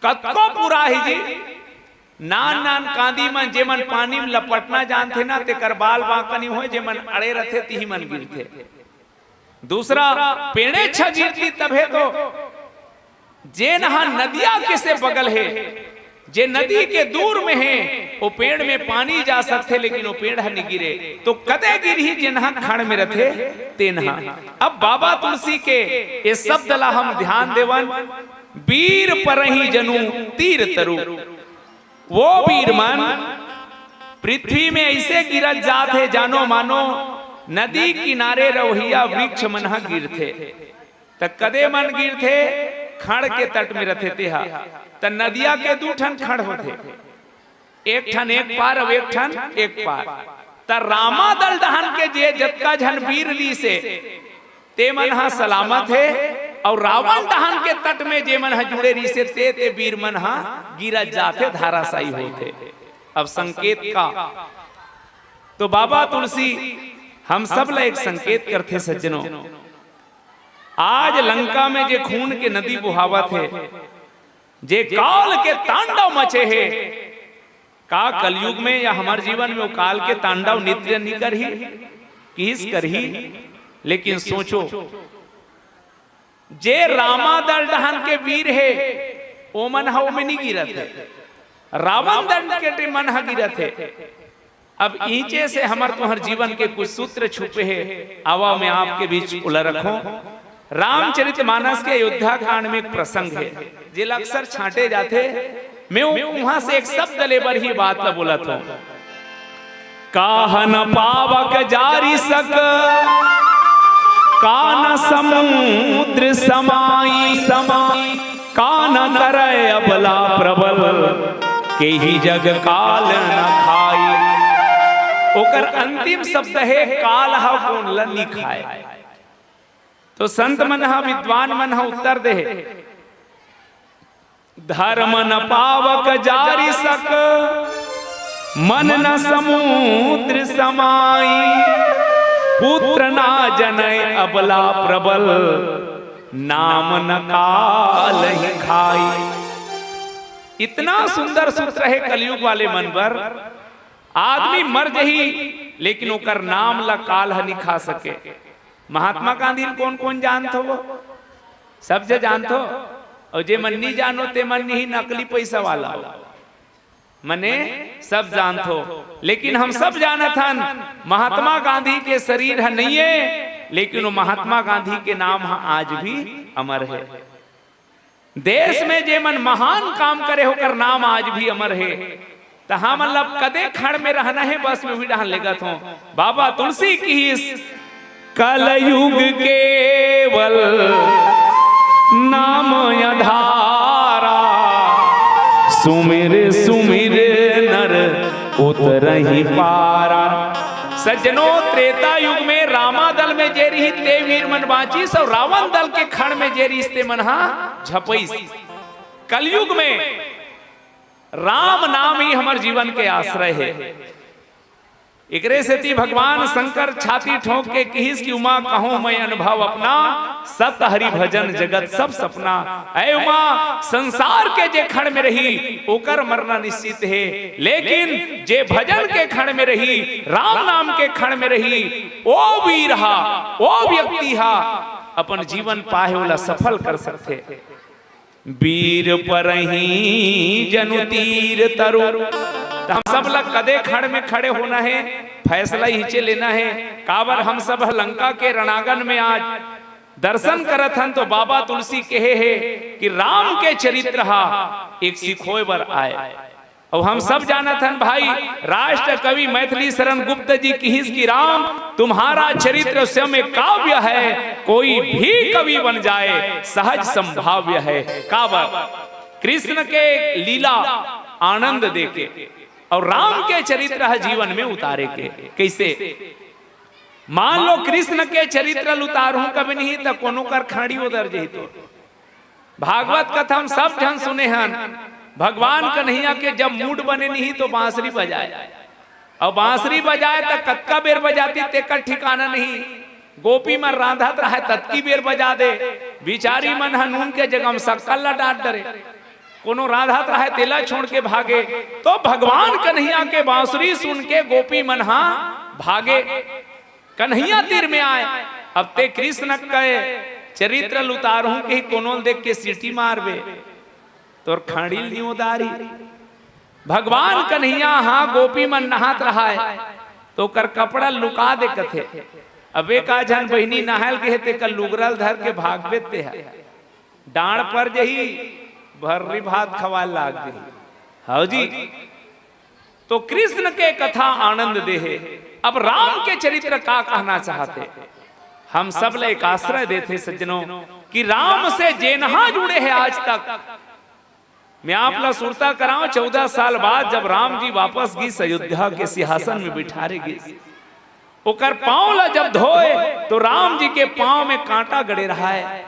कतको पुरा हे जी, नान नान कांदी मन, जेमन पानी में लपटना जानथे ना, तेकर बाल बांका नी होय, जेमन अड़े रथे, तिही मन गिरथे। दूसरा, पेड़े छ गिरतिस तभे तो, जेन ह नदिया के से बगल हे, जे नदी के दूर में हे, वो पेड़ में पानी जा सकथे, लेकिन वो पेड़ ह नी गिरे। तो कदे गिरही, जेन ह खंड़ में रथे, तेन ह। अब बाबा तुलसी के ये शब्द ला हम ध्यान देवन, बीर परहि जनु तीर तरु। वो बीर मन पृथ्वी में अइसे गिरत जात हे, जानो मानो नदी किनारे रहोइया वृक्ष मन ह गिरथे। त कदे मन गिरथे? खंड़ के तट में रथे तेहा। त नदिया के दू ठन खंड़ होथे, एक ठन एक पार अउ एक ठन एक पार। त रामा दल डहन के जे जतका झन बीर रहिसे, ते मन ह सलामत हे, अउ रावण डहन के तट में जे मन ह जुड़े रहिसे, ते, ते बीर मन ह गिरत जाथे, धाराशायी होथे। अब संकेत का? तो बाबा तुलसी हम सब ला एक संकेत करथे सज्जनों। आज लंका में जे खून के नदी बोहावत हे, जे काल के तांडव मचे हे, का कलयुग में या हमर जीवन में वो काल के तांडव नित्य नी करही? किहिस करही। लेकिन सोचो, जे रामा दल डहन के बीर हे, ओमन ह ओमे नी गिरत हे, रावण दल के मन ह गिरत हे। अब इहिंचे से हमर तुंहर जीवन के कुछ सूत्र छुपे हे, आवा मैं आपके बीच ओला रखों। रामचरित मानस के अयोध्या कांड में एक प्रसंग हे, जेला अक्सर छांटे जाथे। मैं उ-, उहां से एक शब्द ले बर ही बात ला बोलत हूं। काहन पावक जारि सक, कान समुद्र समाई, समाई, कान करय अबला प्रबल, केहि जग काल न खाई। ओकर अंतिम शब्द हे, काल ह कोन ल नी खाय। तो संत मन ह, विद्वान मन ह उत्तर दे हे, धर्म न पावक जारि सक, मन न समुद्र समाई। पुत्र ना जनय अबला प्रबल, नाम न काल ही खाई। इतना सुंदर सूत्र हे कलयुग वाले मन बर। आदमी मर जही, लेकिन ओकर नाम ला काल ह नि खा सके। महात्मा गांधी ल कोन कोन जानथो? वो सब जे जानथो। अउ जे मन नि जानो, ते मन ही नकली पैसा वाला हो। मने सब जानथो, लेकिन हम सब जानत हन, महात्मा गांधी के शरीर ह नइये, लेकिन वो महात्मा गांधी के नाम ह आज भी अमर हे। देश में जे मन महान काम करे, ओकर नाम आज भी अमर हे। त हमन ला कते खड़ में रहना हे, बस में उही डहन लेगत हो। बाबा तुलसी किहिस, कलयुग केवल नाम अधारा, सुमिर सुमिर नर उतरहि पारा। सज्जनो, त्रेता युग में रामा दल में जे रहिस ते वीर मन बांचिस, अउ रावण दल के खड़ में जे रहिस ते मन हा झपइस। कलयुग में राम नाम ही हमर जीवन के आश्रय हे। एकरे सेती भगवान शंकर छाती ठोंक के किहिस कि उमा कहूं मैं अनुभव अपना, सत हरि भजन जगत सब सपना। ऐ उमा, संसार के जे खड़ में रही, ओकर मरना निश्चित हे, लेकिन जे भजन के खड़ में रही, राम नाम के खड़ में रही, ओ वीर हा, ओ व्यक्ति हा, अपन जीवन पाहे ओला सफल कर सकथे। वीर परही जनु तीर तरु। त हम सब ला कते खड़ में खड़े होना हे, फैसला इहिचे लेना हे। काबर हम सब ह लंका के रणांगन में आज दर्शन करत हन, तो बाबा तुलसी कहे हे कि राम के चरित्र हा एक सिखोय बर आय। अउ हम सब जानत हन भाई, राष्ट्र कवि मैथिली शरण गुप्त जी किहिस कि राम तुम्हारा चरित्र स्वयं एक काव्य है, कोई भी कवि बन जाए सहज संभाव्य है। काबर? कृष्ण के लीला आनंद देके अउ राम के चरित्र ह जीवन में उतारे के। कइसे? मान लो कृष्ण के चरित्र ल उतारहूं कभी नहीं त कोनो कर खाड़ी उधर जही तो। भागवत कथा हम सब झन सुने हन, भगवान कन्हैया के जब मूड बने नहीं तो बांसुरी बजाय, अउ बांसुरी बजाय त कतका बेर बजातिस तेकर ठिकाना नहीं। गोपी मन रांधत रहय ततकी बेर बजा दे, बिचारी मन ह नून के जगह म सक्कर ला डांट डरे। कोनो रांधत रहय तेला छोड़ के भागे, तो भगवान कन्हैया के बांसुरी सुन के गोपी मन ह भागे। कन्हैया तीर में आय, अब ते कृष्ण के चरित्र ल उतारहूं कही कोनो ल देख के सीटी मारबे, तोर खाड़ी ल नि उतारही। भगवान कन्हैया हा गोपी मन नहात रहय, तो ओकर कपड़ा लुका दे कथे। अब एक आध झन बहिनी नहाय ल गे हे, तेकर लुगरा ल धर के भागबे ते हा। डांड़ पर जही, भर्री भात खवाय लाग जही। हव जी। तो कृष्ण के कथा आनंद दे हे। अब राम के चरित्र का कहना चाहत हे? हम सब ल एक आश्रय देथे सज्जनों कि राम से जेनहा जुड़े हे आज तक। मैं आप ला सुरता करांव, चौदह साल बाद जब राम जी वापस गिस अयोध्या के सिंहासन में बिठारे गिस, ओकर पांव ला जब धोय तो राम जी के पांव में कांटा गड़े रहय।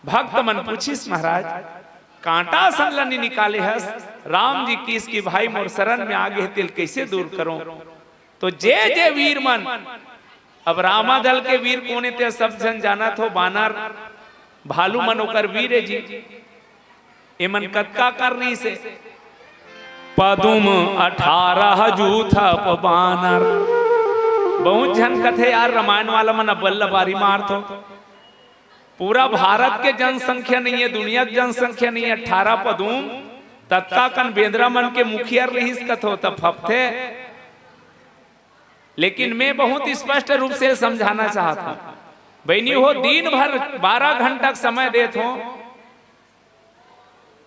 भक्त मन पूछिस, महाराज, कांटा असन ल नि निकाले हस? राम जी किहिस कि भाई मोर शरण में आ गे हे, तेल कइसे दूर करों? तो जे जे वीर मन, अब रामा दल के वीर कोन हे ते सब झन जानत हो, बानर भालू मन ओकर वीर हे जी। एमन कतका कर रहिस हे? पदुम अठारह जूथ बानर। बहुत झन कथे यार, रामायण वाला मन अब्बल लबारी मारथो। पूरा भारत के जनसंख्या नइ हे, दुनिया के जनसंख्या नइ हे, अठारह पदुम ततका कन बेंदरा मन के मुखिया रहिस कथो त फपथे। लेकिन मैं बहुत स्पष्ट रूप से समझाना चाहत हूं, बहिनी हो, दिन भर बारह घंटा के समय देत हो,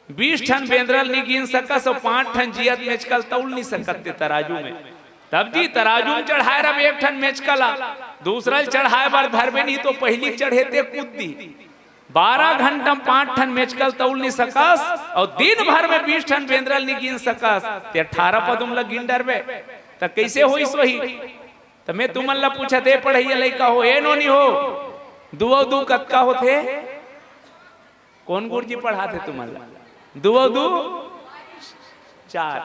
बीस ठन बेंदरा ल नि गिन सकस अउ पांच ठन जियत मेचका ल तउल नि सकत ते तराजू में। तब जी तराजू में चढ़ाय रब एक ठन मेचका ला, दूसरा ल चढ़ाय बर धरबे नहीं तो पहिली चढ़े ते कूद दी। बारह घंटा में पांच ठन मेचका ल तउल नि सकस अउ दिन भर में बीस ठन बेंदरा ल नि गिन सकस, ते अठारह पदुम ल गिन डरबे त कइसे होइस वही? त मैं तुमन ल पूछत, ए पढ़इया लइका हो, ए नोनी हो, दू अउ दू कतका होथे? कोन गुरुजी पढ़ाथे तुमन ला? दू अउ दू चार।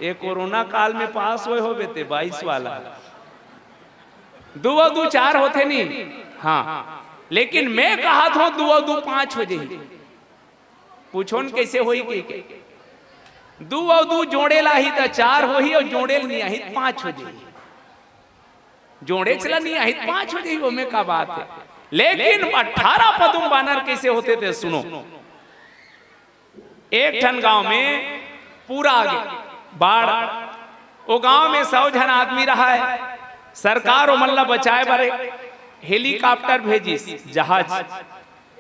ए कोरोना काल में पास होय होबे ते बाईस वाला। दू अउ दू चार होथे नी? हां। लेकिन मैं कहत हूं, दू अउ दू पांच हो जाही। पूछो न, कैसे होही कहिके? दू अउ दू जोड़े ल आही त चार होही, अउ जोड़े ल नइ आही त पांच हो जाही। जोड़े चला नइ आही त पांच हो जाही, ओमे का बात हे। लेकिन अठारह पदुम बानर कैसे होथे ते सुनो। एक ठन गांव में पूरा आगे बाढ़, ओ गांव में सौ झन आदमी रहय। सरकार ओमन ला बचाए बर हेलीकॉप्टर भेजिस, जहाज।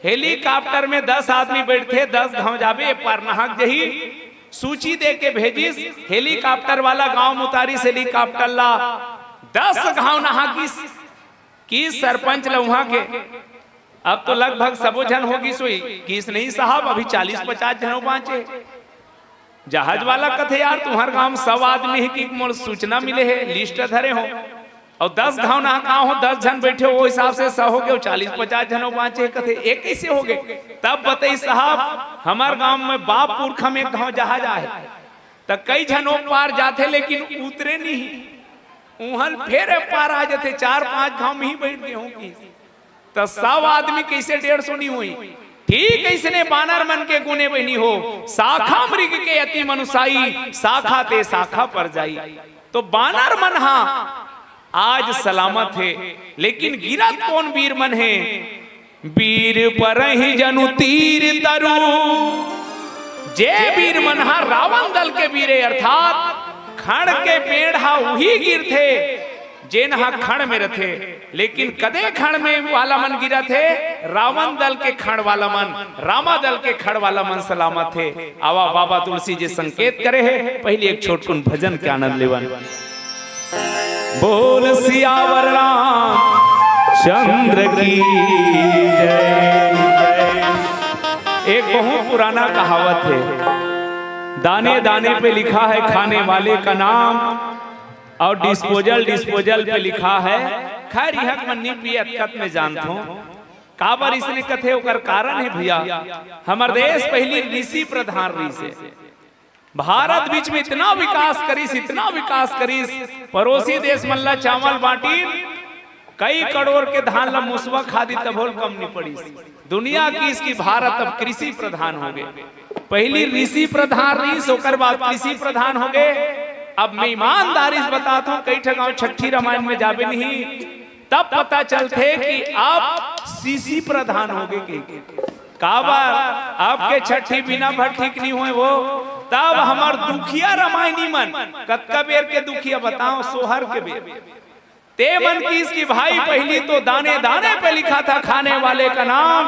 हेलीकॉप्टर में दस आदमी बैठथे, दस घांव जाबे, ए पार नहा के जही। सूची दे के भेजिस, हेलीकॉप्टर वाला गांव में उतारिस हेलीकॉप्टर ला, दस घांव नहा गिस। कि सरपंच ल उहां के, अब तो लगभग सबो झन हो गिस होही। किस नहीं साहब, अभी चालीस पचास झन बांचे। जहाज वाला कथे, "यार, तुम्हर गांव में सौ आदमी हे कि मोर सूचना मिले हे, लिस्ट धरे हो, अउ दस घांव नहा के आए हो, दस झन बैठे हो, ओ हिसाब से सौ हो गे, चालीस पचास झन बांचे हे।" कथे, "ए कैसे हो गे?" तब बताइस, "साहब, हमर गांव में बाप पुरखा में एक घांव जहाज आहे, त कई झन ओ पार जाथे, लेकिन उतरे नहीं।" उहल फेर ए पार आ जाथे, चार पांच घांव में ही बैठ गे हो कि। त सौ आदमी कैसे डेढ़ सौ नहीं होही? ठीक अइसने बानर मन के गुने बहिनी हो, शाखा मृग के अति मनुसाई, शाखा ते शाखा पर जाई। तो बानर मन हा आज सलामत हे, लेकिन गिरत कोन वीर मन हे? वीर परहि जनु तीर तरु। जे वीर मन हा रावण दल के वीर हे, अर्थात खण के पेड़ हा उही गिरथे, जेन हा खण में रथे। लेकिन कदे खण में वाला मन गिरत हे? रावण दल के खण वाला मन, रामा दल के खण वाला मन सलामत हे। आवा बाबा तुलसी जी संकेत करे हे, पहिली एक छोटकुन भजन के आनंद लेवन। बोल सियावर रामचंद्र की जय। एक बहुत पुराना कहावत हे, दाने दाने पे लिखा है खाने वाले का नाम, अउ डिस्पोजल, डिस्पोजल पे लिखा है। खैर, इहक मन नी पिए अतकत में जानथों। काबर इसने कथे, ओकर कारण हे भइया, हमर देश पहिली ऋषि प्रधान रहिस हे। भारत बीच में इतना विकास करिस, इतना विकास करिस, पड़ोसी देश मन ला चावल बांटिन, कई करोड़ के धान ला मुसवा खा दिस, तभो ल कम नी पड़िस। दुनिया किहिस कि भारत अब कृषि प्रधान हो गे। पहिली ऋषि प्रधान रहिस, ओकर बाद कृषि प्रधान हो गे। अब मैं ईमानदारी से बताथों, कई ठा गांव छट्ठी रामायण में जाबे नहीं, तब पता चलथे कि अब सीसी प्रधान हो गे कहिके। काबर? अब के छट्ठी बिना भट्ठी के नहीं होय वो। तब हमर दुखिया रामायणी मन, कतका बेर के दुखिया बताओ, सोहर के बेर। ते मन किहिस कि भाई, पहिली तो दाने दाने पे लिखा था खाने वाले का नाम,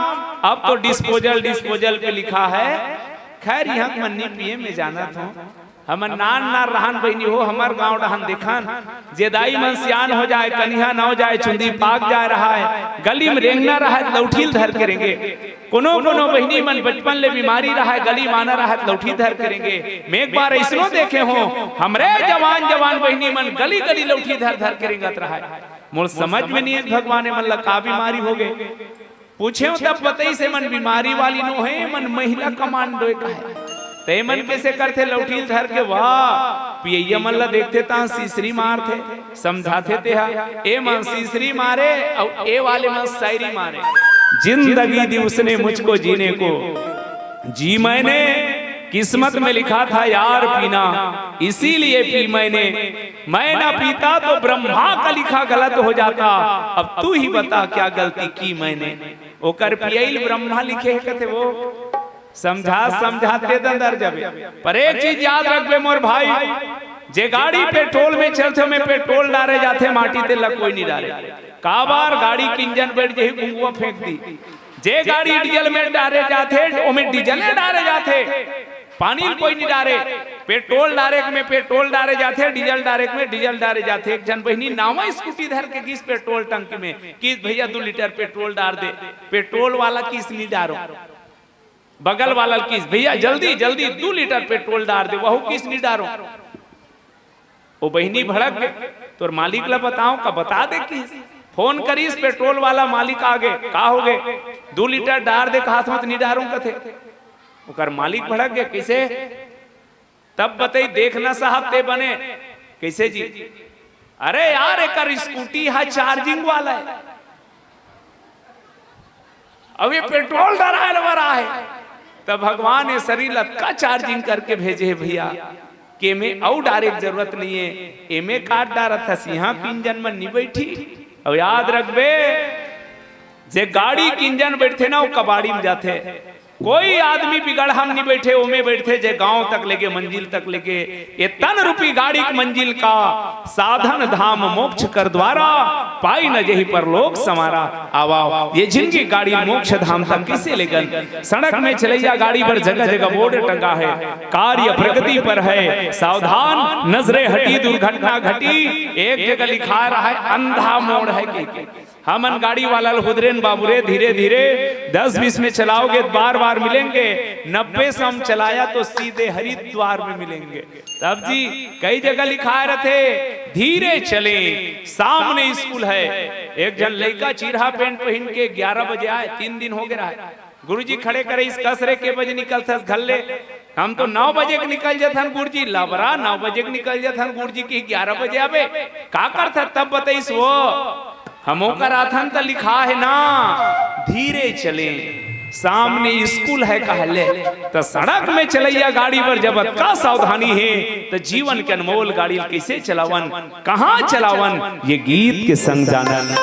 अब तो डिस्पोजल, डिस्पोजल पे लिखा है। खैर, इहक मन नी पिए में जानथों। हमन नान नान रहन बहिनी हो, हमर गांव डहन देखन, जे दाई मन सियान हो जाए, कनिहा नव जाए, चुंदी पाक जाए रहय, गली में रेंगना रहय, लौठी ल धर के रेंगे। कोनो कोनो बहिनी मन बचपन ले बीमारी रहय, गली म आना रहय, लौठी धर के रेंगे। मैं एक बार अइसनो देखे हों, हमरे जवान जवान बहिनी मन गली गली लौठी धर धर के रेंगत रहय। मोर समझ में नहीं हे भगवान, ए मन ला का बीमारी हो गे। पूछेंव तब बतइस, ए मन बीमारी वाली नो हे, ए मन महिला कमांडो ए कहे। त ए मन कइसे करथे? लौठी ल धर के, वाह, पियइया मन ला देखथे त सीसरी मारथे, समझाथे तेहा, ए मन सीसरी मारे अउ ए वाले मन शायरी मारे। जिंदगी दी उसने मुझको जीने को, जी मैंने, किस्मत में लिखा था यार पीना, इसीलिए पी मैंने। मैं ना पीता तो ब्रह्मा का लिखा गलत हो जाता। अब तू ही बता क्या गलती की मैंने। ओकर पियइल ब्रह्मा लिखे हे कथे वो। समझा समझाते दंदर जबे। पर एक चीज याद रखबे मोर भाई, जे गाड़ी पेट्रोल में चलथे, ओमे पेट्रोल डारे जाथे, माटी तेल ला कोई नहीं डारे। काबर? गाड़ी के इंजन बैठ जाही, घुंगुआ फेंक दी। जे गाड़ी डीजल में डारे जाथे, ओमे डीजल डारे जाथे। पानी ल कोई नहीं डारे, पेट्रोल डारे के में पेट्रोल डारे जाथे, डीजल डारे के में डीजल डारे जाथे। एक झन बहिनी नावा स्कूटी धर के गिस पेट्रोल टंकी में, किस, "भैया, दू लीटर पेट्रोल डार दे।" पेट्रोल वाला किस, "नहीं डारो।" बगल वाला किस, "भैया, जल्दी, जल्दी, दू लीटर पेट्रोल डार दे।" वहू किस, "नहीं डारो।" ओ बहिनी भड़क गे, "तोर मालिक ला बताओ का?" बता दे किस। फोन करिस, पेट्रोल वाला मालिक आ गे, "का हो गे?" "दू लीटर डार दे," कहा था, "तो नहीं डारूं," कथे। ओकर मालिक भड़क गे, "कैसे?" तब बतई, "देख ना साहब, ते बने।" "कैसे जी?" "अरे यार, एकर स्कूटी हा चार्जिंग वाला हे।" अब ये पेट्रोल डराए बर आए, त भगवान ये शरीर ल अतका चार्जिंग करके भेजे हे भैया, कि एमे अउ डारे के जरूरत नइये। एमे काट डारत हस, इहाँ के इंजन म नी बैठी। अउ याद रखबे, जे गाड़ी के इंजन बैठथे ना, वो कबाड़ी म जाथे। कोई आदमी बिगड़हा म नी बैठे, ओमे बैठथे, जे गांव तक लेगे, मंजिल तक लेगे। ये तन रूपी गाड़ी के मंजिल का साधन धाम मोक्ष कर द्वारा, पाई न जेहि परलोक संवारा। आवा, ये जिनगी गाड़ी मोक्ष धाम तक किसे लेगन? सड़क में चलैया गाड़ी पर जगह जगह बोर्ड टंगा है, कार्य प्रगति पर है, सावधान, नजरें हटी, दुर्घटना घटी। एक जगह लिखा रहा है, अंधा मोड़ है कि हमन गाड़ी वाला ल हुदरेन, बाबू रे, धीरे धीरे, दस बीस में चलाओगे तो बार बार मिलेंगे, नब्बे सौ में चलाया तो सीधे हरिद्वार में मिलेंगे। तब जी, कई जगह लिखाए रथे, धीरे चले, सामने स्कूल है। एक झन लइका चिरहा पैंट पहिन के ग्यारह बजे आए, तीन दिन हो गे रहा है। गुरुजी खड़े करे, इस कस रे, के बजे निकलथस घर ले? हम तो नौ बजे के निकल जथन गुरुजी। लबरा, नौ बजे के निकल जथन गुरुजी, कि ग्यारह बजे आबे? का करथस तब बतइस वो? हम ओकर आथन त लिखा है ना, धीरे चले, सामने स्कूल है कहले। त सड़क में चलैया गाड़ी बर जब अतका सावधानी है, त जीवन के अनमोल गाड़ी ल कइसे चलावन, कहाँ चलावन, ये गीत के संग जानन।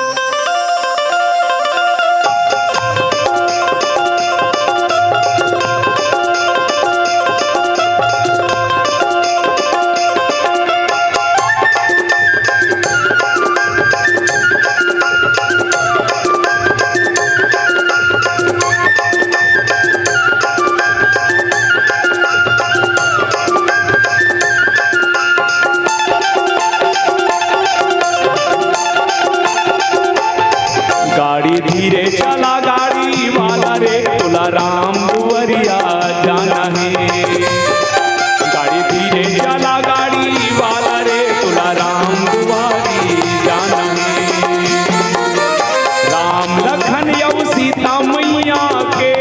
गाड़ी धीरे चला, गाड़ी वाला रे, तोला राम दुआरिया जाना है। गाड़ी धीरे चला, गाड़ी वाला रे, तोला राम दुआरी जाना है। राम लखन अउ सीता मैया के,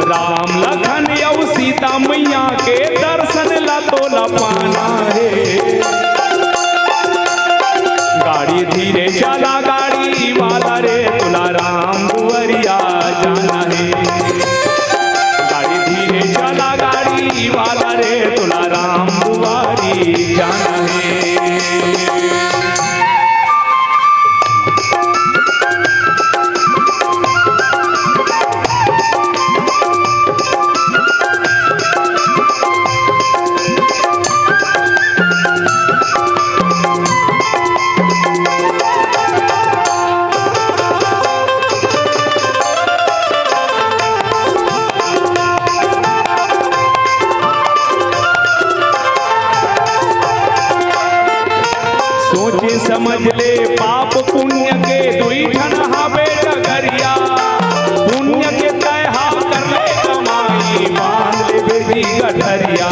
राम लखन अउ सीता मैया के दर्शन ला तोला पाना है। गाड़ी धीरे चला, गाड़ी वाला रे, तोला राम दुआरिया जाना है। गाड़ी धीरे चला, गाड़ी वाला रे, तोला राम दुआरी जाना है। सोचे समझ ले, पाप पुण्य के दुई ठन हावे डगरिया। पुण्य के तय हा कर ले कमाई, बांध ले बेटी गठरिया।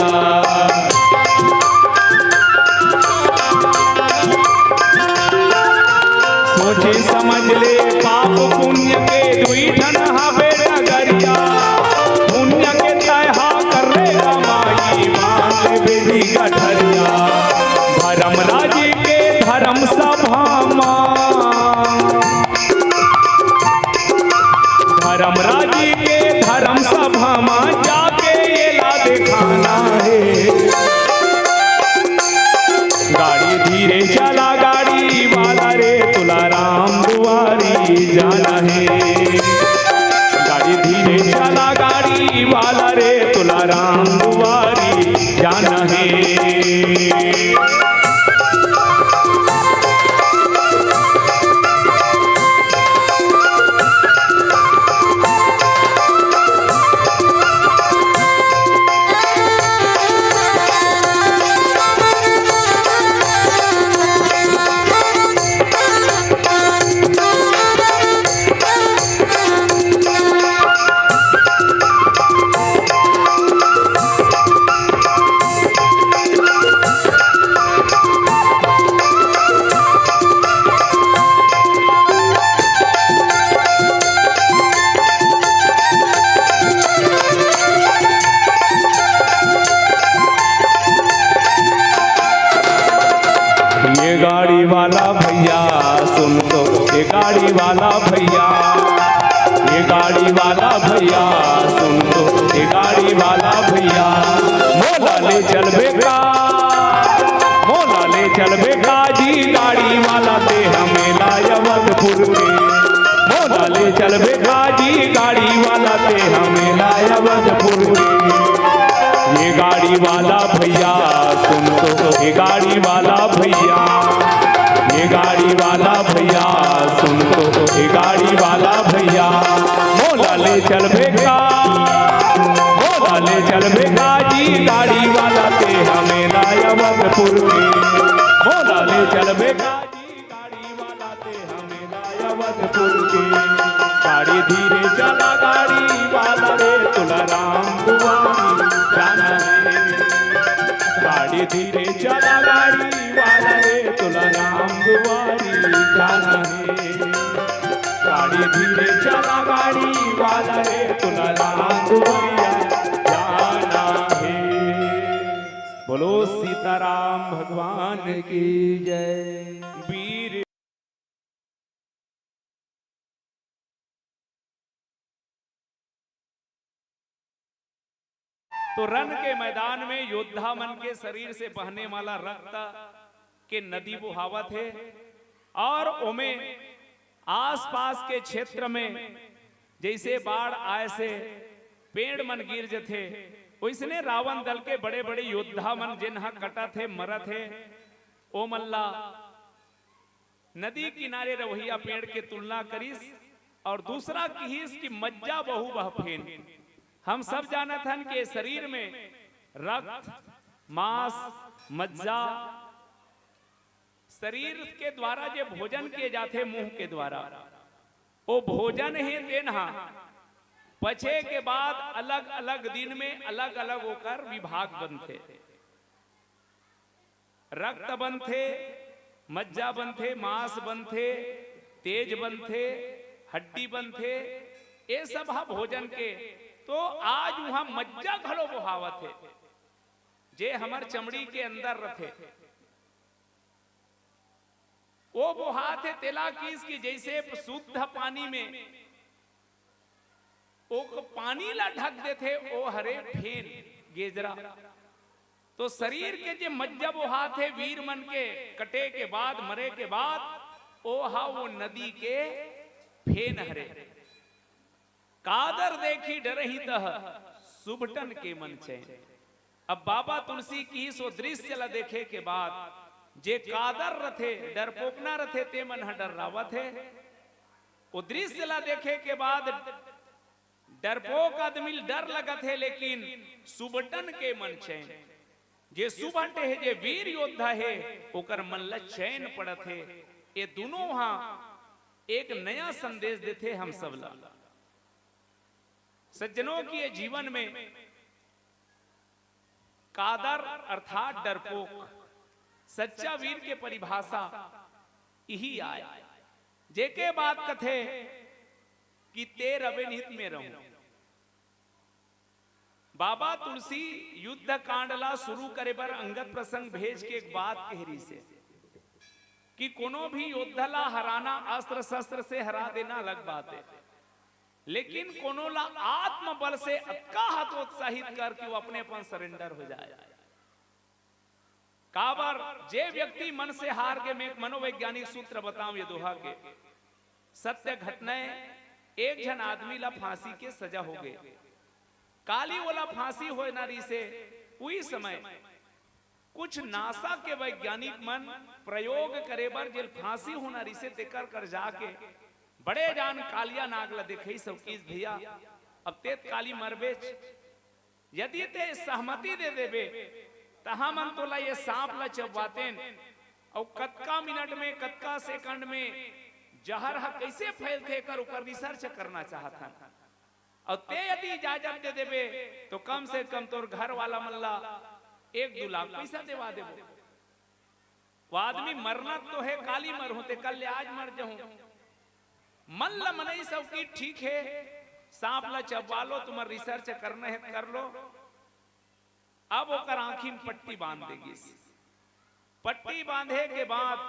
सोचे समझ ले, पाप पुण्य के दुई ठन हावे डगरिया। पुण्य के तय हा कर ले कमाई, बांध ले बेटी गठरिया। धर्मराज के धर्म सभा मा, धर्मराज के धर्म सभा मा जाके एला दिखाना है। गाड़ी धीरे चला, गाड़ी वाला रे, तोला राम दुआरी जाना है। गाड़ी धीरे चला, गाड़ी वाला रे, तोला राम दुआरी जाना है। तो ए गाड़ी वाला भैया, ए गाड़ी वाला भैया, सुन तो ए गाड़ी वाला भैया, मोला ले चलबे का, मोला ले चलबे का जी गाड़ी वाला ते हमें लायवतपुर के, मोला ले चलबे का जी गाड़ी वाला ते हमें लायवतपुर के। ये गाड़ी वाला भैया, सुन तो ये गाड़ी वाला भैया, ये गाड़ी वाला भैया, सुन तो ये गाड़ी वाला भैया, मोला ले चलबे का, मोला ले चलबे का जी गाड़ी वाला ते हमें लायवतपुर के, मोला ले चलबे का जी गाड़ी वाला ते हमें लायवतपुर के। गाड़ी धीरे चला गाड़ी वाला रे, तुला राम दुआरी जाना है। गाड़ी धीरे चला गाड़ी वाला रे, तुला राम दुआरी जाना है। गाड़ी धीरे चला गाड़ी वाला रे, तुला राम दुआरी जाना है। बोलो सीताराम भगवान की जय। वीर तो रण के मैदान में योद्धा मन के शरीर से बहने वाला रक्त के नदी बोहावत हे और ओमे आसपास के क्षेत्र में जैसे बाढ़ आए से पेड़ मन गिर जथे, वैसने रावण दल के बड़े-बड़े योद्धा मन जेन ह कटत हे, मरत हे, ओ मन ला नदी किनारे रवैया पेड़ के तुलना करिस और दूसरा किहिस कि मज्जा बहु बह फेन। हम सब जानत हन कि शरीर में रक्त, मांस, मज्जा, शरीर के द्वारा जे भोजन किए जाथे मुंह के द्वारा, वो भोजन हे तेन हा पचे के बाद अलग-अलग दिन में अलग-अलग ओकर विभाग बनथे। रक्त बनथे, मज्जा बनथे, मांस बनथे, तेज बनथे, हड्डी बनथे, ये सब ह भोजन के। तो आज उहां मज्जा घलो बोहावत हे, जे हमर चमड़ी के अंदर रथे, वो बोहात हे। तेला किस कि जैसे शुद्ध पानी में ओ पानी ला ढक देथे, ओ हरे फेन, गेजरा। तो शरीर के जे मज्जा बोहात हे वीर मन के कटे के बाद, मरे के बाद, ओ हा वो नदी के फेन हरे। कादर देखी डरही तह सुभटन के मन चैन। अब बाबा तुलसी किहिस ओ दृश्य ला देखे के बाद जे कादर रथे, डरपोकना रथे, ते मन ह डर्रावत हे। ओ दृश्य ला देखे के बाद डरपोक आदमी ल डर लगत हे, लेकिन सुभटन के मन चैन, जे सुभट हे, जे वीर योद्धा हे, ओकर मन ल चैन पड़त हे। ये दुनों हा एक नया संदेश देथे हम सब ला। सज्जनों, कि ये जीवन में कादर अर्थात डरपोक, सच्चा वीर के परिभाषा इही आय, जेके बात कथे कि "ते रबे नित में रहूं।" बाबा तुलसी युद्ध कांड ला शुरू करे बर अंगत प्रसंग भेज के एक बात कह रिहिसे कि कोनो भी योद्धा ला हराना अस्त्र शस्त्र से हरा देना अलग बात हे, लेकिन कोनो ला आत्मबल से अतका हतोत्साहित कर कि वो अपने अपन सरेंडर हो जाए। काबर जे व्यक्ति मन से हार गे, मैं एक मनोवैज्ञानिक सूत्र बताऊं ये दोहा के, सत्य घटना हे। एक झन आदमी ला फांसी के सजा हो गे, काली ओला फांसी होना रिहिसे, उही समय कुछ नासा के वैज्ञानिक मन प्रयोग करे बर जेल फांसी होना रिहिसे, तेकर कर जाके बड़े जान कालिया नाग ला देखइस अउ किस, "भैया, अब ते त काली मरबेच, यदि ते सहमति दे देबे, त हमन तोला ये सांप ला चबवातेन, अउ कतका मिनट में, कतका सेकंड में जहर ह कइसे फैलथे, एकर ऊपर रिसर्च करना चाहत हन।" अउ ते यदि इजाजत दे देबे, तो कम से कम तोर घर वाला मन ला एक दू लाख पइसा देवा देबो। वो आदमी मरना तो हे, काली मरहूं, ते कल ले आज मर जहूं। मन ला मनई सब की ठीक हे, सांप ला चबवा लो, तुम्हार रिसर्च करना हे, कर लो। अब ओकर आंखी में पट्टी बांध दे गिस। पट्टी बांधे के बाद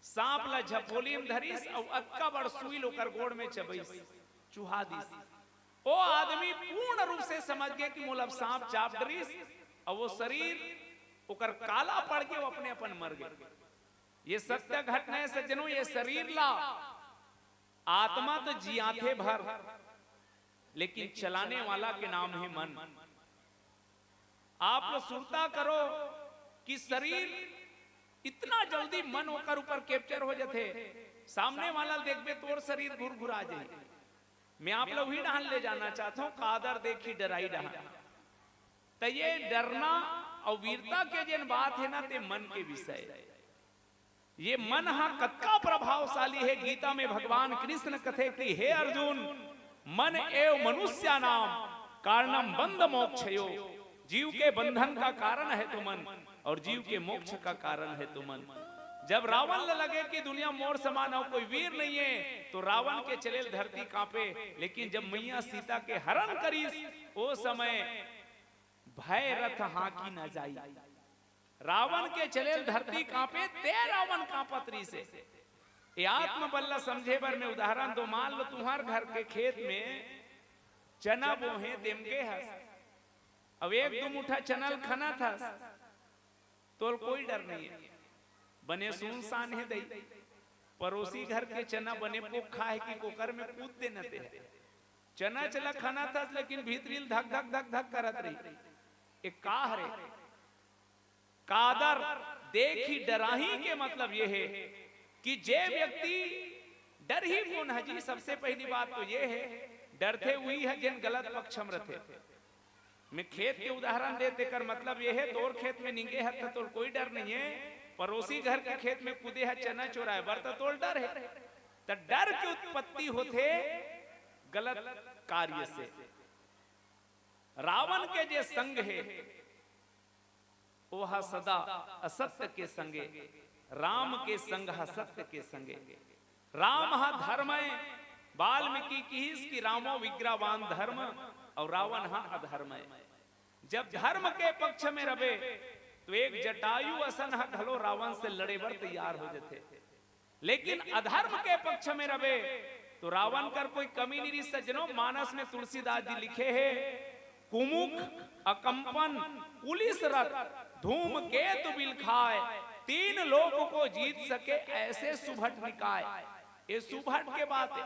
सांप ला झपोली में धरिस अउ अतका बड़ सुई ल ओकर गोड़ में चबइस, चुहा दिस। ओ आदमी पूर्ण रूप से समझ गे कि मोला अब सांप चाब डरिस, अउ ओ शरीर ओकर काला पड़ के ओ अपने अपन मर गे। ये सत्य घटना हे सज्जनों, ये शरीर ला आत्मा तो जियाथे भर, लेकिन चलाने वाला के नाम हे मन। आप लोग सुरता करो कि शरीर इतना जल्दी मन ओकर ऊपर कैप्चर हो जाथे, सामने वाला ल देखबे तोर शरीर घुरघुरा जाही। मैं आप लोग ही डहान ले जाना चाहता हूं, कादर देखी डराई डहान। त ये डरना अउ वीरता के जेन बात हे ना, ते मन के विषय। ये मन हा कतका प्रभावशाली हे। गीता में भगवान कृष्ण कथे कि हे अर्जुन, मन एव मनुष्यानाम कारणम बंध मोक्षयो। जीव के बंधन का कारण हे तो मन, अउ जीव के मोक्ष का कारण हे तो मन। जब रावण ल लगे कि दुनिया मोर समान अउ कोई वीर नइ हे, तो रावण के चले ल धरती कांपे। लेकिन जब मैया सीता के हरण करिस, ओ समय भय रथ हाँकी न जाई। रावण के चले ल धरती कांपे, ते रावण कांपत रहिसे। ए आत्मबल ल समझे बर मैं उदाहरण दो। मान लो, तुम्हार घर के खेत में चना बोहे, तेम गे हस, अउ एक दू मुठा चना ल खनत हस, तोल कोई डर नइ हे। बने सुनसान हे दई, पड़ोसी घर के चना बने पोखा हे कि कोकर में कूद देना ते हे। चना चला खनत हस, लेकिन भीतरी ल धक धक धक धक करत रही। ए का हरे? कादर देखी डराही के मतलब ये हे कि जे व्यक्ति डरही कोन ह जी, सबसे पहली बात तो ये हे, डरथे उही ह जेन गलत पक्ष म रथे। मैं खेत के उदाहरण दे, तेकर मतलब ये हे, तोर खेत में निंगे हस त तोर कोई डर नइ हे, पड़ोसी घर के खेत में कूदे हस चना चोराय बर त तोर डर हे। त डर के उत्पत्ति होथे गलत कार्य से। रावण के जे संग हे, ओह सदा असत्य के संगे, राम के संग ह सत्य के संगे। राम ह धर्म हे, वाल्मीकि किहिस कि रामो विग्रहवान धर्म, अउ रावण ह अधर्म हे। जब धर्म के पक्ष में रबे, तो एक जटायु असन ह घलो रावण से लड़े बर तैयार हो जथे। लेकिन अधर्म के पक्ष में रबे, तो रावण कर कोई कमी नइ रहिस सज्जनों। मानस में तुलसीदास जी लिखे हे, कुमुख, अकंपन, पुलिस रथ, धूमकेतु बिलखाय, तीन लोक को जीत सके ऐसे सुभट निकाय। ए सुभट के बात हे।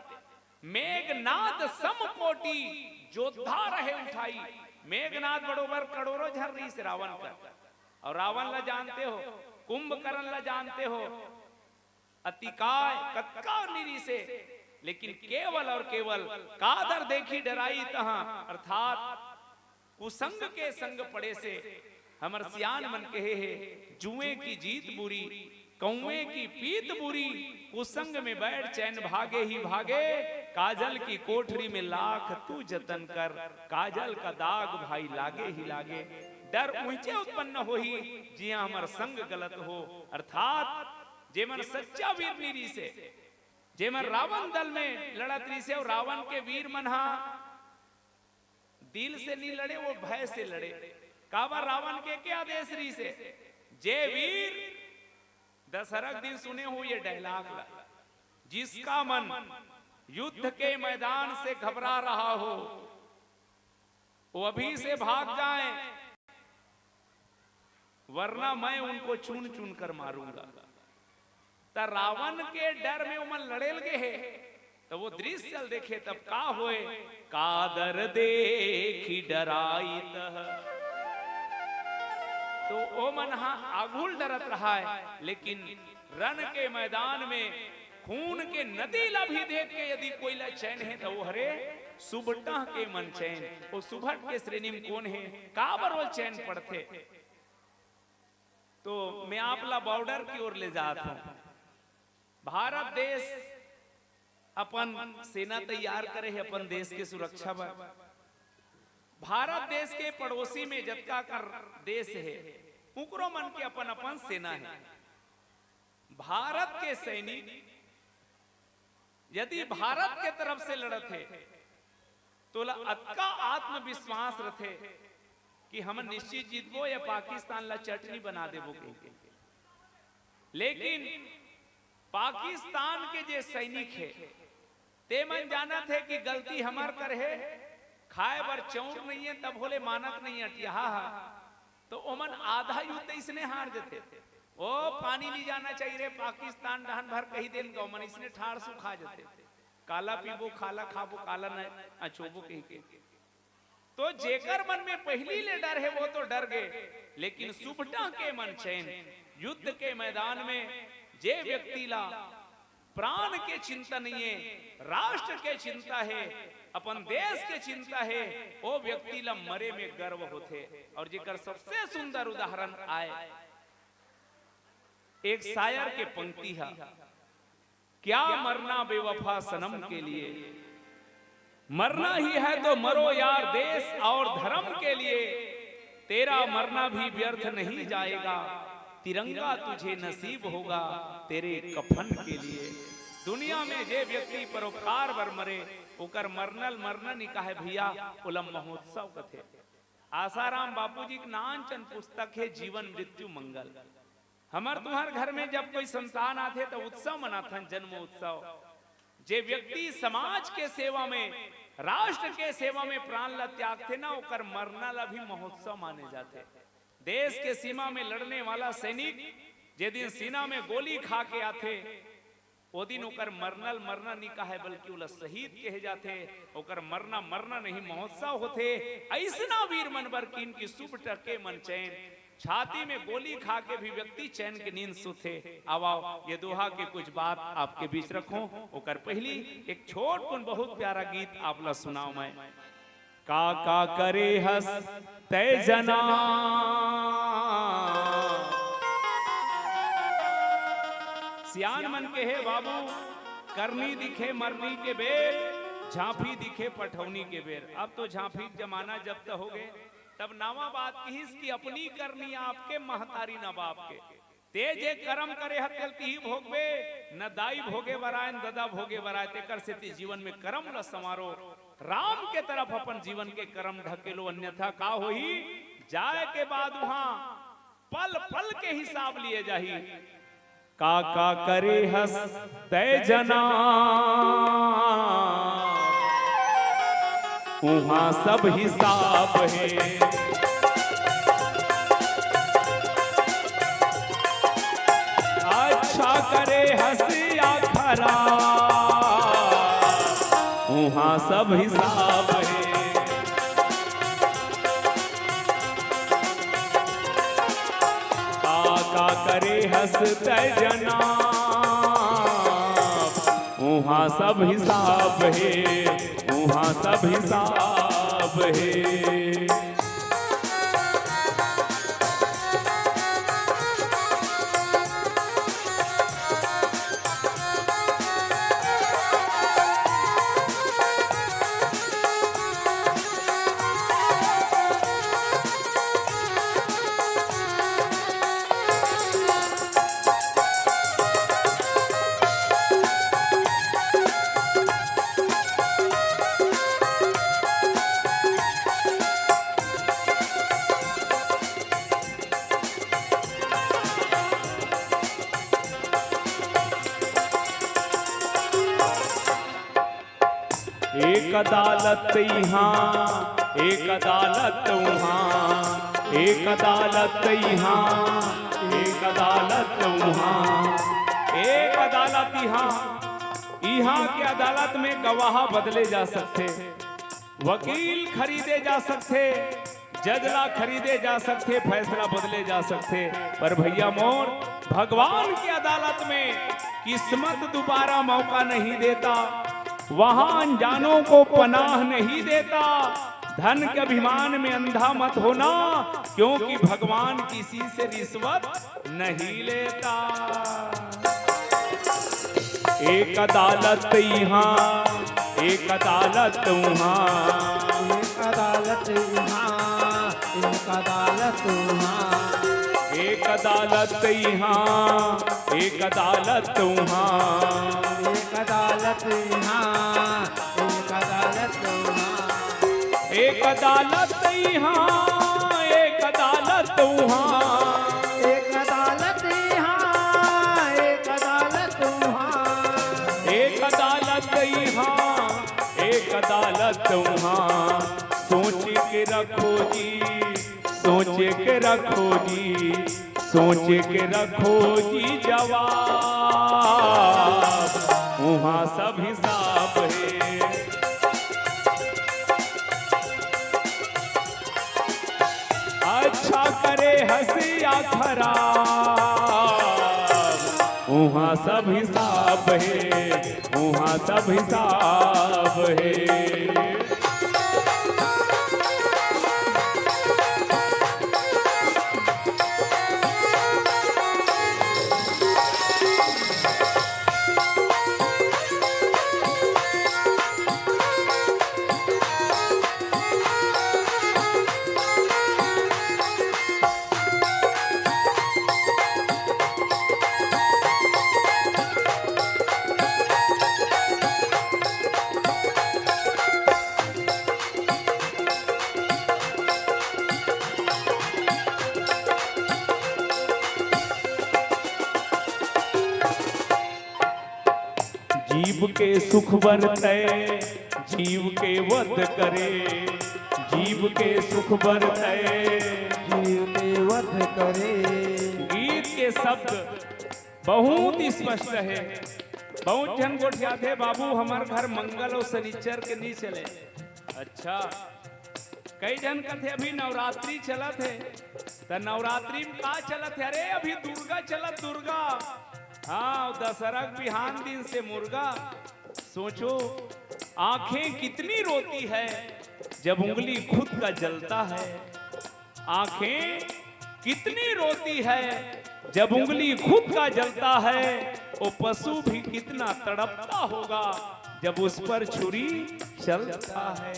मेघनाद सम कोटि जोद्धा रहे उठाई। मेघनाद बरोबर करोड़ों झन रहिस रावण कर। अउ रावण ला जानते हो, कुंभकर्ण ला जानते हो, अतिकाय कतका नइ रहिसे, लेकिन केवल अउ केवल कादर देखी डराई तहां, अर्थात कुसंग के संग पड़े से। हमर सियान मन कहे हे, जुएं की जीत बुरी, कौएं की पीत बुरी, कुसंग में बैठ चैन भागे ही भागे, काजल की कोठरी में लाख तू जतन कर, काजल का दाग भाई लागे ही लागे। डर उहिंचे उत्पन्न होही, जिहां हमर संग गलत हो, अर्थात जेमन सच्चा वीर नइ रहिसे, जेमन रावण दल में लड़त रहिसे, अउ रावण के वीर मन हा दिल से नइ लड़े, वो भय से लड़े। काबर? रावण के का आदेश रहिसे, जे वीर, दशहरा के दिन सुने हो ये डायलॉग ला, जिसका मन युद्ध के मैदान से घबरा रहा हो, वो अभी से भाग जाए, वरना मैं उनको चुन चुन कर मारूंगा। त रावण के डर में ओमन लड़े लगे हे, त वो दृश्य ल देखे, तब का होय? कादर देखी डराई तह। तो ओमन हा आघू ल डरत रहाय, लेकिन रण के मैदान में खून के नदी ला भी देख के यदि कोई ला चैन हे, त वो हरे सुभट के मन चैन। वो सुभट के श्रेणी में कोन हे? काबर वो चैन पड़थे? तो मैं आप ला बॉर्डर की ओर ले जात हूं। भारत देश अपन सेना तैयार करे हे अपन देश के सुरक्षा बर। भारत देश के पड़ोसी में जतका कर देश हे, उकरो मन के अपन अपन सेना हे। भारत के सैनिक यदि भारत के तरफ से लड़त हे, तो ला अतका आत्मविश्वास रथे कि हम निश्चित जीतबो या पाकिस्तान ला चटनी बना देबो कहिके। लेकिन पाकिस्तान के जे सैनिक हे, ते मन जानत हे कि गलती हमर कर हे, खाए बर चाउर नइये, तभो ले मानत नइये अटियाहा हा। तो ओमन आधा युद्ध इसने हार जथे। ओ पानी ले जाना चाहिए रे पाकिस्तान डहन भर कही देन गा, ओमन इसने ठाड़ सुखा जथे। काला पीबो, काला खाबो, काला न अचोबो कही के। तो जेकर मन में पहिली ले डर हे, वो तो डर गे, लेकिन सुभटा के मन चैन। युद्ध के मैदान में जे व्यक्ति ला प्राण के चिंता नइये, राष्ट्र के चिंता हे, अपन देश के चिंता हे, वो व्यक्ति ला मरे में गर्व होथे। और जेकर सबसे सुंदर उदाहरण आय एक शायर के पंक्ति हा, क्या मरना बेवफा सनम के लिए, मरना ही है तो मरो यार देश और धर्म के लिए, तेरा मरना भी व्यर्थ नहीं जाएगा, तिरंगा तुझे नसीब होगा तेरे कफन के लिए। दुनिया में जे व्यक्ति परोपकार बर मरे, ओकर मरनल मरना नइ काहे भैया, ओला महोत्सव कथे। आसाराम बापू जी के नानचन पुस्तक हे जीवन मृत्यु मंगल। हमर तुंहर घर में जब कोई संतान आथे, त उत्सव मनाथन, जन्म उत्सव। जे व्यक्ति समाज के सेवा में, राष्ट्र के सेवा में प्राण ला त्यागथे ना, ओकर मरना ला भी महोत्सव माने जाथे। देश के सीमा में लड़ने वाला सैनिक जे दिन सीना में गोली खा के आथे, ओ दिन ओकर मरनल मरना नइ काहे, बल्कि ओला शहीद कहे जाथे। ओकर मरना मरना नहीं, महोत्सव होथे। अइसना वीर मन बर कीन कि सुभटा के मन चैन। छाती में गोली खा के भी व्यक्ति चैन के नींद सुते। आओ, आओ, ये दोहा के कुछ बात आपके बीच रखों। ओकर पहिली एक छोट कुन बहुत प्यारा गीत आप ला सुनाओ मैं। का का करे हस तै जना। सियान मन के हे बाबू, करनी दिखे मरनी के बेर, झांपी दिखे पठौनी के बेर। अब तो झांपी के जमाना जब त हो गए, तब नावा बात किहिस कि अपनी करनी आपके, महतारी ना बाप के। ते जे करम करे ह, तेल तिही भोगबे, न दाई भोगे बर आय, न ददा भोगे बर आय। तेकर सेती जीवन में करम ल संवारो। राम के तरफ अपन जीवन के करम ढकेलो, अन्यथा का होही? जाय के बाद उहाँ पल पल के हिसाब लिए जाही। का का करे हस तै जना, उहाँ सब हिसाब हे। अच्छा करे हस या खराब, उहाँ सब हिसाब हे। का का करे हस तै जना, उहाँ सब हिसाब हे, उहाँ सब हिसाब हे। एक अदालत इहाँ, एक अदालत उहाँ, एक अदालत इहाँ, एक अदालत उहाँ। एक अदालत इहाँ, इहाँ के अदालत में गवाह बदले जा सकथे, वकील खरीदे जा सकथे, जज ला खरीदे जा सकथे, फैसला बदले जा सकथे, पर भैया मोर, भगवान के अदालत में किस्मत दोबारा मौका नहीं देता, वहाँ अनजानों को पनाह नहीं देता। धन के अभिमान में अंधा मत होना, क्योंकि भगवान किसी से रिश्वत नहीं लेता। एक अदालत इहाँ, एक अदालत उहाँ। एक अदालत इहाँ, एक अदालत उहाँ। एक अदालत इहाँ, एक अदालत उहाँ। एक अदालत इहाँ, एक अदालत उहाँ। एक अदालत इहाँ, एक अदालत उहाँ। एक अदालत इहाँ, एक अदालत हाँ, एक अदालत उहाँ सोच के रखो जी, सोच के रखो जी, सोच के रखो जी जवाब, उहाँ सब हिसाब हे। अच्छा करे हँस या खराब, उहाँ सब हिसाब हे, उहाँ सब हिसाब हे। जीव के सुख बर तैं जीव के वध करे, जीव के सुख बर तैं। जीव के वध करे। गीत के शब्द बहुत स्पष्ट हे। बहुत झन गोठियाथे, "बाबू, हमर घर मंगल अउ शनिचर के नइ चले।" अच्छा, कई झन कथे, "अभी नवरात्रि चलत हे, त नवरात्रि में का चलत हे?" अरे, अभी दुर्गा चलत, दुर्गा। हाँ, दशहरा के बिहान दिन से मुर्गा। सोचो, आंखें कितनी रोती है जब उंगली खुद का जलता है। आंखें कितनी रोती है जब उंगली खुद का जलता है, वो पशु भी कितना तड़पता होगा जब उस पर छुरी चलता है।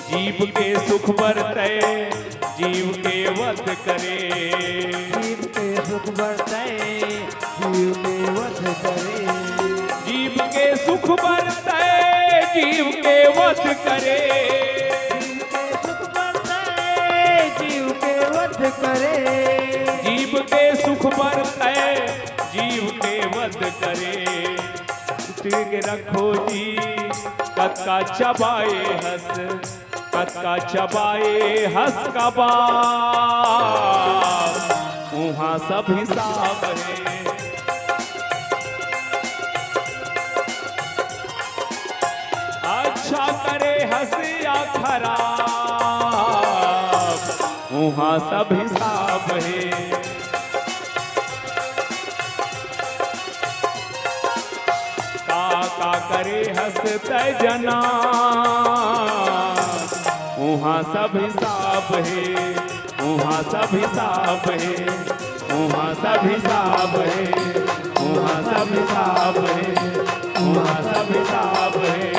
जीव के सुख बर तैं जीव के वध करे। जीव के सुख बर तैं जीव के वध करे। जीव के सुख बर तैं जीव के वध करे। जीव के सुख बर तैं जीव के वध करे। जीव के सुख बर तैं जीव के वध करे। जीव के रखो जी, कतका चबाए हस, कतका चबाए हस कबाब, उहाँ सब हिसाब हे। अच्छा करे हँस या खराब, उहाँ सब हिसाब हे। का का करे हँस तै जना, उहाँ सब हिसाब हे, उहाँ सब हिसाब हे, उहाँ सब हिसाब हे, उहाँ सब हिसाब हे, उहाँ सब हिसाब हे,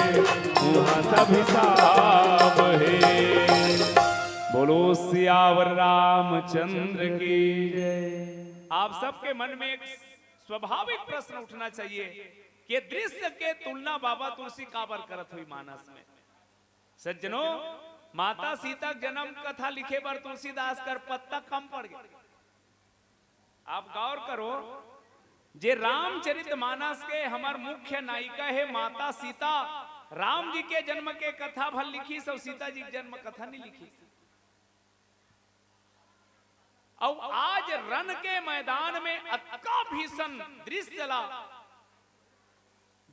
उहाँ सब हिसाब हे। बोलो सियावर रामचंद्र की जय। आप सबके मन में एक स्वाभाविक प्रश्न उठना चाहिए कि दृश्य के तुलना बाबा तुलसी काबर करत होही मानस में। सज्जनों, माता सीता के जन्म कथा लिखे बर तुलसीदास कर पत्ता कम पड़ गे। आप गौर करो, जे रामचरित मानस के हमर मुख्य नायिका हे माता सीता, राम जी के जन्म के कथा भर लिखिस अउ सीता जी के जन्म कथा नहीं लिखिस। अउ आज रन के मैदान में अतका भीषण दृश्य ला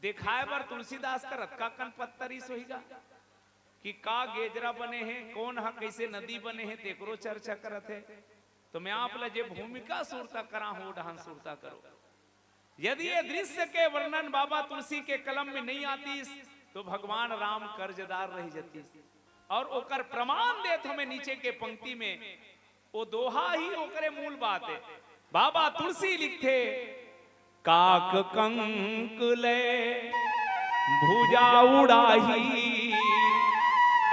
दिखाए बर तुलसीदास कर अतका कन पत्ता रिस होही गा कि का गेजरा बने हे, कोन ह कइसे नदी बने हे, तेकरो चर्चा करत हे। तो मैं आप ला जे भूमिका सुरता करा हूँ, वो डहन सुरता करो। यदि ये दृश्य के वर्णन बाबा तुलसी के कलम में नहीं आतीस, तो भगवान राम कर्जदार रह जतीस। और ओकर प्रमाण देत हमें नीचे के पंक्ति में, वो दोहा ही ओकरे मूल बात हे। बाबा तुलसी लिखथे, "काक कंक ले भुजा उड़ाही,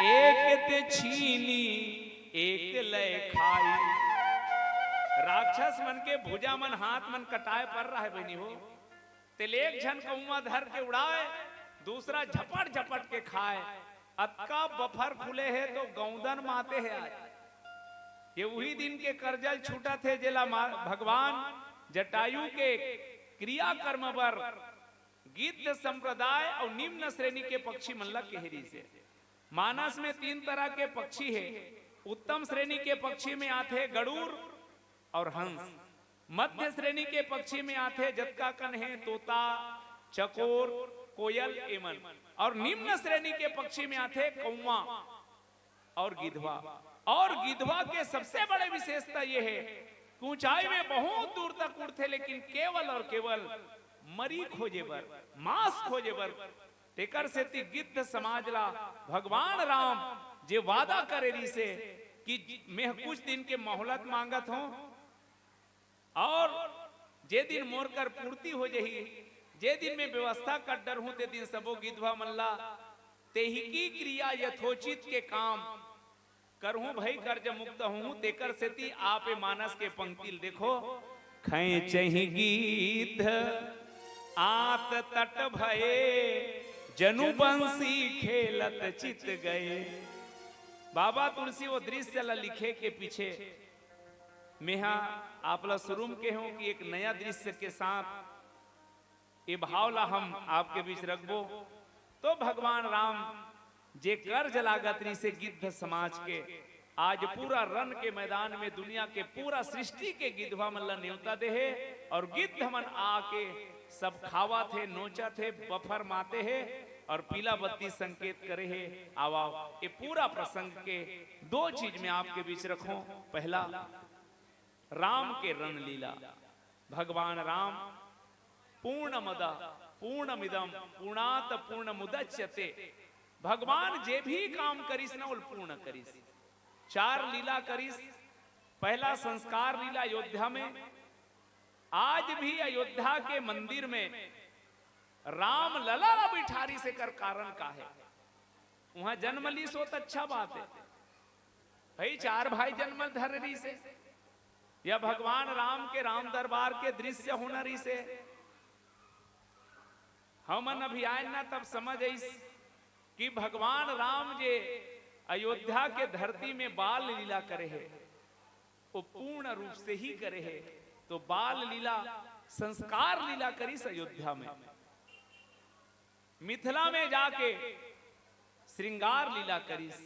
एक ते छीनी, एक ले खाई।" राक्षस मन के भुजा मन, हाथ मन कटाए पर रहा हे बहिनी हो। तेल एक झन कौवा धर के उड़ाए, दूसरा झपट झपट के खाए। अतका बफर फूले हे तो गौंदन माते हे आज। ये उही दिन के करजल छूटत हे, जेला मा-, भगवान जटायु के क्रियाकर्म बर गिद्ध संप्रदाय अउ निम्न श्रेणी के पक्षी मन ला केहे रिहिसे। मानस में तीन तरह के पक्षी हे। उत्तम श्रेणी के पक्षी में आथे गड़ूर अउ हंस। मध्य श्रेणी के पक्षी में आथे जतका कन हे तोता, चकोर, कोयल एमन। अउ निम्न श्रेणी के पक्षी में आथे कौवा अउ गिधवा। अउ गिधवा के सबसे बड़े विशेषता ये हे कि ऊंचाई में बहुत दूर तक उड़थे, लेकिन केवल अउ केवल मरी खोजे बर, मांस खोजे बर। तेकर सेती गिद्ध समाज ला भगवान राम जे वादा करे रिहिसे कि मैं कुछ दिन के मोहलत मांगत हों, अउ जे दिन मोर कर पूर्ति हो जही, जे दिन मैं व्यवस्था कर डरहूं, ते दिन सबो गिधवा मन ला तेहिकी क्रिया यथोचित के काम करहूं भई, कर्ज मुक्त होहूं। तेकर सेती आप ए मानस के पंक्ति ल देखो, खैंचही गिद्ध आत तट भये, जनु बंसी खेलत चित गए। बाबा तुलसी वो दृश्य ला लिखे के पीछे मेहा आप ला शुरू में केहों कि एक नया दृश्य के साथ ये भाव ला हम आपके बीच रखबो। तो भगवान राम जे कर्ज लागत रिहिसे गिद्ध समाज के, आज पूरा रण के मैदान में दुनिया के पूरा सृष्टि के गिद्धवा मन ला नेवता देहे अउ गिद्ध मन आके सब खावत हे, नोचत हे, बफर माते हे अउ पीला बत्ती संकेत करे हे। आवा, ये पूरा प्रसंग के दो चीज में आपके बीच रखों। पहला, राम के रणलीला। भगवान राम पूर्णमद पूर्णमिदम पूर्णात पूर्णमुदच्यते। भगवान जे भी काम करिस ना, ओल पूर्ण करिस। चार लीला करिस। पहला संस्कार लीला अयोध्या में। आज भी अयोध्या के मंदिर में राम लला ला बिठा रिहिसे, एकर कारण का हे? उहां जनम लिस होत अच्छा बात हे भई, चार भाई जनम धरे रिहिसे, या भगवान राम के राम दरबार के दृश्य होना रिहिसे। हमन अभी आयन ना, तब समझ आइस कि भगवान राम जे अयोध्या के धरती में बाल लीला करे हे, वो पूर्ण रूप से ही करे हे। तो बाल लीला, संस्कार लीला करिस अयोध्या में। मिथिला में जाके श्रृंगार लीला करिस,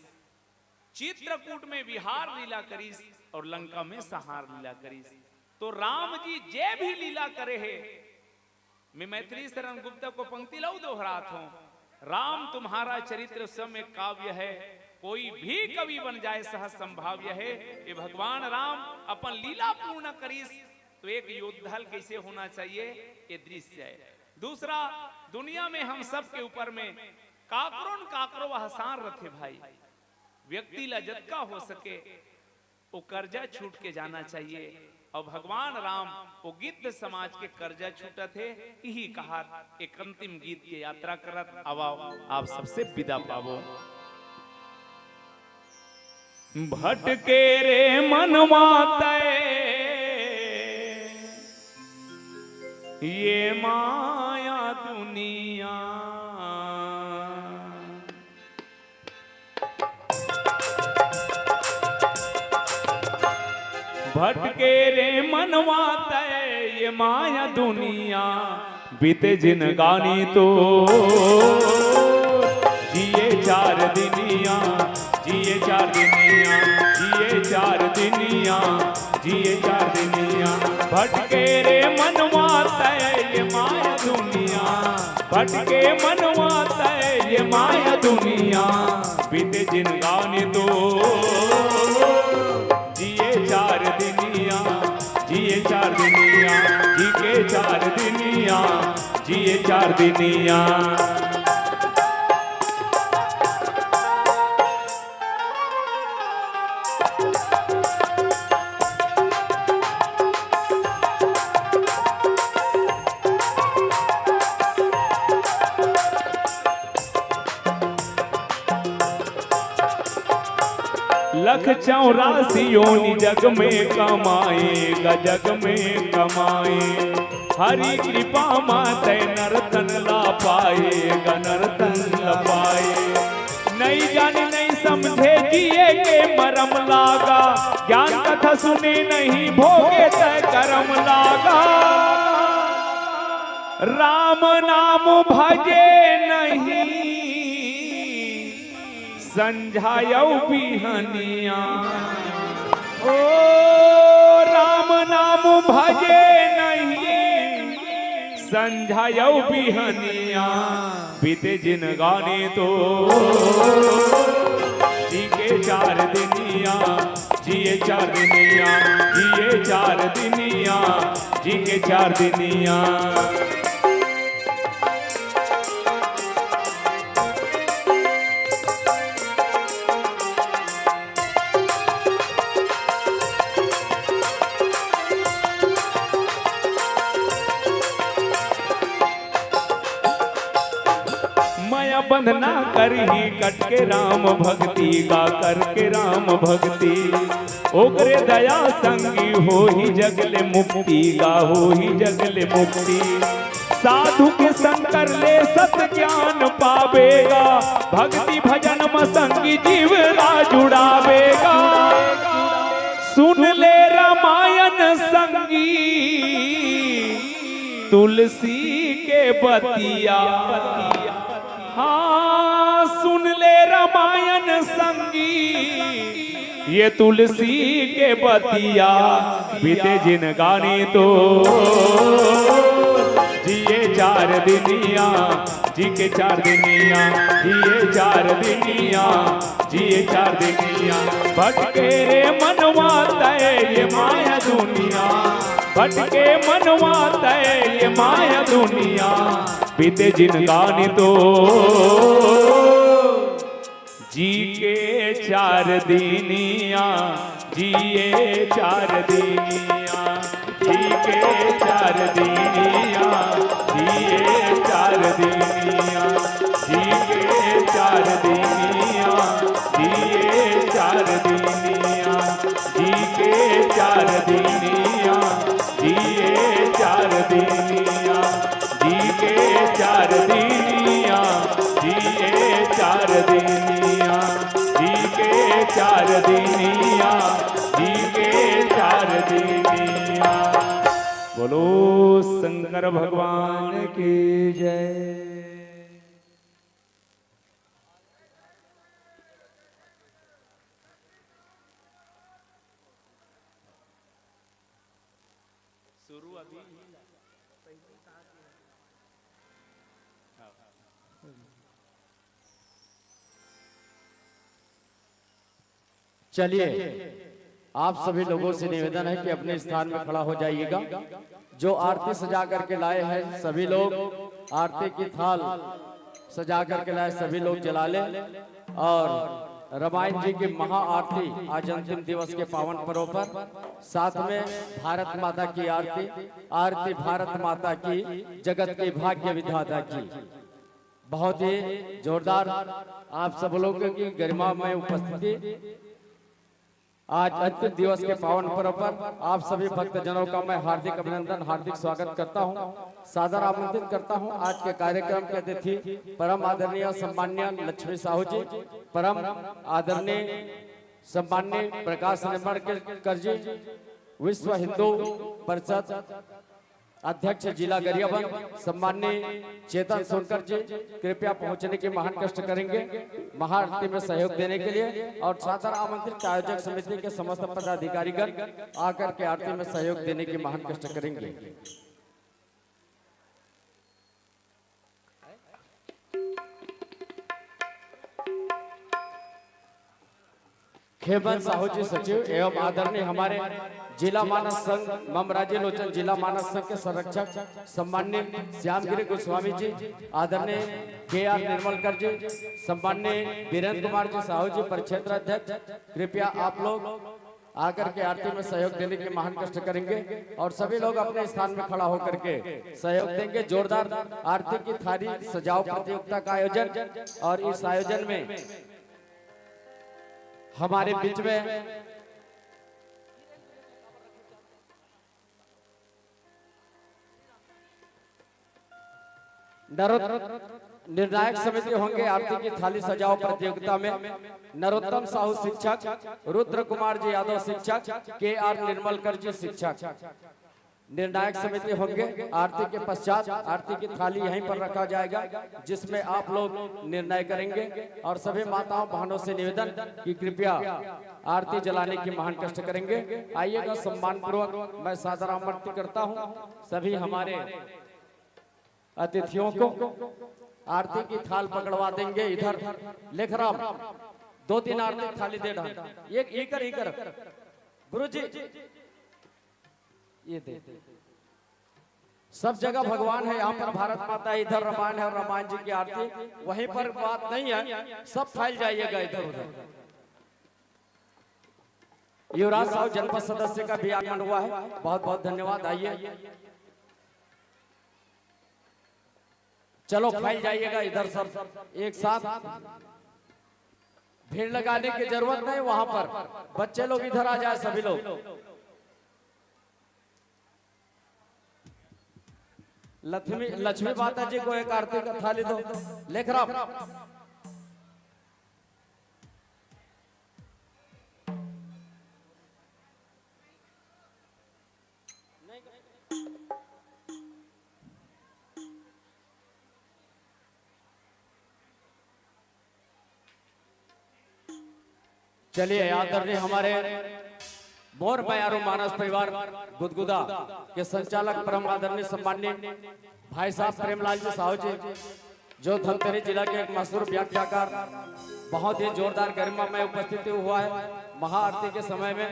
चित्रकूट में विहार लीला करिस अउ लंका में संहार लीला करिस। तो राम जी जे भी लीला करे हे, मैं मैथिली शरण गुप्ता को पंक्ति ला अउ दोहरात हों, राम तुम्हारा चरित्र सम्यक काव्य है, कोई भी कवि बन जाए सहज संभाव्य है। ये भगवान राम अपन लीला पूर्ण करिस, तो एक योद्धा ल कइसे होना चाहिए, ये दृश्य हे। दूसरा, दुनिया में हम सब के ऊपर में काकरो न काकरो एहसान रथे भाई। व्यक्ति ला जतका हो सके, वो कर्जा छूट के जाना चाहिए। अउ भगवान राम वो गिद्ध समाज के कर्जा छूटत हे, इही कहत एक अंतिम गीत के यात्रा करत आवा, आप सबसे विदा पाबो। भटके रे मनवा तैं ये माया दुनिया। भटके रे मनवा तैं ये माया दुनिया, बीते जिनगानी तो जिए चार दिनिया, जिए चार दिनिया, जिए चार दिनिया, जिए चार दिनिया। भटके रे मनवा तैं ये माया दुनिया, भटके मनवा तैं ये माया दुनिया, बीते जिनगानी तो जिए चार दिनिया, जिए चार दिनिया, जी के चार दिनिया, जिए चार दिनिया। लख चौरासी योनि जग में कमाए, ग जग में कमाए। हरि कृपा मा तैं नर तन ला पाए, ग नर तन ला पाए। नइ जाने नइ समझे जिए के मरम लागा, ज्ञान कथा सुने नहीं भोगे तैं करम लागा। राम नाम भजे नहीं संझा अउ बिहनिया। ओ राम नाम भजे नहीं संझा अउ बिहनिया। बीते जिनगानी तो जी के चार दिनिया, जिए चार दिनिया, जिए चार दिनिया, जी के चार दिनिया। मया बंधना करही कट के राम भक्ति, गा करके राम भक्ति। ओकरे दया संगी होही जग ले मुक्ति, गा होही जग ले मुक्ति। साधु के संग कर ले सत ज्ञान पाबे गा, भक्ति भजन म संगी जीव ला जुड़ाबे गा। सुन ले रामायण संगी तुलसी के बतिया। हाँ, सुन ले रामायण संगी ये तुलसी के बतिया। बीते जिनगानी तो जिए चार दिनिया, जी के चार दिनिया, जिए चार दिनिया, जिए चार दिनिया। भटके रे मनवा तय ये माया दुनिया, भटके मनवा तय ये माया दुनिया। बीते जिनगानी तो जी के चार दिनिया, जिए चार दिनिया, जी के चार दिनिया, जिए चार दिनिया, जी के चार दिनिया, जिए चार दिनिया, जी के चार दिनिया, जिए चार दिनिया, जी के चार दिनिया, जिए चार दिनिया, जी के चार दिनिया, जी के चार दिनिया। बोलो शंकर भगवान की जय। शुरू अभी। चलिए, आप सभी लोगों से निवेदन है कि अपने स्थान में खड़ा हो जाइएगा। जो आरती सजा करके लाए हैं सभी लोग, आरती की थाल सजा करके लाए सभी लोग जला लें। और रामायण जी की महाआरती आज अंतिम दिवस के पावन पर्व पर, साथ में भारत माता की आरती, आरती भारत माता की, जगत के भाग्य विधाता की। बहुत ही जोरदार आप सब लोगों की गरिमा में उपस्थिति। आज अंतिम दिवस के पावन पर्व पर आप सभी भक्तजनों का मैं हार्दिक अभिनंदन, हार्दिक स्वागत करता हूं, सादर आमंत्रित करता हूं। आज के कार्यक्रम के अतिथि परम आदरणीय सम्मान्य लक्ष्मी साहू जी, परम आदरणीय सम्मान्य प्रकाश निर्मलकर जी, विश्व हिंदू परिषद अध्यक्ष जिला गरियाबंद सम्माननीय चेतन सोनकर जी कृपया पहुंचने की महान कष्ट करेंगे, महाआरती में सहयोग देने के लिए। और सादर आमंत्रित आयोजक समिति के समस्त पदाधिकारीगण आकर के आरती में सहयोग देने की महान कष्ट करेंगे। खेमन साहू जी सचिव एवं आदरणीय हमारे जिला मानस संघ ममराजी लोचन जिला मानस संघ के संरक्षक सम्माननीय श्यामगिरी गोस्वामी जी, आदरणीय के आर निर्मलकर जी, सम्माननीय वीरेंद्र कुमार जी साहू जी, प्रक्षेत्र अध्यक्ष, कृपया आप लोग आकर के आरती में सहयोग देने की महान कष्ट करेंगे और सभी लोग अपने स्थान में खड़ा होकर के सहयोग देंगे। जोरदार आरती की थाली सजाओ प्रतियोगिता का आयोजन, और इस आयोजन में हमारे बीच में नरोत-, निर्णायक समिति होंगे आरती की थाली सजाओ प्रतियोगिता में नरोत्तम साहू शिक्षक, रुद्र कुमार जी यादव शिक्षक, के आर निर्मलकर जी शिक्षक। निर्णायक समिति होंगे। आरती के पश्चात आरती की थाली यहीं पर रखा जाएगा, जिसमें आप लोग निर्णय करेंगे। और सभी माताओं बहनों से निवेदन कि कृपया आरती जलाने की महान कष्ट करेंगे। आइएगा, सम्मान पूर्वक मैं सादर आमंत्रित करता हूं सभी हमारे अतिथियों को। आरती की थाल पकड़वा देंगे। इधर लेखराम, दो तीन आरती थाली दे डाल। एक इकर, इकर। गुरु जी, ये दे। सब जगह भगवान है, यहाँ पर भारत माता है, इधर रामायण है और रामायण जी की आरती। वहीं पर बात नहीं है, सब फैल जाइएगा इधर उधर। युवराज साहू जनपद सदस्य का भी आगमन हुआ है, बहुत बहुत धन्यवाद। आइए, चलो फैल जाइएगा इधर सब एक साथ। भीड़ लगाने की जरूरत नहीं, वहां पर बच्चे लोग इधर आ जाए सभी लोग। लक्ष्मी, लक्ष्मी माता जी को एक आरती का थाली दो। लेखराम, चलिए, आदरणीय हमारे मोर मयारू मानस परिवार गुदगुदा के संचालक परम आदरणीय सम्माननीय भाई साहब प्रेमलाल जी साहू जी, जो धमतरी जिला के एक मशहूर व्याख्याकार, बहुत ही जोरदार गरिमामय उपस्थिति हुआ है। महाआरती के समय में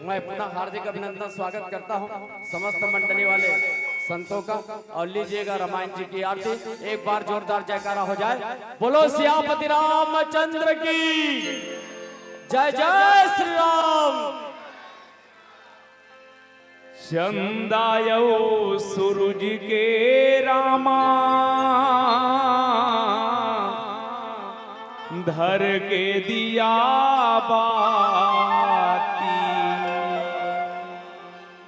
मैं पुनः हार्दिक अभिनंदन, स्वागत करता हूं समस्त मंडली वाले संतों का। और लीजिएगा रामायण जी की आरती, एक बार जोरदार जयकारा हो जाए। बोलो सियापति रामचंद्र की जय, जय श्री राम। चंदा अउ सूरज के रामा, धर के दिया बाती।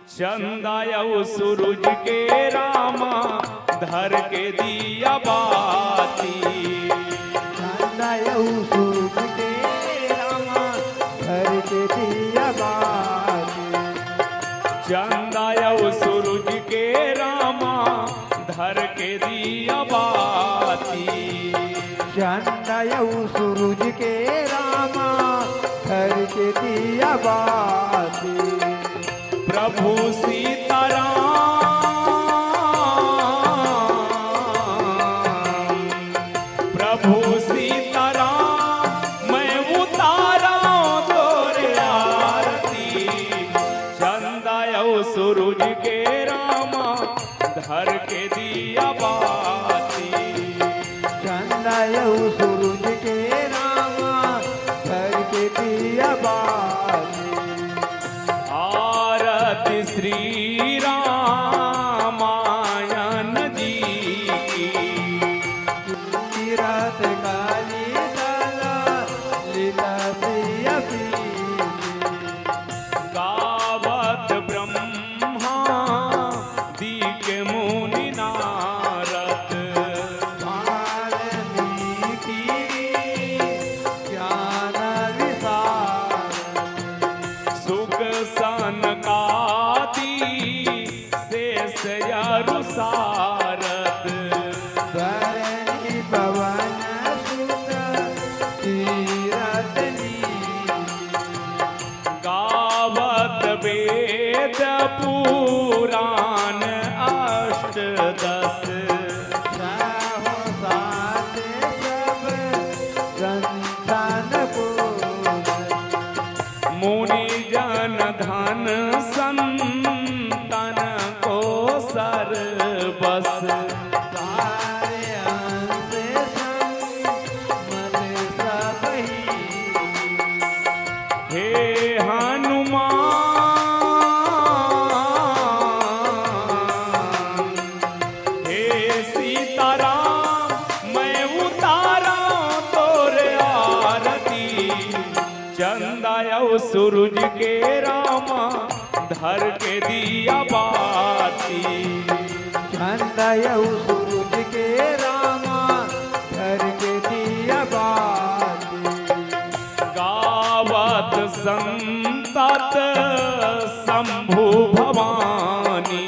चंदा अउ सूरज के रामा, धर के दिया बाती। चंदा अउ सूरज के रामा, धर के दिया बाती। चंदा अउ सूरज के रामा, धर के दिया बाती। चंदा अउ सूरज के रामा, धर के दिया बाती। प्रभु सीताराम, प्रभु सीताराम, मैं उतारा तोर आरती। चंदा अउ सूरज के रामा, धर के दिया बाती। चंदा अउ सूरज के रामा, धर के दिया बाती। आरती श्री रामायण जी की। तीरथ काली तला लीला प्रिय प्रीति। गावत ब्रह्मादि के मुनि नारद। वाल्मीकि ज्ञान विशारद। सुख सनकादि शेष अरु सारद। धरणी पवन सुत तीरथ नीति। गावत वेद पुराण अष्टदश। सहु सात सब ग्रंथन पूरन। मुनि जन धन संतन को सर्वस। सारे अंश संग मत सब ही। हे हनुमान, हे सीताराम, मैं उतारा तोर आरती। चंदा अउ सूरज के रामा, धर के दिया बाती। चंदा अउ सूरज के रामा, धर के दिया बाती। गावत संतत शंभु भवानी।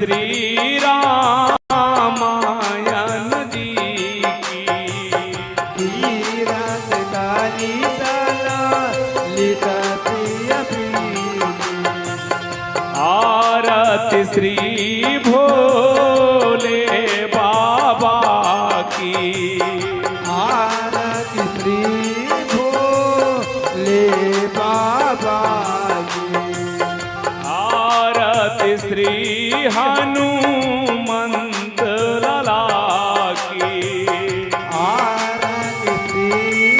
श्री रामायण जी की। कीरत कलितल लित प्रिय प्रीति। आरती श्री भोले बाबा की। आरती श्री भोले बाबा की। आरती श्री हनुमंत लाला की। आरती श्री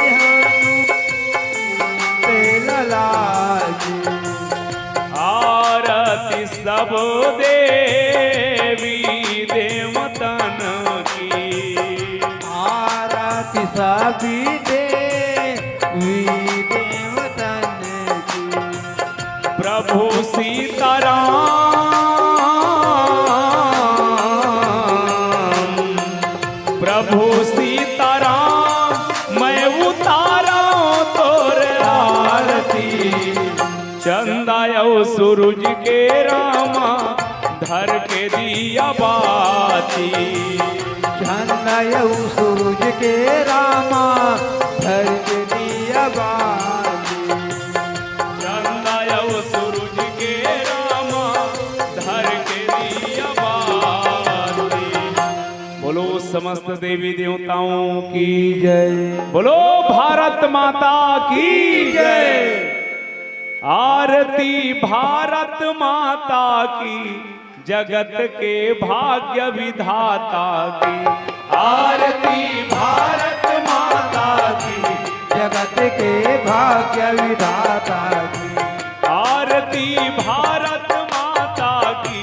हनुमंत लाला की। आरती सब देवी देवतन की। आरती सभी देवी देवतन की। प्रभु सीताराम, प्रभु सीताराम, मैं उतारा तोर आरती। चंदा अउ सूरज के रामा, धर के दिया बाती। चंदा अउ सूरज के रामा, धर के दिया बाती। चंदा अउ सूरज के रामा, धर के दिया बाती। बोलो समस्त देवी देवताओं की जय। बोलो भारत माता की जय। आरती भारत माता की, जगत के भाग्य विधाता की। आरती भारत माता की, जगत के भाग्य विधाता की। आरती भारत माता की,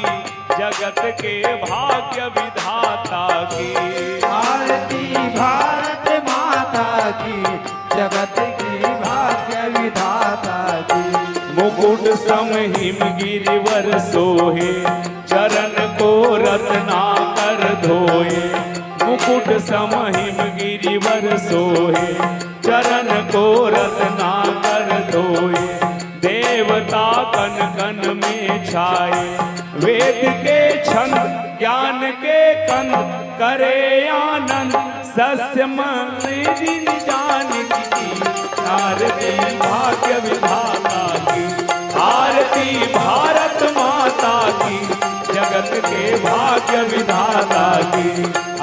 जगत के भाग्य विधाता की। आरती भारत माता की, जगत के भाग्य विधाता की। मुकुट सम हिम गिरिवर सोहे, चरण को रत्नाकर धोए। मुकुट सम हिम गिरिवर सोहे, चरण को रत्नाकर धोए। देवता कण कण में छाए, वेद के छंद ज्ञान के कंद करे आनंद। सत्य मन दिन जान की, आरती भाग्य विधाता की। आरती भारत माता की, जगत के भाग्य विधाता की।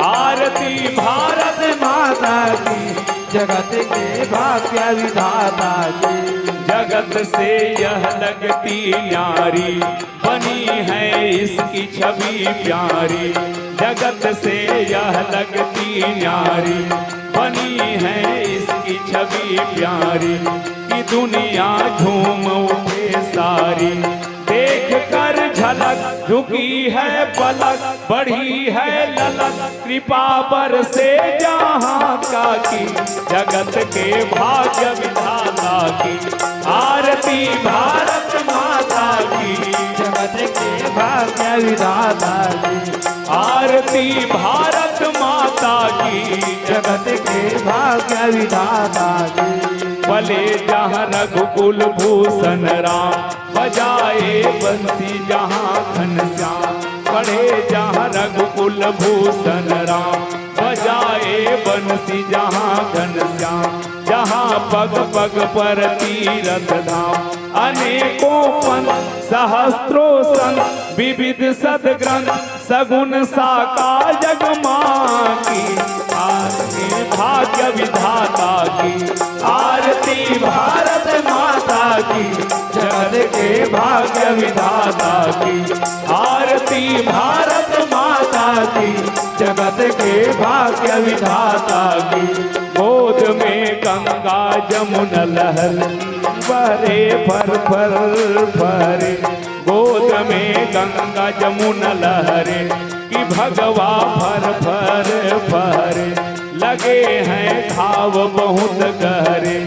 आरती भारत माता की, जगत के भाग्य विधाता की। जगत से यह लगती न्यारी, बनी है इसकी छवि प्यारी। जगत से यह लगती न्यारी, बनी है इसकी छवि प्यारी। कि दुनिया झूम उठे सारी, देख कर झलक झुकी है पलक, बढ़ी है ललक कृपा बरसे जहाँ का की। जगत के भाग्य विधाता की, आरती भारत माता की। जगत के भाग्य विधाता की। आरती भारत माता की। जगत के भाग्य विधाता की। पले जहाँ रघुकुल भूषण राम, बजाए बंसी जहाँ घनश्याम। पढ़े जहाँ रघुकुल भूषण राम, बजाए बंसी जहाँ घनश्याम। जहाँ पग पग पर तीरथ धाम, अनेकों पंथ सहस्त्रों संत, विविध सदग्रंथ सगुण साकार जग माँ की। आरती भाग्य विधाता की, आरती भारत माता की। जगत के भाग्य विधाता की, आरती भारत माता की। जगत के भाग्य विधाता की। गोद में गंगा जमुन लहर बहरे फर फर फरे। गोद में गंगा जमुन लहरे, कि भगवा फर फर फरे। लगे हैं घाव बहुत गहरे,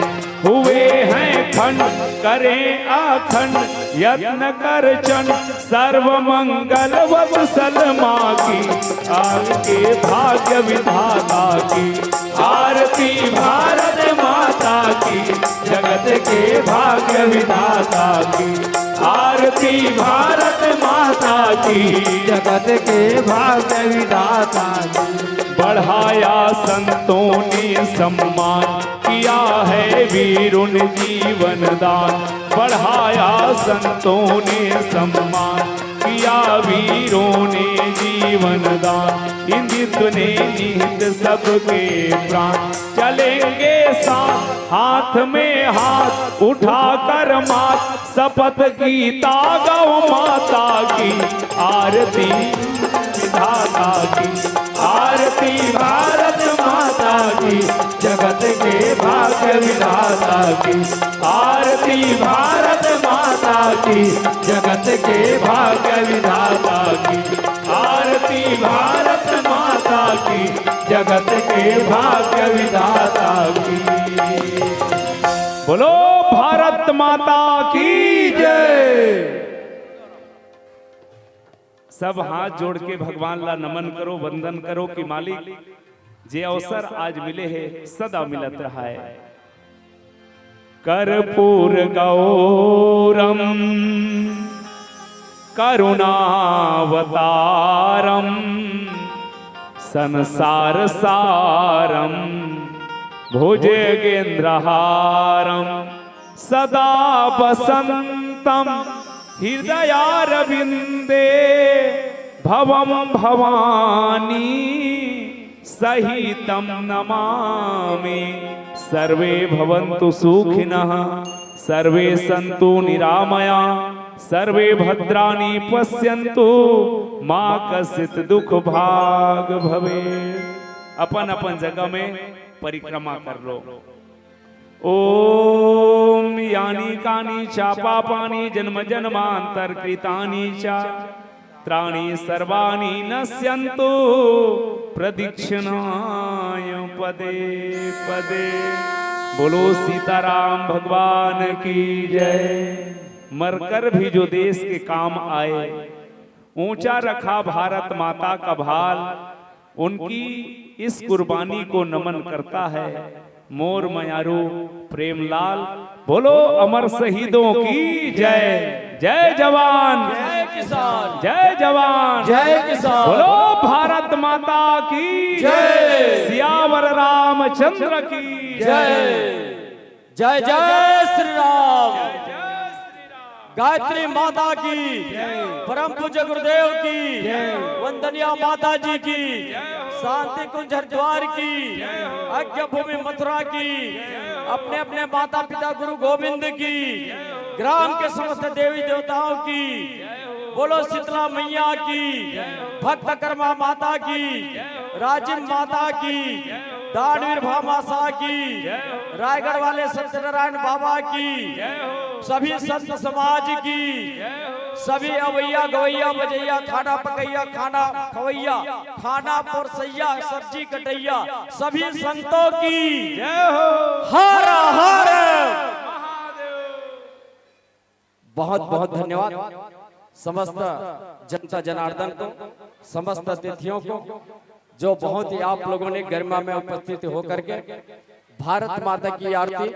हुए हैं खंड करें अखंड। यत्न कर चंड सर्व मंगल वत्सल माँ की। आरती भाग्य विधाता की, आरती भारत माता की। जगत के भाग्य विधाता की, आरती भारत माता की, जगत के भाग्य विधाता की। बढ़ाया संतों ने सम्मान, किया है वीरों ने जीवन दान। बढ़ाया संतों ने सम्मान, किया वीरों ने जीवन दान। हिंदुत्व ने निहित सबके प्राण, चलेंगे साथ हाथ में हाथ उठाकर माथ। शपथ गीता गौ माता की, आरती विधाता की। आरती भारत माता की, जगत के भाग्य विधाता की। आरती भारत माता की, जगत के भाग्य विधाता की। आरती भारत माता की, जगत के भाग्य विधाता की। बोलो भारत माता की जय। सब हाथ जोड़ के भगवान ला नमन करो, वंदन करो कि मालिक, जे अवसर आज मिले हे, सदा मिलत रहाय। कर्पूर गौरम करुणावतारम संसार सारम भुजगेंद्रहारम सदा वसंतम हृदयारविंदे भवम भवानी सहितं नमामि। सर्वे भवन्तु सुखिनः, सर्वे सन्तु निरामया, सर्वे भद्राणि पश्यन्तु, मा कश्चित् दुख भाग भवे। अपन अपन जगह में परिक्रमा कर लो। ओम यानि कानि चा पापानि जन्म जन्मांतर कृतानि चा त्राणि सर्वाणि नश्यंतु प्रदक्षिणाय पदे पदे। बोलो सीताराम भगवान की जय। मरकर भी जो देश के काम आए, ऊंचा रखा भारत माता का भाल। उनकी इस कुर्बानी को नमन करता है मोर मयारू प्रेमलाल। बोलो अमर शहीदों की जय। जय जवान, जय किसान। जय जवान, जय किसान। बोलो भारत माता की जय। सियावर रामचंद्र की जय। जय जय श्री राम। गायत्री माता की, परम पूज्य गुरुदेव की, वंदनीय माता जी की, शांति कुंज हरिद्वार की, अज्ञ भूमि मथुरा की, अपने अपने माता पिता गुरु गोविंद की, ग्राम के समस्त देवी देवताओं की, बोलो शीतला मैया की, भक्त कर्मा माता की, राजिम माता की, दानवीर भामाशाह की, रायगढ़ वाले सत्यनारायण बाबा की, सभी संत समाज की, सभी अवैया गवैया बजैया खाना पकैया खाना खवैया खाना परसैया सब्जी कटैया सभी संतों की जय हो। हर हर महादेव। बहुत बहुत धन्यवाद समस्त जनता जनार्दन को, समस्त अतिथियों को, जो बहुत ही आप लोगों ने गरिमा में उपस्थित होकर के भारत माता की आरती,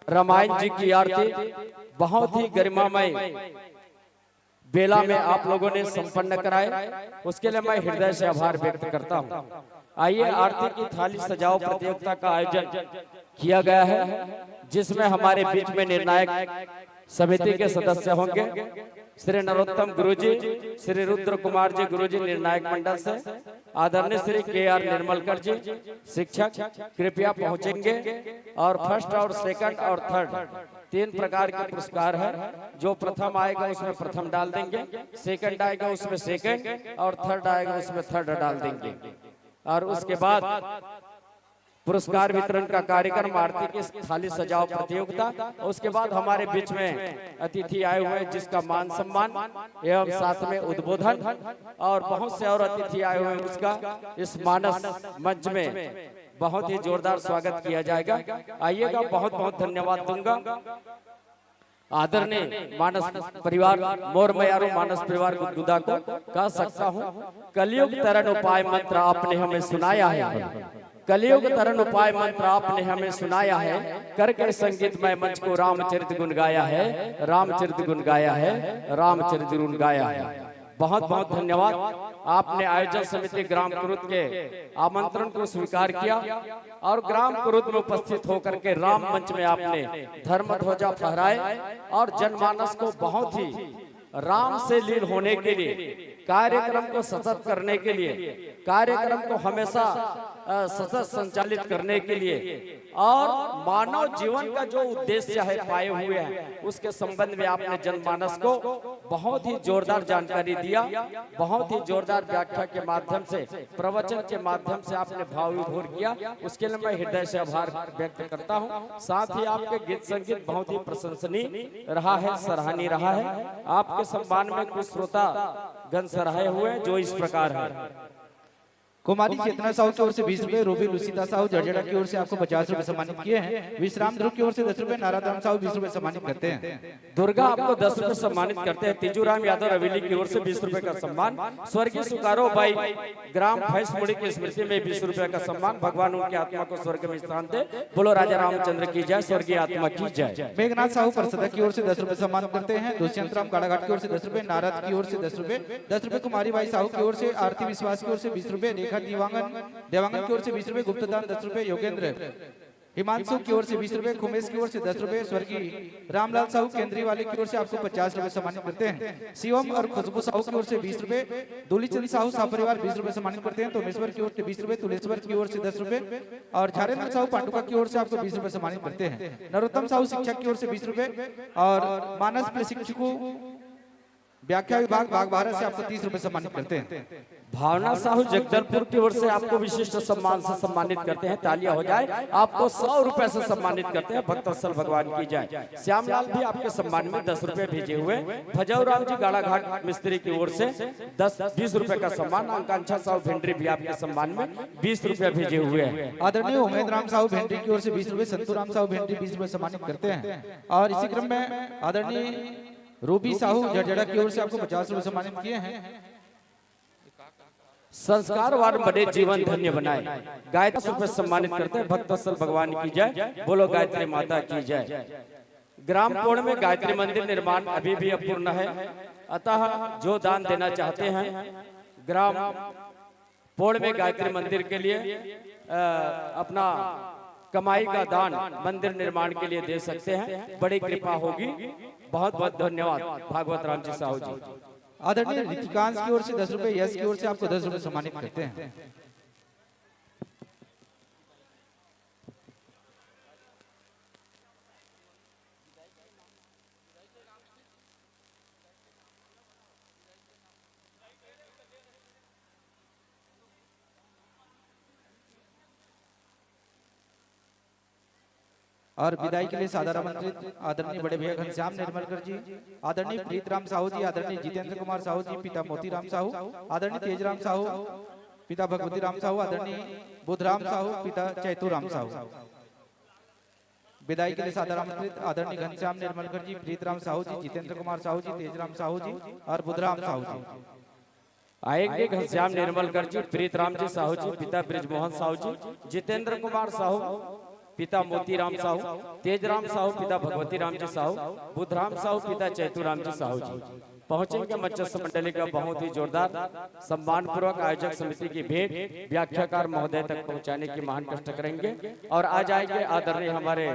रामायण जी की आरती बहुत ही गरिमामय बेला में आप लोगों ने संपन्न कराए, उसके लिए मैं हृदय से आभार व्यक्त करता हूँ। आइए, आरती की थाली सजाओ प्रतियोगिता का आयोजन किया गया है, जिसमें हमारे बीच में निर्णायक समिति के सदस्य होंगे श्री नरोत्तम गुरुजी, श्री रुद्र कुमार जी गुरुजी निर्णायक मंडल से, आदरणीय श्री के आर निर्मलकर जी शिक्षक कृपया पहुंचेंगे और फर्स्ट और सेकंड और थर्ड तीन प्रकार के पुरस्कार है। जो प्रथम आएगा उसमें प्रथम डाल देंगे, सेकंड आएगा उसमें सेकंड और थर्ड आएगा उसमें थर्ड डाल देंगे। और उसके बाद पुरस्कार वितरण का कार्यक्रम, आरती की थाली सजाओ प्रतियोगिता, उसके बाद हमारे बीच में अतिथि आए हुए हैं जिसका मान सम्मान एवं साथ में उद्बोधन और बहुत से और अतिथि आए हुए हैं, उसका इस मानस मंच में बहुत ही जोरदार स्वागत किया जाएगा। आइएगा, बहुत बहुत धन्यवाद दूंगा। आदरणीय मानस परिवार, मोर मयारू मानस परिवार गुदगुदा को कह सकता हूँ, कलयुग तरण उपाय मंत्र आपने हमें सुनाया है। कलयुग तरन उपाय मंत्र आपने हमें सुनाया है, करके संगीतमय मंच को रामचरित गुण गाया है, रामचरित गुण गाया है, रामचरित गुण गाया है। बहुत बहुत धन्यवाद। आपने आयोजन समिति ग्राम कुरुद के आमंत्रण को स्वीकार किया और ग्राम कुरुद में उपस्थित होकर के राम मंच में आपने धर्म ध्वजा फहराए और जनमानस को बहुत ही राम से लीन होने के लिए, कार्यक्रम को सतत करने के लिए, कार्यक्रम को हमेशा अ, सतत संचालित करने के लिए और मानव जीवन का जो उद्देश्य है पाए हुए हैं, उसके संबंध में आपने जनमानस को बहुत ही जोरदार जानकारी दिया, बहुत ही जोरदार व्याख्या के माध्यम से, प्रवचन के माध्यम से आपने भाव विभोर किया। उसके लिए मैं हृदय से आभार व्यक्त करता हूँ। साथ ही आपके गीत संगीत बहुत ही प्रशंसनीय रहा है, सराहनीय रहा है। आपके सम्मान में कुछ श्रोता गण सराहे हुए हैं, जो इस प्रकार है। कुमारी चेतना साहू की ओर से बीस रुपए, रूबी लुसिता साहू जड़जड़ा की ओर से आपको पचास रुपए सम्मानित किए हैं, विश्राम ध्रुव की ओर से दस रुपए, नारायण राम साहू बीस रुपए सम्मानित करते हैं। दुर्गा आपको दस रुपए सम्मानित करते हैं, तीजू राम यादव रवेली की ओर से बीस रुपए का सम्मान, स्वर्गीय सुकारो बाई ग्राम भैंसमुड़ी की स्मृति में बीस रुपए का सम्मान, भगवान उनकी आत्मा को स्वर्ग में स्थान दे। बोलो राजा रामचंद्र की जय, स्वर्गीय आत्मा की जय। मेघनाथ साहू परसदा की ओर से दस रुपए सम्मान करते हैं, दुष्यंत राम कालाघाट की ओर से दस रुपए, नारद की ओर से दस रुपए, दस रुपए कुमारी बाई साहू की ओर से, आरती विश्वास की ओर से बीस रुपए, रेखा दीवांगन देवांगन की ओर से बीस रुपए, गुप्तदान दस रुपए, योगेंद्र हिमांशु की ओर से बीस रुपए, खुमेश की ओर से दस रुपए, स्वर्गीय रामलाल साहू केंद्री वाले की ओर से आपको पचास रुपए सम्मानित करते हैं। शिवम और खुशबू साहू की ओर से बीस रुपए, दूलीचंद साहू सपरिवार बीस रुपए सम्मानित करते हैं। तोमेश्वर की ओर से बीस रुपए, तुलेश्वर की ओर से दस रुपए और झारेंद्र साहू पांडुका की ओर से आपको बीस रुपए सम्मानित करते हैं। नरोत्तम साहू शिक्षक की ओर से बीस रुपए और मानस प्रशिक्षु व्याख्या विभाग बागबाहरा से आपको तीस रुपए सम्मानित करते हैं। भावना साहू जगदलपुर की ओर से आपको विशिष्ट सम्मान से सम्मानित करते हैं, तालियां हो जाए। आपको सौ रुपए से सम्मानित करते हैं, भक्तवत्सल भगवान की जय। श्यामलाल भी आपके सम्मान में दस रुपए भेजे हुए, भजौराम जी गाड़ाघाट मिस्त्री की ओर से दस बीस रुपए का सम्मान। आकांक्षा साहू भेंडरी भी आपके सम्मान में बीस रुपए भेजे हुए हैं। आदरणीय उमेद राम साहू भेंडरी की ओर से बीस रुपए, संतू राम साहू भेंडरी बीस रुपए सम्मानित करते हैं। और इसी क्रम में आदरणीय रूबी साहू झरझरा की ओर से आपको पचास रुपए सम्मानित किए हैं। संस्कारवान बने, जीवन धन्य बनाए। गायत्री स्वरूप में सम्मानित करते हैं, भक्तवत्सल भगवान की जय। बोलो गायत्री माता की जय। ग्राम पोड़ में गायत्री मंदिर निर्माण अभी भी अपूर्ण है, अतः जो दान देना चाहते हैं, ग्राम पोड़ में गायत्री मंदिर के लिए, अ, अपना कमाई का दान मंदिर निर्माण के लिए दे सकते हैं, बड़ी कृपा होगी। बहुत बहुत धन्यवाद भागवत राम जी साहू जी। आदरणीय ऋतिकांश की ओर से दस रुपए, यश की ओर से आपको दस रुपए सम्मानित करते हैं। और विदाई के लिए सादर आमंत्रित आदरणीय बड़े भैया घनश्याम निर्मलकर जी, आदरणीय प्रीत राम साहू जी, आदरणीय जितेंद्र कुमार साहू जी, पिता मोतीराम साहू, आदरणीय तेजराम साहू, पिता भगवती राम साहू, आदरणीय बुधराम साहू, पिता चैतू राम साहू। विदाई के लिए सादर आमंत्रित आदरणीय घनश्याम निर्मलकर जी, प्रीत राम साहू जी, जितेंद्र कुमार साहू जी, तेजराम साहू जी और बुधराम साहू जी। आएंगे घनश्याम निर्मलकर जी, प्रीत राम जी साहू जी, पिता ब्रिजमोहन साहू जी, जितेंद्र कुमार साहू, पिता मोतीराम साहू, तेजराम साहू, पिता भगवती राम जी साहू, बुधराम साहू, पिता चैतुराम जी साहू जी पहुंचेंगे। मंचस्थ मंडली का बहुत ही जोरदार सम्मान पूर्वक आयोजक समिति की भेंट व्याख्याकार महोदय तक पहुंचाने की महान कष्ट करेंगे। और आ जाएंगे आदरणीय हमारे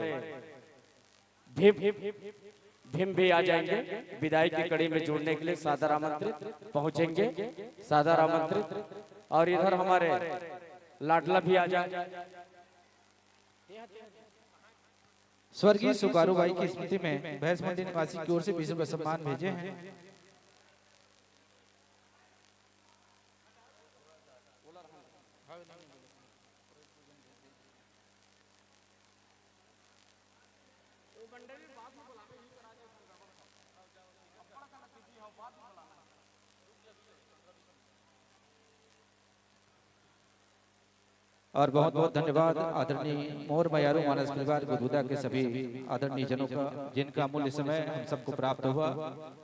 भीम, भीम भी आ जाएंगे विदाई की कड़ी में जुड़ने के लिए, सादर आमंत्रित पहुंचेंगे, सादर आमंत्रित। और इधर हमारे लाडला भी आ जाए। स्वर्गीय सुकारू बाई की स्मृति में भैंस मंडी निवासी की ओर से बीस रुपए सम्मान भेजे हैं। और बहुत बहुत धन्यवाद आदरणीय मोर मयारू मानस परिवार गुदगुदा के सभी आदरणीय जनों का, जिनका अमूल्य समय हम सबको प्राप्त हुआ,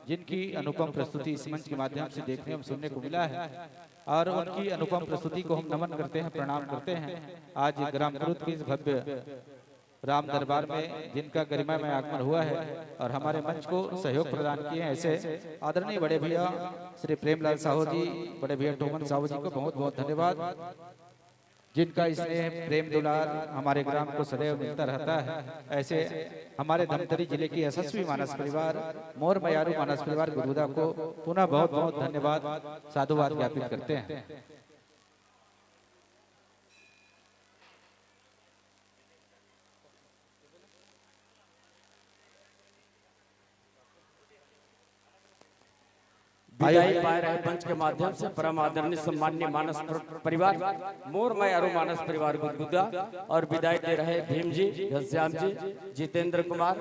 जिनकी अनुपम प्रस्तुति इस मंच के माध्यम से देखने एवं सुनने को मिला है। और उनकी अनुपम प्रस्तुति को हम नमन करते हैं, प्रणाम करते हैं। आज ग्राम कुरुद के इस भव्य राम दरबार में जिनका गरिमामय आगमन हुआ है और हमारे मंच को सहयोग प्रदान किए हैं ऐसे आदरणीय बड़े भैया श्री प्रेमलाल साहू जी, बड़े भैया टोमन साहू जी को बहुत बहुत धन्यवाद, जिनका स्नेह प्रेम दुलार हमारे ग्राम को सदैव मिलता रहता है। ऐसे हमारे धमतरी जिले की यशस्वी मानस परिवार, मोर मयारू मानस परिवार गुरुदा को पुनः बहुत बहुत धन्यवाद, साधुवाद ज्ञापित करते हैं। विदाई पाए रहे मंच के माध्यम से परम आदरणीय सम्माननीय मानस पर-, परिवार, मोर मयारू मानस परिवार गुदगुदा, और विदाई दे रहे भीम जी, घनश्याम जी, जितेंद्र कुमार,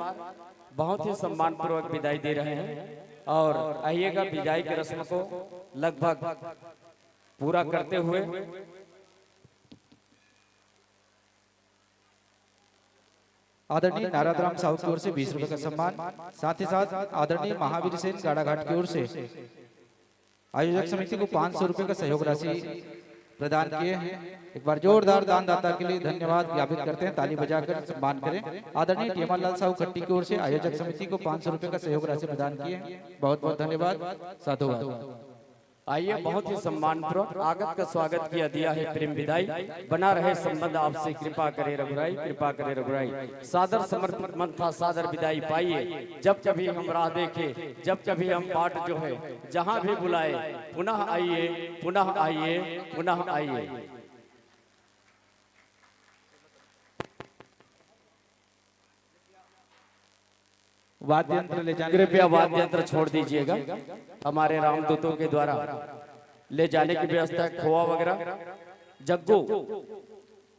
बहुत ही सम्मान पूर्वक विदाई दे रहे हैं। और आइएगा, विदाई की रस्म को लगभग पूरा करते हुए आदरणीय नारद राम साहू की ओर से बीस रुपए का सम्मान, साथ ही साथ आदरणीय महावीर सेन गाड़ाघाट की ओर से आयोजक समिति को पाँच सौ रुपए का सहयोग राशि प्रदान किए हैं। एक बार जोरदार दानदाता के लिए धन्यवाद ज्ञापित करते हैं, ताली बजाकर सम्मान करें। आदरणीय टीएमआर लाल साहू खट्टी की ओर से आयोजक समिति को पाँच सौ रुपए का सहयोग राशि प्रदान किए हैं, बहुत बहुत धन्यवाद, साधुवाद। आइए, बहुत ही सम्मान पूर्वक आगत का स्वागत किया दिया है प्रेम विदाई। बना रहे संबंध आपसे, कृपा करे रघुराई, कृपा करे रघुराई। सादर समर्पित मंथा, सादर विदाई पाइए। जब कभी हम राह देखे, जब कभी हम बाट जो है, जहाँ भी बुलाए, पुनः आइए, पुनः आइए, पुनः आइए। वाद्य यंत्र ले जाने कृपया वाद्य यंत्र छोड़ दीजिएगा। हमारे रामदूतों के द्वारा ले जाने की व्यवस्था है, खोआ वगैरह। जग्गू,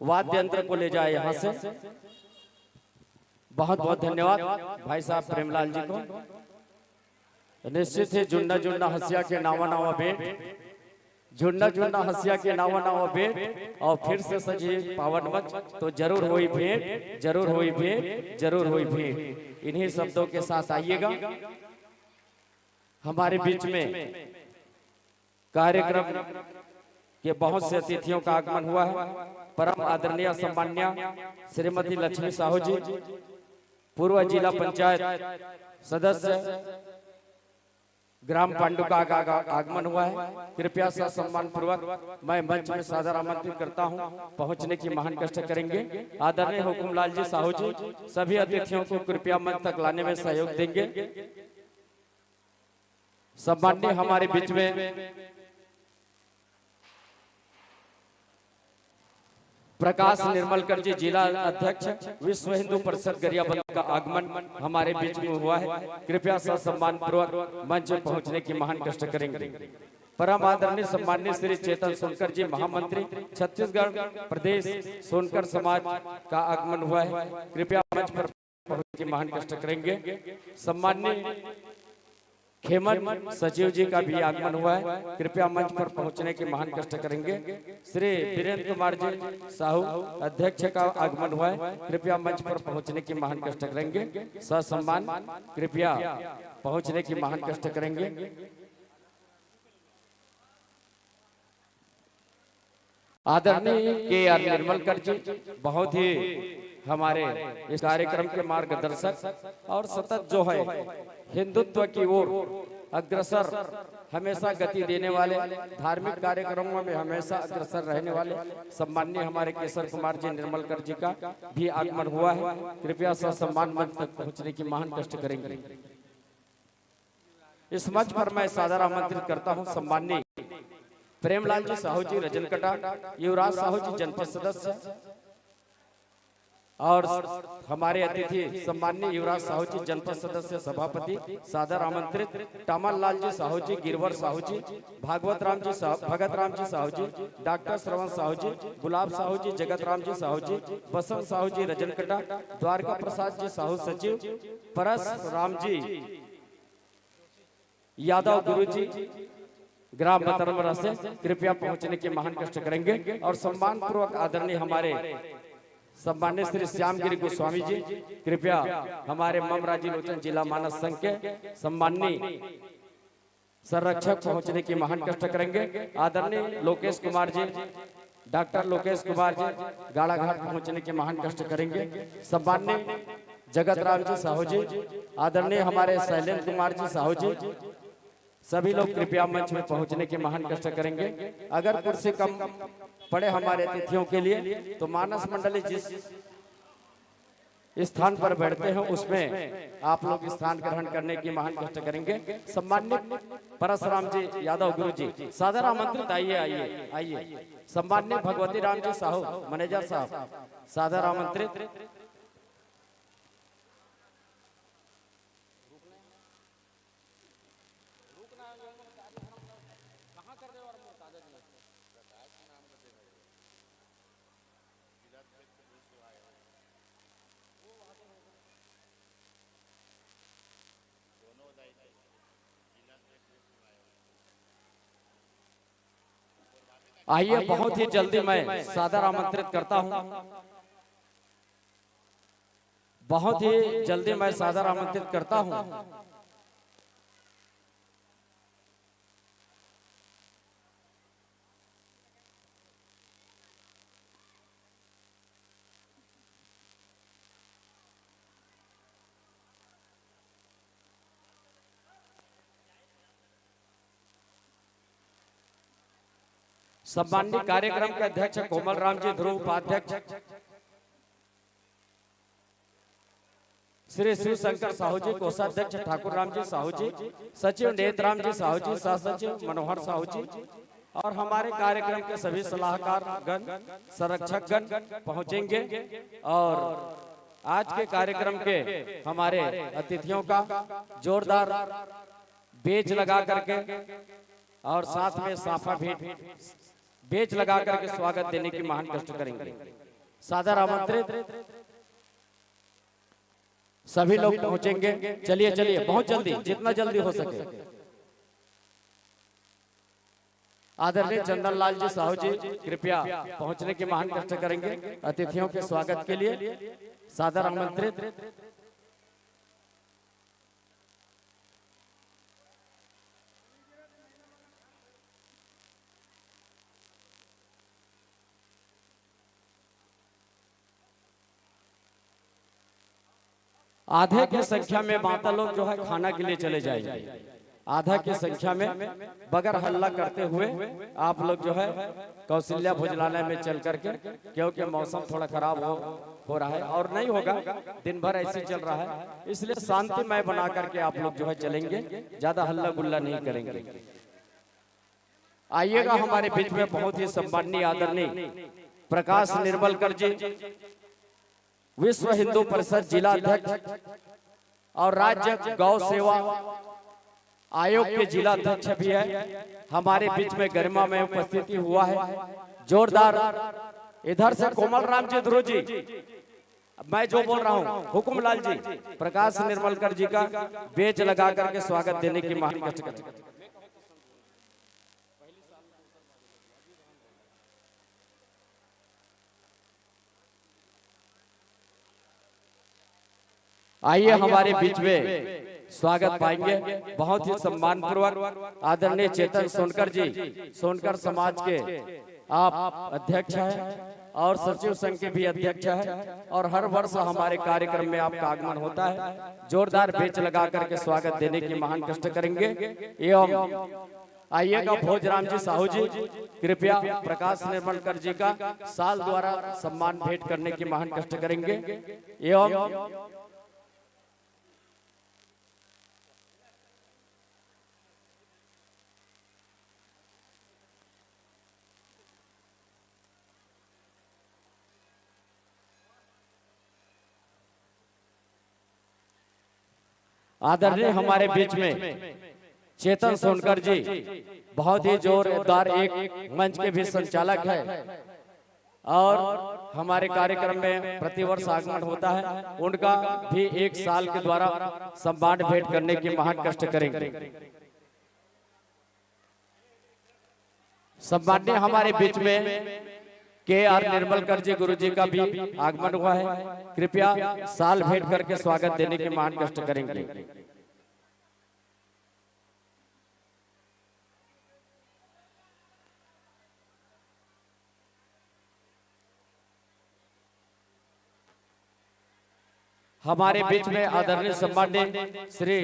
वाद्य यंत्र को ले जाए यहाँ से। बहुत बहुत धन्यवाद भाई साहब प्रेमलाल जी को। निश्चित ही जुन्ना जुन्ना हंसिया के नावा नावा बेट, जुन्ना जुन्ना हंसिया के नावा नावा बेट, और फिर से सजे पावन मंच, तो जरूर होई भेंट, जरूर होई भेंट, जरूर होई भेंट। इन्हीं शब्दों के साथ आइएगा। हमारे बीच में कार्यक्रम के बहुत से अतिथियों का आगमन हुआ है। परम आदरणीय सम्मान्य श्रीमती लक्ष्मी साहू जी, पूर्व जिला पंचायत सदस्य, ग्राम पांडुका का आगा-, आगमन हुआ है। कृपया ससम्मान पूर्वक मैं मंच में सादर आमंत्रित करता हूं पहुंचने की महान कष्ट करेंगे। आदरणीय हुकुमलाल जी साहू जी सभी अतिथियों को कृपया मंच तक लाने में सहयोग देंगे। सम्माननीय हमारे बीच में प्रकाश निर्मलकर जी, जिला अध्यक्ष, विश्व हिंदू परिषद गरियाबंद का आगमन हमारे बीच में हुआ है। कृपया ससम्मान पूर्वक मंच पर पहुंचने की महान कष्ट करेंगे। परम आदरणीय सम्माननीय श्री चेतन सोनकर जी, महामंत्री छत्तीसगढ़ प्रदेश सोनकर समाज का आगमन हुआ है। कृपया मंच पर पहुंचने की महान कष्ट करेंगे। सम्माननीय खेमन सचिव जी का भी आगमन हुआ है, कृपया मंच पर पहुंचने की महान कष्ट करेंगे। श्री वीरेंद्र कुमार जी साहू अध्यक्ष का आगमन हुआ है, कृपया मंच पर पहुंचने की महान कष्ट करेंगे। ससम्मान कृपया पहुंचने की महान कष्ट करेंगे। आदरणीय के आर निर्मलकर जी बहुत ही हमारे इस कार्यक्रम के मार्गदर्शक और सतत जो है हिंदुत्व की ओर अग्रसर, हमेशा गति देने वाले, धार्मिक कार्यक्रमों में हमेशा अग्रसर रहने वाले सम्माननीय हमारे केसर कुमार जी निर्मलकर जी का भी आगमन हुआ है। कृपया ससम्मान मंच तक पहुंचने की महान कष्ट करेंगे। इस मंच पर मैं सादर आमंत्रित करता हूं सम्माननीय प्रेमलाल जी साहू जी रजनकटा, युवराज साहू जी जनपद सदस्य और हमारे अतिथि सम्माननीय युवराज साहू जी जनपद सदस्य सभापति, सादर आमंत्रित टामन लाल जी साहू जी, गिरवर साहू जी, भागवत राम जी साहू, भगत राम जी साहू जी, डॉक्टर श्रवण साहू जी, गुलाब साहू जी, जगत राम जी साहू जी, बसंत साहू जी रजनकटा, द्वारका प्रसाद जी साहू सचिव, परस राम जी यादव गुरु जी, ग्राम बतरमरा से कृपया पहुंचने की महान कष्ट करेंगे और सम्मान पूर्वक आदरणीय हमारे सम्मान्य श्री श्यामगिरी गोस्वामी जी कृपया हमारे ममराजी लोचन जिला मानस संघ के सम्माननीय संरक्षक पहुंचने की महान कष्ट करेंगे। आदरणीय लोकेश कुमार जी, डॉक्टर लोकेश कुमार जी गाड़ाघाट पहुंचने की महान कष्ट करेंगे। सम्माननीय जगत राम जी साहू जी, आदरणीय हमारे शैलेंद्र कुमार जी साहू जी, सभी लोग कृपया मंच में पहुंचने की महान कष्ट करेंगे। अगर कुर्सी कम पड़े हमारे अतिथियों के लिए तो मानस मंडली जिस स्थान पर बैठते हैं उसमें आप लोग स्थान ग्रहण करने की महान कष्ट करेंगे। सम्मानित परसराम जी यादव गुरु जी सादर आमंत्रित, आइए, आइए, आइए। सम्मानित भगवती राम जी साहू, मैनेजर साहब, सादर आमंत्रित। आइए, बहुत ही जल्दी मैं सादर आमंत्रित करता हूं, बहुत ही जल्दी मैं सादर आमंत्रित करता हूं। सम्माननीय कार्यक्रम के अध्यक्ष कोमल राम जी ध्रुव, उपाध्यक्ष श्री शिव शंकर साहू जी, कोषाध्यक्ष ठाकुर राम जी साहू जी, सचिव नेत राम जी साहू जी, सह सचिव मनोहर साहू जी और हमारे कार्यक्रम के सभी सलाहकार गण, संरक्षक गण पहुंचेंगे और आज के कार्यक्रम के हमारे अतिथियों का जोरदार बेंच लगा करके और साथ में साफा भेंट, बेंच लगा करके स्वागत देने की महान कष्ट करेंगे। सादर आमंत्रित सभी लोग पहुंचेंगे। चलिए, चलिए, बहुत जल्दी, जितना जल्दी हो सके। आदरणीय चंदन लाल जी साहू जी कृपया पहुंचने की महान कष्ट करेंगे अतिथियों के स्वागत के लिए। सादर आमंत्रित। आधे की संख्या में माता लोग जो है खाना के लिए चले जाएंगे। आधा की संख्या में बगैर हल्ला करते हुए आप लोग जो है कौशल्या भोजनालय में चल करके, क्योंकि मौसम थोड़ा खराब हो, हो रहा है और नहीं होगा, दिन भर ऐसे ही चल रहा है, इसलिए शांतिमय बना करके आप लोग जो है चलेंगे, ज्यादा हल्ला गुल्ला नहीं करेंगे। आइएगा हमारे बीच में बहुत ही सम्माननीय आदरणीय प्रकाश निर्मलकर जी, विश्व हिंदू परिषद जिला अध्यक्ष और राज्य गौ सेवा आयोग के जिला अध्यक्ष भी है, हमारे बीच में गरिमा में उपस्थिति हुआ है। जोरदार इधर से कोमल राम जी ध्रुव जी, मैं जो बोल रहा हूँ हुकुमलाल जी, प्रकाश निर्मलकर जी का बेंच लगा करके स्वागत देने की महान कष्ट करें। आइए हमारे बीच में स्वागत पाएंगे बहुत ही सम्मान पूर्वक आदरणीय चेतन सोनकर जी, सोनकर समाज के आप अध्यक्ष हैं और सचिव संघ के भी अध्यक्ष हैं और हर वर्ष हमारे कार्यक्रम में आपका आगमन होता है। जोरदार बेंच लगा करके स्वागत देने की महान कष्ट करेंगे एवं आइएगा भोजराम जी साहू जी, कृपया प्रकाश निर्मलकर जी का साल द्वारा सम्मान भेंट करने की महान कष्ट करेंगे एवं आदरणीय हमारे बीच में चेतन सोनकर जी बहुत ही जोरदार एक मंच के भी संचालक है और हमारे कार्यक्रम में प्रतिवर्ष आगमन होता है, उनका भी एक साल के द्वारा सम्मान भेंट करने की महान कष्ट करेंगे। सम्मान्य हमारे बीच में के आर निर्मलकर जी गुरु जी का भी आगमन हुआ है। कृपया शाल भेंट करके स्वागत देने के महान कष्ट करेंगे। हमारे बीच में आदरणीय सम्मान्य श्री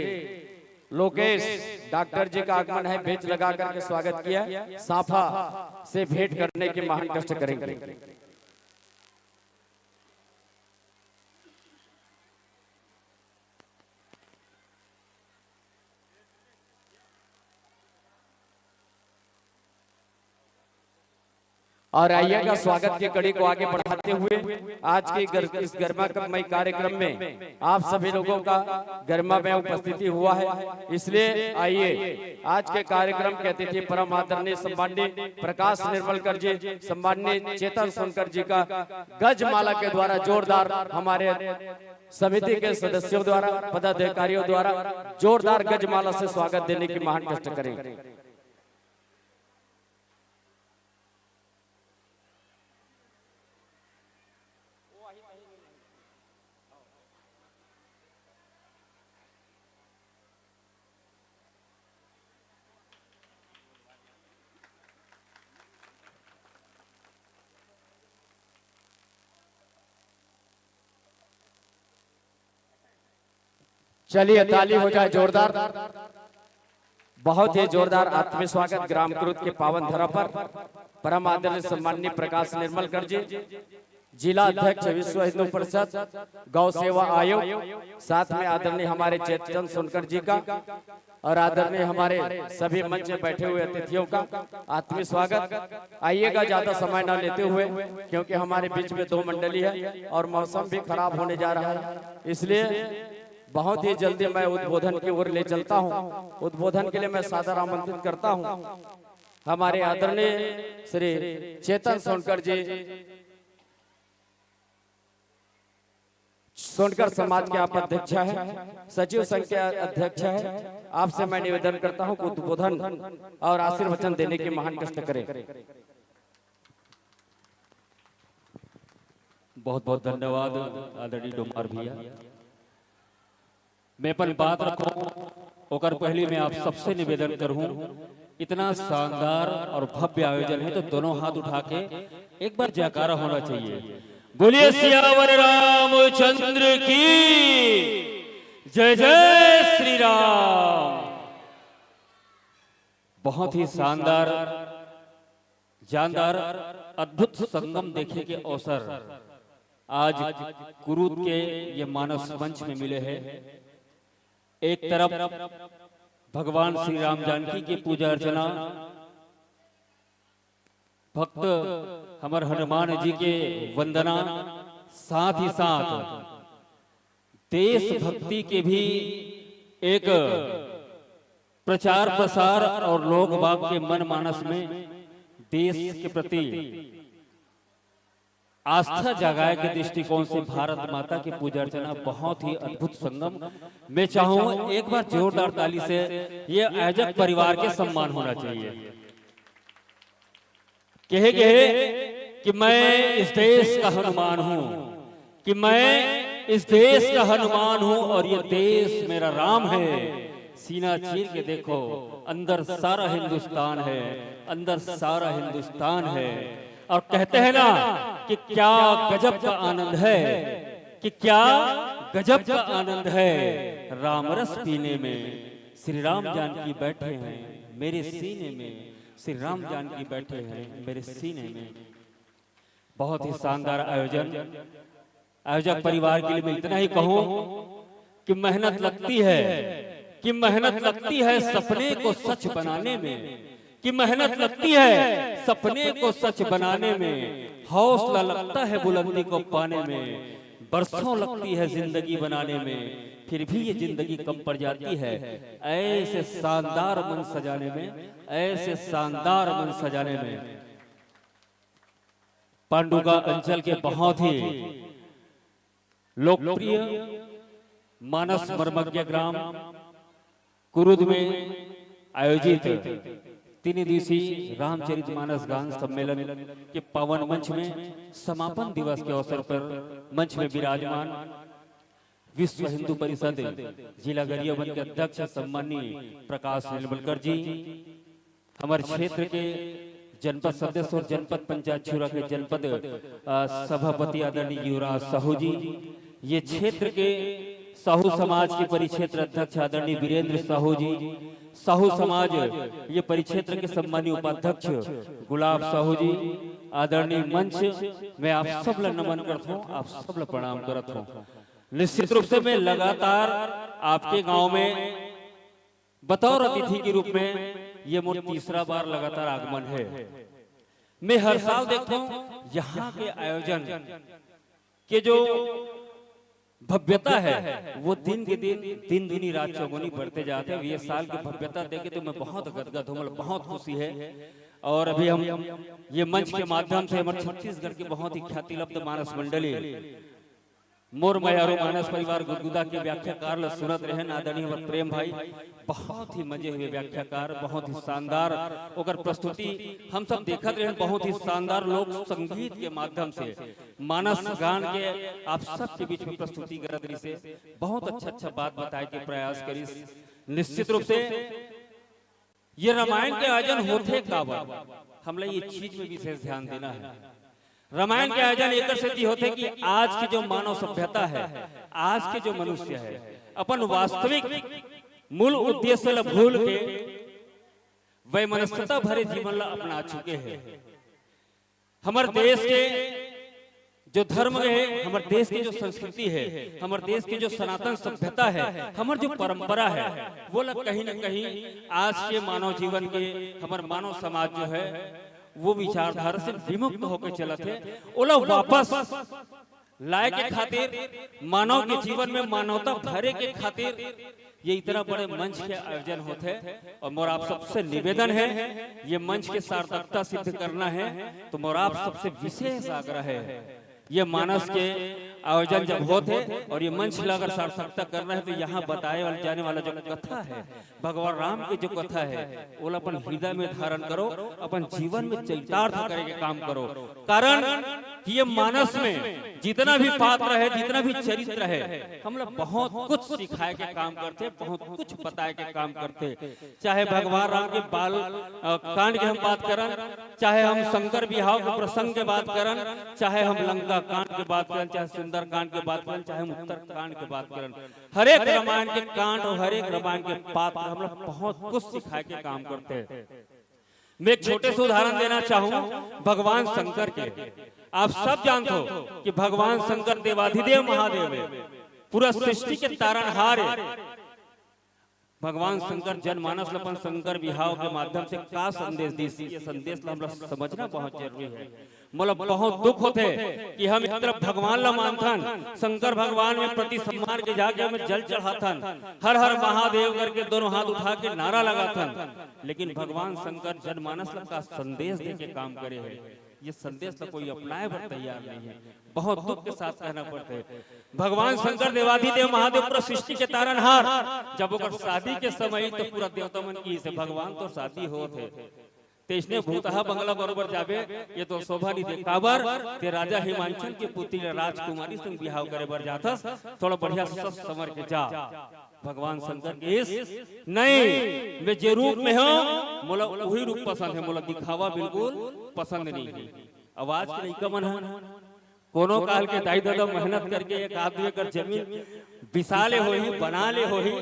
लोकेश डॉक्टर जी का आगमन है। बेंच लगा करके स्वागत किया, साफा से भेंट करने के महान कष्ट करेंगे। और आइएगा, स्वागत की कड़ी को आगे बढ़ाते हुए आज के गर-, इस गरिमामय कार्यक्रम में आप सभी लोगों का गरिमामय उपस्थिति हुआ है, इसलिए आइए, आज के कार्यक्रम के अतिथि परम आदरणीय सम्माननीय प्रकाश निर्मलकर जी, सम्माननीय चेतन सोनकर जी का गजमाला के द्वारा जोरदार हमारे समिति के सदस्यों द्वारा, पदाधिकारियों द्वारा जोरदार गजमाला से स्वागत देने की महान कष्ट करें। चलिए, ताली हो जाए जोरदार। बहुत ही जोरदार आत्मीय स्वागत ग्राम कुरुद के पावन धरा पर। परम आदरणीय सम्माननीय प्रकाश निर्मलकर जी, जिला अध्यक्ष विश्व हिंदू परिषद, गौ सेवा आयोग, साथ में आदरणीय हमारे चेतन सोनकर जी का और आदरणीय हमारे सभी मंच में बैठे हुए अतिथियों का आत्मीय स्वागत। आइएगा, ज्यादा समय ना लेते हुए, क्योंकि हमारे बीच में दो मंडली है और मौसम भी खराब होने जा रहा है, इसलिए बहुत ही जल्दी मैं उद्बोधन की ओर ले चलता हूं। उद्बोधन के लिए मैं सादर आमंत्रित करता हूं हमारे आदरणीय श्री चेतन सोनकर जी, सोनकर समाज के आप अध्यक्ष हैं, सचिव संघ के अध्यक्ष हैं। आपसे मैं निवेदन करता हूं कि उद्बोधन और आशीर्वचन देने के महान कष्ट करें। बहुत बहुत धन्यवाद आदरणीय डोमार भैया। मैं अपन बात रखूं, ओकर पहले मैं आप सबसे निवेदन करूं, इतना शानदार और भव्य आयोजन है, तो दोनों हाथ उठा के एक बार जयकारा होना चाहिए। बोलिए सियावर रामचंद्र की जय, जय श्री राम। बहुत ही शानदार, जानदार, अद्भुत संगम देखे के अवसर आज कुरुद के ये मानस मंच में मिले हैं। एक तरफ भगवान श्री राम जानकी की पूजा अर्चना, भक्त हमर हनुमान जी के वंदना, साथ ही साथ देशभक्ति के भी एक प्रचार प्रसार और लोग बाग के मन मानस में देश के प्रति आस्था जगाए के दृष्टिकोण से भारत माता की पूजा अर्चना बहुत ही अद्भुत संगम। मैं चाहूं एक बार जोरदार ताली से ये आयोजक परिवार के सम्मान होना चाहिए। कहे गए कि मैं इस देश का हनुमान हूं, कि मैं इस देश का हनुमान हूं और ये देश मेरा राम है। सीना चीर के देखो, अंदर सारा हिंदुस्तान है, अंदर सारा हिंदुस्तान है। और कहते हैं ना कि क्या गजब का आनंद है, कि क्या गजब का आनंद है रामरस पीने में। श्री राम जानकी बैठे हैं मेरे सीने में, श्री राम जानकी बैठे हैं मेरे सीने में। बहुत ही शानदार आयोजन। आयोजक परिवार के लिए मैं इतना ही कहूं कि मेहनत लगती है, कि मेहनत लगती है सपने को सच बनाने में, कि मेहनत लगती है सपने को सच बनाने में, हौसला लगता है बुलंदी को पाने में, बरसों लगती है जिंदगी बनाने में, फिर भी ये जिंदगी कम पड़ जाती है ऐसे शानदार मंच सजाने में, ऐसे शानदार मंच सजाने में। पांडुका अंचल के बहुत ही लोकप्रिय मानस मर्मज्ञ ग्राम कुरुद में आयोजित तीन दिवसीय रामचरित मानस गान सम्मेलन के पावन मंच में समापन दिवस के अवसर पर मंच में विराजमान विश्व हिंदू परिषद जिला गरियाबंद के अध्यक्ष सम्माननीय प्रकाश निर्मलकर जी, हमारे क्षेत्र के जनपद सदस्य और जनपद पंचायत छुरा के जनपद, अ, सभापति आदरणीय युवराज साहू जी, ये क्षेत्र के साहू समाज के परिक्षेत्र अध्यक्ष आदरणीय वीरेंद्र साहू जी, साहू समाज ये परिक्षेत्र के सम्मानीय उपाध्यक्ष गुलाब साहू जी, आदरणीय मंच, मैं आप सब ला नमन करत हूँ, आप सब ला प्रणाम करत हूँ। निश्चित रूप से मैं लगातार आपके गांव में बतौर अतिथि के रूप में ये मोर तीसरा बार लगातार आगमन है। मैं हर साल देखता हूँ यहाँ के आयोजन के जो भव्यता है वो दिन के दिन, दिन दूनी रात चौगुनी बढ़ते जाते हैं। ये साल की भव्यता देख के तो मैं बहुत गदगद हूँ, मतलब बहुत खुशी है। और अभी हम ये मंच के माध्यम से हमारे छत्तीसगढ़ की बहुत ही ख्यातिलब्ध मानस मंडली मोर मयारू मानस परिवार गुदगुदा के व्याख्याकार ल सुनत रहेन, आदरणीय हमर प्रेम भाई, बहुत ही मजे हुए व्याख्याकार, बहुत ही शानदार ओकर प्रस्तुति हम सब देखत रहेन, बहुत ही शानदार लोक संगीत के माध्यम से मानस गान के आप सबके बीच में प्रस्तुति करत रहिसे, बहुत अच्छा अच्छा बात बताए के प्रयास करिस। निश्चित रूप से ये रामायण के आयोजन होथे काबर, हमला ये चीज में विशेष ध्यान देना है। रामायण के आयोजन एकर सेती होथे कि आज की जो मानव सभ्यता है, आज के जो मनुष्य है, अपन वास्तविक मूल उद्देश्य ला भूल के वैमनस्यता भरे जीवन ला अपना चुके हैं। हमर देश के जो धर्म है, हमर देश की जो संस्कृति है, हमर देश की जो सनातन सभ्यता है, हमर जो परंपरा है, वो ला कहीं ना कहीं आज के मानव जीवन के, हमर मानव समाज जो है, वो विचारधारा से विमुक्त होकर चलत है। ओला वापस लाए के खातिर, मानव के जीवन में मानवता भरे के खातिर ये इतना बड़े मंच के आयोजन होथे और मोर आप सबसे निवेदन है, ये मंच के सार्थकता सिद्ध करना है तो मोर आप सबसे विशेष आग्रह है, ये मानस के आयोजन जब होथे और ये मंच ला अगर सार्थकता करना है तो यहाँ बताए वाले जाने वाला जो कथा है, भगवान राम की जो कथा है, ओला अपन हृदय में धारण करो, अपन जीवन में चरितार्थ करे के काम करो। कारण कि ये मानस में जितना भी पात्र है, जितना भी चरित्र है, हमला बहुत कुछ सिखाए के काम करथे, बहुत कुछ बताए के काम करथे। चाहे भगवान राम के बाल, अ, कांड के हम बात करन, चाहे हम शंकर बिहाव के प्रसंग के बात करन, चाहे हम लंका कांड के बात करन, चाहे सुंदर कांड के बात करन, चाहे हम उत्तर कांड के बात करन, हर एक रामायण के कांड और हर एक रामायण के पात्र हमला बहुत कुछ सिखाए के काम करथे। मैं एक छोटे से उदाहरण देना चाहूं भगवान शंकर के। आप सब जानते हो कि भगवान शंकर देवाधिदेव महादेव है, पूरा सृष्टि के तारनहार है। भगवान शंकर जनमानस ल अपन शंकर बिहाव के माध्यम से का संदेश दिस, ये संदेश ल हमला समझना बहुत जरूरी है। मोला बहुत दुख होथे कि हम एक तरफ भगवान ल मानथन, शंकर भगवान में प्रति सम्मान के जाके हमें जल चढ़ाथन, हर हर महादेव करके दोनों हाथ उठा के नारा लगाथन, लेकिन भगवान शंकर जनमानस ल का संदेश दे के काम करे है, ये संदेश ल कोई अपनाए बर तैयार नहीं है। बहुत दुख के साथ कहना पड़थे, भगवान शंकर देवाधिदेव महादेव पूरा सृष्टि के तारनहार, जब ओकर शादी के समय तो पूरा देवता मन की से भगवान तो शादी होत है, तेसने भूतहा बंगला बरोबर जाबे, ये तो शोभा नहीं दे। काबर ते राजा हिमांचल के पुत्री ला राजकुमारी संग बिहाव करे बर जाथस, थोड़ा बढ़िया सस समर के जा। भगवान शंकर के इस नहीं, मैं जे रूप में हूँ, मोला वही रूप पसंद है, मोला दिखावा बिल्कुल पसंद नहीं है। अब आज के लइका मन ह कोनो काल के दाई ददा मेहनत करके एक आदमी कर जमीन बिसा ले होही, बना ले होही,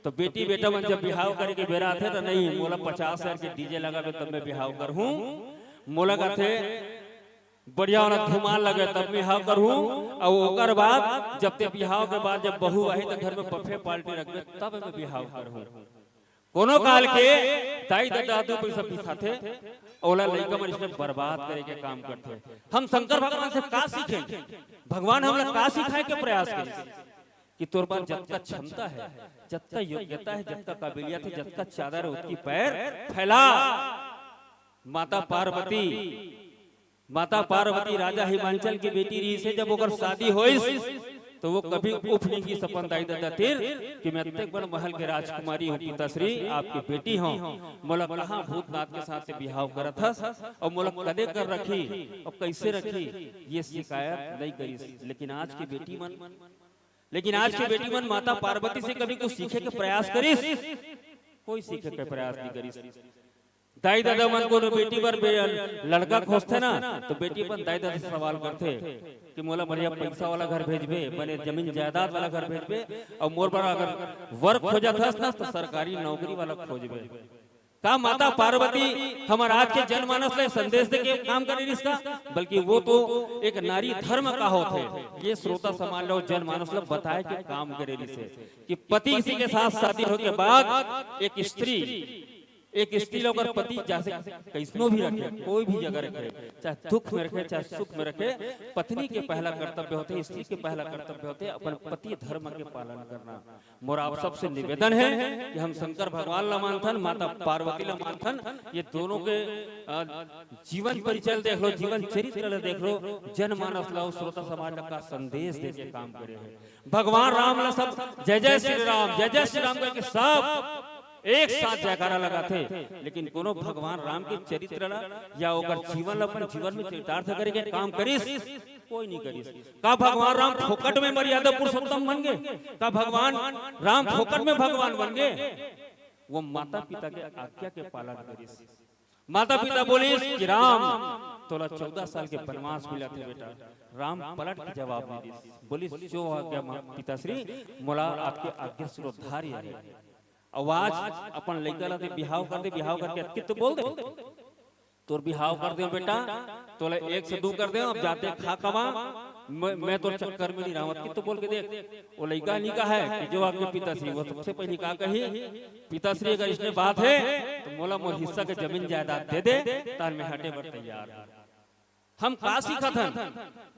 तो बेटी बेटा मन जब बिहाव करे के बेरा आथे तो नहीं, मोला पचास हजार के डीजे लगाबे तब मैं बिहाव करहूँ। मोला कथे बढ़िया वाला धुमाल लगे तब बिहाव करहूँ, और ओकर बाद जब ते बिहाव के बाद जब बहू आही तो घर में बफे पार्टी रखबे तब मैं बिहाव करहूँ। कोनो काल के दाई ददा दू पैसा बिसाथे, ओला लइका मन इसने बर्बाद करे के काम करथे। हम शंकर भगवान से का सीखें? भगवान हमला का सिखाए के प्रयास करे कि तोर पास जतका क्षमता है, जतका योग्यता है, जतका काबिलियत है, जतका चादर है, उतकी पैर फैला। माता पार्वती, माता पार्वती राजा हिमांचल की बेटी रहिसे, जब ओकर शादी होइस तो वो कभी उफ नहीं गिस अपन दाई ददा तीर कि मैं अतेक बड़ महल के राजकुमारी हूँ, पिताश्री, आपके बेटी हूँ, मोला कहाँ भूतनाथ के साथ बिहाव करत हस और मोला कदे कर रखी और कैसे रखी, ये शिकायत नहीं करिस। लेकिन आज की बेटी मन, लेकिन आज की बेटी मन माता पार्वती से कभी कुछ सीखे के प्रयास करिस? कोई सीखे के प्रयास नहीं करिस। दाई ददा मन कोनो बेटी बर बे-, लड़का खोजथे ना, तो बेटी अपन दाई ददा से सवाल करथे कि मोला बढ़िया पैसा वाला घर भेजबे, बने जमीन जायदाद वाला घर भेजबे, और मोर बर अगर वर खोजत हस ना, तो सरकारी नौकरी वाला खोजबे। का माता पार्वती हमर आज के जनमानस ले संदेश दे के काम करे रिस का? बल्कि वो तो एक नारी धर्म का होथे, ये श्रोता समाज लो जनमानस लो बताए के काम करे रिस हे कि पति किसी के साथ शादी होके बाद एक स्त्री, एक स्त्री लो अगर पति जैसे कैसनो भी रखे, कोई भी जगह रखे, चाहे दुख में रखे, चाहे सुख में रखे, पत्नी के पहला कर्तव्य होथे, स्त्री के पहला कर्तव्य होथे अपन पति धर्म के पालन करना। मोर आप सबसे निवेदन हे कि हम शंकर भगवान ला मानथन, माता पार्वती ला मानथन, ये दोनों के, अ, जीवन परिचय देख लो, जीवन चरित्र ला देख लो, जनमानस ला, श्रोता समाज ला का संदेश दे के काम करे हे। भगवान राम ला सब जय जय श्री राम, जय जय श्री राम करके सब एक साथ जयकारा लगाथे, लेकिन कोनो भगवान राम के चरित्र ला या ओकर जीवन ला अपन जीवन में चरितार्थ करे के काम करिस? कोई नहीं करिस। का भगवान राम फोकट में मर्यादा पुरुषोत्तम बन गए? का भगवान राम फोकट में भगवान बन गए? वो माता पिता के आज्ञा के पालन करिस। माता पिता बोलिस कि राम, तोला चौदह साल के वनवास मिला थे बेटा। राम पलट के जवाब नहीं दिस, बोलिस जो आज्ञा माँ पिताश्री, मोला आपके आज्ञा श्रोधार्य है। आवाज अपन लइका ला दे, बिहाव कर दे, बिहाव करके अतकी तो बोल दे, तोर बिहाव कर दे बेटा, तोला एक से दू कर दे, अब जाते खा कमा, मैं, मैं तोर चक्कर में नहीं रहूं, अतकी तो बोल के देख। वो लइका नहीं कहा है कि जो आपके पिताश्री, वो सबसे पहली का कही, पिताश्री अगर इसने बात है तो मोला मोर हिस्सा के जमीन जायदाद दे दे, तार मैं हटे बर तैयार हूं। हम का सीखत हन?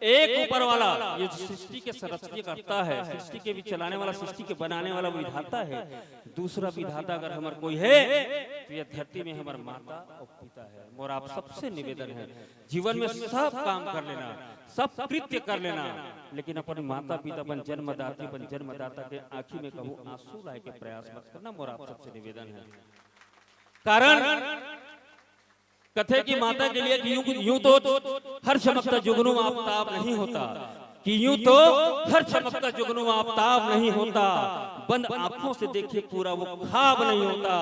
एक ऊपर वाला, ये जो सृष्टि के संरक्षण करता है, सृष्टि के भी चलाने वाला, सृष्टि के बनाने वाला विधाता है। दूसरा विधाता अगर हमर कोई है, तो ये धरती में हमर माता और पिता है। मोर आप सबसे निवेदन है, जीवन में सब काम कर लेना, सब कृत्य कर लेना, लेकिन अपन माता पिता, अपन जन्मदात्री, अपन जन्मदाता के आंखी में कभू आंसू लाए के प्रयास मत करना। मोर आप सबसे निवेदन है। कारण कथे कि माता के लिए कि यूं, यूं तो हर चमकता जुगनू आफताब नहीं होता, कि यूं तो हर चमकता जुगनू आफताब नहीं होता, बंद आंखों से देखे पूरा वो ख्वाब नहीं होता।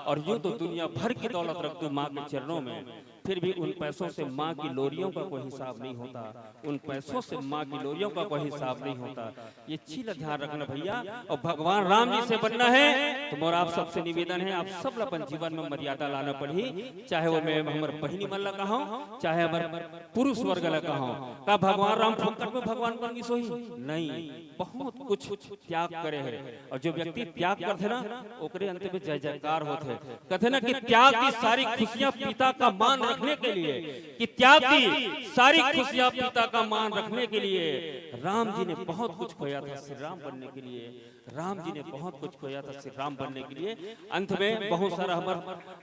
और यूं तो दुनिया भर की दौलत रख दूं माँ के चरणों में, फिर भी उन पैसों से माँ की लोरियों का कोई हिसाब नहीं होता, उन पैसों से माँ की लोरियों का कोई हिसाब नहीं होता। ये चीज ला ध्यान रखना भैया। और भगवान राम जी से बनना है तो मोर आप सबसे निवेदन है, आप सब ला अपन जीवन में मर्यादा लाना पड़ही, चाहे वो मैं हमर बहिनी मन ला कहूं, चाहे हमर पुरुष वर्ग ला कहूं। का भगवान राम फोकट में भगवान बन गिस होही? नहीं, बहुत कुछ त्याग करे है। और जो व्यक्ति त्याग करथे ना, ओकरे अंत में जय जयकार होथे। कहते ना कि त्याग दी सारी खुशियां पिता का मान रखने के लिए, कि त्याग दी सारी खुशियां पिता का मान रखने के लिए राम जी ने बहुत कुछ खोया था श्री राम बनने के लिए। राम जी ने बहुत कुछ खोया था श्री राम बनने के लिए। अंत में बहुत सारा हमर,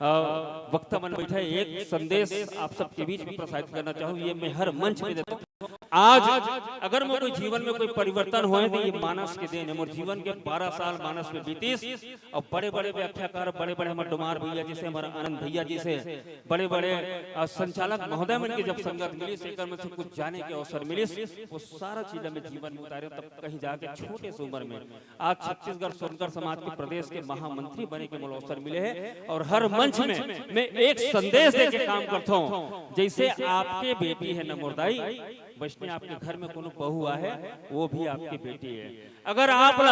अ, वक्ता मन बैठे, एक संदेश आप सबके बीच में प्रसारित करना चाहूँ, ये मैं हर मंच पे देता हूँ। आज अगर मोर कोई जीवन में कोई परिवर्तन होए तो ये मानस के देन है। मोर जीवन के बारह साल मानस में बीतिस और बड़े-बड़े व्याख्याकार, बड़े-बड़े हमर डोमार भैया जैसे, हमर आनंद भैया जैसे, बड़े-बड़े, अ, संचालक महोदय मन के जब संगत मिलिस, एकर में से कुछ जाने के अवसर मिलिस, वो सारा चीज मैं जीवन में उतारे तब कहीं जाके छोटे से उम्र में आज छत्तीसगढ़ सोनकर समाज के प्रदेश के महामंत्री बने के मोला अवसर मिले है। और हर मंच में मैं एक संदेश दे के काम करता हूँ, जैसे आपके बेटी है न मोर दाई, वैसने आपके घर में कोनो बहू आहे, वो भी आपके बेटी है। अगर आप ला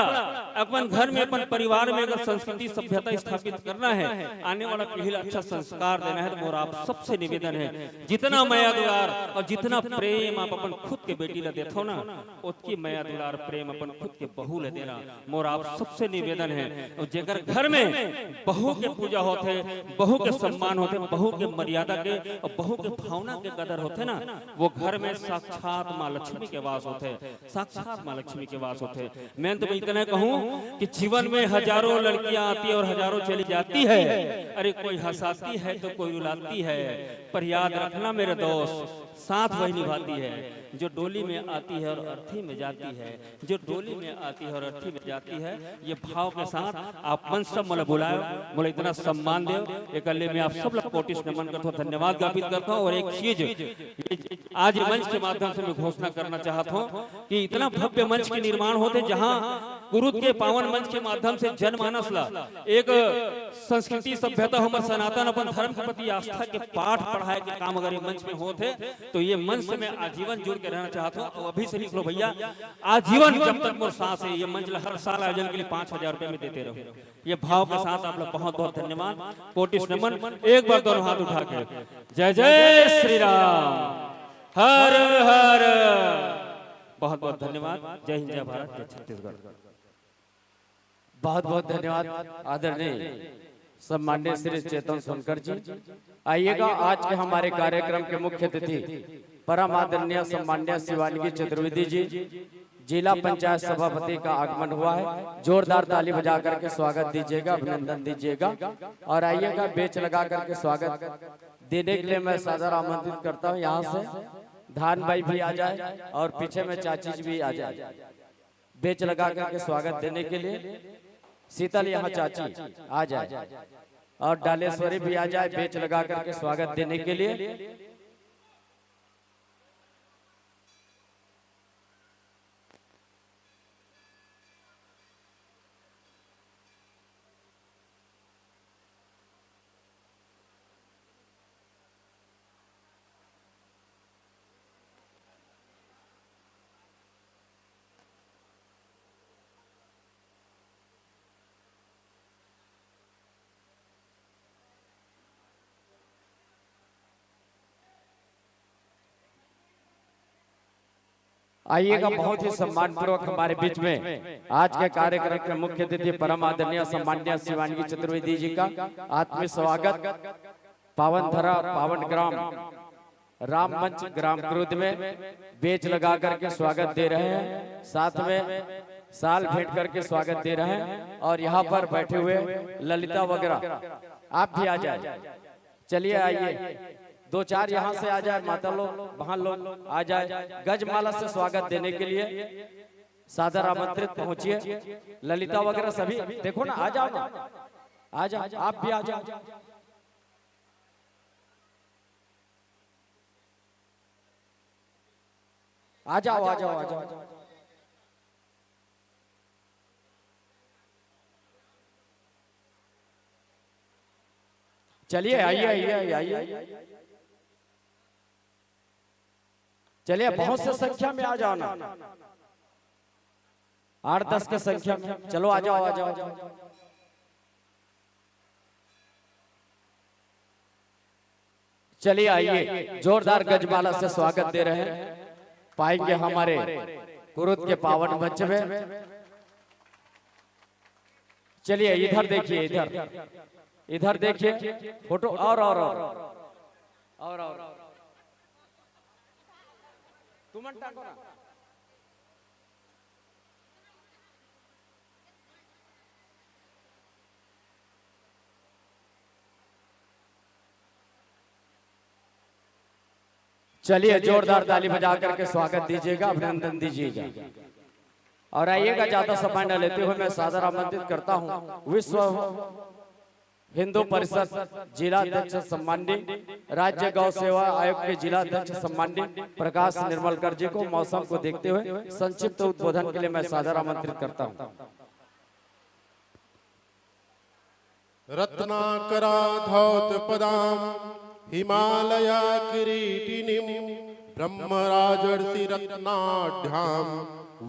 अपन घर में, अपन परिवार में अगर संस्कृति सभ्यता स्थापित करना है, आने वाला पीढ़ी ला अच्छा संस्कार देना है, तो मोर आप सबसे निवेदन है, जितना मया दुलार और जितना प्रेम आप अपन खुद के बेटी ला देथो ना, ओतकी मया दुलार प्रेम अपन खुद के बहू ला देना मोर आप सबसे निवेदन है। और जेकर घर में बहू के पूजा होथे, बहू के सम्मान होथे, बहू के मर्यादा के और बहू के भावना के कदर होथे ना, वो घर में साक्षात माँ लक्ष्मी के वास होथे, साक्षात माँ लक्ष्मी के वास होथे। मैं अंत में इतना कहूँ कि जीवन में हजारों लड़कियां आती है और हजारों चली जाती है। अरे, कोई हंसाती है तो कोई रुलाती है, पर याद रखना मेरे दोस्त, साथ वही निभाती है। जो डोली में आती है और अर्थी में जाती है, जो डोली में आती है और अर्थी में जाती है, ये भाव के साथ आप मंच सब मोला बुलायो, मोला इतना सम्मान देव, एकर ले मैं आप सब ला कोटि नमन करता हूँ, धन्यवाद ज्ञापित करता हूँ। और एक चीज, ये आज मंच के माध्यम से मैं घोषणा करना चाहता हूँ कि इतना भव्य मंच के निर्माण होथे, जहाँ कुरुद के पावन मंच के माध्यम से जनमानस ला एक संस्कृति, सभ्यता, हमर सनातन अपन धर्म के प्रति आस्था के पाठ पढ़ाए के काम अगर ये मंच में होथे, तो ये मंच से मैं आजीवन जुड़ के रहना चाहता हूँ। और अभी से लिख लो भैया, आजीवन जब तक मोर सांस है, ये मंच ला हर साल आयोजन के लिए पाँच हजार रुपए में देते रहूँ। ये भाव के साथ आप लोग बहुत बहुत धन्यवाद, कोटि नमन। एक बार दोनों हाथ उठा के जय जय श्री राम, हर हर। बहुत बहुत धन्यवाद। जय हिंद, जय भारत, जय छत्तीसगढ़। बहुत बहुत धन्यवाद आदरणीय सम्माननीय श्री चेतन सोनकर जी। आइएगा, आज के हमारे कार्यक्रम के मुख्य अतिथि परम आदरणीय सम्माननीय शिवानगी चतुर्वेदी जी, जिला पंचायत सभापति का आगमन हुआ है। जोरदार ताली बजा करके स्वागत दीजिएगा, अभिनंदन दीजिएगा। और आइएगा, बेच लगा करके स्वागत देने के लिए मैं सादर आमंत्रित करता हूँ। यहाँ से धान बाई भी आ जाए और पीछे में चाची जी भी आ जाए। बेच लगा करके स्वागत देने के लिए शीतल यहाँ चाची आ जाए और डालेश्वरी भी आ जाए बेच लगा करके स्वागत देने के लिए। आइएगा, बहुत ही सम्मानपूर्वक हमारे बीच में आज के कार्यक्रम के मुख्य अतिथि परम आदरणीय सम्माननीय शिवानगी चतुर्वेदी जी का आत्मीय स्वागत। पावन धरा, पावन ग्राम राम मंच ग्राम क्रुद में बेच लगा करके स्वागत दे रहे हैं, साथ में साल भेंट करके स्वागत दे रहे हैं। और यहाँ पर बैठे हुए ललिता वगैरह आप भी आ जाए, चलिए आइए, दो चार यहाँ से आ जाए, माता लोग, बहन लोग आ जाए, गजमाला से स्वागत देने के लिए सादर आमंत्रित पहुंचिए। ललिता वगैरह सभी देखो ना, आ जाओ ना, आ जाओ, आप भी आ जाओ, आ जाओ, आ जाओ, आ जाओ। चलिए, आइए, आइए, आइए, आइए। चलिए, बहुत से संख्या में आ जाओ ना, आठ दस के संख्या में। चलो, आ जाओ, आ जाओ, आ जाओ। चलिए, आइए, जोरदार गजमाला से स्वागत दे रहे हैं, पाएंगे हमारे कुरुद के पावन मंच में। चलिए, इधर देखिए, इधर, इधर देखिए, फोटो और, और, और, और, और। तुमन टाको ना। चलिए, जोरदार ताली बजा करके स्वागत दीजिएगा, अभिनंदन दीजिएगा। और आइएगा, ज्यादा समय न लेते हुए मैं सादर आमंत्रित करता हूं विश्व हिंदू परिषद जिला अध्यक्ष सम्माननीय, राज्य गौ सेवा आयोग के जिला अध्यक्ष सम्माननीय प्रकाश निर्मलकर जी को मौसम को देखते हुए संक्षिप्त उद्बोधन के लिए मैं सादर आमंत्रित करता हूं। रत्नाकराधौतपदां हिमालयकिरीटिनीं ब्रह्मराजर्षिरत्नाढ्यां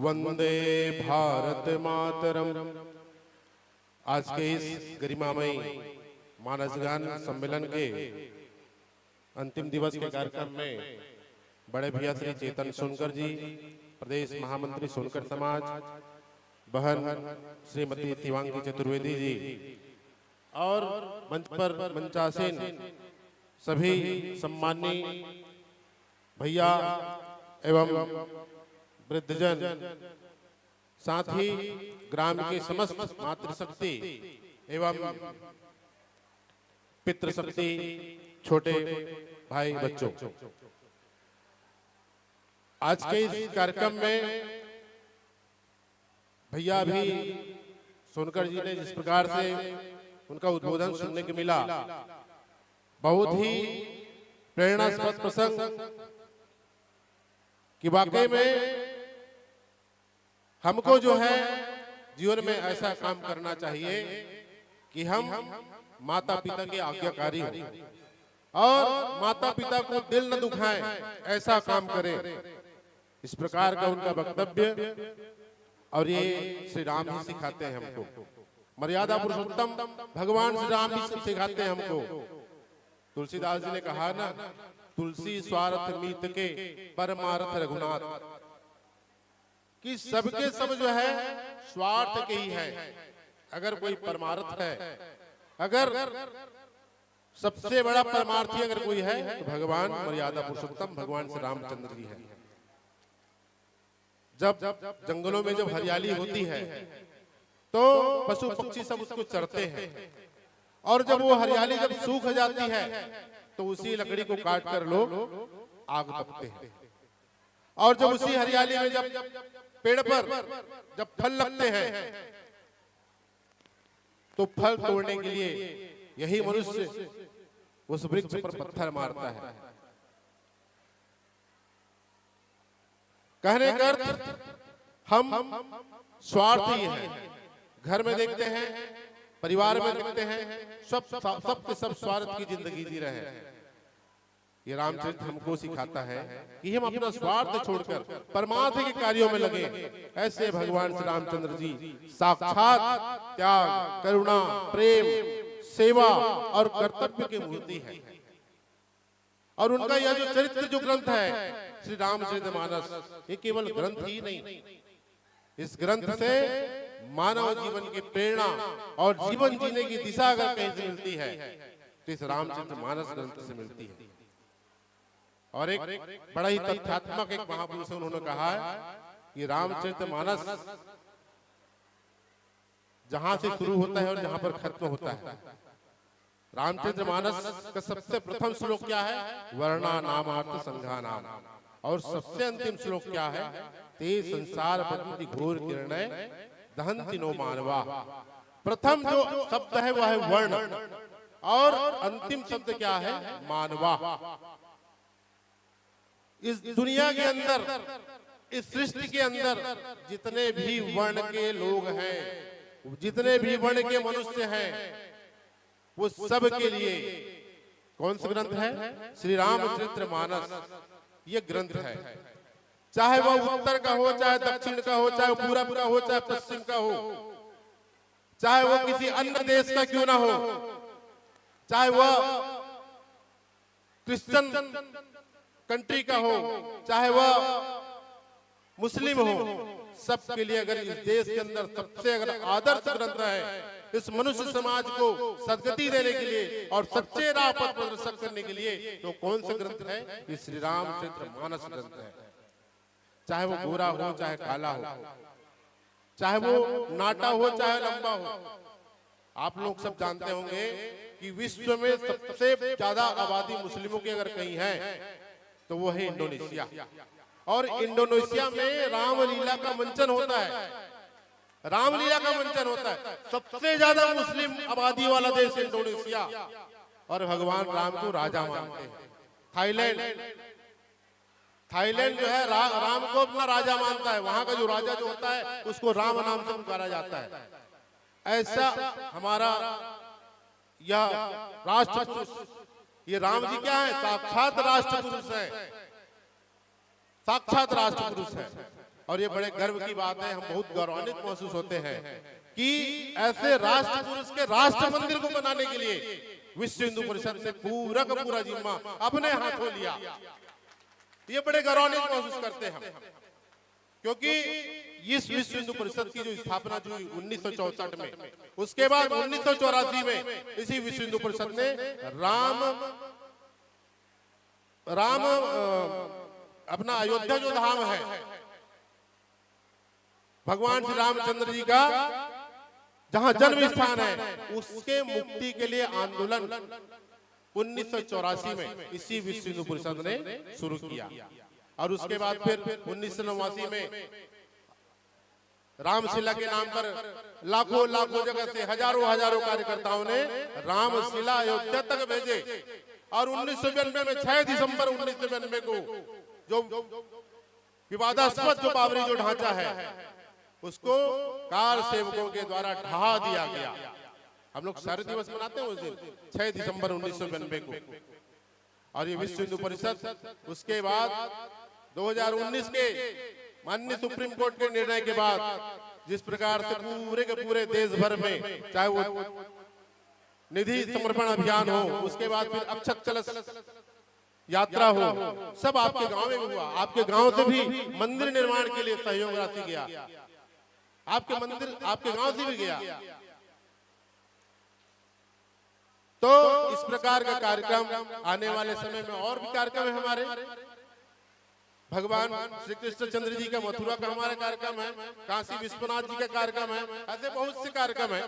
वन्दे भारतमातरम्। आज के इस गरिमामय मानस गान सम्मेलन के अंतिम दिवस के कार्यक्रम में बड़े भैया श्री चेतन सोनकर जी, प्रदेश महामंत्री सोनकर समाज, बहन श्रीमती शिवांगी चतुर्वेदी जी और मंच पर मंचासीन सभी सम्माननीय भैया एवं वृद्धजन, साथ ही ग्राम के समस्त मातृशक्ति एवं पितृशक्ति, छोटे भाई बच्चों, आज के इस कार्यक्रम में भैया अभी सोनकर जी ने जिस प्रकार से उनका उद्बोधन सुनने को मिला, बहुत ही प्रेरणास्पद प्रसंग कि वाकई में हमको जो है जीवन में ऐसा काम करना चाहिए कि हम माता पिता के आज्ञाकारी हों और माता पिता को दिल न दुखाएं, ऐसा काम करें। इस प्रकार का उनका वक्तव्य, और ये श्री राम ही सिखाते हैं हमको, मर्यादा पुरुषोत्तम भगवान श्री राम ही सिखाते हैं हमको। तुलसीदास जी ने कहा ना, "तुलसी स्वार्थ मीत के, परमार्थ रघुनाथ", कि सबके सब जो है स्वार्थ के ही है। अगर कोई परमार्थ है, अगर सबसे बड़ा परमार्थी अगर कोई है, तो भगवान मर्यादा पुरुषोत्तम भगवान श्री रामचंद्र जी है। जब जंगलों में जब हरियाली होती है, तो पशु पक्षी सब उसको चरते हैं, और जब वो हरियाली जब सूख जाती है, तो उसी लकड़ी को काट कर लोग आग तपते हैं। और जब उसी हरियाली में जब पेड़ पर जब फल लगते हैं, तो फल तोड़ने के लिए यही मनुष्य उस वृक्ष पर पत्थर मारता है। कहने का अर्थ, हम स्वार्थी हैं। घर में देखते हैं, परिवार में देखते हैं, सब, सब, सबके सब स्वार्थ की जिंदगी जी रहे हैं। ये रामचरित हमको सिखाता है कि हम अपना स्वार्थ छोड़कर परमार्थ के कार्यों में लगे। ऐसे भगवान श्री रामचंद्र जी साक्षात त्याग, करुणा, प्रेम, सेवा और कर्तव्य की मूर्ति है। और उनका यह जो चरित्र, जो ग्रंथ है श्री रामचरितमानस, ये केवल ग्रंथ ही नहीं, इस ग्रंथ से मानव जीवन की प्रेरणा और जीवन जीने की दिशा अगर कहीं से मिलती है, तो इस रामचरितमानस ग्रंथ से मिलती है। और एक बड़ा ही तथ्यात्मक एक महापुरुष, उन्होंने कहा है कि रामचरितमानस जहां से शुरू होता है और जहां पर खत्म होता है। रामचरितमानस का सबसे प्रथम श्लोक क्या है? "वर्णा नामार्थ संघा नाम", और सबसे अंतिम श्लोक क्या है? "ते संसार प्रकृति घोर किरणै दहंति नो मानवा।" प्रथम जो शब्द है वह है वर्ण, और अंतिम शब्द क्या है? मानवा। इस दुनिया के अंदर, इस सृष्टि के अंदर जितने भी वर्ण के लोग हैं, जितने भी वर्ण के मनुष्य हैं, वो सब के लिए कौन सा ग्रंथ है? श्री रामचरितमानस। ये ग्रंथ है, चाहे वह उत्तर का हो, चाहे दक्षिण का हो, चाहे पूरब का हो, चाहे पश्चिम का हो, चाहे वो किसी अन्य देश का क्यों ना हो, चाहे वह क्रिश्चियन कंट्री का हो, चाहे वह मुस्लिम हो, सबके लिए अगर इस देश के अंदर सबसे अगर आदर्श ग्रंथ है इस मनुष्य समाज को सदगति देने के लिए और सच्चे राह पर प्रदर्शक करने के लिए, तो कौन सा ग्रंथ है? ये श्री रामचरितमानस ग्रंथ है। चाहे वो गोरा हो, चाहे काला हो, चाहे वो नाटा हो, चाहे लंबा हो। आप लोग सब जानते होंगे कि विश्व में सबसे ज्यादा आबादी मुस्लिमों की अगर कहीं है, तो वो है इंडोनेशिया। और इंडोनेशिया में रामलीला का मंचन होता है, रामलीला का मंचन होता है। सबसे ज्यादा मुस्लिम आबादी वाला देश इंडोनेशिया, और भगवान राम को राजा मानते हैं। थाईलैंड, थाईलैंड जो है रा, राम को अपना राजा मानता है, वहां का जो राजा जो होता है उसको राम नाम से पुकारा जाता है। ऐसा हमारा यह राष्ट्र पुरुष, ये राम जी क्या है? साक्षात राष्ट्र पुरुष है, साक्षात राष्ट्र पुरुष है। और ये बड़े गर्व की बात है, हम बहुत गौरवान्वित महसूस होते हैं कि ऐसे राष्ट्र पुरुष के राष्ट्र मंदिर को बनाने के लिए विश्व हिंदू परिषद ने पूरा का पूरा जिम्मा अपने हाथों लिया। ये बड़े गौरवान्वित महसूस करते हैं हम, क्योंकि इस विश्व हिंदू परिषद की जो स्थापना जो हुई उन्नीस सौ चौसठ में, उसके बाद उन्नीस सौ चौरासी में इसी विश्व हिंदू परिषद ने राम, राम, अ, अपना अयोध्या जो धाम है, भगवान श्री रामचंद्र जी का जहां जन्म स्थान है, उसके मुक्ति के लिए आंदोलन उन्नीस सौ चौरासी में इसी विश्व हिंदू परिषद ने शुरू किया। और उसके बाद फिर उन्नीस सौ नवासी में रामशिला के नाम पर लाखों लाखों जगह से हजारों हजारों कार्यकर्ताओं ने रामशिला अयोध्या तक भेजे। और उन्नीस सौ बयानबे में, छह दिसंबर उन्नीस सौ बयानबे को, जो विवादास्पद जो बाबरी जो ढांचा है, उसको कार सेवकों के द्वारा ढहा दिया गया। हम लोग शौर्य दिवस मनाते हैं उस दिन, छह दिसंबर उन्नीस सौ बयानबे को। और ये विश्व हिंदू परिषद, उसके बाद दो हज़ार उन्नीस के माननीय सुप्रीम कोर्ट के निर्णय के बाद जिस प्रकार से पूरे के पूरे देश भर में, चाहे वो निधि समर्पण अभियान हो, उसके बाद फिर अक्षत कलश यात्रा हो, सब आपके गांव में हुआ। आपके गांव से भी मंदिर निर्माण के लिए सहयोग राशि गया, आपके मंदिर आपके गांव से भी गया। तो इस प्रकार का कार्यक्रम आने वाले समय में और भी कार्यक्रम है हमारे। भगवान श्री कृष्णचंद्र जी का मथुरा का हमारा कार्यक्रम है, काशी विश्वनाथ जी का कार्यक्रम है, ऐसे बहुत से कार्यक्रम है।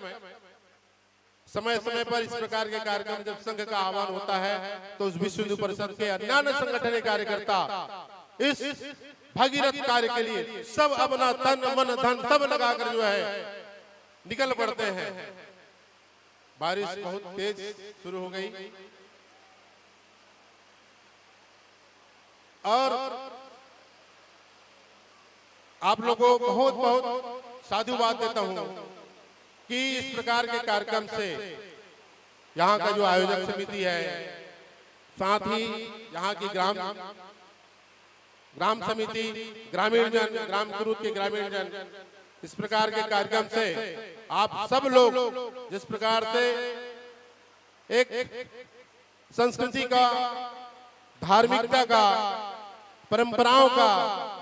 समय समय पर इस प्रकार के कार्यक्रम जब संघ का आह्वान होता है, तो उस विश्व हिंदू परिषद के अन्यान्य संगठन के कार्यकर्ता इस भगीरथ कार्य के लिए सब अपना तन मन धन सब लगाकर जो है निकल पड़ते हैं। बारिश बहुत तेज शुरू हो गई और आप लोगों को बहुत बहुत साधुवाद देता हूं कि इस प्रकार के कार्यक्रम से यहाँ का जो आयोजक समिति है, साथ ही यहाँ की ग्राम ग्राम समिति, ग्रामीण जन, ग्राम कुरुद के ग्रामीण जन इस प्रकार के कार्यक्रम से आप सब लोग जिस प्रकार से एक संस्कृति का, धार्मिकता का, परंपराओं का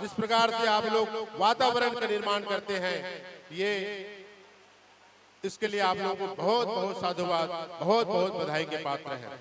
जिस प्रकार से आप लोग वातावरण का निर्माण करते हैं, ये इसके लिए आप लोगों को बहुत बहुत साधुवाद, बहुत बहुत बधाई के पात्र हैं।